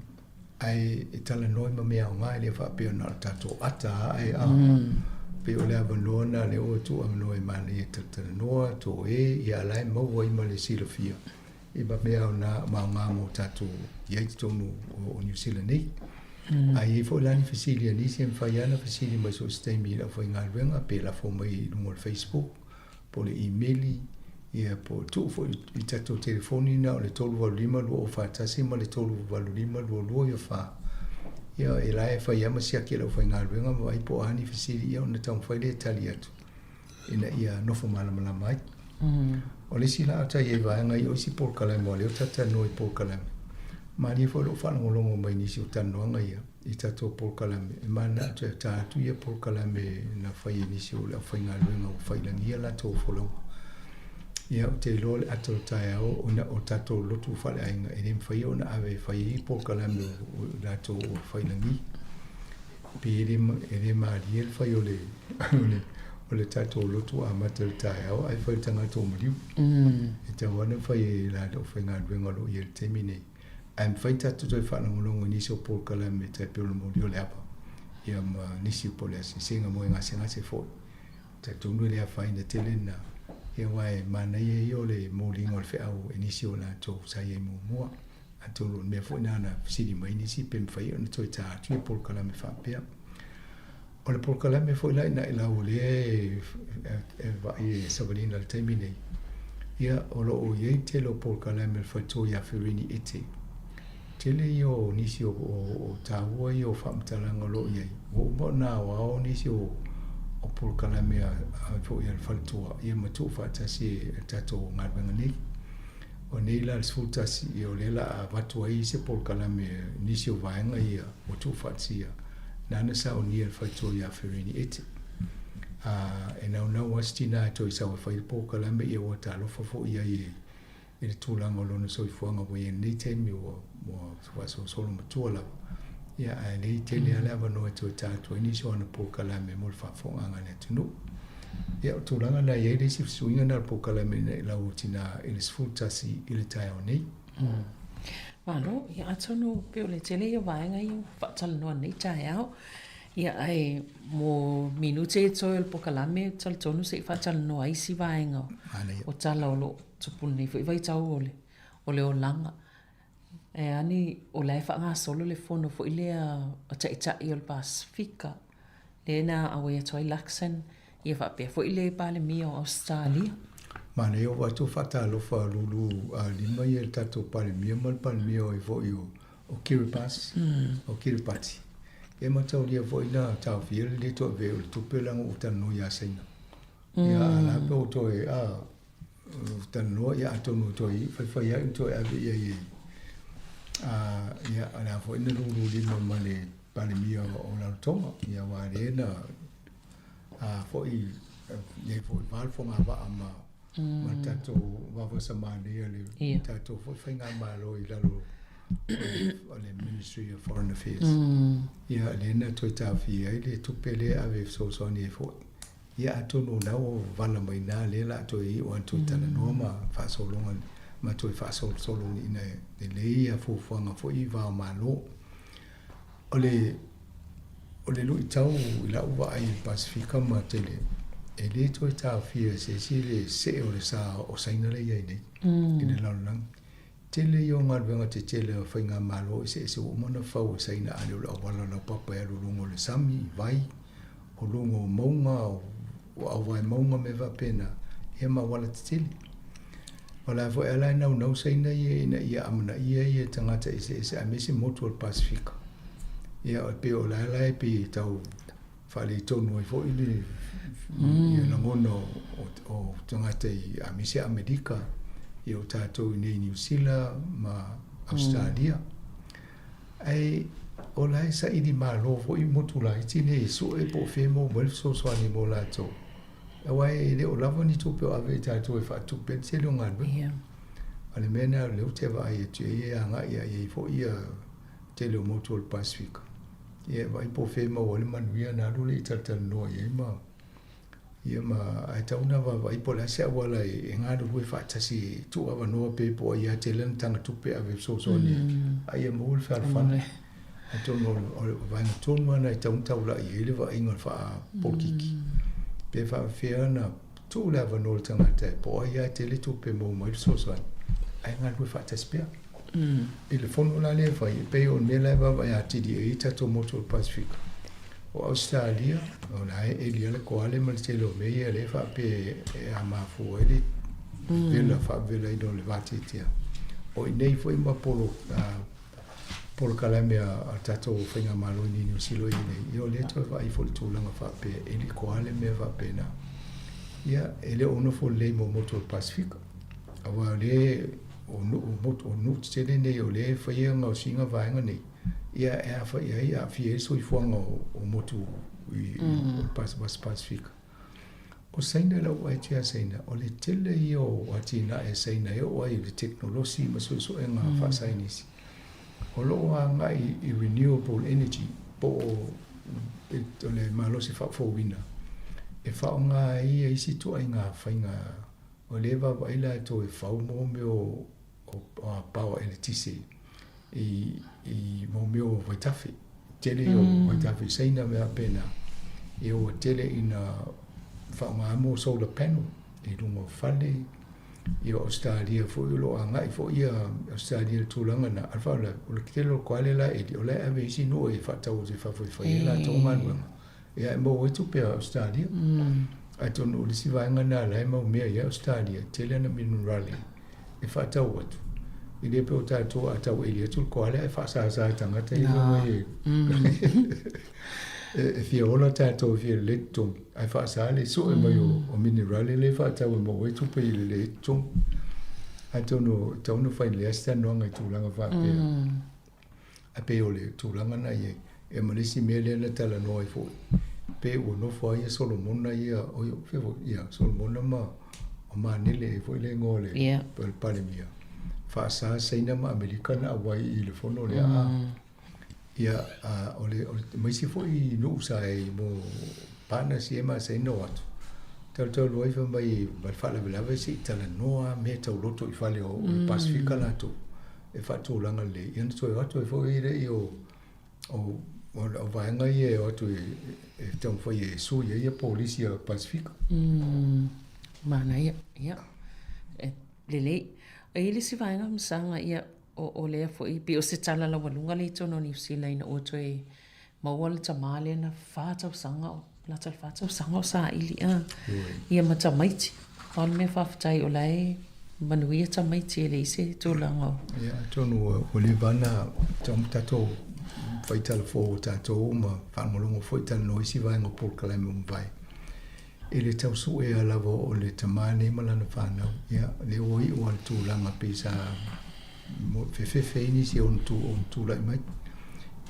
ae e talanoa i ma mea aoga e le faapea na o le tatou ata lava ae a pei o le avanoa lena lea ua tuuavanoa e manaia e talatalanoa toe ia a la e maua ai ma le silafia i ma mea aoga ma aoga mo tatou i ai i totonu o Niu Sila nei. A i ai foi la ni fesili a nisi e mafai lava ona fesili mai so o se taimi i le aufaigaluega pe lafo mai i luga o le Facebook po o le imeli, ia po o tuu foi i tatou telefoni na o le 385 2041 ma le 385 2294. Ia e la e fai lava ma siaki e le aufaigaluega ma vaai po o a ni fesili ia ona taumafai lea e tali atu ina ia nofo malamalama ai. O le isi laau i ai vaega ia o isi polokalame aua o lea ua talatalanoa i polokalame. Malie foi lou faalogologo mai i nisi o talanoaga ia i tatou polokalame e mananao e ta atu ia polokalame na fai e nisi o le aufaigaluega ua failagia latou folauga. Ia ou te iloa le ata o le taeao ona o tatou lotu faaleaiga e le mafai ona ave e fai ai polokalame o latou ua failagi. Pe e le, e le malie le fai o le, o le, o le tatou lotu amata i le taeao ae fai le tagata ua maliu. E tatau lava ona fai e le aufaigaluega o lo o i ai i le taimi nei. Ae mafai ona tatou toe faalogologo i nisi o polokalame tai pei o le moli o le ava, ia ma nisi po o le asiasiga moe gasegase foi. Talitonu e le afaina tele lena. Ia aua e manaia ia o le moliga o le feau e nisi o latou sa i ai muamua. Atonu o le mea foi lena na fesili mai nisi pe mafai ona toe ta atu ia polokalame faapea. O le polokalame foi la ina lau o lea e vaai e savaliina i le taimi nei, ia o lo o i ai tele o polokalame a le faletua ia Ferini Ete. Tele ia o nisi o, o, o taua ia o faamatalaga o lo o i ai. Ua uma ona aoao nisi o, o polokalame a, a foi a le faletua ia ma tuufaatasi e le tatou galuega nei. O nei la le 11, ia o lea la a avatu ai se polokalame nisi o vaega ia ua tuufaatasia, nana saunia e le faletua ia Ferini Ete. A, e naunau lava si tina e toe sau e fai le polokalame ia ua talofa foi i ai e, i le tulaga o lona soifuaga ua i ai nei taimi ua, ua faasolosolo matua lava. Ia, ae lei tele lava le avanoa e toe ta atu ai nisi o ana polokalame mo le faafofogaaga a le atunuu. Ia, o tulaga na e i ai le isi fesuiga na o le polokalame ina i lau o tina i le 11 i le taeao nei. Malo, ia atonu pei o le tele ia o vaega ia ua faatalanoa nei taeao. Ia ae mo minute e toe o le polokalame, talitonu se i faatalanoa ai isi vaega o tala o lo o tupu lenei foi vaitau o le, o le olaga. E a ni, o la e faagasolo le fono foi lea a Taitai o le Pasefika, lea na auai atu ai Luxon, ia faapea foi le Palemia o Ausetalia. Manaia ua avatu faatalofa lulu lima ia i le tatou Palemia ma le Palemia o foi o, o Kiribati, o Kiribati. E mataulia foi na taofia le le toe avea o le tupe leaga ua talanoa ia Saina. Ia a la pe ua toe a talanoa ia atonu toe faifai ai toe ave i ai e a ia o le a foi na lulu lima ma le Palemia o Rarotonga ia aua lea na a foi nei foi va le fogavaa ma ma le tatou vavasa manaia le tatou foi faigamalo i lalo o le Ministry of Foreign Affairs. Ia lea na toe taofia ai le tupe lea e ave e fesoasoani ai foi. Ia atonu o lena ua vala mai ina lea o le a toe iu atu toe talanoa ma faasologa ma toe faasolosolo ina ia lelei ia fuafuaga foi i va o Malo. O le o le luitau i lau vaai i le Pasefika ma tele, e le toe taofia e se isi le see o le sa o Saina lea e i ai nei i le lalolagi. Tele ia o galuega tetele a faigamalo eseese ua uma ona fau e Saina ale o le auala laupapa e alu i luga o le sami, i vai, o luga o mauga, o auvae mauga mea faapena, ia ma auala tetele. O la foi ala e naunau Saina ia ina ia amanaia ia tagata eseese aemaise motu o le Pasefika. Ia e pei o la la e pei e tau faaletonu ai foi le ia lagona o tagata i aemaise Amerika, ia o tatou i nei Niu Sila ma Ausetalia. Ae o la e saili malo foi motu laiti nei e sue po o fea e maua mai le fesoasoani mo latou. Aua e le o lava ni tupe o ave i tatou e faatupe ai le tele o galuega. O le mea lena o lea ou te vaai atu i ai e agai i ai foi ia tele o motu o le Pasefika. Ia e vaai po o fea e maua ai le manuia ona alu lea i talatalanoa i ai ma ia ma ae tatau ona vaavaai po o le a se auala e galulue faatasi e tuu avanoa pe po o ai lava tele ana tagatupe e ave e fesoasoani ai a ia maua le fealofani. Atonu o le vaega tonu lava lena e tatau ona taulai i ai le vaaiga o le faapolokiki pe faapefea ona tuu le avanoa i le tagata po o ai lava e tele tupe e maua mai le fesoasoani ae galulue faatasi pea. I le fono la lea e fai, e pei o le mea la e vaavaai atili i ai tatou motu o le Pasefika, o Ausetalia, o la e eli lava le koale ma le tele o mea ia lea e faapea e amafua ai le vela faavelaina o le vateatea. O i inei foi ma polo, polokalame a tatou faigamalo i Niu Sila i inei, ia o lea toe vaai foi i le tulaga faapea e eli koale mea faapena. Ia, e le o nofo lelei mo motu o le Pasefika, aua o lea o nuu motu, o nuu tetele nei o lea e faia gaosiga vaega nei, ia e aafia ai, aafia ai le soifuaga o motu i o le Pasefika. O Saina, lau vaai atu ia Saina, o le tele ia o atinae a Saina e oo ai i le tekonolosi ma suesuega faasaienisi, o lo o agai i renewable energy po o le malosi faafouina e faaaoga ai ia isi ituaiga faiga. O lea e vaavaai latou e fau mo mea o power eletise i mo mea o vaitafe. Tele o vaitafe i Saina mea faapena. Ia ua tele ina faaaoga mo solar panel. i luga o fale, ia o Ausetalia foi o lo o agai foi ia Ausetalia i le tulaga lena, a o le faalavelave, o le tele o le koale la Eli, o la e ave i isi nuu e faatau atu i fafo e fai ai latou galuega, ia e maua ai tupe a Ausetalia. Atonu o le isi vaega lena o la e mau mea i ai Ausetalia, e tele ana minerale e faatau atu, e le pei o tatou a tau eli atu le koale ae faasasa e tagata ia fai mai e fia ola tatou e fia lelei totogi, ae faasa le sue mai o minerale lea e faatau e maua ai tupe i le lelei totogi. Atonu e tatau ona fai lelei lava se talanoaga i tulaga faapea. Ae pei o le tulaga lena i ai. Ia ma le isi mea lea na talanoa ai foi, pe ua nofo ai ia Solomona ia, oi, fea foi, ia, Solomona ma o Manele ea foi le igoa o le, yeah. o le Palemia. Faasa Saina ma Amerika na auai i le fono lea. Mm. Ia, a, o le, o le, ma isi foi nuu sa i mo partners ia ma Saina o atu. Tautau ai fai mai ma le faalavelave se i talanoa mea tau loto i fale o, o le Pasifika latou. E faatulaga lelei, ia ona toe o atu ai foi lea o, o, o vaega ia e o atu e, e taumafai e sui ai ia polisi a Pasifika. Manaia, ia. E, lelei. E i ai le isi vaega masaga, ia, o, o lea foi, pei o se tala laualuga lea i totonu o Niu Sila ina ua toe maua le tamā lea na fa tausaga o, lata i le fa tausaga o saili a, ia ma tamaiti. Pau le mea faafetai o la e manuia tamaiti e leai se tulaga o. Ia, atonu ua leva ona tatou fai tala fou o tatou ma faalogologo foi talanoa isi vaega o polokalame ua mavae. I le tau suea lava o le tamā nei ma lana fanau, ia, lea ua iu lava le tulaga pei sa fefefe ai nisi o ona tulai mai.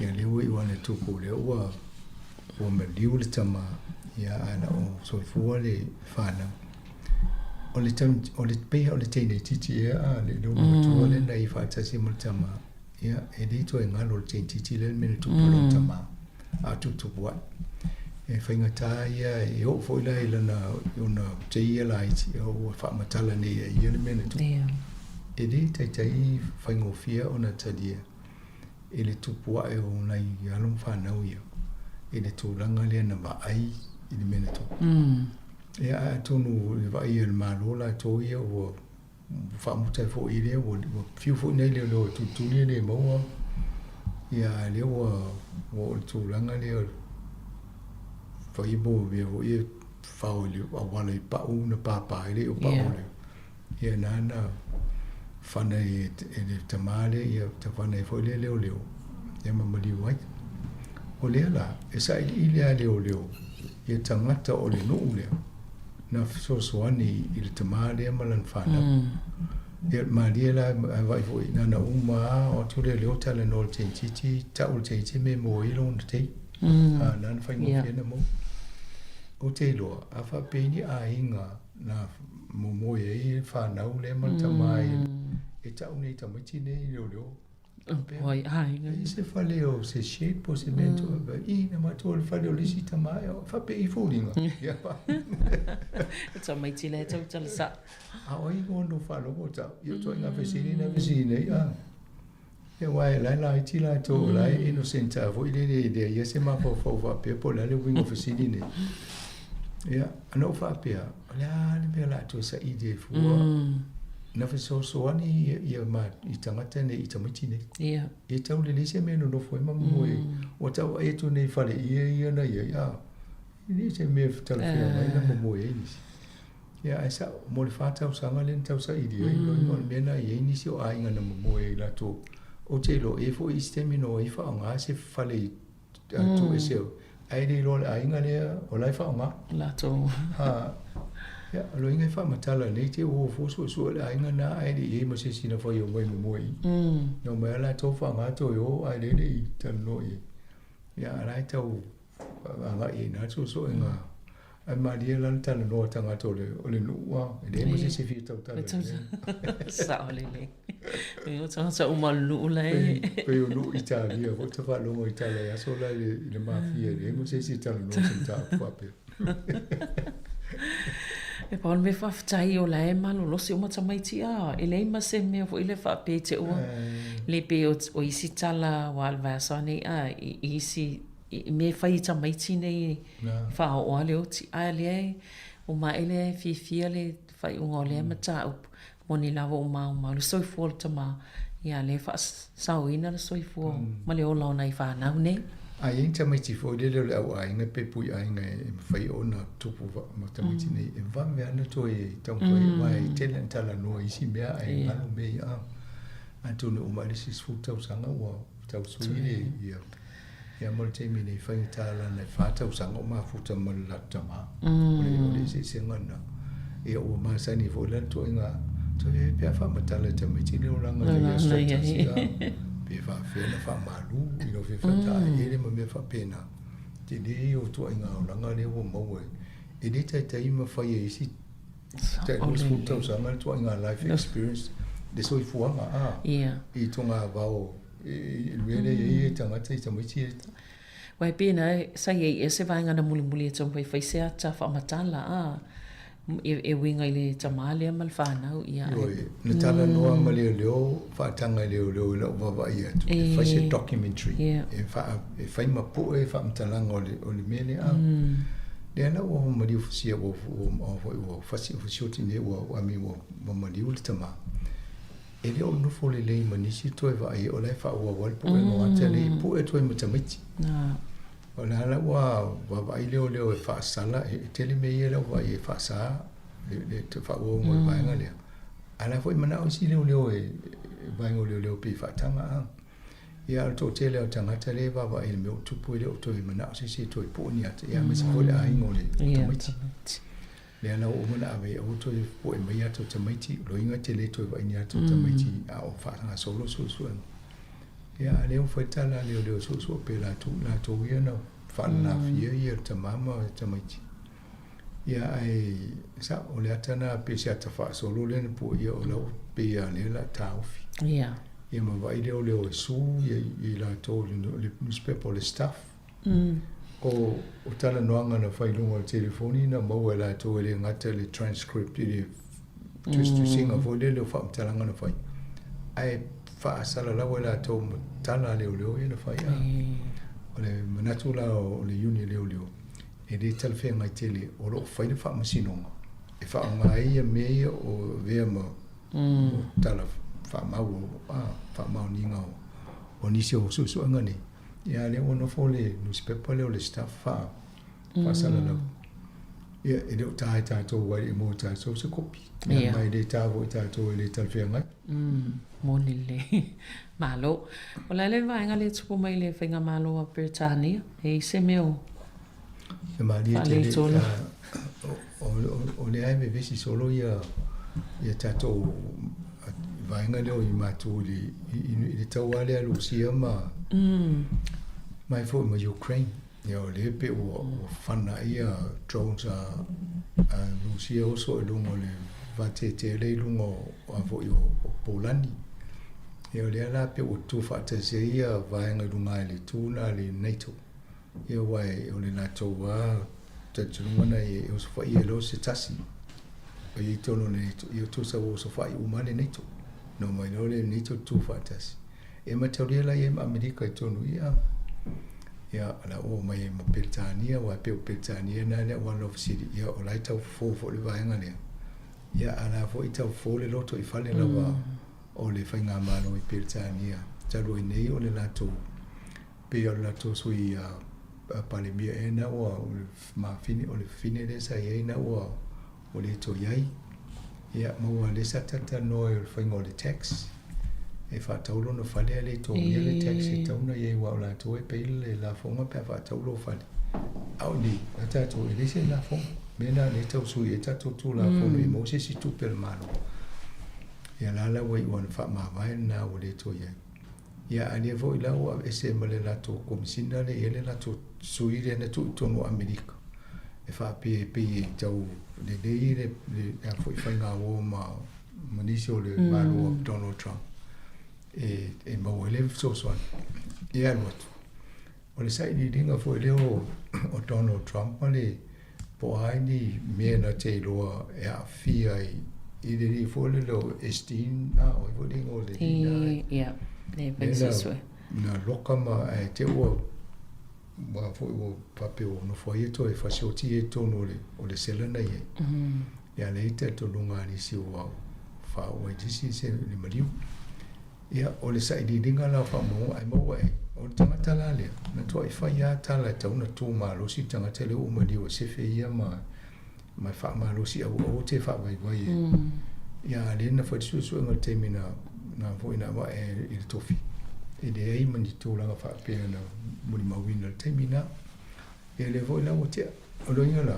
Ia, lea ua iu lava ina tupu, lea ua ua maliu le tamā, ia, ae na o soifua le fanau. O le, o le, pei o le teine itiiti ea a le lou matua lea na i faatasi ma le tamā, ia, e le toe galo le teine itiiti lea le mea na tupu i lona tamā. A tuputupu ae. E faigata ia e oo foi la i lana i ona tei ia laiti ua faamatala nei e ia le mea na tupu. E le taitai faigofie ona talia e le tupu ae o nai alo ma fanau ia i le tulaga lea na vaai i le mea na tupu. Ia ae atonu i le vaai a le Malo latou ia ua faamuta ai foi lea ua fiu foi nai leoleo e tulituli e le maua ia a lea ua ua oo i le tulaga lea fai mo mea foi e fao i le auala i pau na pāpā ai le o pau yeah. Ia na na fana e, e le tamā lea ia tafana ai foi le leoleo ia ma maliu ai. O lea la e sailiili a leoleo ia tagata o le nuu lea na fesoasoani i le tamā lea ma lana fanau. Ia malie la a vaai foi na ona uma lava o atu lea leo talanoa i le teineitiiti, tau le teineitiiti me mo ai lona tei. A na na faigofie na maua. Ou te iloa, a faapei ni aiga na momoe ai le fanau lea ma le tamā e tau nei tamaiti nei i leoleo. Oi, aiga. E se fale o se shed po se mea mm. I, na matou le fale o le isi tama e faapei i foliga. Ia pa. Tamaiti le tau tala sa. A oi mo no whalogo tau. Ia toi ngā fesili na fesili nei. A. Ia wai lai lai ti lai tō lai innocent a foi le le le ia se mafaufau faapea po o le a le uiga o fesili nei. Ia, ana ou faapea, o le a le mea o le a toe saili ai fua na fesoasoani ia, ia ma, i tagata nei, i tamaiti nei. Ia. E tau lelei se mea e nonofo ai ma momoe ai. Ua tau vaai atu nei i fale ia ia na i ai, a, e le o se mea e talafeagai na momoe ai nisi. Ia, ae sa'o, mo le fa tausaga lea na tausaili ai, mm. o le mea na i ai nisi o aiga na momoe ai latou. Ou te iloa, e i ai foi isi taimi na o ai faaaoga se fale i tuu ese au. Ae le iloa le aiga lea o la e faaaoga. Latou. Ha, ia, o loiga e faamatala nei te ua fua suesue le aiga na ae le i ai ma se isi na fai o mai momoe i. Na omai lava latou faaaoga toe o ae le le i talanoa i ai. Ia, a la e tau agai i ina le suesuega. Ae malie la le talanoa a tagata o le, o le nuu a, e leai ma se isi e fia tautala i le. Sao lelei. E o tagata uma o le nuu la e. Pei o nuu Italia foi ta faalogo i tala i aso la i le, i le mafia, e leai ma se isi e talanoa se mataupu faapea. E pau le mea faafetai o la e malolosi uma tamaiti a, e leai ma se mea foi lea faapea i te ua le pei o isi tala ua alu vaiaso nei a i isi i mea e fai i tamaiti nei faaoo lava le oti, a lea e, o maʻe lea e fiafia le. faaiuga o lea mataupu. Moni lava ua maumau le soifua o le tama, ia lea e faasaoina le soifua ma le ola o nai fanau nei. A i ai ni tamaiti foi lele o le au aiga pe pui aiga e mafai ona tupu ma tamaiti nei, e vave lava ona toe taumafai aua e tele ina talanoa i isi mea ae galo mea ia. Atonu e uma ai le isi 10 tausaga ua tau sui le ia ia mo le taimi nei faigata lana e 4 tausaga o mafuta ma le latou tama. O le o le eseesega lena. Ia ua masani foi la le ituaiga toe pe a faamatala e tamaiti le olaga i aso taitasi a pe faafefea ona faamalu i lou fia faataele ma mea faapena. Tele ia o ituaiga olaga lea ua maua e le taitai ma fai e isi Tai 20 tausaga le tuaiga life experience le soifuaga a i togavao i le mea lea e i ai tagata i tamaiti e Aua e pei na sa i ai ea se vaega na mulimuli e taumafai e fai se ata faamatala a e uiga i le tama lea ma le fanau ia ae. Ioe, na talanoa ma leoleo, faataga e leoleo i lau vaavaai atu e fai se documentary e faa e fai ma pue faamatalaga o le mea lea a. Lea la ua maliu fusia ua ua foi ua fasi fasioti nei ua I mean ua ua maliu le tama. E le o nofo lelei ma nisi toe vaai o la e faaauau lava le puega o ata lea e pue atu ai ma tamaiti. O le a la ua vaavaai leoleo e faasala e tele mea ia la ua vaai e faasa le le faaauauga o le vaega lea. A la foi manao isi leoleo e vaega o leoleo pei e faataga a. Ia, o le toatele o tagata lea e vaavaai i le mea o tupu e le o toe manao se isi e toe pue ni ata, ia aemaise foi le aiga o le tamaiti. Lea la ua uma ona ave ai aua toe pue mai ata o tamaiti, o loiga e te le toe vaai ni ata o tamaiti a o faagasolo suesuega. Ia, a lea ua fai le tala a leoleo e suesue pea latou, latou ia na faalalafia ia le tama ma le tamaiti. Ia, ae sao, o le ata lena pei se ata faasolo lea na puaia o la ua pei lava lea o le a taofi. Ia. Ia ma vaai leoleo e sue ia i latou i le newspaper o le Stuff. O o talanoaga na fai i luga o le telefoni na maua e latou e le gata i le transcript i le tusitusiga foi lele o faamatalaga na fai, ae faasalalau e latou ma tala a leoleo ia na fai. A o le manatu la o le iuni leoleo, E le talafeagai tele o lo o fai le faamasinoga e faaaoga ai ia mea ia o avea ma tala faamau a faamaoniga o nisi o suesuega nei. Ia a lea ua nofo le nusipepa lea o le Stuff faa faasalalau. Ia e le o ta e tatou ai e maua e tatou se kopi. Ia ma e le ta foi e tatou e le talafeagai. Moni lelei. Malo. O le a le vaega lea e tupu mai i le Faigamalo a Peretania? E i ai se mea o E malie tele, o lea e vevesi solo ia ia tatou vaega lea o i matou i le taua lea a Rusia ma mai foi ma Ukraine. Ia o lea pei ua fana ai ia drones a Rusia oso i luga o le vateatea lea i luga o a foi o Polani. Ia o lea la pei ua tutufaatasi ai ia vaega i luga i le itu lena a le NATO. Ia aua o le latou lava talitonuga lena e osofaia e loa se tasi o i ai tonu o le NATO, ia tusa ua osofai uma lava le NATO. Na omai loa le NATO tutufaatasi. E mataulia la i ai ma Amerika i tonu ia. Ia, o la ua omai ai ma Peretania, aua e pei o Peretania lena le auala o fesili, ia o la e tau fofo foi le vaega lea. Ia, a o la foi e tau fofo le loto i fale lava o le faigamalo i Peretania. Talu ai nei o le latou, pei o le latou sui Palemia ea lena ua, o le mafine, o le fafine lea sa i ai lena ua Ua le toe i ai. Ia, ma ua le sa talatalanoa ai o le faiga o le tax. E faatau lona fale ae le i togia le tax e tatau ona i ai aua o latou e pay le lafoga pe a faatau lou fale. A o nei, a tatou, e leai se lafoga. O le mea lena o lea e tau sui ai tatou Tulafono ia maua se isi tupe a le Malo. Ia la la ua iu lava ina faamavae lena ua le toe i ai. Ia a lea foi la ua aveese ma le latou Komesina lea e i ai le latou sui lea na tuu i totonu o Amerika e faapea e pei e tau lelei le le a foi faiga uo ma ma nisi o le Malo o Donald Trump e e maua ai le fesoasoani. Ia alu atu. O le sailiiliga foi lea o o Donald Trump ma le po o a ni mea na te iloa e aafia i i le alii foi lele o Epstein, a o ai foi le igoa o le alii lena. Ia, le fai suesue. Na loka ma ae te ua ua foi ua faapea ua nofo ai ia toe fasioti ia i totonu o le o le sela na i ai. Ia le i talitonuga a nisi ua faaoo ai nisi se le maliu. Ia, o le sailiiliga la o faamaumauga ae maua ai, o le tagata la lea, na tuai fai lava tala e tatau ona tu malosi le tagata lea ua maliu e sefe ia ma ma e faamalosi aua te faavaivai e. Ia, a lea na fai le suesuega i le taimi na na foi na avae i le tofi, e leai ma ni tulaga faapea na molimauina i le taimi na. Ia lea foi la ua tea. O le uiga la,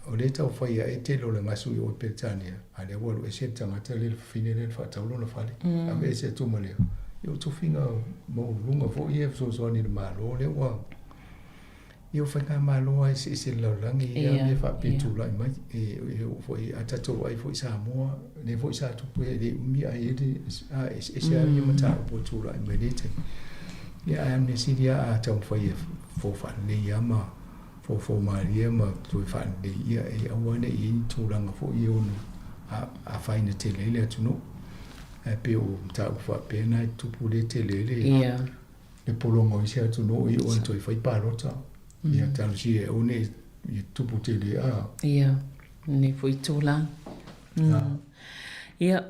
o lea e tau fai ae tele o le gasu i o i Peretania, a lea ua alu ese le tagata lea, le fafine lea na faatau lona fale, ave ese atu ma lea. Ia o tofiga maualuluga foi ia e fesoasoani i le Malo lea ua, ia o faigamalo lava eseese i le lalolagi ia mea faapea e tulai mai. E oo foi, a tatou vaai foi i Samoa, lea foi sa tupu e le umi ae i ai le, a eseese lava ia mataupu e tulai mai i lea taimi. Ia ae o le mea sili lava a taumafai e fofo faalelei lava ma fofo malie ma toe faalelei ia e aua ne i i ai ni tulaga foi e ono afaina tele ai le atunuu. Ae pei o mataupu faapea na e tupu lea e tele ai le le pologa o isi atunuu i ona toe fai palota. Ia talosia e aua ne i tupu tele a. Ia, lenei foi tulaga. Ia,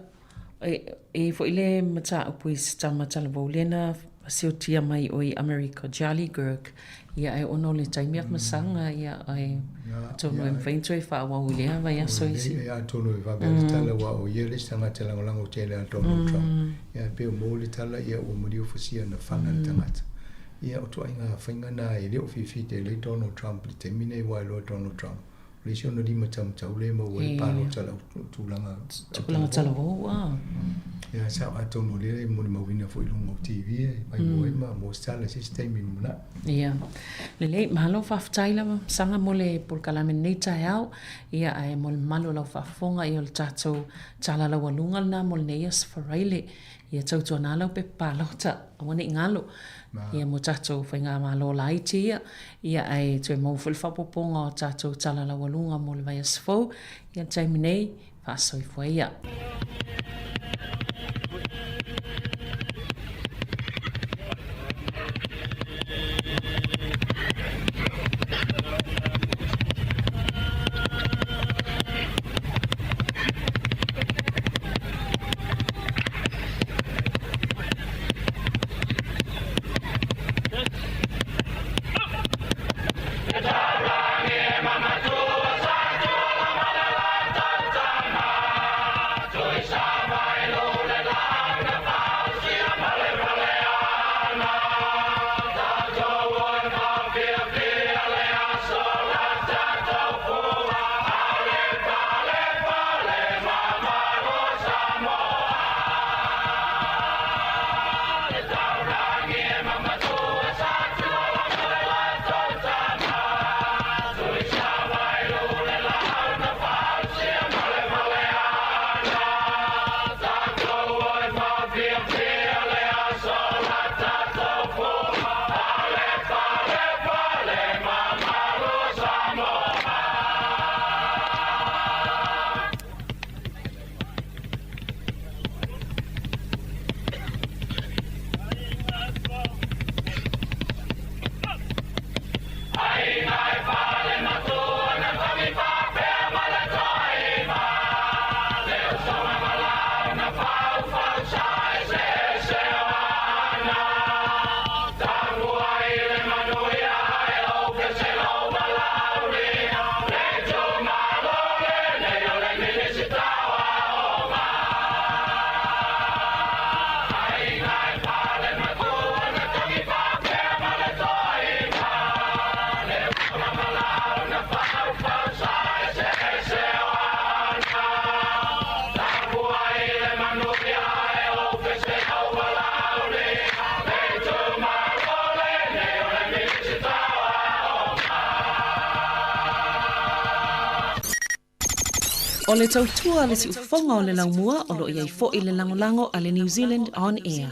E i ai foi le mataupu i se tama talavou lea na siotia mai o i Amerika, Charlie Girk, ia ae ona o le taimi afamasaga, ia ae atonu e mafai ona toe faaauau i lea vaiaso isi. Ia atonu e vave le tala aua o ia le isi tagata lagolago tele a Donald Trump. Ia e pei o mo le tala ia ua maliu fusia na fana le tagata. Ia o ituaiga faiga na e le o fiafia tele ai Donald Trump i le taimi nei aua e iloa e Donald Trump O le isi ona lima taumatau lea e maua ai le palota lau tulaga Tulaga talavou a. Ia sao atonu o lea e molimauina foi i luga o TV e maimoa ai ma mo se tala i se isi taimi lumanai. Ia. Lelei, malo faafetai lava Saga mo le polokalame i lenei taeao. Ia ae mo le mamalu o lau faafofoga ia o le tatou tala laualuga lena mo lenei aso Faraile. Ia tautuana lau pepa palota, aua ne i galo. Ia mo tatou faigamalo laiti ia, ia ae toe maua foi le faaopoopoga o tatou tala laualuga mo le vaiaso fou, ia le taimi nei, faasoifua ia. O le tautua a le siufofoga o le laumua o lo o i ai foi le lagolago a le New Zealand On Air.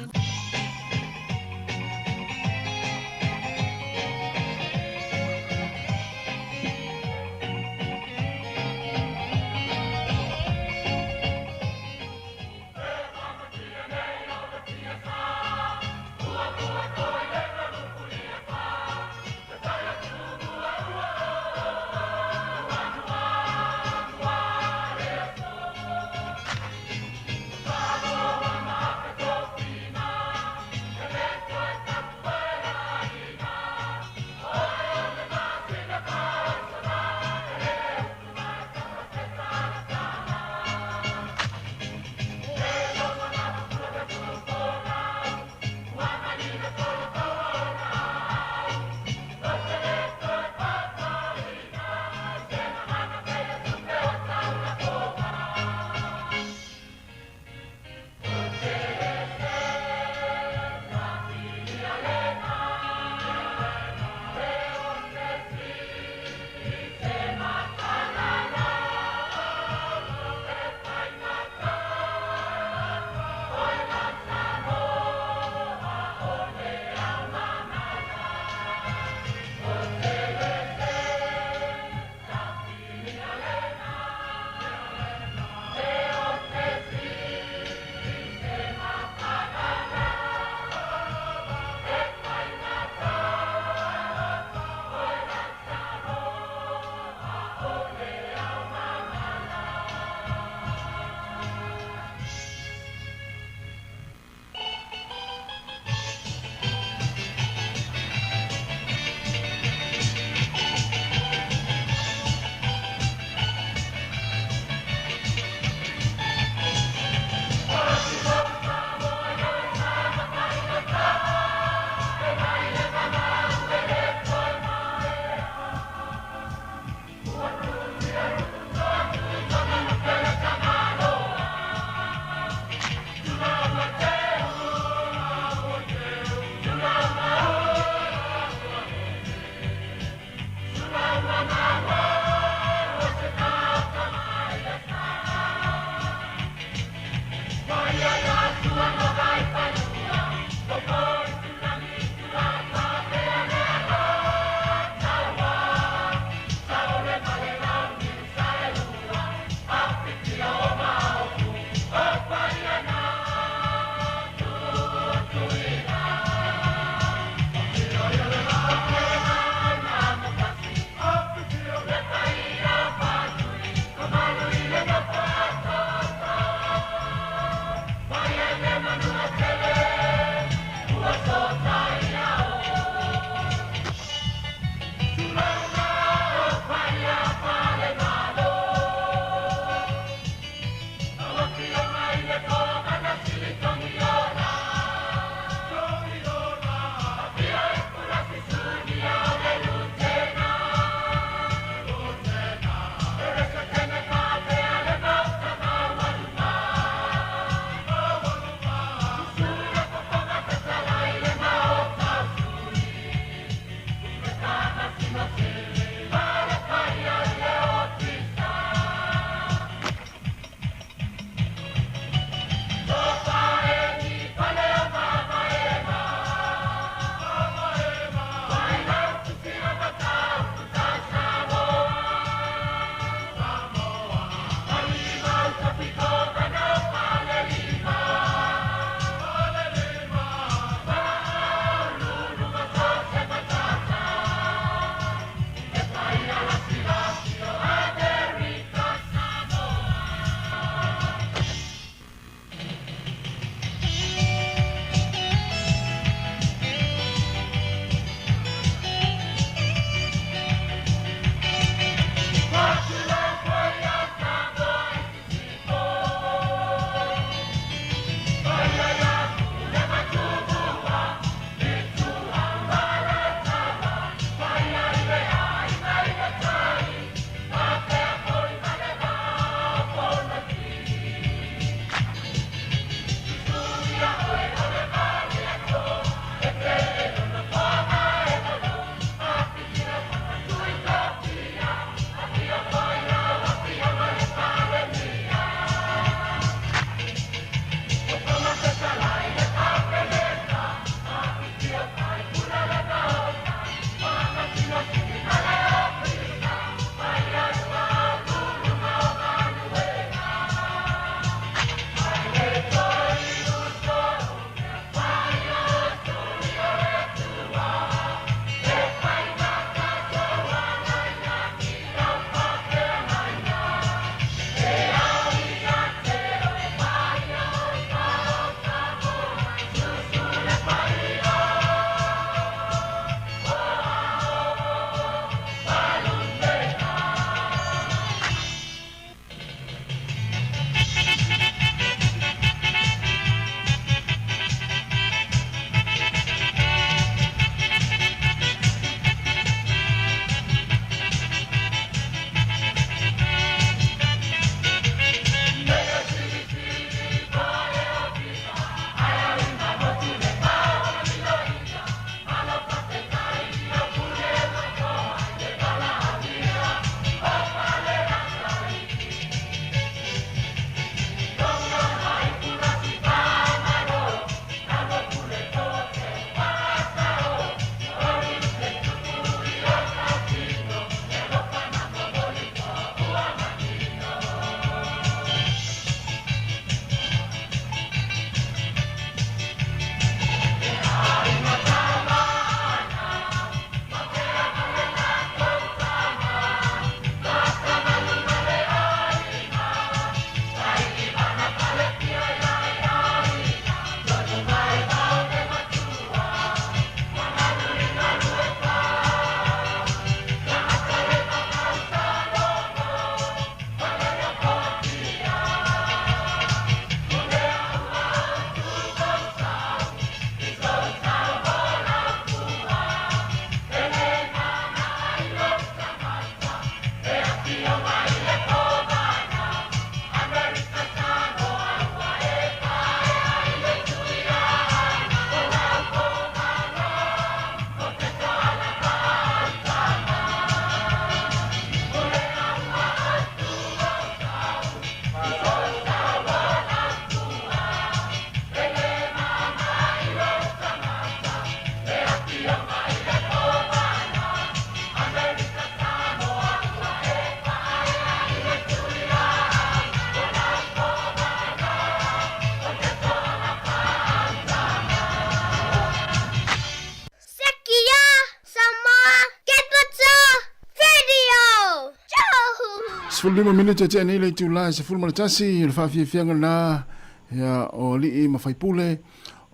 15 minute tea nei le itulā e 11, o le faafiafiaga lena ia o alii ma faipule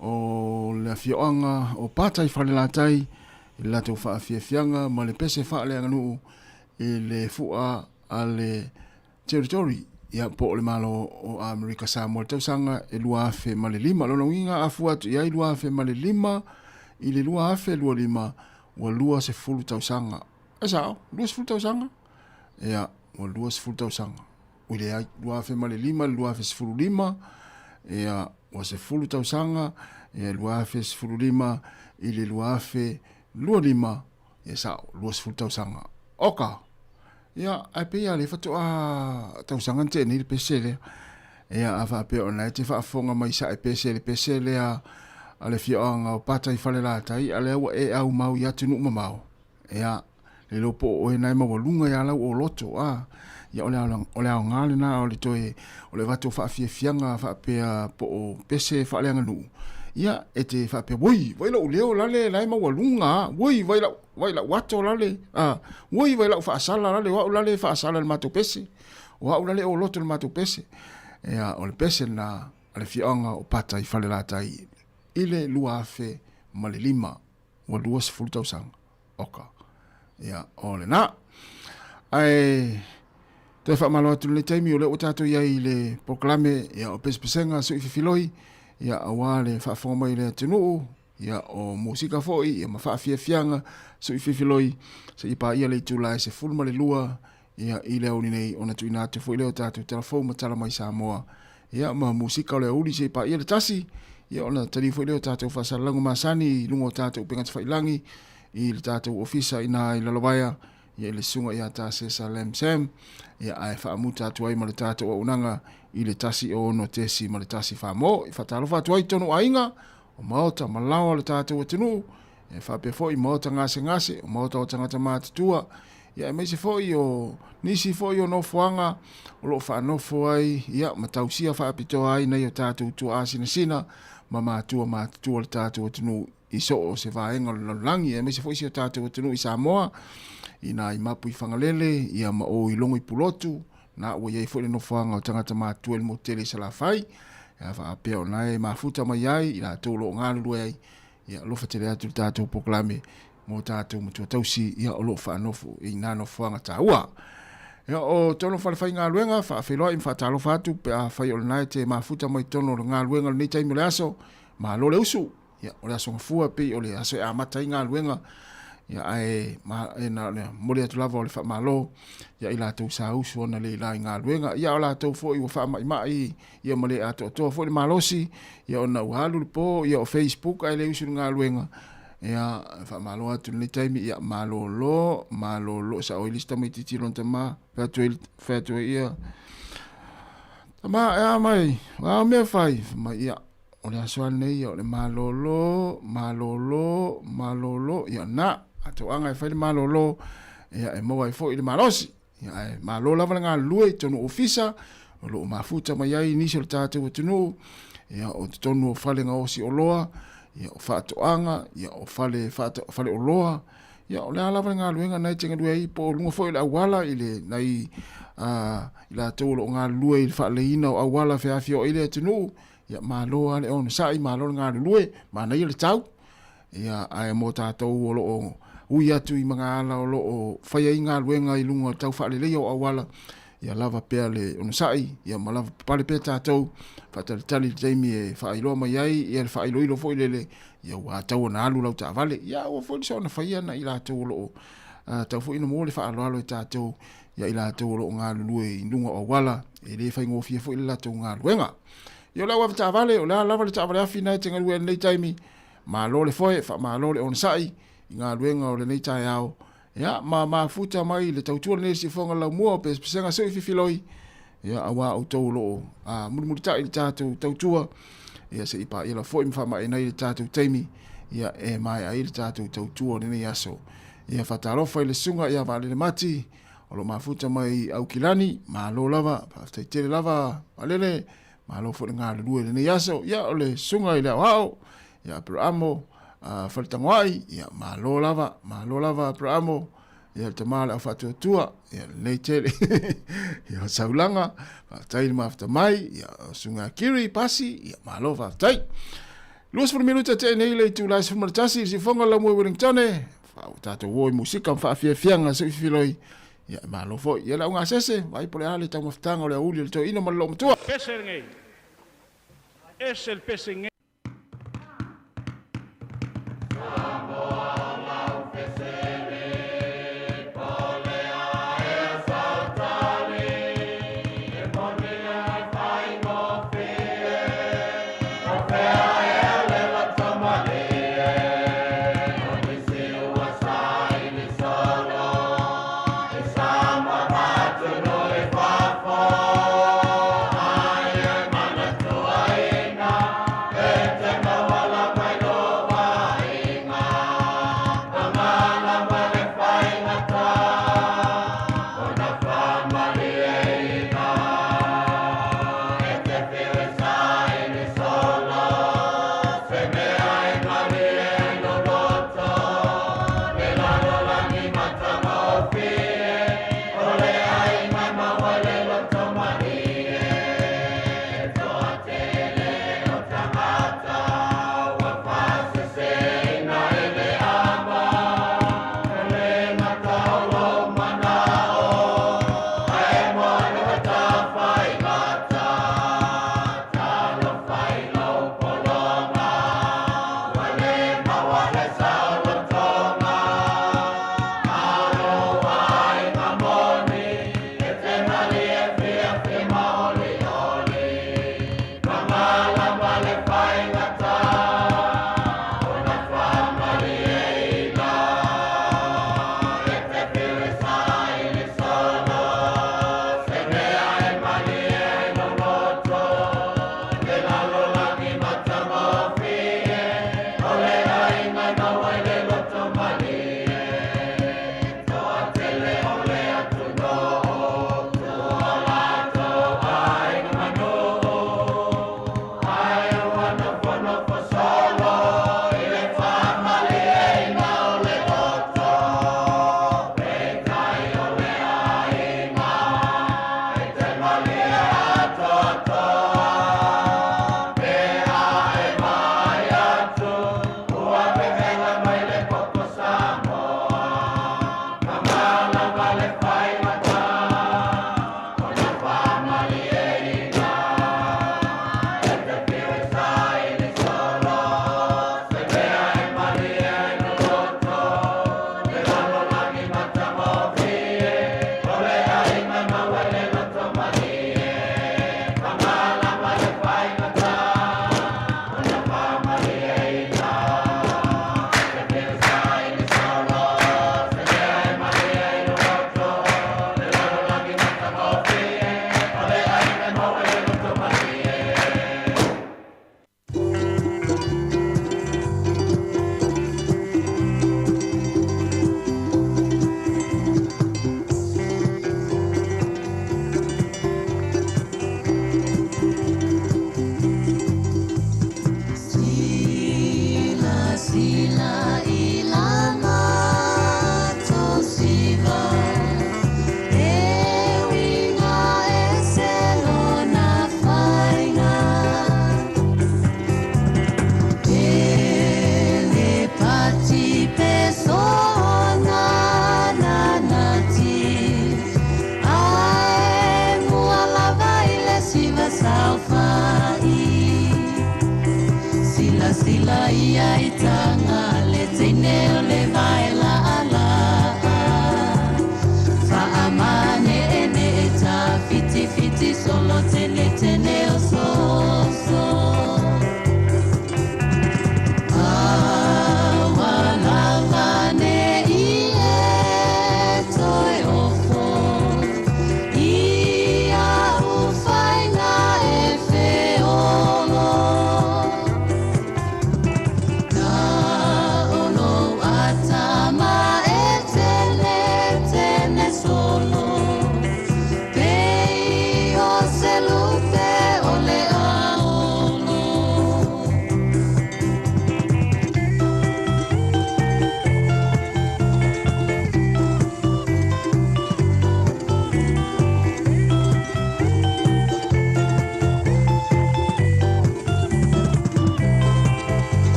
o le afioaga o Pata i Falelatai i le latou faafiafiaga ma le pese faaleaganuu i le fua a le Territory ia po o le Malo o Amerika Samoa i le tausaga e 2005. O lona uiga a fua atu i ai 2005 i le 2025 ua 20 tausaga. E sao, 20 tausaga? Ia, ua 20 tausaga. Ui leai, 2005 i le 2015, ia, ua 10 tausaga, ia, 2015 i le 2025, ia sao, 20 tausaga. Oka! Ia, ae pei lava o lea faatoa tausaga na tea nei le pese lea. Ia, a faapea o lena e te faafofoga mai sae pese le pese lea a le afioaga o Pata i Falelatai, a lea ua e aumau i atunuu mamao. Ia, le iloa po o oe na e maualuga ia lau oloto, a. Ia, o le, o le aoga lena o le toe, o le avatu o faafiafiaga faapea po o pese faaleaganuu, ia, e te faapea, oi, vai lou leo lale la e maualuga a, oi, vai lau, vai lau ato lale, a, oi, vai lau faasala lale, o au lale e faasala i le matou pese, o au lale e oloto i le matou pese. Ia, o le pese lena a le afioaga o Pata i Falelatai i le 2005. Ua 20 tausaga. Oka. Ia, o lena. Ae, toe faamalo atu i lenei taimi, o lea ua tatou i ai i le polokalame, ia, o Pesepesega Sui Fifiloi, ia, aua le faafofoga mai o le atunuu, ia, o musika foi, ia, ma faafiafiaga Sui Fifiloi, seia paia le itula e 12, ia, i le aoauli nei, ona tuuina atu foi lea o tatou tala fou ma tala mai Samoa, ia, ma musika o le aoauli seia paia le tasi, ia, ona tali foi lea o tatou faasalalauga masani i luga o tatou upega tafailagi, i le tatou ofisa i ina i Lalovaea, ia, i le susuga ia Tasesa Lam Sam, ia, ae faamuta atu ai ma le tatou auaunaga i le 1 6 ma le 1 4 mo. I faatalofa atu ai i totonu o aiga, o maota ma laoa o le tatou atunuu, e faapea foi maota gasegase, o maota o tagata matutua, ia aemaise foi o nisi foi o nofoaga o lo o faanofo ai, ia, ma tausia faapitoa ai nai o tatou tuaa sinasina ma matua matutua o le tatou atunuu i so o se vaega o le lalolagi, aemaise foi si o tatou atunuu i Samoa, i nā i Mapu i Fagalele, ia ma o i Logo i Pulotu, na ua i ai foi le nofoaga o tagata matutua i le motu tele i Salafai, ia faapea o na e mafuta mai ai i latou o lo o galulue ai, ia alofa tele atu le tatou polokalame mo tatou matua tausi, ia o lo o faanofo i nā nofoaga taua. Ia o tonu o fale faigaluega, faafeiloai ma faatalofa atu pe afai o lena e te mafuta mai totonu o le galuega i lenei taimi o le aso, malo le usu. Ia, o le Aso Gafua pei o le aso e amata ai galuega, ia, ae ma, e na o le momoli atu lava o le faamalo ia i latou sa usu ona le la i galuega, ia o latou foi ua faamaimai ia ma le atoatoa foi le malosi, ia ona ua alu le po, ia o Facebook ae le usu i le galuega. Ia, faamalo atu i lenei taimi, ia malolo, malolo, sao ai le isi tamaitiiti lona tama, fai atu ai, fai atu ai ia, tama, e a mai, o a mea fai, fai mai, ia, O le aso lava lenei, o le malolo, malolo, malolo, ia na, a toaga e fai le malolo, ia e maua ai foi le malosi. Ia ae malo lava le galulue i totonu o ofisa, o lo o mafuta mai ai nisi o le tatou atunuu, ia o totonu o fale gaosi oloa, ia o faatoaga, ia o fale, fale oloa, ia o le a lava le galuega na e te galue ai, po o luga foi o le auala i le nai i latou o lo o galulue i le faaleleiina o auala feafioai le atunuu, Ia malo lava le onosai, malo le galulue, manaia le tau. Ia ae mo tatou o lo o ui atu i magaala o lo o fai ai galuega i luga o le tau faaleleia o auala, ia lava pea le onosai, ia ma lava papale pea tatou, faatalitali i le taimi e faailoa mai ai, ia le faailoilo foi lele, ia ua tatau ona alu lau taavale. Ia aua foi le soona faia na i latou o lo o tau foi ina maua le faaaloalo e tatou ia i latou o lo o galulue i luga o auala, e le faigofie foi le latou galuega. Ia o le au avetaavale, o le a lava le taavale afi na e te galue ai i lenei taimi, malo le foe, faamalo le onosai i galuega o lenei taeao, ia ma mafuta mai le tautua lenei siufofoga o le laumua o Pesepesega Sui Fifiloi, ia aua outou o lo o mulimulitai i le tatou tautua, ia se i paia lava foi ma faamaeaina ai le tatou taimi, ia e maea ai le tatou tautua o lenei aso. Ia faatalofa i le susuga ia Vaalele Mati, o lo o mafuta mai Aukilani, malo lava, faafetai tele lava Vaalele, malo foi le galulue i lenei aso. Ia o le susuga i le Aoao, ia Aperamo Faletagoai, ia malo lava, malo lava Aperamo. Ia le tama le au faatuatua, ia lelei tele. Ia o Saulaga, faafetai le mafuta mai, ia o Suga Kiri, Pasi, ia malo faafetai. 20 minuta te nei le itula e 11 i sifonga la mue Wellington, fa o tatou o i musika ma faafiafiaga se filoi. Ia malo foi. Ia le au gasese, vai po le a le taumafataga o le auli o le toeaina ma le loomatua. Pese lenei. Ese le pese lenei.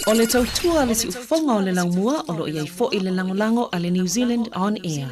O le tautua a le siufofoga o le laumua o lo o i ai foi le lagolago a le New Zealand On Air.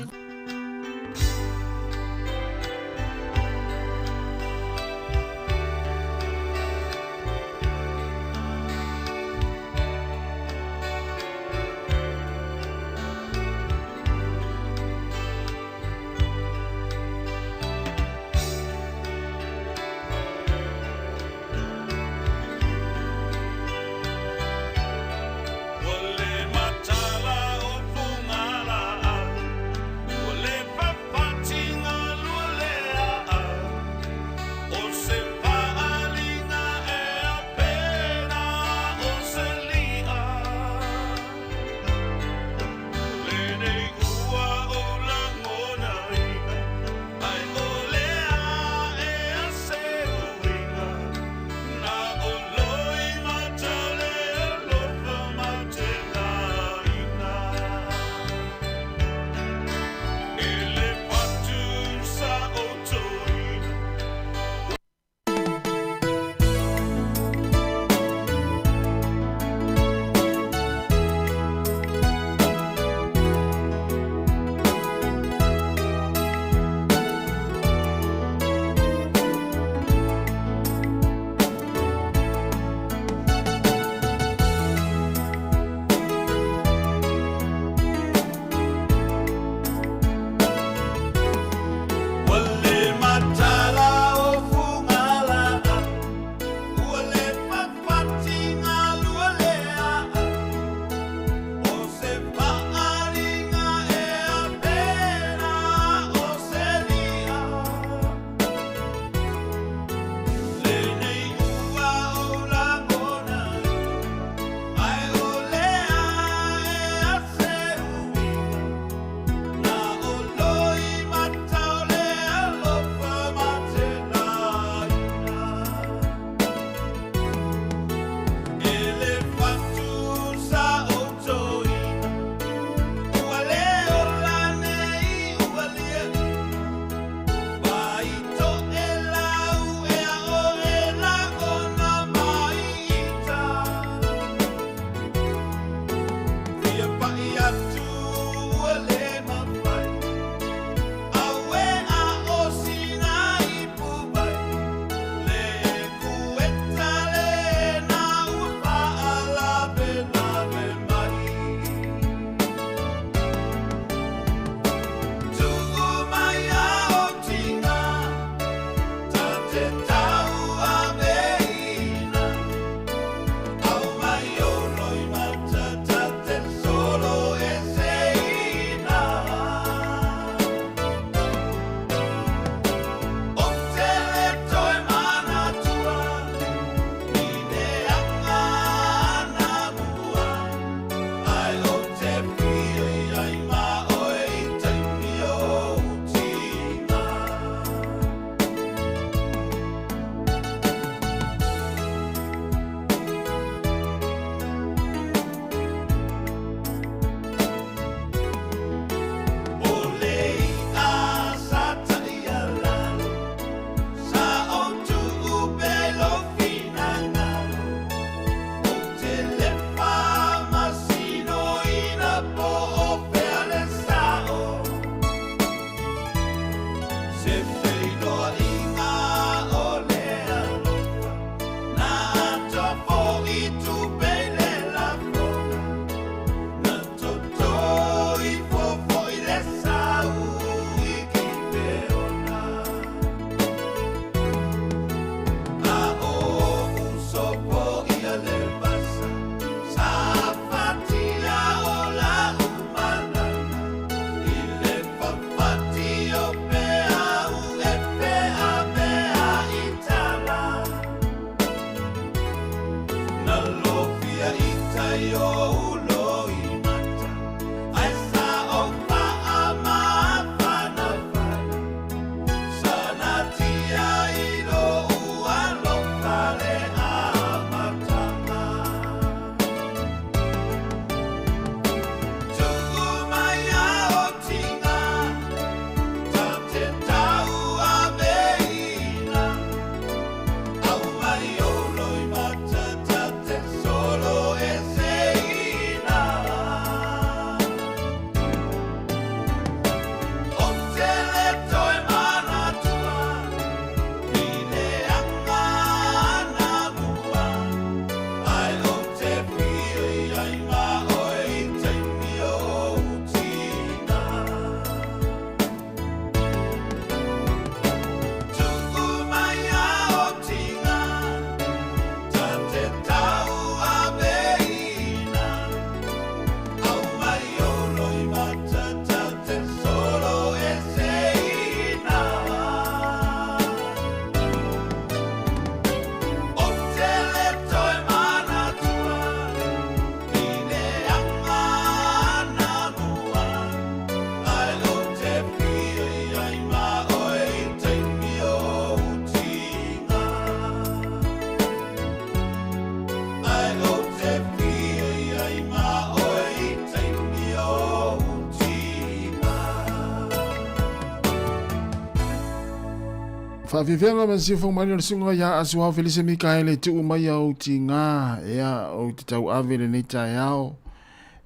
Faafiafiaga ma siufoga mai le susuga ia Asuao Felise Mikaele i tuu mai au tiga ia ou te tauave i lenei taeao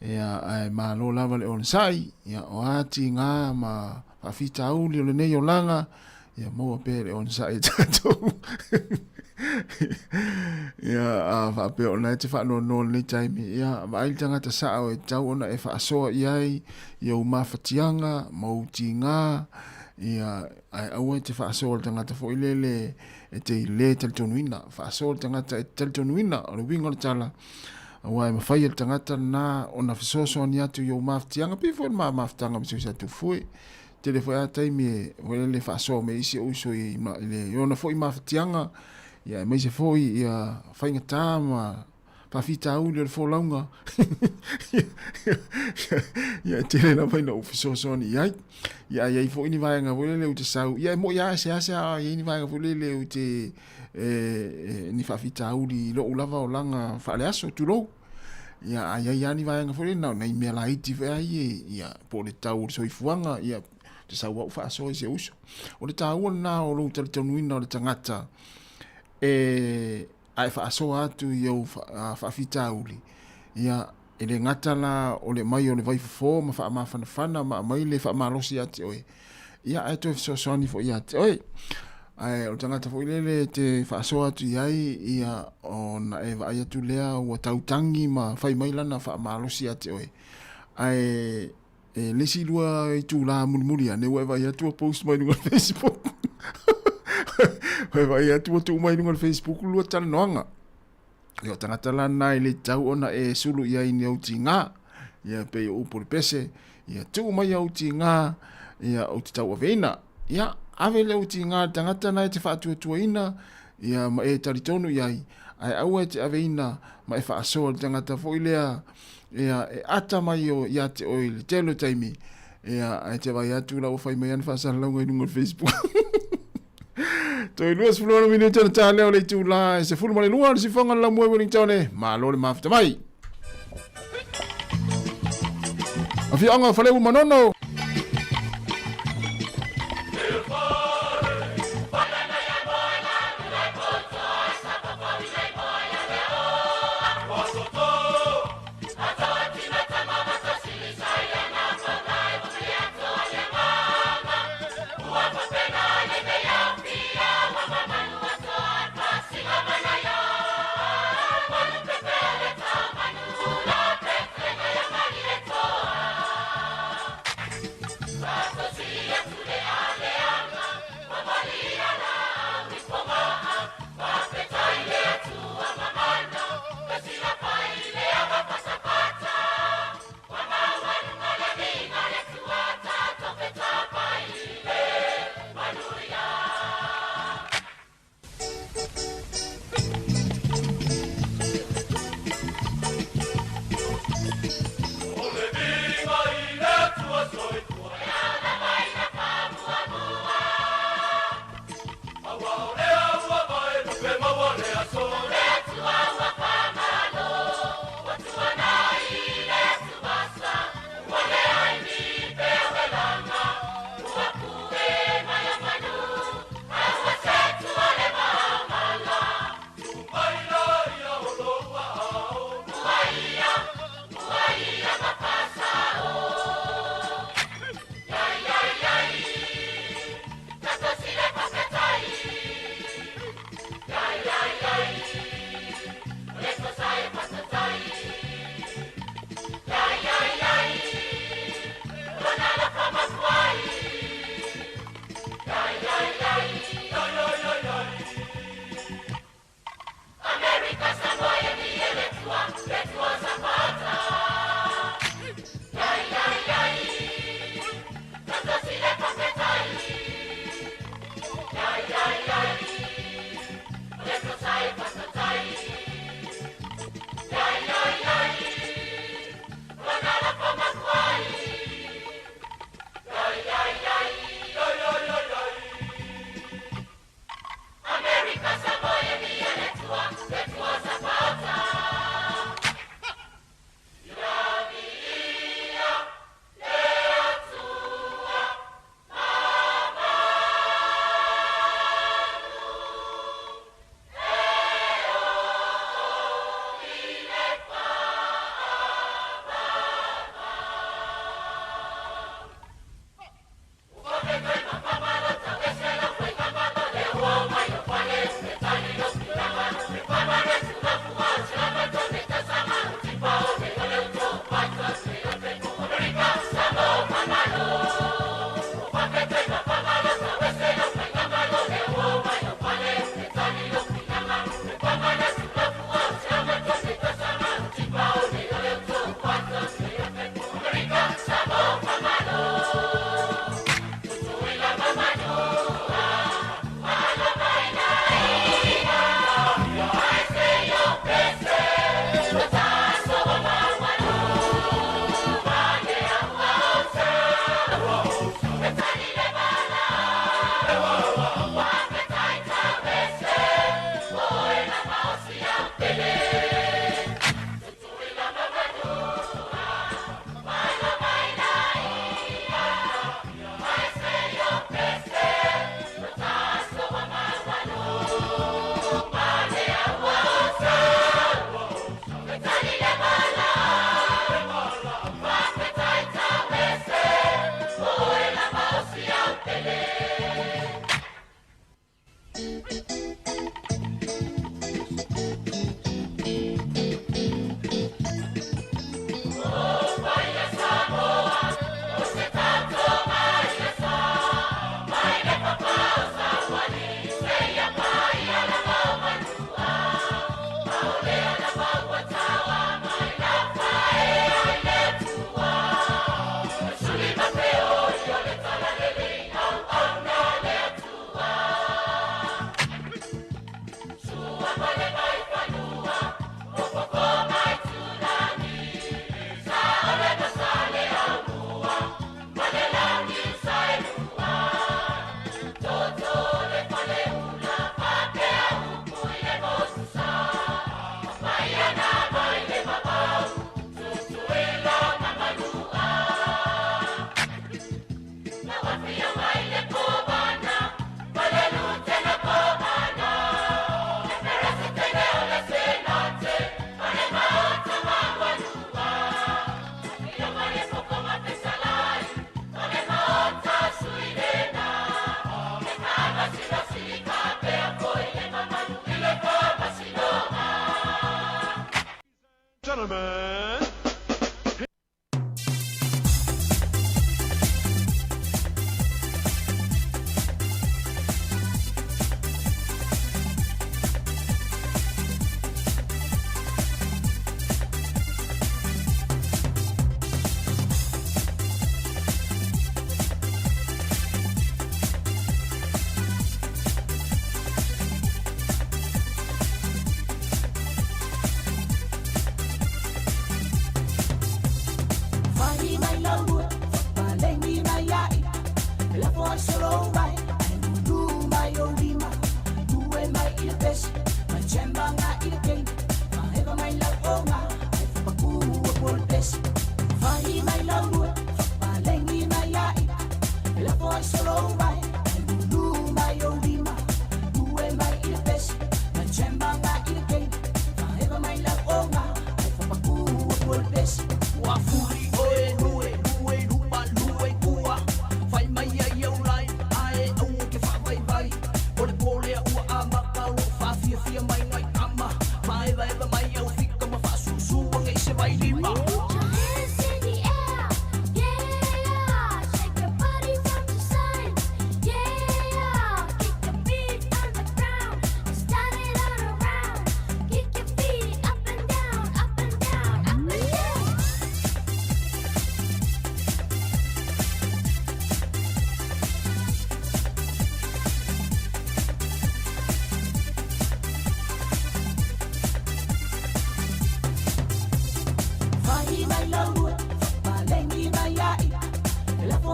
ia ae malo lava le onosai ia o a tiga ma faafitauli o lenei olaga ia maua pea le onosai e tatou ia a faapea o lena e te faanoanoa lenei taimi ia vaai le tagata sao e tatau ona e faasoa i ai i ou mafatiaga ma ou tiga ia Ae aua e te faasoa le tagata foi lele e te le talitonuina. Faasoa le tagata e te talitonuina, o le uiga o le tala, aua e mafai e le tagata lena ona fesoasoani atu i ou mafatiaga, pei foi o le mafutaga ma si o tatou fue. Tele foi lava taimi e foi lele faasoa mai ai si ou uso i le ona foi mafatiaga, ia aemaise foi ia faigata ma faafitauli o le folauga ia e tele lava ina ou fesoasoani i ai. Ia a i ai foi ni vaega foi lele ou te sau, ia e moni lava e seasea a i ai ni vaega foi lele ou te ni faafitauli i lou lava olaga faaleaso, tulou. Ia a i ai lava ni vaega foi lele na o nai mea laiti foi lava ia, ia po o le tau o le soifuaga, ia ou te sau lava ou faasoa i si ou uso. O le taua lena o lou talitonuina o le tagata e a e faasoa atu i ou faafitauli, ia, e le gata la o le aumai o le vaifofo ma faamafanafana ma aumai le faamalosi ia te oe, ia, ae toe fesoasoani foi ia te oe. Ae o le tagata foi lele e te faasoa atu i ai, ia, ona e vaai atu lea ua tautagi ma fai mai lana faamalosi ia te oe. Ae e le isi lua itulā mulimuli ane ua e vaai atu ua post mai luga o le Facebook. Ua e vaai atu ua tuu mai luga o le Facebook lua talanoaga. Ia o tagata la na e le tatau ona e sulu i ai ni ou tigā. Ia pei o upu o le pese, ia tuu mai au tigā, ia ou te tauaveina. Ia, ave le ou tigā i le tagata na e te faatuatuaina, ia ma e talitonu i ai, ae aua e te aveina ma e faasoa i le tagata foi lea ia, e ata mai o ia te oe i le tele o taimi, ia, ae te vaai atu la ua fai mai ana faasalalauga i luga o le Facebook. Toe 26 minute ona ta lea o le itulā e 12 o le sifoga o le Laumua i Wellington e malo le mafuta mai. Afioaga o Faleu Manono.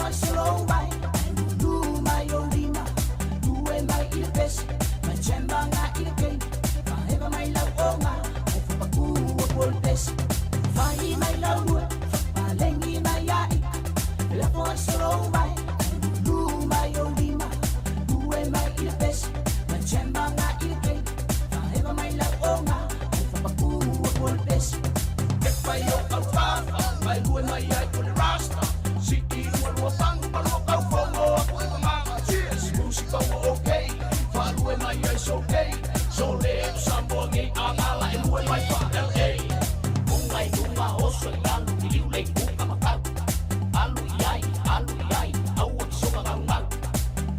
ai solo mai, ai lulu mai o lima. Lue mai i le pesi, mai chemba nga i le keini. Faeva mai lau onga, ai fapaku aku o le pesi. Fai mai lau lua, fapalengi mai ai. Lafo ai solo mai, ai lulu mai o lima. Lue mai i le pesi, mai chemba nga i le keini. Faeva mai lau onga, ai fapaku aku o le pesi. Ke pai o kau fafa, mai lue mai ai o le rasta. Siti lua lua pangu pa lua kau fongo aku e mama. Cheers, musika ua okay, fa lue mai ai so okay. So le tu sambo ngi angala e lue mai fa LA. Unga i lunga oso i alu i liu lei uka makau. Alu i ai, alu i ai, aua ki soka ngau ngau.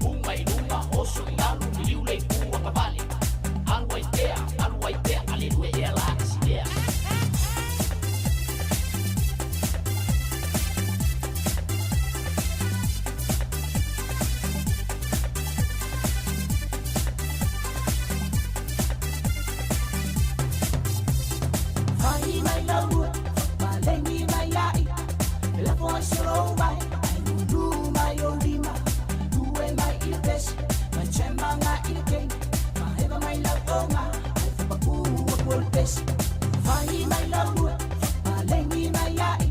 Unga i lunga oso i alu i liu lei ua kavale. Alu ai pea, alu ai pea, ale lue ea la asidea. Fai mai lau lua, fapalengi mai ai. Lafo ai solo mai, ai lulu mai o lima. Lue mai i le pesi, mai chemba nga i le keini. Faeva mai lau onga, ai fapaku aku o le pesi. Fai mai lau lua, fapalengi mai ai.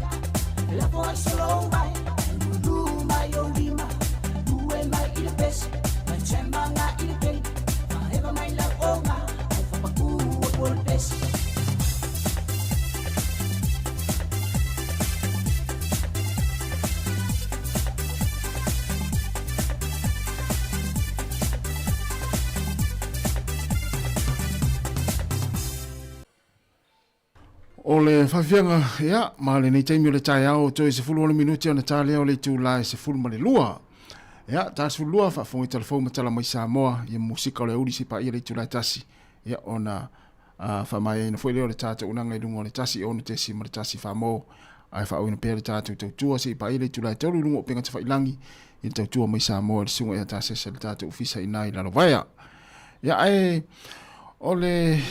Lafo ai solo mai, ai lulu mai o lima. Lue mai i le pesi, mai chemba nga i le keini. Faeva mai lau onga, ai fapaku aku o le pesi. O le faafiaga ia ma lenei taimi o le taeao toe 16 minute ona ta lea o le itula e 12. Ia ta 12 faafofoga i talafou ma tala mai Samoa ia musika o le auli se paia le itula e tasi ia ona faamaeaina foi lea o le tatou unaga i luga o le 1 6 ma le 1 famo ae faaauina pea le tatou tautua se i paia le itula e 3 i luga o upega tafailagi i le tautua mai Samoa i le susuga ia Tasesa i le tatou ofisa i ina i Lalovaea. Ia ae o le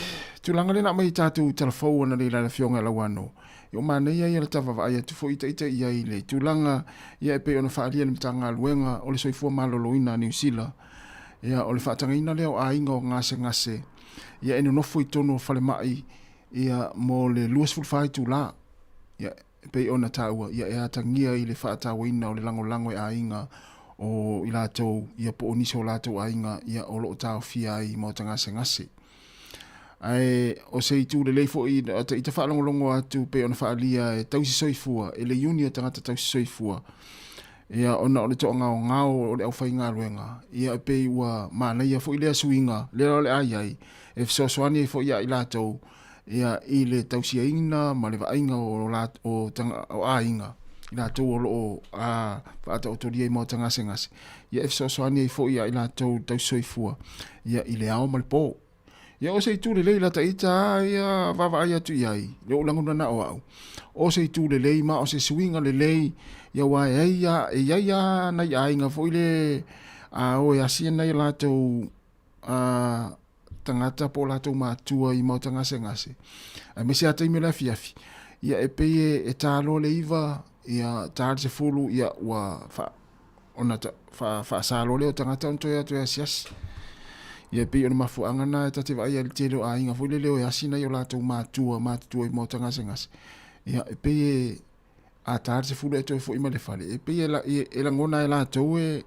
tulaga lea na aumai i tatou talafou ana le le afioga i Lauano. Ia o manaia ia le ta vaavaai atu foi ita i ai le tulaga ia e pei ona faaalia e le Matagaluega o le Soifua Maloloina a Niu Sila. Ia o le faatagaina lea o aiga o gasegase ia e nonofo i totonu o falemai ia mo le 24 itula. Ia e pei ona taua ia e atagia i le faatauaina o le lagolago e aiga o i latou ia po o nisi o latou aiga ia o lo o taofia ai i maota gasegase. Ae o se itu lelei foi i ta faalogologo atu pei ona faaalia e tausi soifua e le iuni o tagata tausi soifua ia ona o le toagaogao o le aufaigaluega ia e pei ua manaia foi lea suiga lea o le a i ai e fesoasoani ai foi ia i latou ia i le tausiaina ma le vaaiga o la o tanga, o aiga i latou o lo o faataotolia i maota gasegase ia e fesoasoani ai foi ia i latou tausi soifua ia i le ao ma le po. Ia o se itu lelei lata ita a ia vaavaai atu i ai, le ou lagona na o au. O se itu lelei ma o se suiga lelei ia aua e ai a, e i ai a nai aiga foi le a o e asi nai latou a tagata po o latou matua i maota gasegase. Aemaise a taimi o le afiafi, ia e pei e, e tā loa le 9, ia tā le 10, ia ua fa, ona ta, fa, faasā loa lea o tagata ona toe atu e asiasi. Ia e pei o le mafuaaga na e ta te vaai ai i le tele o aiga foi lele o e asi nai o latou matua matutua i maota gasegase. Ia e pei e a tā le 10 e toe foi mai le fale, e pei e, e, e lagona e latou e,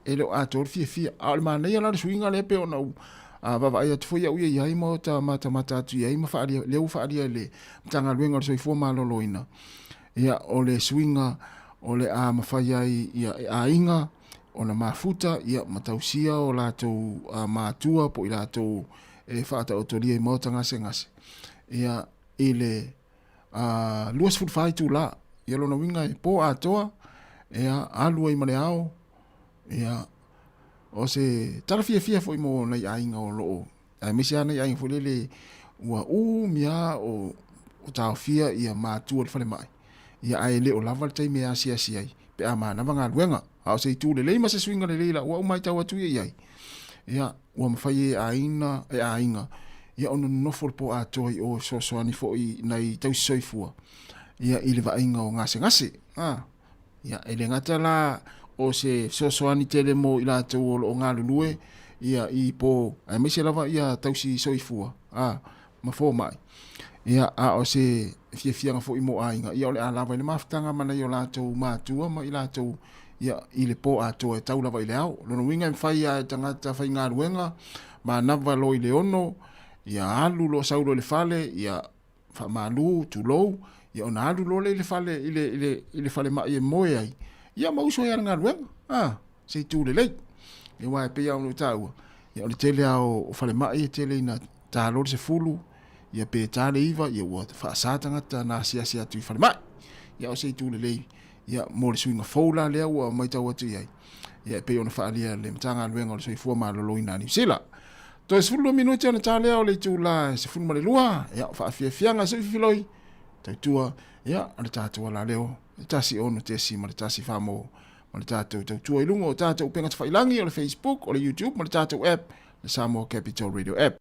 e le o atoa le fiafia. A o le manaia la le suiga lea pei ona ou vaavaai atu foi au ia i ai ma ota matamata atu i ai ma faaalia, lea ua faaalia e le Matagaluega o le Soifua Maloloina, ia o le suiga o le a mafai ai ia e aiga ona mafuta ia ma tausia o latou matua po o i latou e faataotolia i maota gasegase ia i le 24 itula. Ia lona uiga e po atoa, ia alu ai ma le ao, ia o se tala fiafia foi mo nai aiga o lo o, aemaise lava nai aiga foi lele ua umi lava o taofia ia matua i le falemai, ia ae le o lava le taimi e asiasi ai pe a manava galuega. A o se itu lelei ma se suiga lelei la ua ou matau atu ia i ai, ia ua mafai e aiga, e aiga ia ona nonofo le po atoa i o e fesoasoani foi i nai tausi soifua ia i le vaaiga o gasegase. A. Ia, e le gata la o se fesoasoani tele mo i latou o lo o galulue ia i po aemaise lava ia tausi soifua a ma fomai. Ia, a o se fiafiaga foi mo aiga, ia o le a lava i le mafutaga ma nai o latou matua ma i latou ia i le po atoa e tau lava i le ao. Lona uiga e mafai lava e tagata faigaluega manava loa i le 6, ia alu loa sau loa i le fale, ia faamalu, tulou, ia ona alu loa lea i le fale, i le, i le, i le falemai e moe ai, ia ma uso ai lava i le galuega, a, se itu lelei. Ia aua e pei lava ona ou taua, ia o le tele lava o falemai e tele ina ta loa le 10, ia pe ta le 9, ia ua faasa tagata na asiasi atu i falemai. Ia o se itu lelei, ia mo le suiga fou la lea ua matau atu i ai, ia e pei ona faaalia e le Matagaluega o le Soifua Maloloina a Niu Sila. Toe 12 minute ona ta lea o le itula e 12, ia o faafiafiaga se filifiloi, tautua, ia o le tatou alaleo, e 1 6.1 famo ma le tatou tautua i luga o tatou upega tafailagi o le Facebook, o le YouTube ma le tatou app, le Samoa Capital Radio App.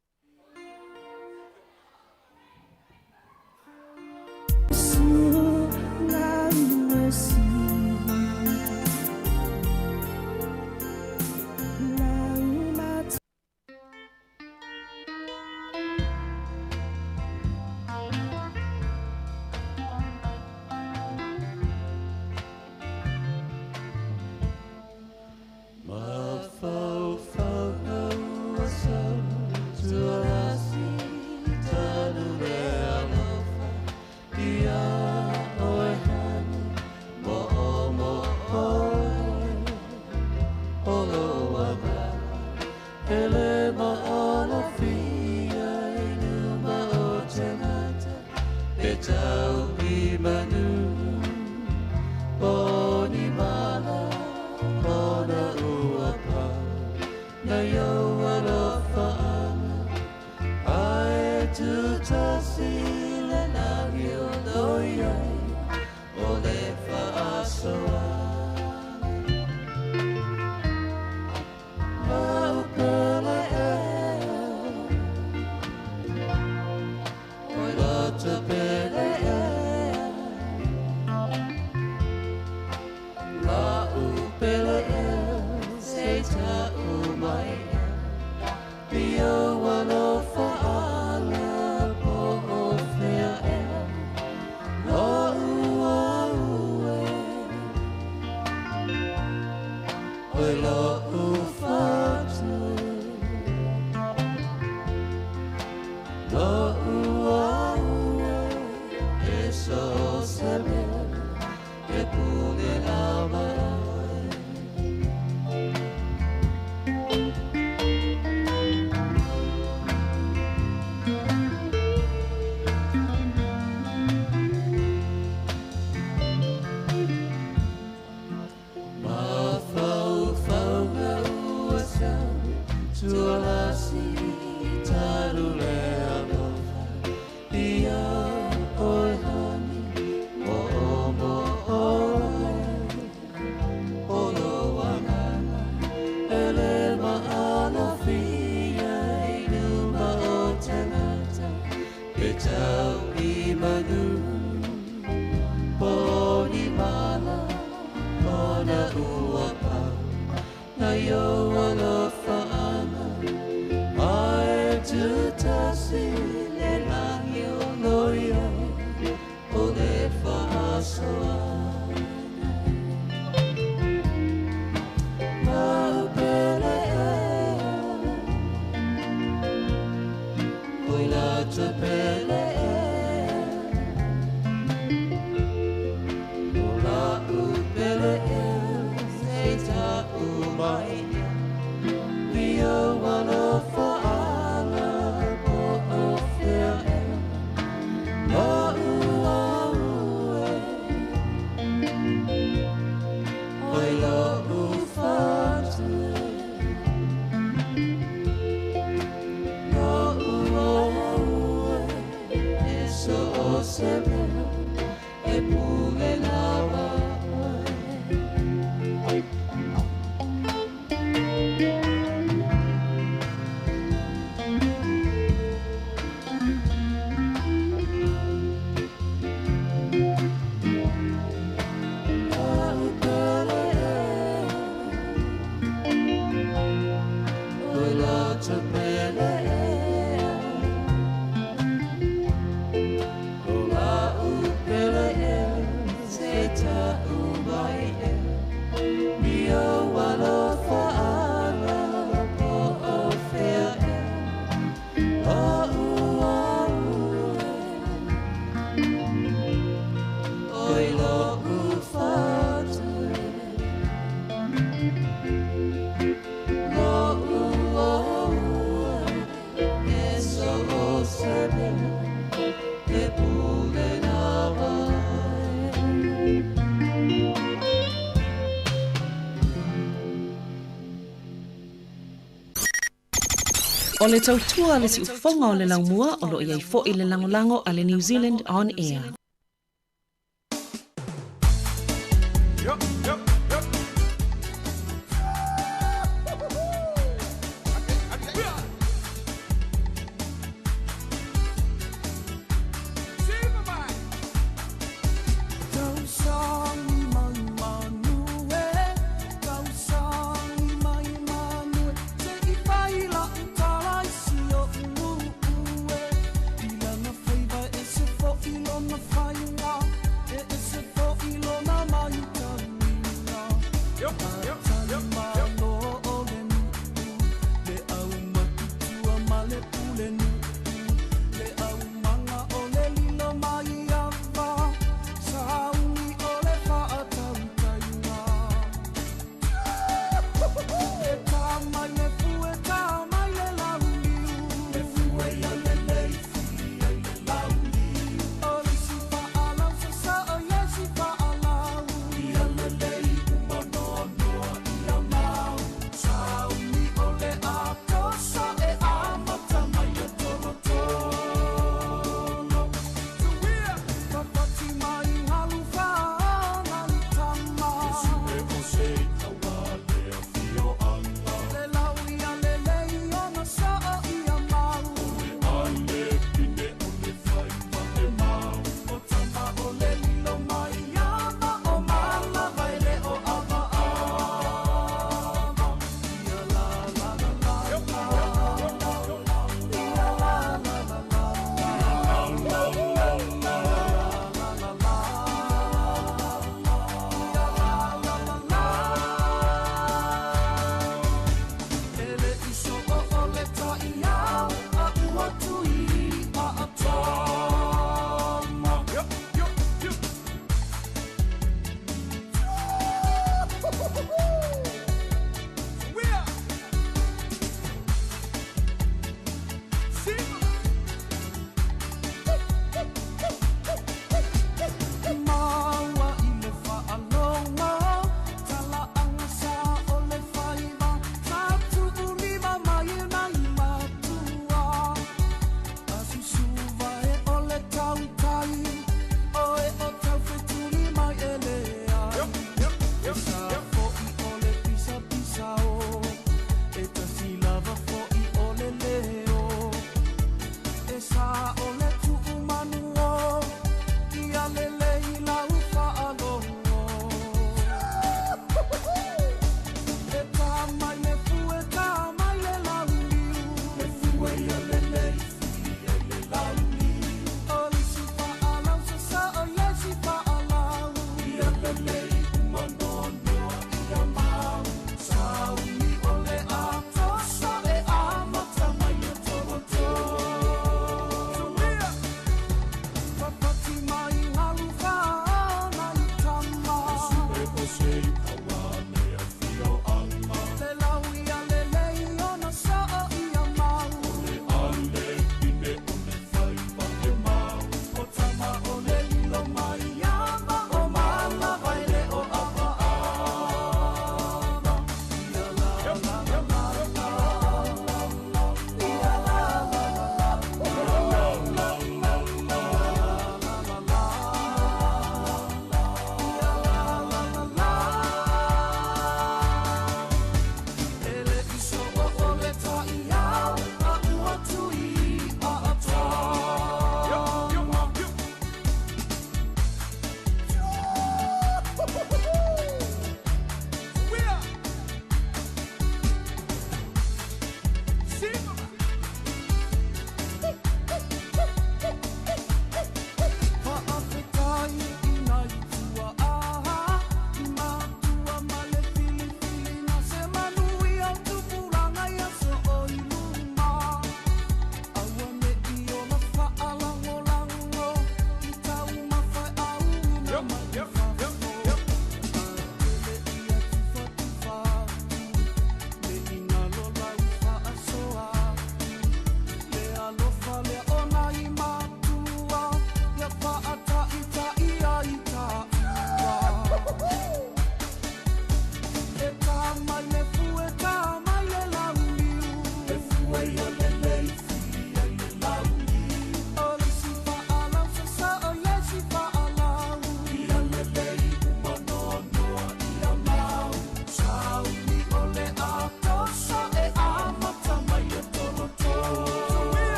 O le tautua a le siufofoga o le laumua o lo o i ai foi le lagolago a le New Zealand On Air.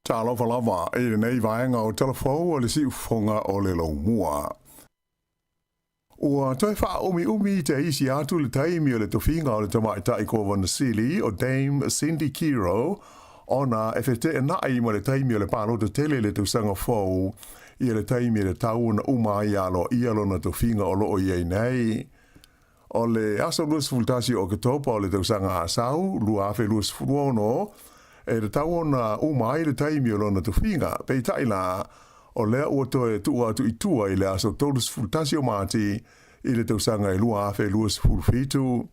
Talofa lava i lenei vaega o Tala Fou o le Siufofoga o le Laumua. Ua toe faaumiumi te isi atu le taimi o le tofiga o le tamaitai Kovana Sili o Dame Cindy Kiro ona e feteenai ma le taimi o le palota tele i le tausaga fou ia le taimi e tatau ona uma ai aloaia lona tofiga o loo i ai nei. O le aso 21 o Oketopa o le tausaga asau 2026 e tatau ona uma ai le taimi o lona tofiga, peitai la, o lea ua toe tuu atu i tua i le aso 31 o Mati i le tausaga e 2027.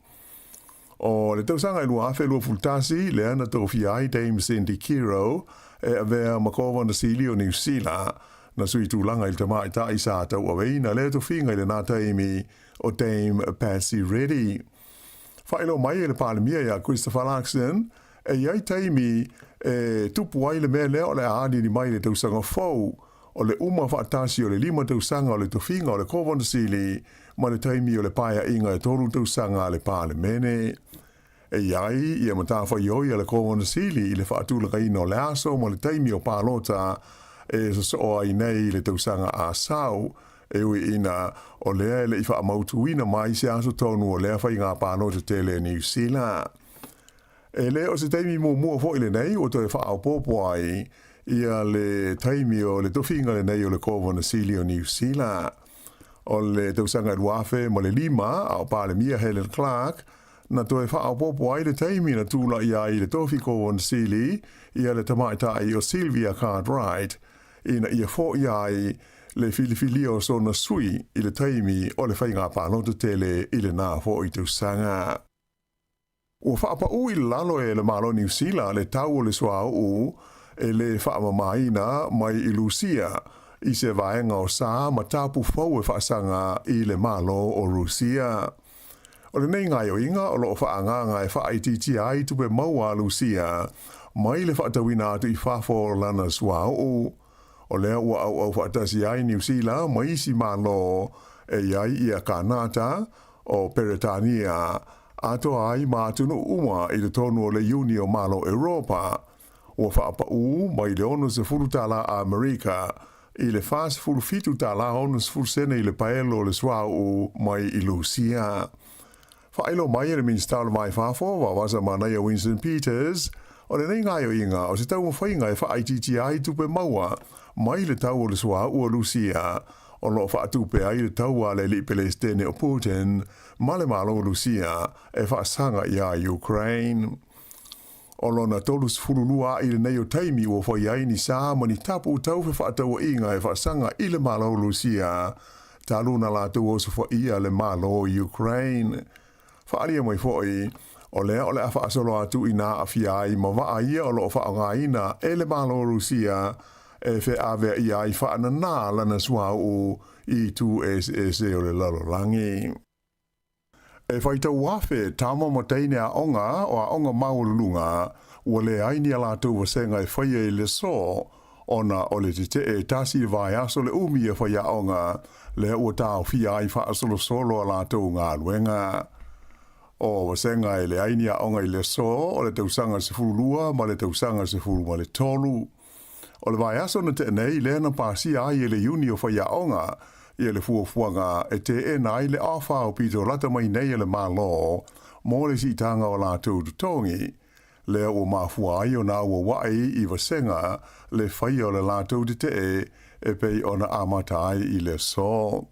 O le tausaga e 2021 lea na tofia ai Dame Cindy Kiro e avea ma Kovana Sili o Niu Sila, na sui tulaga i le tamaitai sa tauaveina lea tofiga i lena taimi o Dame Patsy Reddy. Faailoa mai e le Palemia ia Christopher Luxon, e i ai taimi e tupu ai le mea lea o le a aliali mai i le tausaga fou, o le uma faatasi o le lima tausaga o le tofiga o le Kovana Sili ma le taimi o le paeaiga e tolu tausaga a le Palemene. E i ai ia matafaioi a le Kovana Sili i le faatulagaina o le aso ma le taimi o palota e sosoo ai nei i le tausaga a sau, e ui ina o lea e le i faamautuina mai se aso tonu o lea faiga palota tele a Niu Sila. E le o se taimi muamua foi lenei ua toe faaopoopo ai ia le taimi o le tofiga lenei o le Kovana Sili o Niu Sila. O le tausaga e 2005 a o Palemia Helen Clark na toe faaopoopo ai le taimi na tula'i ai i le tofi Kovana Sili ia le tamaitai o Sylvia Cartwright ina ia foia ai le filifilia o sona sui i le taimi o le faiga palota tele i lena fo'i tausaga. Ua faapaū i lalo e le Malo o Niu Sila le tau o le suauu e lē faamamaina mai i Lusia i se vaega o sa ma tapu fou e faasaga i le Malo o Rusia. O lenei gaoioiga o loo faaagaaga e faaitiitia ai tupe maua a Lusia mai le faatauina atu i fafo o lana suauu. O lea ua auau faatasi ai Niu Sila ma isi Malo e i ai ia Kanata, o Peretania, atoa ai ma atunuu uma i totonu o le Iuni o Malo Europa. Ua faapaū mai le 60 tālā Amerika i le 47 tālā 60 sene i le paelo o le suauu mai i Lusia. Faailoa mai e le Minisita o le Va i Fafo, Vavasa Manaia Winston Peters, o lenei gaoioiga o se taumafaiga e faaitiitia ai tupe maua mai le tau o le suauu o Lusia o loo faatupe ai le taua a le alii Pelesitene o Putin ma le Malo o Lusia e faasaga iā Ukraine. O lona 32 aʻi lenei o taimi ua fai ai ni sa ma ni tapu tau fefaatauaiga e faasaga i le Malo o Lusia talu ona latou osofaia le Malo o Ukraine. Faaalia mai foi, o lea o le a faasolo atu i nā aafia ai ma vaa ia o loo faaaogaina e le Malo o Rusia e feaveaia ai faananā lana suauu i itu eseese o le lalolagi. E faitau afe tama ma teine aoga o aoga maualuluga ua leai ni a latou vasega e faia i le aso ona o le tetee e tasi i le vaiaso le umi e faiaoga lea ua taofia ai faasolosolo a latou galuega. O vasega e leai ni aoga i le aso o le tausaga 12 ma le tausaga 13. O le vaiaso na tea nei lea na pasia ai e le Iuni o Faiaoga ia le fuafuaga e teena ai le ofa aupito lata mai nei a le Malo mo le siitaga o latou totogi, lea ua mafua ai ona auauai i vasega le faia o le latou tetee e pei ona amata ai i le aso.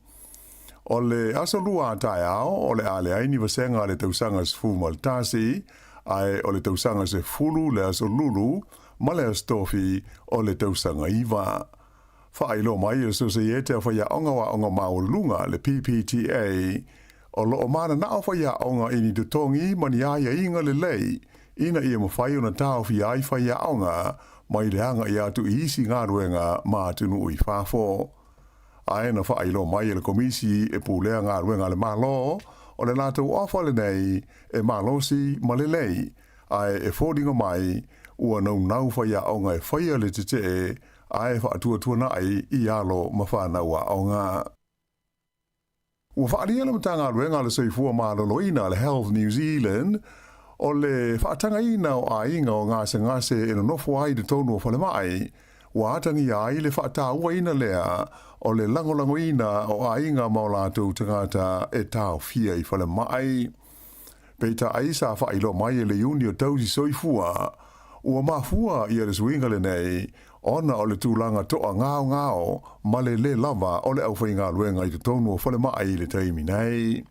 O le aso Lua a taeao o le a leai ni vasega a le tausaga 11, ae o le tausaga 10 le aso Lulu ma le Aso Tofi o le tausaga 9. Faailoa mai e le Sosaiete a Faiaoga o Aoga Maualuluga, le PPTA, o lo o mananao faiaoga i ni totogi ma ni aiaiga lelei ina ia mafai ona taofia ai faiaoga mai le agai atu i isi galuega ma atunuu i fafo. Ae na faailoa mai e le Komisi e Pulea Galuega a le Malo, o le latou ofa lenei e malosi ma lelei, ae e foliga mai ua naunau faiaoga e faia le tetee ae faatuatuana'i i alo ma fanau aoga. Ua faaalia le Matagaluega a le Soifua Maloloina, le Health New Zealand, O le faatagaina o aiga o gasegase e nonofo ai i totonu o falemai, ua atagia ai le faatauaina lea o le lagolagoina o aiga ma o latou tagata e taofia i falemai. Peitai sa faailoa mai e le Iuni o Tausi Soifua, ua mafua ia le suiga lenei ona o le tulaga toagaogao ma le lē lava o le aufaigaluega i totonu o falemai i le taimi nei.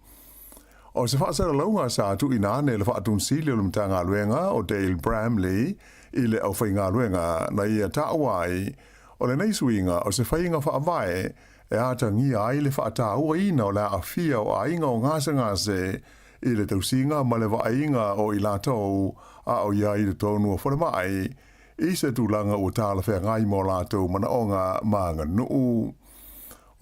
O se faasalalauga sa tuuina ane e le Faatonusili o le Matagaluega o Dale Bramley i le aufaigaluega na ia taua ai, o lenei suiga o se faiga faavae e atagia ai le faatauaina o le aafia o aiga o gasegase i le tausiga ma le vaaiga o i latou a o i ai i totonu o falemai i se tulaga ua talafeagai ma o latou manaoga ma aganuu.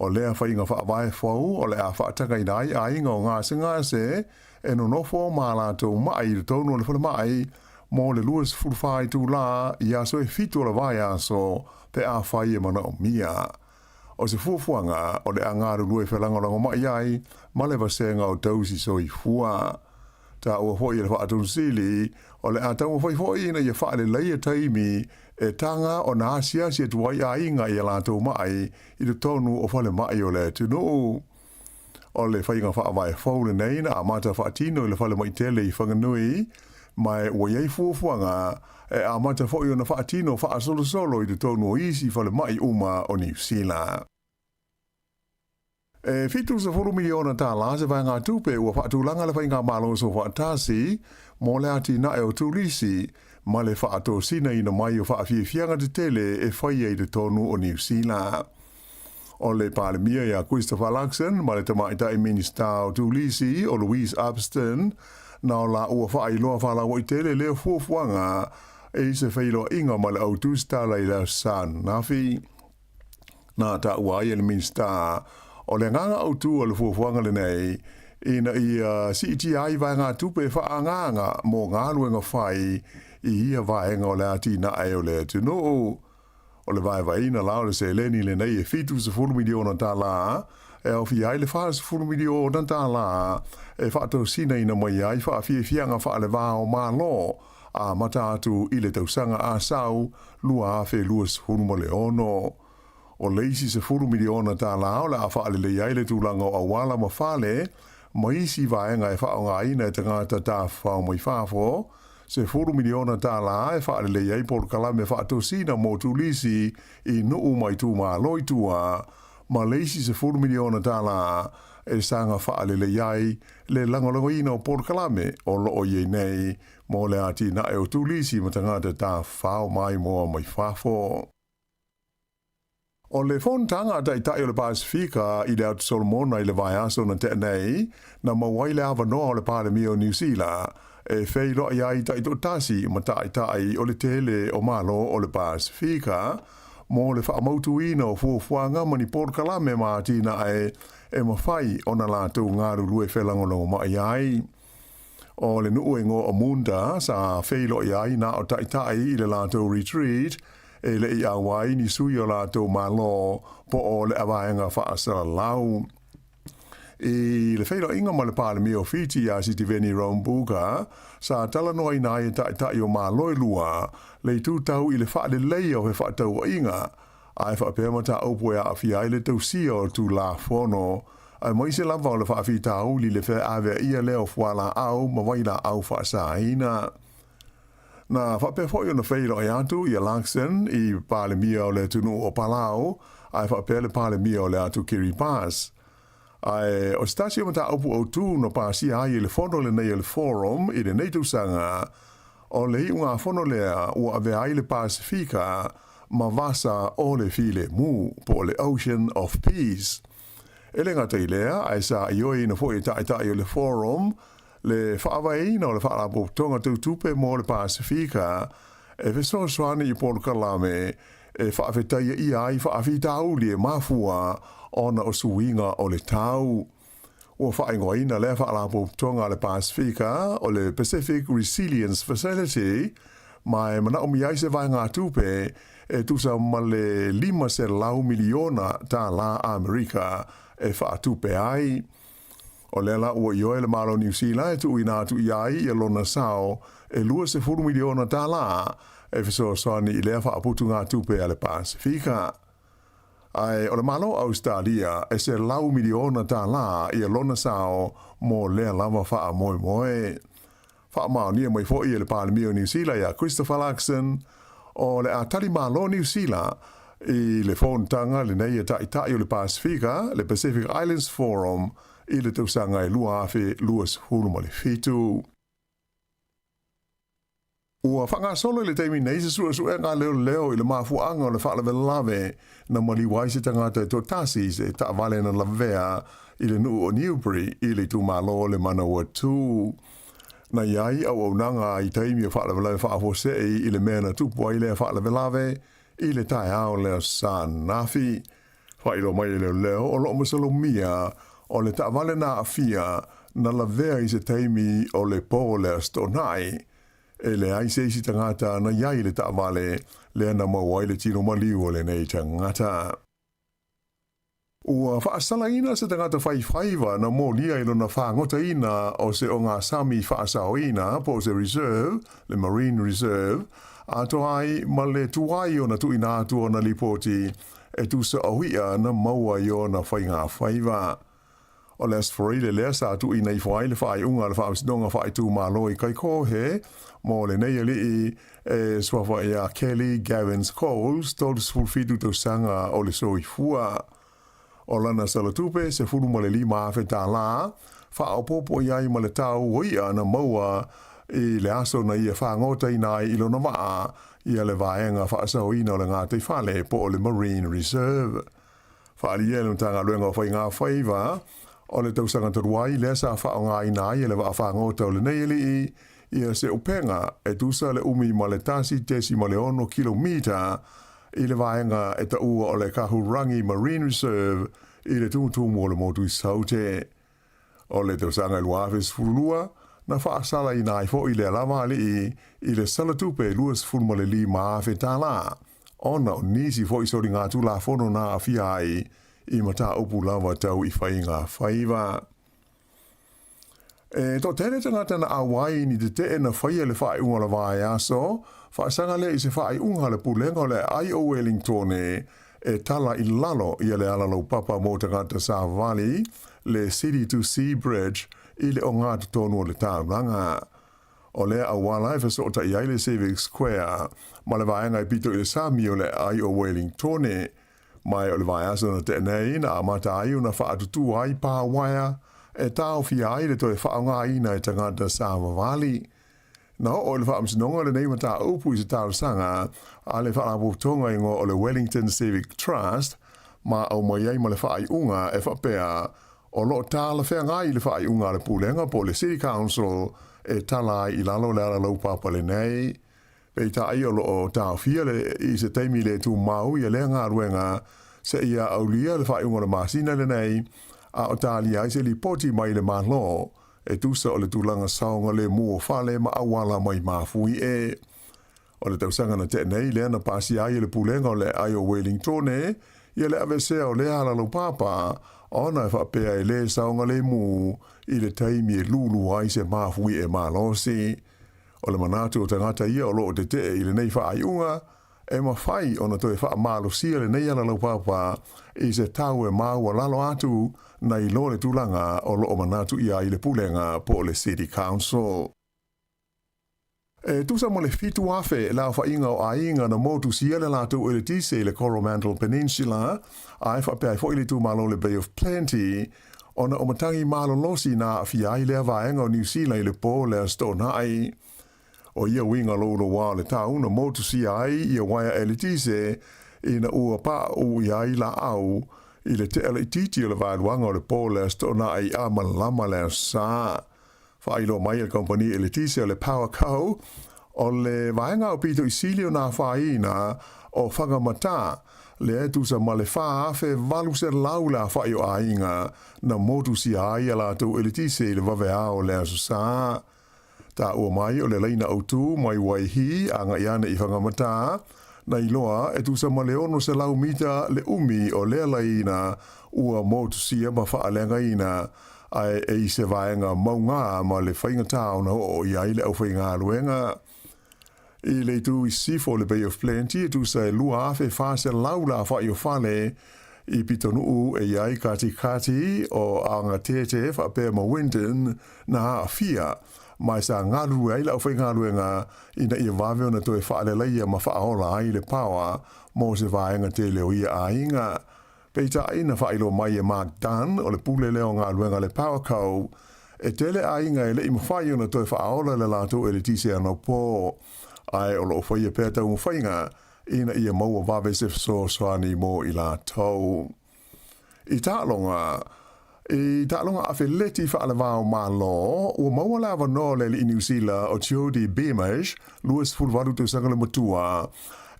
O lea faiga faavae fou o le a faatagaina ai aiga o gasegase e nonofo ma a latou ma'i i totonu o le falemai mo le 24 itulā i aso e fitu o le vaiaso pe afai e manaomia. O se fuafuaga o le a galulue felagolagomai ai ma le vasega o tausi soifua. Taua foi e le Faatonusili, o le a taumafai foi ina ia faaleleia taimi e taga ona asiasi atu ai aiga i a latou ma'i i totonu o falemai o le atunuu. O le faiga faavae fou lenei na amata faatino i le falemai tele i Whanganui, ma ua i ai fuafuaga e amata foi ona faatino faasolosolo i totonu o isi falemai uma o Niu Sila. E $70 miliona tālā se vaegatupe ua faatulaga le Faigamalo Soofaatasi mo le atinae o turisi ma le faatosinaina mai o faafiafiaga tetele e faia i totonu o Niu Sila. O le Palemia ia Christopher Luxon ma le Tamaitai Minisita o Turisi o Louise Upston na o laua faailoa faalauaitele lea fuafuaga i se feiloaiga ma le au tusitala i le Aso Sa ananafi. Na taua ai e le Minisita o le agaga autū o le fuafuaga lenei ina ia siitia ai vaegatupe faaagaaga mo galuega fai i ia vaega o le atinae o le atunuu. O le vaevaeina la o le seleni lenei e $70 miliona tālā e aofia ai le $40 miliona tālā e faatosinaina mai ai faafiafiaga faalevā o Malo amata atu i le tausaga asau 2026. O le isi $10 miliona tālā o le a faalelei ai le tulaga o auala ma fale ma isi vaega e faaaogaina e tagata tafafao mai fafo, $10 miliona tālā e faalelei ai polokalame faatosina mo turisi i nuu ma itumalo i tua, ma le isi $10 miliona tālā e saga faalelei ai le lagolagoina o polokalame o loo i ai nei mo le atinae o turisi ma tagata tafafao maimoa mai fafo. O le fonotaga a Taitai o le Pasefika i le Atu Solomona i le vaiaso na tea nei, na maua ai le avanoa o le Palemia o Niu Sila e feiloai ai taitoatasi ma taitai o le tele o Malo o le Pasefika mo le faamautuina o fuafuaga ma ni polokalame ma atinae e mafai ona latou galulue felagolagomai ai. O le nuu e igoa o Munda sa feiloai ai na o taitai i le latou retreat e le i auai ni sui o latou Malo po o le avaega faasalalau. I le feiloaiga ma le Palemia o Fiti ia Sitiveni Rabuka, sa talanoaina ai e taitai o Malo e lua le itu tau i le faaleleia o fefaatauaiga ae faapea mataupu e aafia ai le tausia o Tulafono, aemaise lava o le faafitauli i le feaveaia lea o fualaau ma vailaau faasaina. Na faapea foi ona feiloai atu ia Luxon i Palemia o le atunuu o Palau, ae faapea le Palemia o le atu Kiribati. Ae o se tasi o mataupu autū na pasia ai i le fono lenei o le Forum i lenei tausaga, o le iugafono lea ua avea ai le Pasefika ma vasa o le filemu, po o le Ocean of Peace. E le gata i lea, ae sa ioeina foi e taitai o le Forum le faavaeina o le Faalapotopotoga Tau Tupe mo le Pasefika e fesoasoani i polokalame e faafetaia ʻia ai faafitauli e mafua ona o suiga o le tau. Ua faaigoaina lea Faalapotopotoga a le Pasefika o le Pacific Resilience Facility, ma e manaomia ai se vaegatupe e tusa ma le $500 miliona tālā Amerika e faatupe ai. O lea la ua ioe le Malo o Niu Sila e tuuina atu i ai ia lona sao e $20 miliona tālā e fesoasoani i lea faaputugatupe a le Pasefika. Ae o le Malo o Ausetalia e $100 miliona tālā ia lona sao mo lea lava faamoemoe. Faamaonia mai foi e le Palemia o Niu Sila ia Christopher Luxon, o le a tali malo Niu Sila i le fonotaga lenei a Taitai o le Pasefika, le Pacific Islands Forum, i le tausaga e 2027. Ua faagasolo i le taimi nei se suesuega a leoleo i le mafuaaga o le faalavelave na maliu ai se tagata e toatasi i se taavale na lavea i le nuu o Newbury i le itumalo o le Manawatu. Na i ai auaunaga i taimi o faalavelave faafuasei i le mea na tupu ai lea faalavelave i le taeao le Aso Sa ananafi. Faailoa mai e leoleo o loo masalomia o le taavale na aafia na lavea i se taimi o le po le Aso Toonai. E leai se isi tagata na i ai i le taavale lea na maua ai le tino maliu o lenei tagata. Ua faasalaina se tagata faifaiva na molia i lona fagotaina o se ogasami faasaoina po o se reserve, le marine reserve, atoa ai ma le tuai ona tuuina atu ona lipoti e tusa o i'a na maua i ona faigafaiva. O le Aso Faraile lea sa tuuina ifo ai le faaiuga a le Faamasinoga Faaitumalo i Kaikohe mo lenei alii e suafa iā Kelly Gavins Coles, 37 tausaga o le soifua. O lana salatupe, $15,000 tālā, faaopoopo i ai ma le tau o i'a na maua i le aso na ia fagotaina ai i lona vaa ia le vaega faasaoina o le gataifale po o le Marine Reserve. Faaalia e le Matagaluega o Faiga Faiva o le tausaga talu ai lea sa faaaogaina ai e le vaa fagota o lenei alii ia se upega e tusa le umi ma le 1.6 kilomita i le vaega e taua o le Kahurangi Marine Reserve i le tumutumu o le motu i Saute. O le tausaga e 2012, na faasalaina ai foi lea lava alii i le salatupe $25,000 tālā, ona o nisi foi soligatulafono na aafia ai i mataupu lava tau i faiga faiva. E toatele tagata na auai ni tetee na faia le faaiuga o le vaiaso, faasaga lea i se faaiuga a le Pulega o le Aai o Wellingtone e tala i lalo ia le ala laupapa mo tagata savali, le City to Sea Bridge, i le ogatotonu o le taulaga. O lea auala e fesootai ai le Civic Square ma le vaega e pito i le sami o le Aai o Wellingtone. Mai o le vaiaso na tea nei na amata ai ona faatutū ai pā waea e taofia ai le toe faaaogaina e tagata savavali. Na oo i le Faamasinoga lenei mataupu i se talosaga a le Faalapotopotoga igoa o le Wellington Civic Trust ma aumai ai ma le faaiuga e faapea o lo o talafeagai le faaiuga a le Pulega po o le City Council e tala ai i lalo le ala laupapa lenei. Peitai o lo o taofia le i se taimi le tumau ia lea galuega seia aulia le faaiuga o le masina lenei, a o talia ai se lipoti mai le Malo e tusa o le tulaga saogalemu o fale ma auala mai mafuie. O le tausaga na tea nei lea na pasia ai e le Pulega o le Aai o Wellingtone ia le aveesea o lea ala laupapa ona e faapea e le saogalemu i le taimi e lulu ai se mafuie malosi. O le manatu o tagata ia o lo o tetee i lenei faaiuga, e mafai ona toe faamalosia lenei ala laupapa i se tau e maualalo atu nai lo le tulaga o lo o manatu i ai le Pulega po o le City Council. E tusa ma le 7,000 le aofaiga o aiga na motusia le latou eletise i le Coromandel Peninsula, a e faapea ai foi le itumalo o le Bay of Plenty, ona o matagi malolosi na aafia ai lea vaega o Niu Sila i le po le Aso Toonai. O ia uiga louloua o le tau na motusia ai ia uaea eletise ina ua paʻu i ai laau i le tea laitiiti o le vaeluaga o le po le Aso Toonai a malama le Aso Sa. Faailoa mai e le kamupani eletise o le Powerco, o le vaega aupito i sili ona afaina o Whangamata, lea e tusa ma le 4,800 le aofai o aiga na motusia ai a latou eletise i le vaveao o le Aso Sa. Taua mai o le laina autū mai Waihī agai ane i Whangamata, na iloa e tusa ma le 600 mita le umi o lea laina ua motusia ma faaleagaina. Ae e i se vaega maugā ma le faigata ona oo i ai le aufaigaluega. I le itu i sisifo o le Bay of Plenty e tusa e 2,400 le afa'i o fale i pitonuu e i ai Katikati o Agatete faapea ma Winton na aafia, ma e sa galulue ai le aufaigaluega ina ia vave ona toe faaleleia ma faaola ai le paoa mo se vaega tele o ia aiga. Peitai, na faailoa mai e Mark Dunn, o le pule lea o galuega a le Powerco, e tele aiga e le i mafai ona toe faaola le latou eletise anapo, ae o lo o faia pea taumafaiga ina ia maua vave se fesoasoani mo i latou. I taaloga, I taaloga afeleti faalevao Malo, ua maua le avanoa o le alii Niu Sila o Jodie Beamish, 28 tausaga le matua,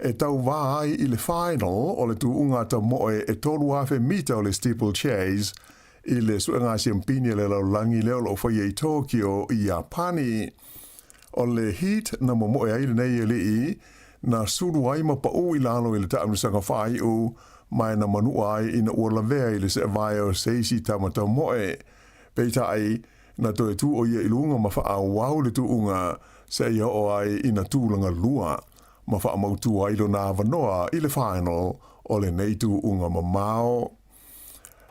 e tauvā ai i le final o le tuuga tamoe e 3,000 mita o le steeplechase i le suega siampini a le lalolagi lea o lo o faia i Tokyo i Iapani. O le heat na momoe ai lenei alii, na sulu ai ma paʻū i lalo i le taamilosaga faaiu ma e na manua ai ina ua lavea i le seevae o se isi tama tamoe. Peitai, na toe tu ʻo ia i luga ma faaauau le tuuga seia oo ai ina tulaga lua ma faamautu ai lona avanoa i le final o lenei tuuga mamao.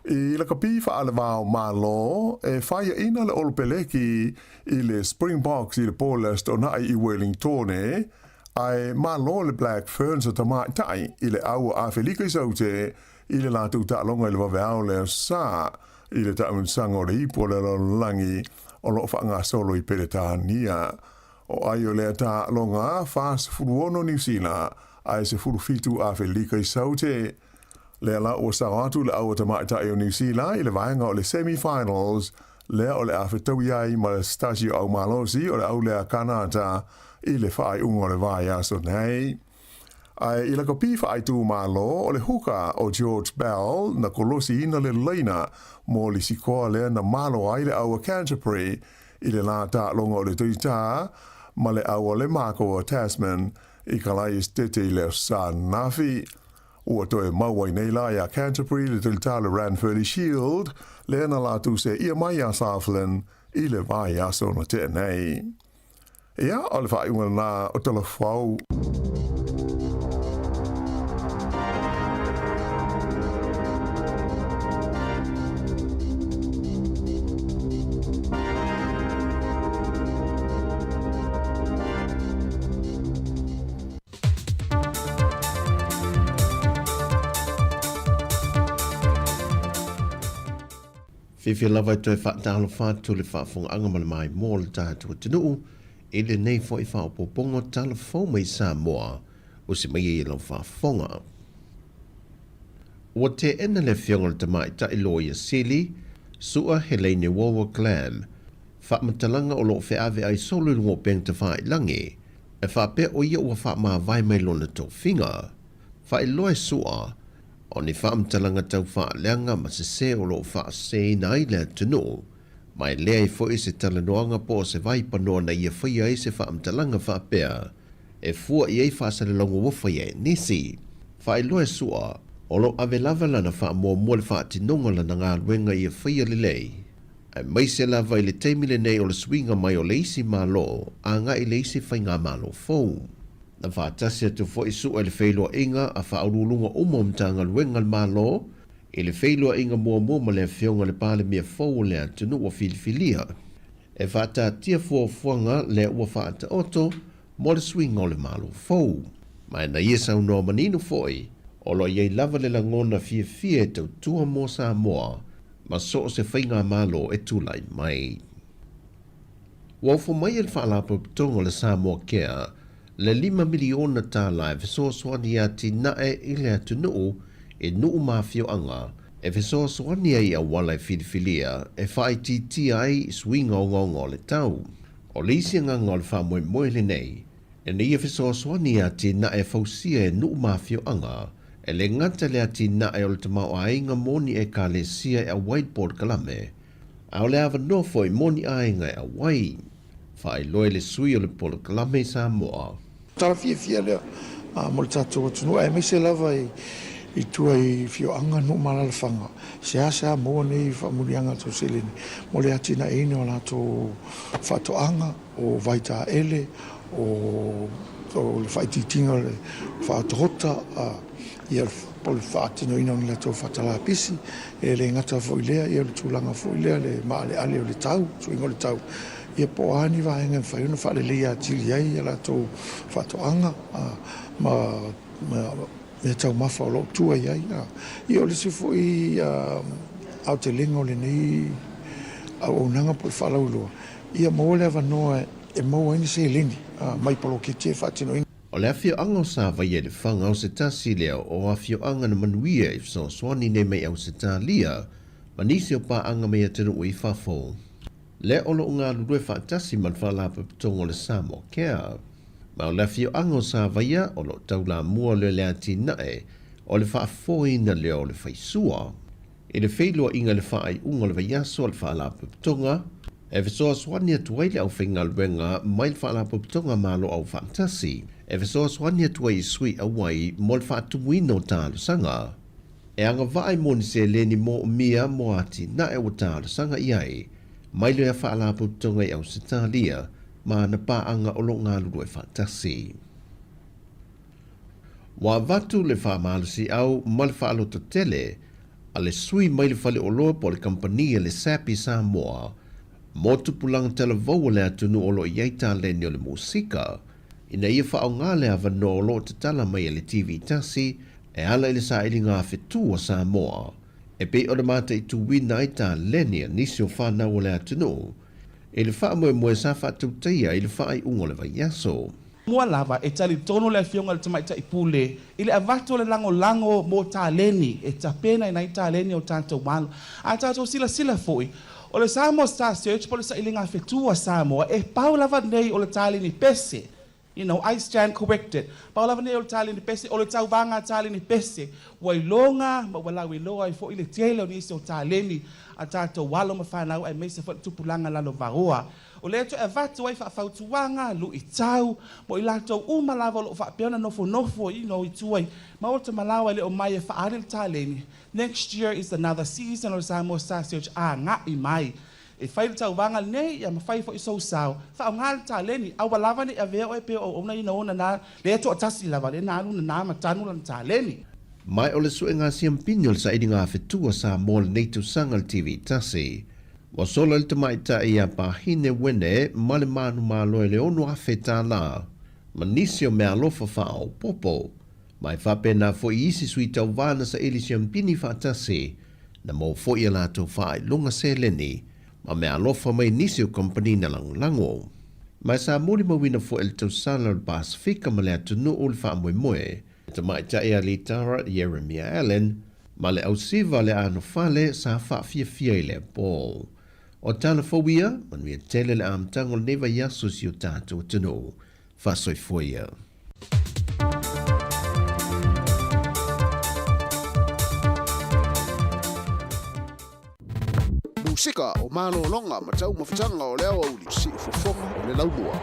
I lakapi faalevao Malo, e faiaʻina le Olopeleki i le Springboks i le po le Aso Toonai i Wellingtone, ae malo le Black Ferns a tamaitai i le au a Afelika i Saute i le latou taaloga i le vaveao le Aso Sa i le taamilosaga o le Ipu o le Lalolagi o lo o faagasolo i Peretania. O ai o lea taaloga, 46 Niu Sila ae 17 Afelika i Saute. Lea la ua sao atu le au a tamaitai o Niu Sila i le vaega o le semi-finals, lea o le a fetaui ai ma le se tasi o au malosi o le au lea Kanata i le faaiuga o le vaiaso nei. Ae i lakapi faaitumalo o le huka o George Bell na kolosiina le laina mo le sikoa lea na malo ai le au a Canterbury i le la taaloga o le Tuitā ma le au a le Mako o Tasman i Kalai Esetete i le Aso Sa ananafi. Ua toe mau ai nei la iā Canterbury le talitā o le Ranfurly Shield, lea na latou seʻia mai iā Southland i le vaiaso na tea nei. Ia, o le faaiuga lena o Talafou. Fiafia lava e toe faatalofa atu le faafofogaaga ma le maimoa o le tatou atunuu i lenei foi faaopoopoga o tala fou mai Samoa o se mai ai e lau faafofoga. Ua teena le Afioga i le Tamaitai Loia Sili, Su'a Helaine Wowa Glam, faamatalaga o lo o feaveai solo i luga o upega tafailagi, E faapea ʻo ia ua faamavae mai lona tofiga. Faailoa e Su'a, o ni faamatalaga tau faaleaga ma sesē o lo o faaseseina ai le atunuu. Ma e leai foi se talanoaga po o se vaipanoa na ia faia ai se faamatalaga faapea e fua i ai faasalalauga ua faia e nisi. Faailoa e Su'a, o lo o ave lava lana faamuamua le faatinoga o lana galuega ia faia lelei. Aemaise lava i le taimi lenei o le suiga mai o le isi Malo agai i le isi faigamalo fou. Na faatasi atu foi Su'a i le feiloaiga a faauluuluga uma o Matagaluega a le Malo i le feiloaiga muamua ma le Afioga i le Palemia fou o le atunuu ua filifilia e faataatia fuafuaga lea ua faataoto mo le suiga o le Malo fou. Ma na ia saunoa manino foi, o lo o i ai lava le lagona fiafia e tautua mo Samoa ma so o se faigamalo e tulai mai. Ua ofo mai e le Faalapotopotoga o le Samoa Care le $5 miliona e fesoasoani e atinae i le atunuu i nuu ma afioaga e fesoasoani ai i auala e filifilia e faaitiitia ai suiga ogaoga o le tau. O le isi agaga o le faamoemoe lenei, ina ia fesoasoani i atinae e fausia e nuu ma afioaga, e le gata i le atinae o le tamaoaiga mo ni ekalesia e auai le polokalame, a o le avanoa foi mo ni aiga e auai. Faailoa e le sui o le polokalame i Samoa. Tala fiafia lea mo le tatou atunuu aemaise lava i i tua i afioaga, nuu ma alaalafaga, seasea maua nei faamanuiaga tau seleni mo le atinaeina o latou faatoaga, o vaitaele, o le faaitiitiga o le faaotaota, ia po o le faatinoina o ni latou faatalapisi. E le gata foi i lea, ia o le tulaga foi lea le maaleale o le tau, suiga o le tau, ia po o a ni vaega e mafai ona faaleleia atili ai a latou faatoaga ma mea taumafa o lo o tua i ai. Ia o le isi foi aotelega o lenei auaunaga po o le faalauiloa, ia maua le avanoa e maua ai ni seleni mai poloketi e faatinoina. O le afioaga o Savaia i Lefaga o se tasi lea o afioaga na manuia i fesoasoani nei mai Ausetalia ma nisi o paaga mai atunuu i fafo. Lea o lo o galulue faatasi ma le Faalapotopotoga o le Samoa Care. Ma o le afioaga o Savaia o lo o taulamua lea i le atinae o le faafoeina lea o le faisua. I le feiloaiga i le faaiuga o le vaiaso a le Faalapotopotoga, e fesoasoani atu ai le aufaigaluega mai le Faalapotopotoga Malo Aufaatasi e fesoasoani atu ai i sui auai mo le faatumuina o talosaga. E agavaa i mo ni seleni moomia mo atinae ua talosaga i ai mai lea Faalapotopotoga i Ausetalia ma ana paaga o lo o galulue faatasi. Ua avatu le faamalosiau ma le faalototele a le sui mai le faleoloa po o le kamupani a le Sappi Samoa mo tupulaga talavou o le atunuu o lo o i ai taleni o le musika ina ia faaaoga le avanoa o lo o tatala mai e le TV tasi e ala i le sailiga fetu a Samoa e pei ona mataituina ai taleni a nisi o fanau o le atunuu i le faamoemoe sa faatautaia i le faaiuga o le vaiaso. Mua lava, e talitonu le Afioga i le Tamaitai Pule i le avatu o le lagolago mo taleni e tapena ai taleni o tatou alo. A tatou silasila foi, o le Samoa Star Search po o le sailiga fetu a Samoa, e pau lava nei o le taleni pese. I stand corrected. Pau lava nei o le taleni pese, o le tauvaga taleni pese. Ua iloga ma ua lauiloa ai foi le tele o nisi o taleni a tatou alo ma fanau aemaise foi le tupulaga lalovaoa. O lea toe avatu ai faafautuaga, luitau, mo i latou uma lava o lo o faapea ona nofonofo i tua i maota malaoa e le o mai e faaali le taleni. Next year is another season o le Samoa Star Search aga'i mai. E fai le tauvaga lenei, ia ma fai foi sou sao. Faaaoga le taleni, aua lava ne i avea oe pei o auauna ina ona na lea toatasi lava lea na alu nana ma tanu lana taleni. Mai o le suega siampini o le sailiga fetu a Samoa lenei tausaga i le TV tasi. Ua sola le tamaitai ia Pahine Wene ma le manumalo i le $6,000 ma nisi o meaalofa faaopoopo. Ma e faapena foi i isi sui tauva na saili siampini faatasi na maua foi a latou faailoga seleni ma meaalofa mai nisi o kamupani na lagolago. Ma sa molimauina foi e le tausala o le Pasefika ma le atunuu le faamoemoe le tamaitai ia Litara Ieremia Allen ma le ausiva le anofale sa faafiafia i lea po. O tala fou ia, manuia tele le amataga o lenei vaiaso i si o tatou atunuu. Faasoifua ia. Musika o malologa ma taumafataga o le aoauli, siufofoga o le laumua.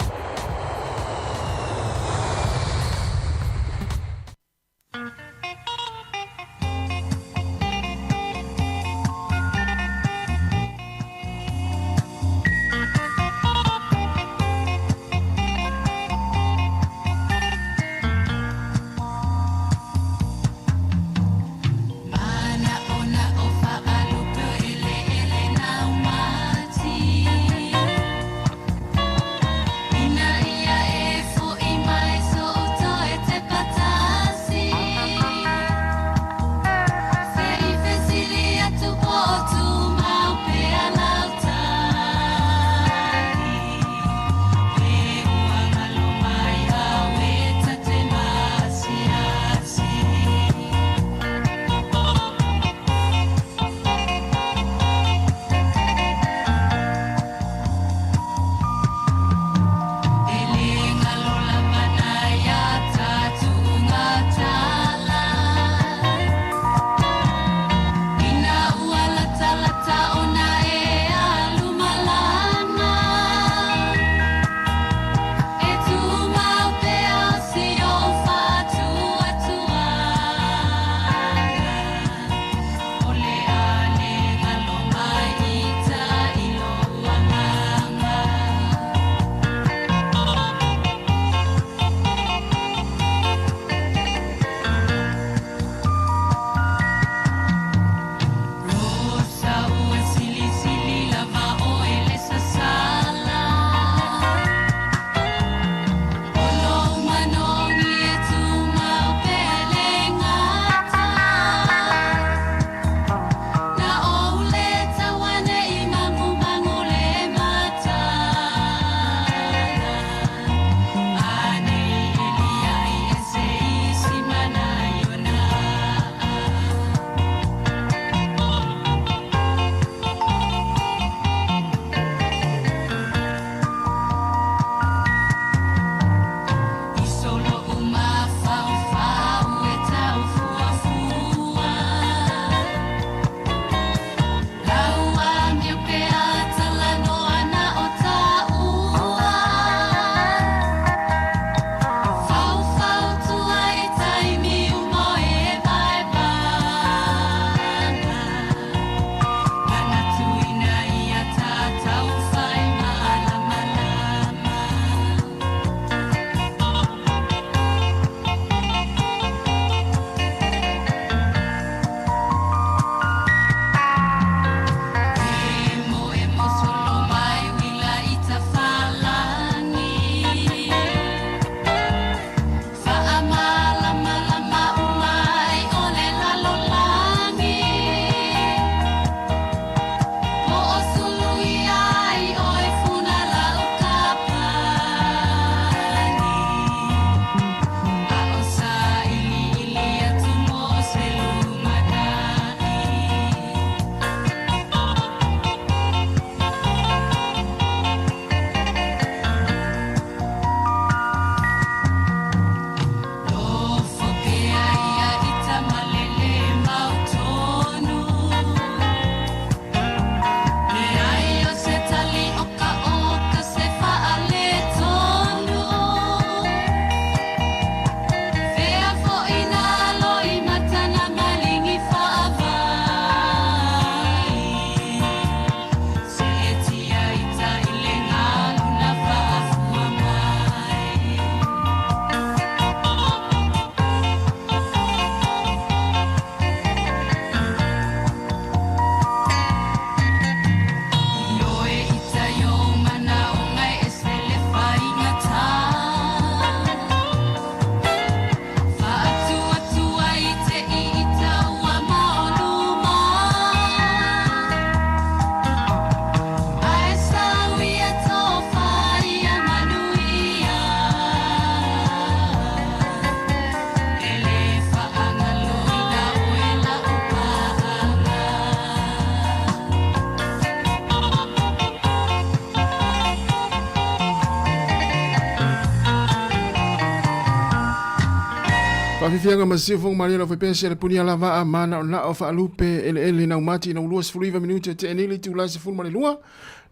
Faafiafiaga ma siufoga malie lau faipea le punia lava a manaonao faalupe eleele naumati ina ua 29 minute te nei le itulā 12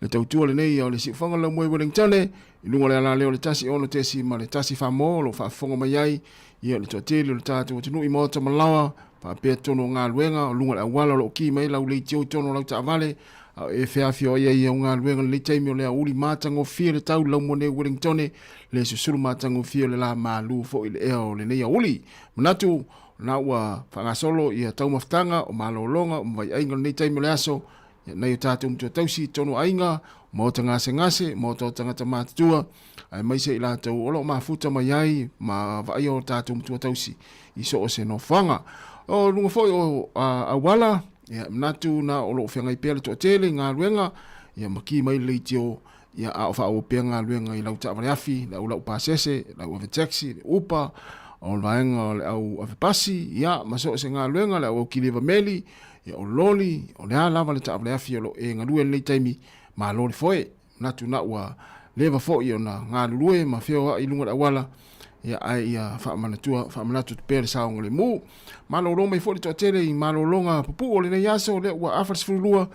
le tautua lenei o le siufoga laumua i Wellingtone i luga o le ala lea o le 1.1 famo o lo o faafofoga mai ai ia le toatele o le tatou atunuu i maota ma laoa faapea totonu o galuega o luga o le auala o lo o ki mai lau leitio i totonu o lau taavale a o e feafioai ai au galuega i lenei taimi o le aoauli matagofie le tau laumua nei Wellingtone le susulu matagofie o le la malu foi le ea o lenei aoauli. Manatu na ua faagasolo ia taumafataga o malologa o mavaiaiga o lenei taimi o le aso ia nai o tatou matua tausi i totonu o aiga, maota gasegase, maota o tagata matutua, aemaise i latou o lo o mafuta mai ai ma vaaia o tatou matua tausi i so o se nofoaga. O luga foi o auala, ia manatu na o lo o feagai pea le toatele i galuega, ia ma ki mai le leitio, ia a o faaauau pea galuega i lau taavale afi, le au laupasese, le au ave taxi, le upa, o le vaega o le au ave pasi, ia ma so o se galuega, le au aukiliva meli, ia o loli, o le a lava le taavale afi o lo o e galue i lenei taimi, malo le foe. Manatu na ua leva foi ona galulue ma feoai i luga o le auala, ia ae ia faamanatua, faamanatu atu pea le saogalemu. Malolo mai foi le toatele i malologa pupuu o lenei aso, lea ua afa le 12,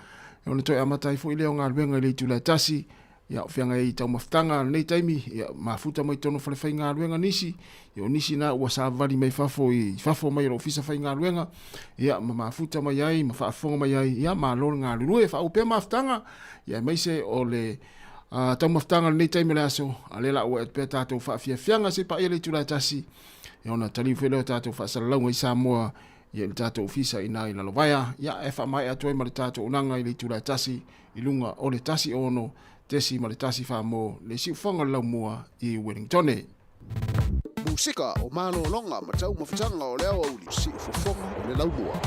ona toe amata ai foi lea o galuega i le itula e 1, ia o feagai ai i taumafataga lenei taimi, ia mafuta mai totonu o falefaigaluega nisi, ia o nisi na ua savavali mai fafo i fafo mai o le ofisa faigaluega, ia ma mafuta mai ai ma faafofoga mai ai, ia malo le galulue, faauu pea mafutaga, ia aemaise o le taumafataga o lenei taimi o le aso, a lea la ua atu pea tatou faafiafiaga se i paia le itula e 1, ia ona taliu foi lea o tatou faasalalauga i Samoa, ia i le tatou ofisa i ina i Lalovaea, ia e faamaea atu ai ma le tatou auaunaga i le itula e 1 i luga o le 1.1 famo le siufofoga o le laumua i Wellingtone. Musika o malologa ma taumafataga o le aoauli, siufofoga o le laumua.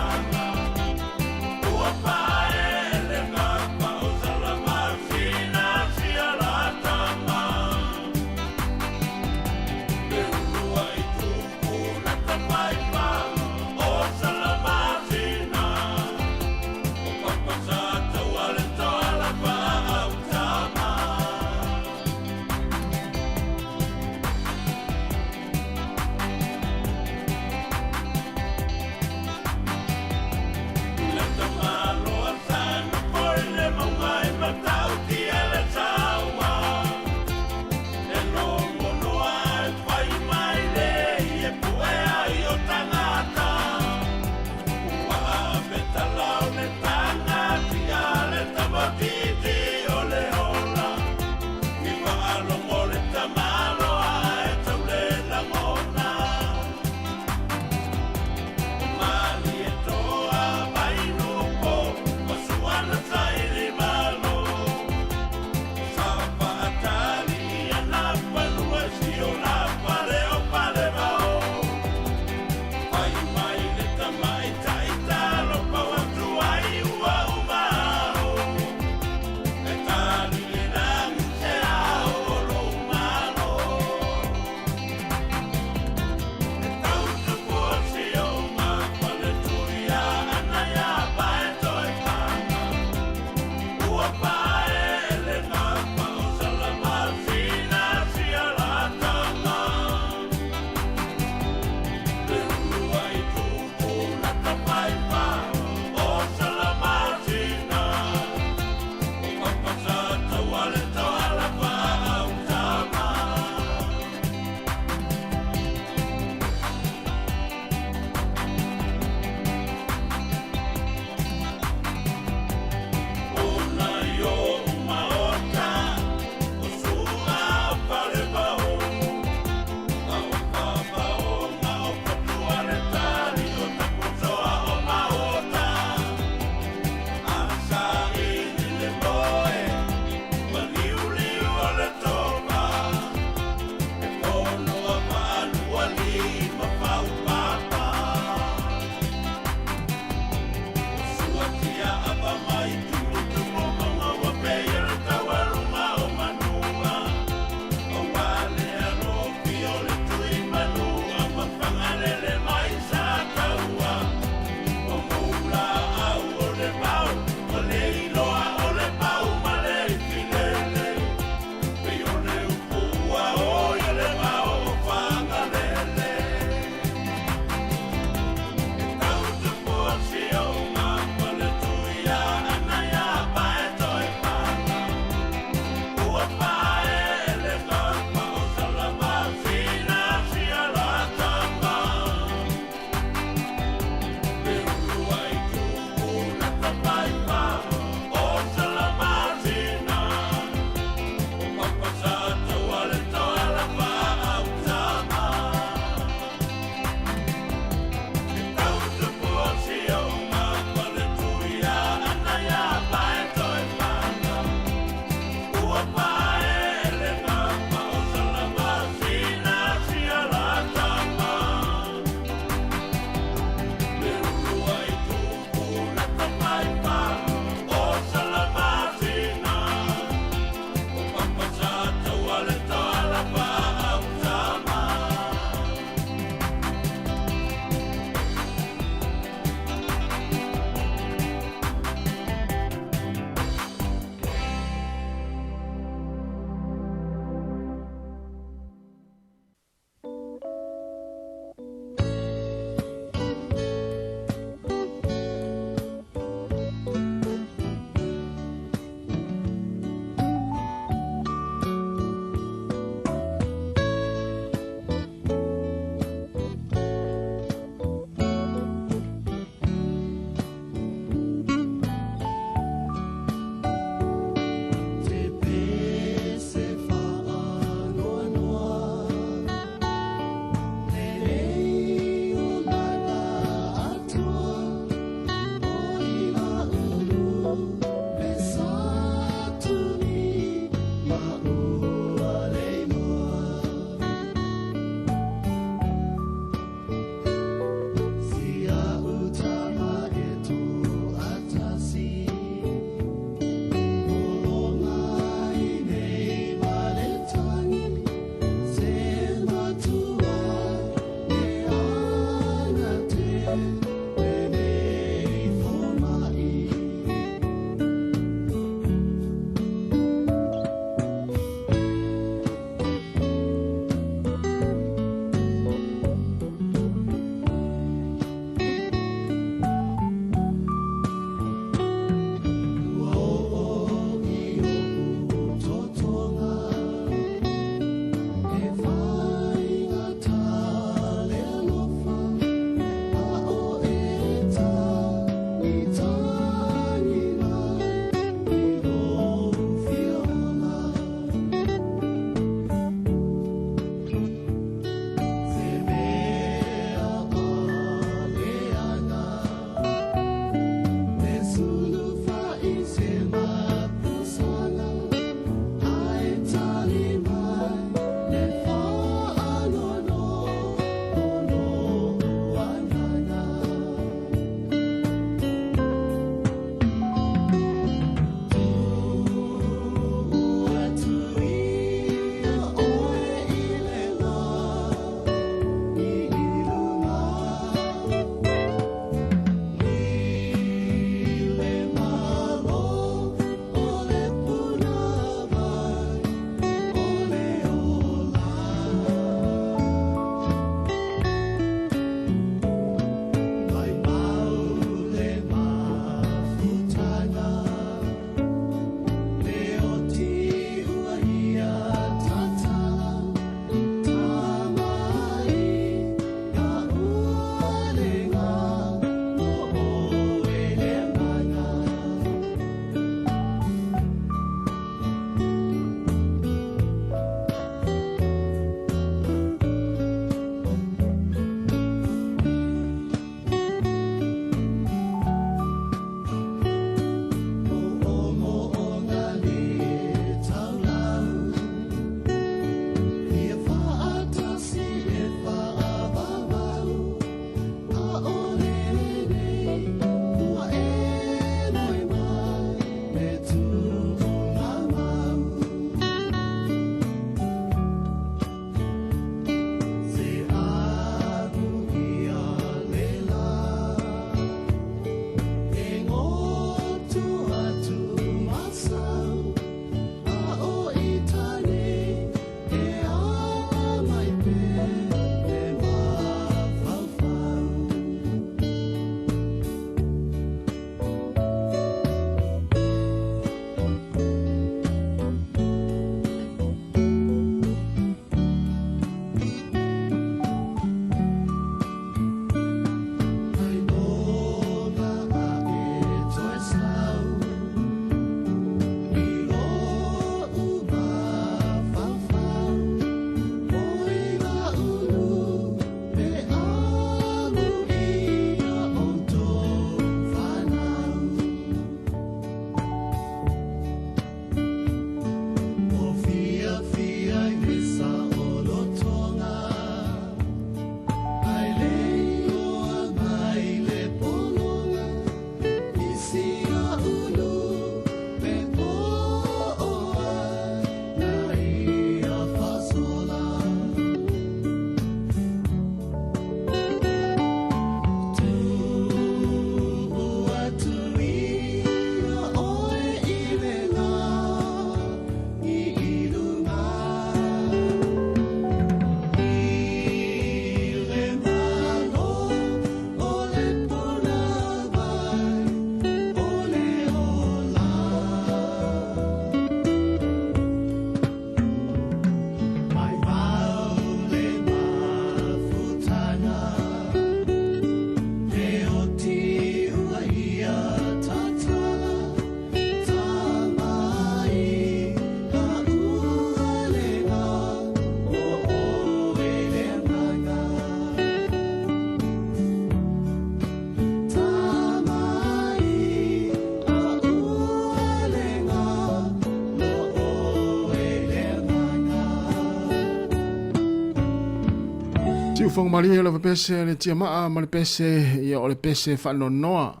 Siufoga malie lava pese le tiamaa ma le pese ia o le pese faanoanoa.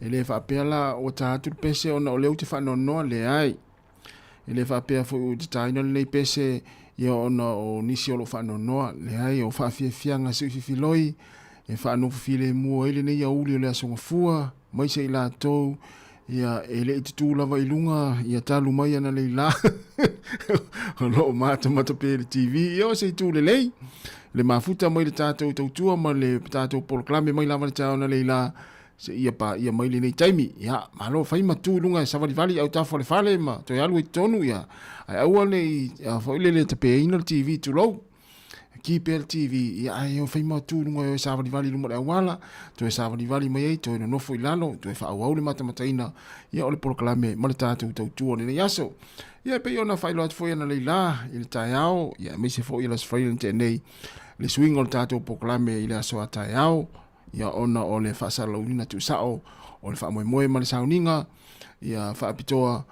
E le faapea la ua ta atu le pese ona o lea ou te faanoanoa, leai. E le faapea foi ua tataina lenei pese ia ona o nisi o lo o faanoanoa, leai, o faafiafiaga siuififiloi e faanofo filemu ai lenei aoauli o le Aso Gafua, mai se i latou ia e le i tutū lava i luga ia talu mai ana leila o lo o matamata pea i le TV ia o se itu lelei le mafuta mai le tatou tautua ma le tatou polokalame mai lava le taeao na leila seia paia mai lenei taimi. Ia, malo fai ma tu i luga e savalivali i autafa o le fale ma toe alu ai totonu, ia, ae aua ne i foi lele tapeaina le TV tulou. Ki pea le TV, ia, ae o fai ma tu i luga e savalivali i luma o le auala, toe savalivali mai ai, toe nonofo i lalo, toe faaauau le matamataina, ia, o le polokalame ma le tatou tautua o lenei aso. Ia, e pei ona faailoa atu foi analeila i le taeao, ia, aemaise foi o le Aso Faraile na tea nei, le suiga o le tatou polokalame i le aso a taeao, ia ona o le faasalalauina tuusao o le faamoemoe ma le sauniga ia faapitoa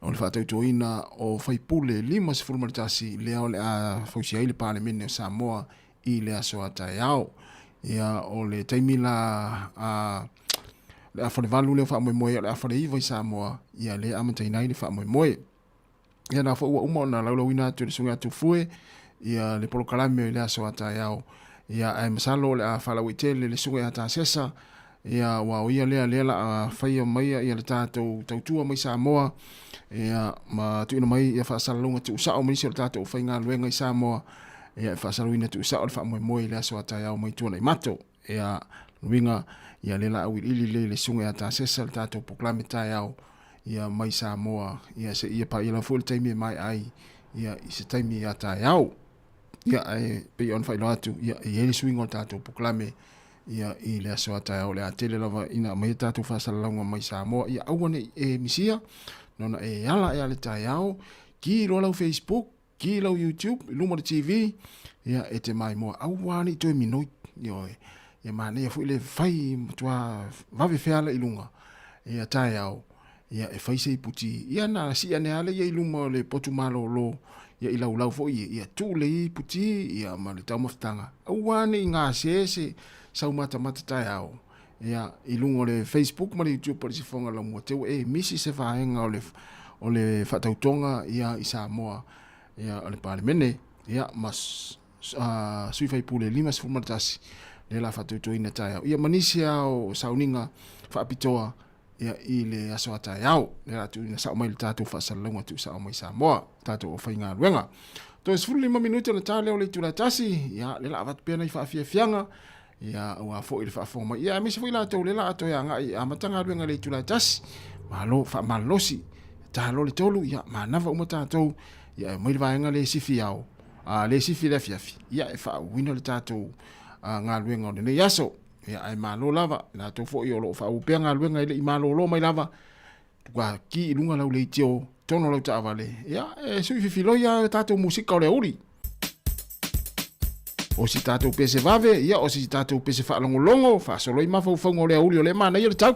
o le faatautoina o faipule 51 lea o le a fausia ai le Palemene o Samoa i le aso a taeao. Ia o le taimi la a le afa le 8 lea o faamoemoe o le afa le 9 i Samoa ia lea amataina ai le faamoemoe. Ia na foi ua uma ona laulauina atu e le Susuga ia Tufue ia le polokalame i le aso a taeao. Ia ae masalo o le a faalauaitele le Susuga ia Tasesa ia aua o ia lea lea la a faia mai ia le tatou tautua mai Samoa ia ma tuuina mai ia faasalalauga tuusao ma nisi o le tatou aufaigaluega i Samoa ia e faasalalauina tuusao le faamoemoe i le aso a taeao mai Tuanaimato. Ia uiga ia lea la auiliili lelei le Susuga ia Tasesa le tatou polokalame taeao ia mai Samoa ia seia paia lava foi le taimi e maea ai ia i se taimi ia taeao. Ia ae pei ona faailoa atu ia e i ai le suiga o le tatou polokalame ia i le aso a taeao o le a tele lava ina aumai tatou faasalalauga mai Samoa ia aua ne i e misia nona e ala e ale taeao ki loa lau Facebook ki lau YouTube i luma o le TV ia e te maimoa aua ne i toe minoi ioe ia manaia foi le fai matua vave feala i luga ia taeao ia e fai se iputi ia na sii ane lava lea i luma o le potu malolo ia i laulau foi ia tuu le iputi ia ma le taumafataga aua ne i gase se sau matamata taeao ia i luga o le Facebook ma le YouTube o le Sifoga Laumua te ua e misi se vaega o le o le faatautoga ia i Samoa ia o le Palemene ia ma sui faipule 51 lea la faatautoina taeao ia ma nisi lava o sauniga faapitoa ia i le aso a taeao lea la tuuina sao mai le tatou faasalalauga tuusao mai Samoa tatou aufaigaluega. Toe 15 minute ona ta lea o le itula e tasi ia lea la avatu pea nai faafiafiaga Ia, aua foi le faafofoga mai. Ia, aemaise foi latou lea la a toe agai e amata galuega i le itula e tasi. Malo, faamalolosi. Ta loa le tolu, ia, manava uma tatou. Ia, e omai le vaega lea e sifi ao, a, lea e sifi i le afiafi, ia, e faaauauina le tatou a, galuega o lenei aso. Ia, ae malo lava, latou foi o lo o faaauau pea galuega e le i malolo mai lava. Ua ki i luga lau leitio, tonu o lau taavale, ia, e sui fifiloi lava le tatou musika o le aoauli. O si tatou pese vave, ia, o si tatou pese faalogologo, faasolo ai mafaufauga o le aoauli o lea e manaia le tau.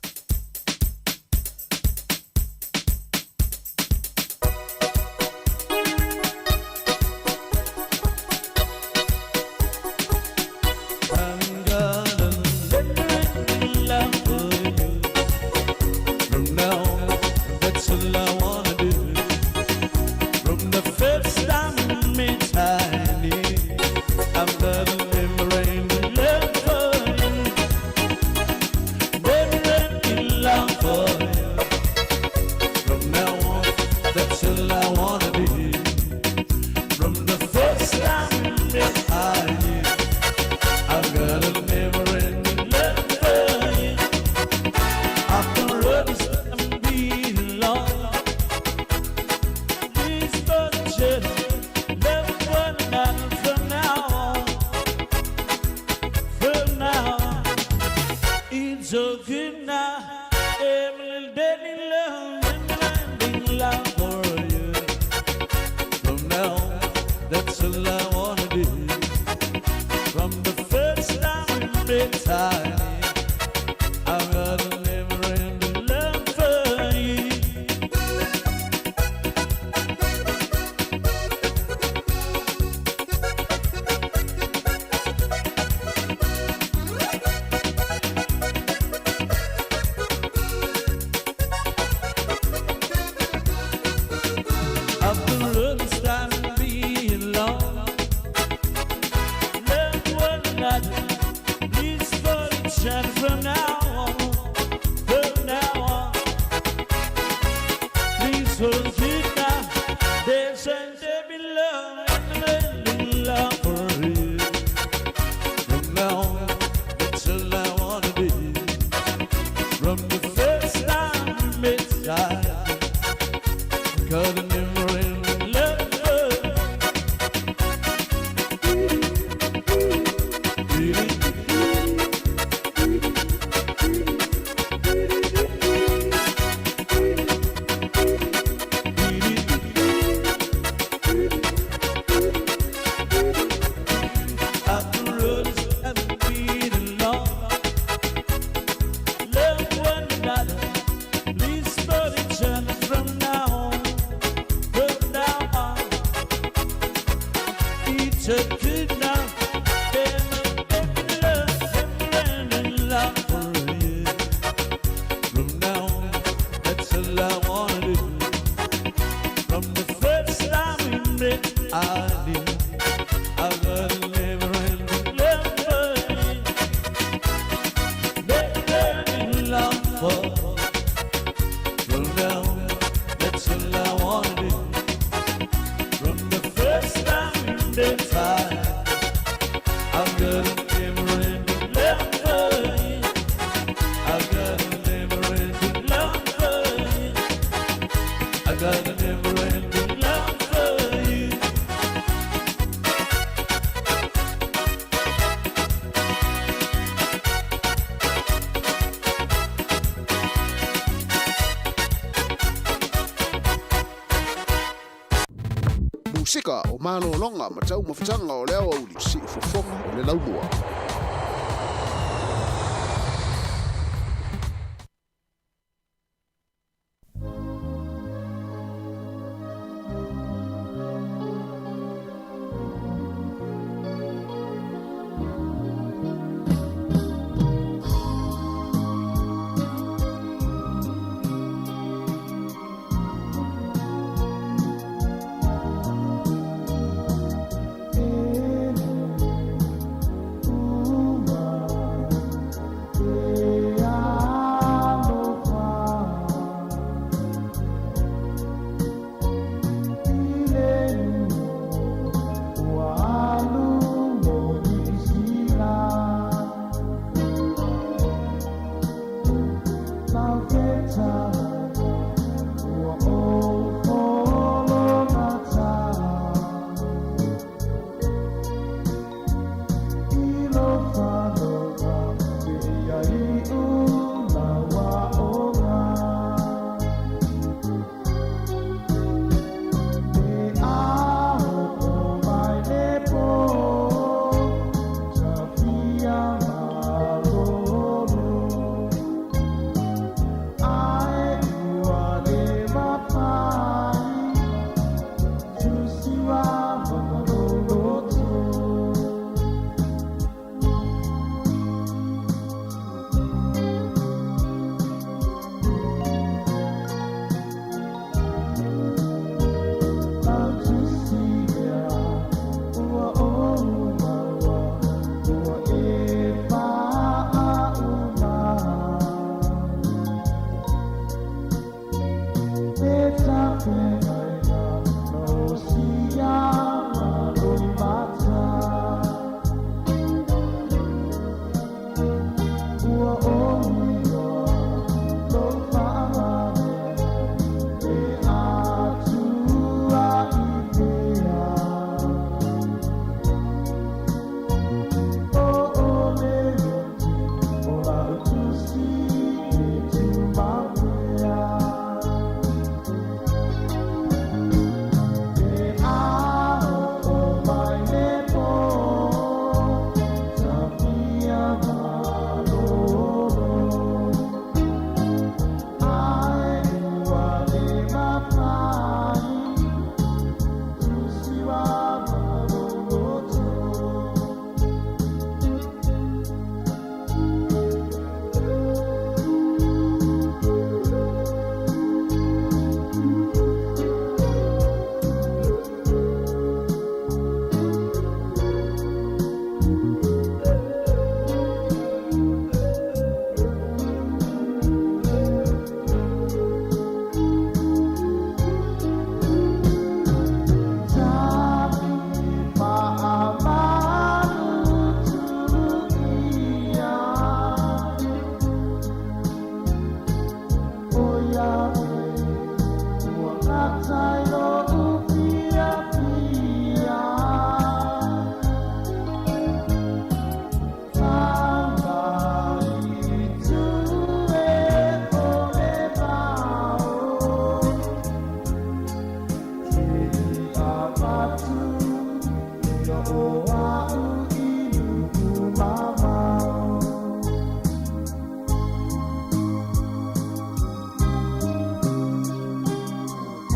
Musika o malōloga ma taumafataga o le aoauli siufofoga o le laumua.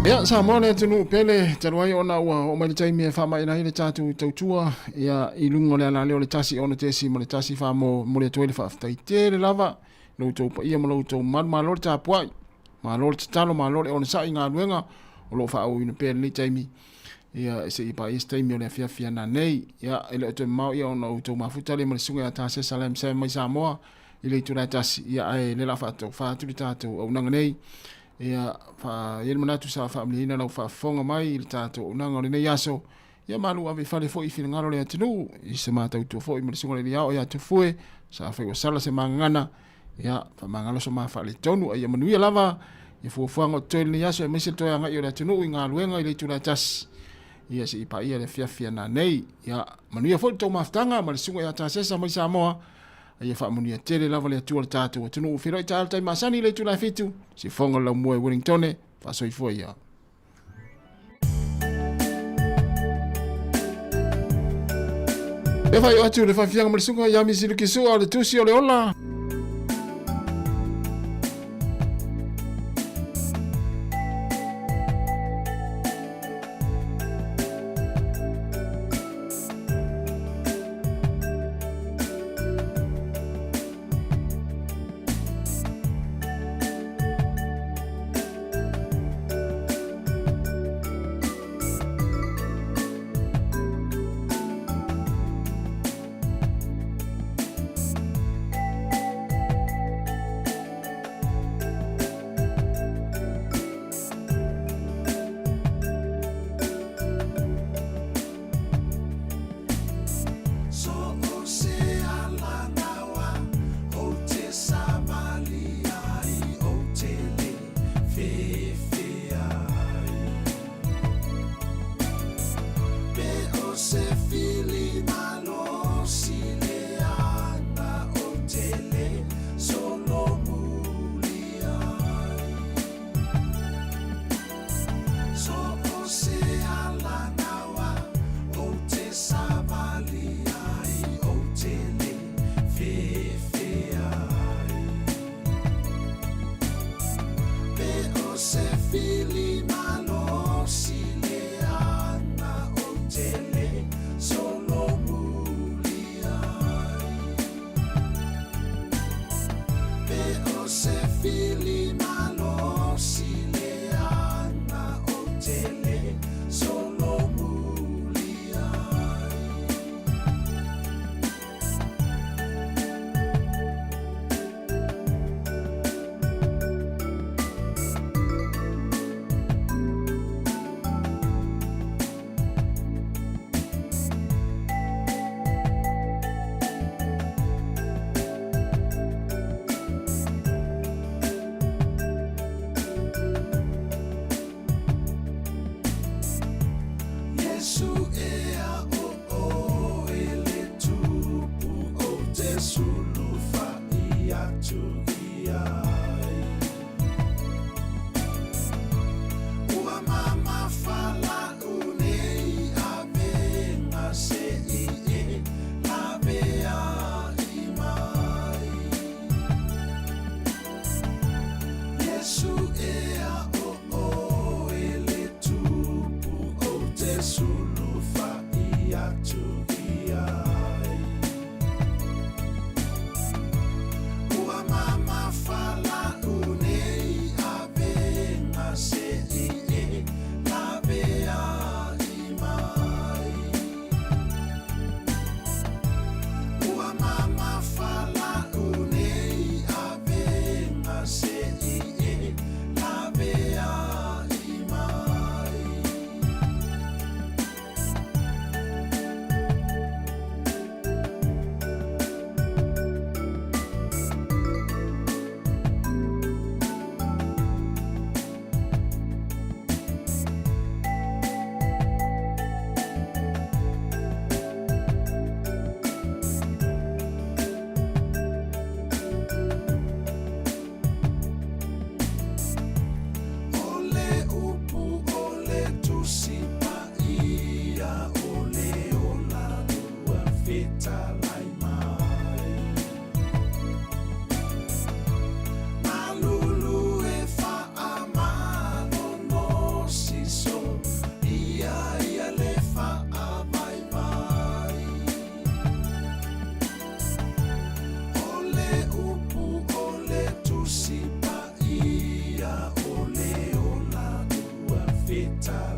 Ia, Samoa le atunuu pele, talu ai ona ua oo mai le taimi e faamaina ai le tatou tautua, ia, i luga o le alaleo o le 1 6.1 faa-mo momoli atu ai le faafetai tele lava i lo outou paia ma lo outou mamalu. Malo le tapuai, malo le tatalo, malo le onosai i galuega o lo o faaauauina pea i lenei taimi, ia, seia paia se taimi o le afiafi ana nei. Ia, e le o toe mamao ia ona outou mafuta lea ma le susuga ia Tasesa Lam Sam mai Samoa i le itula e 1, ia, ae le la faatofa atu le tatou auaunaga nei. Ia, fa, i ai le manatu sa faamalieina lau faafofoga mai i le tatou auaunaga o lenei aso. Ia malu ave i fale foi i finagalo o le atunuu, i se matautua foi ma le susuga i le Aliao ia Tufue, sa fai ua sala se magagana, ia, faamagalo so ma faaletonu, a ia manuia lava ia fuafuaga o totoe i lenei aso, aemaise le toe agai o le atunuu i galuega i le itula e 1, ia seia paia le afiafi ana nei. Ia, manuia foi le tou mafutaga ma le susuga ia Tasesa mai Samoa, a ia faamanuia tele lava le Atua i le tatou atunuu. Feiloai taeao i le tai masani i le itula e 7, sifofoga o le laumua i Wellingtone, faasoifua ia. E whai atu le whawhianga ma le susuga ia Misi Luki Sua o le tusi o le ola. Sulu fa Talo.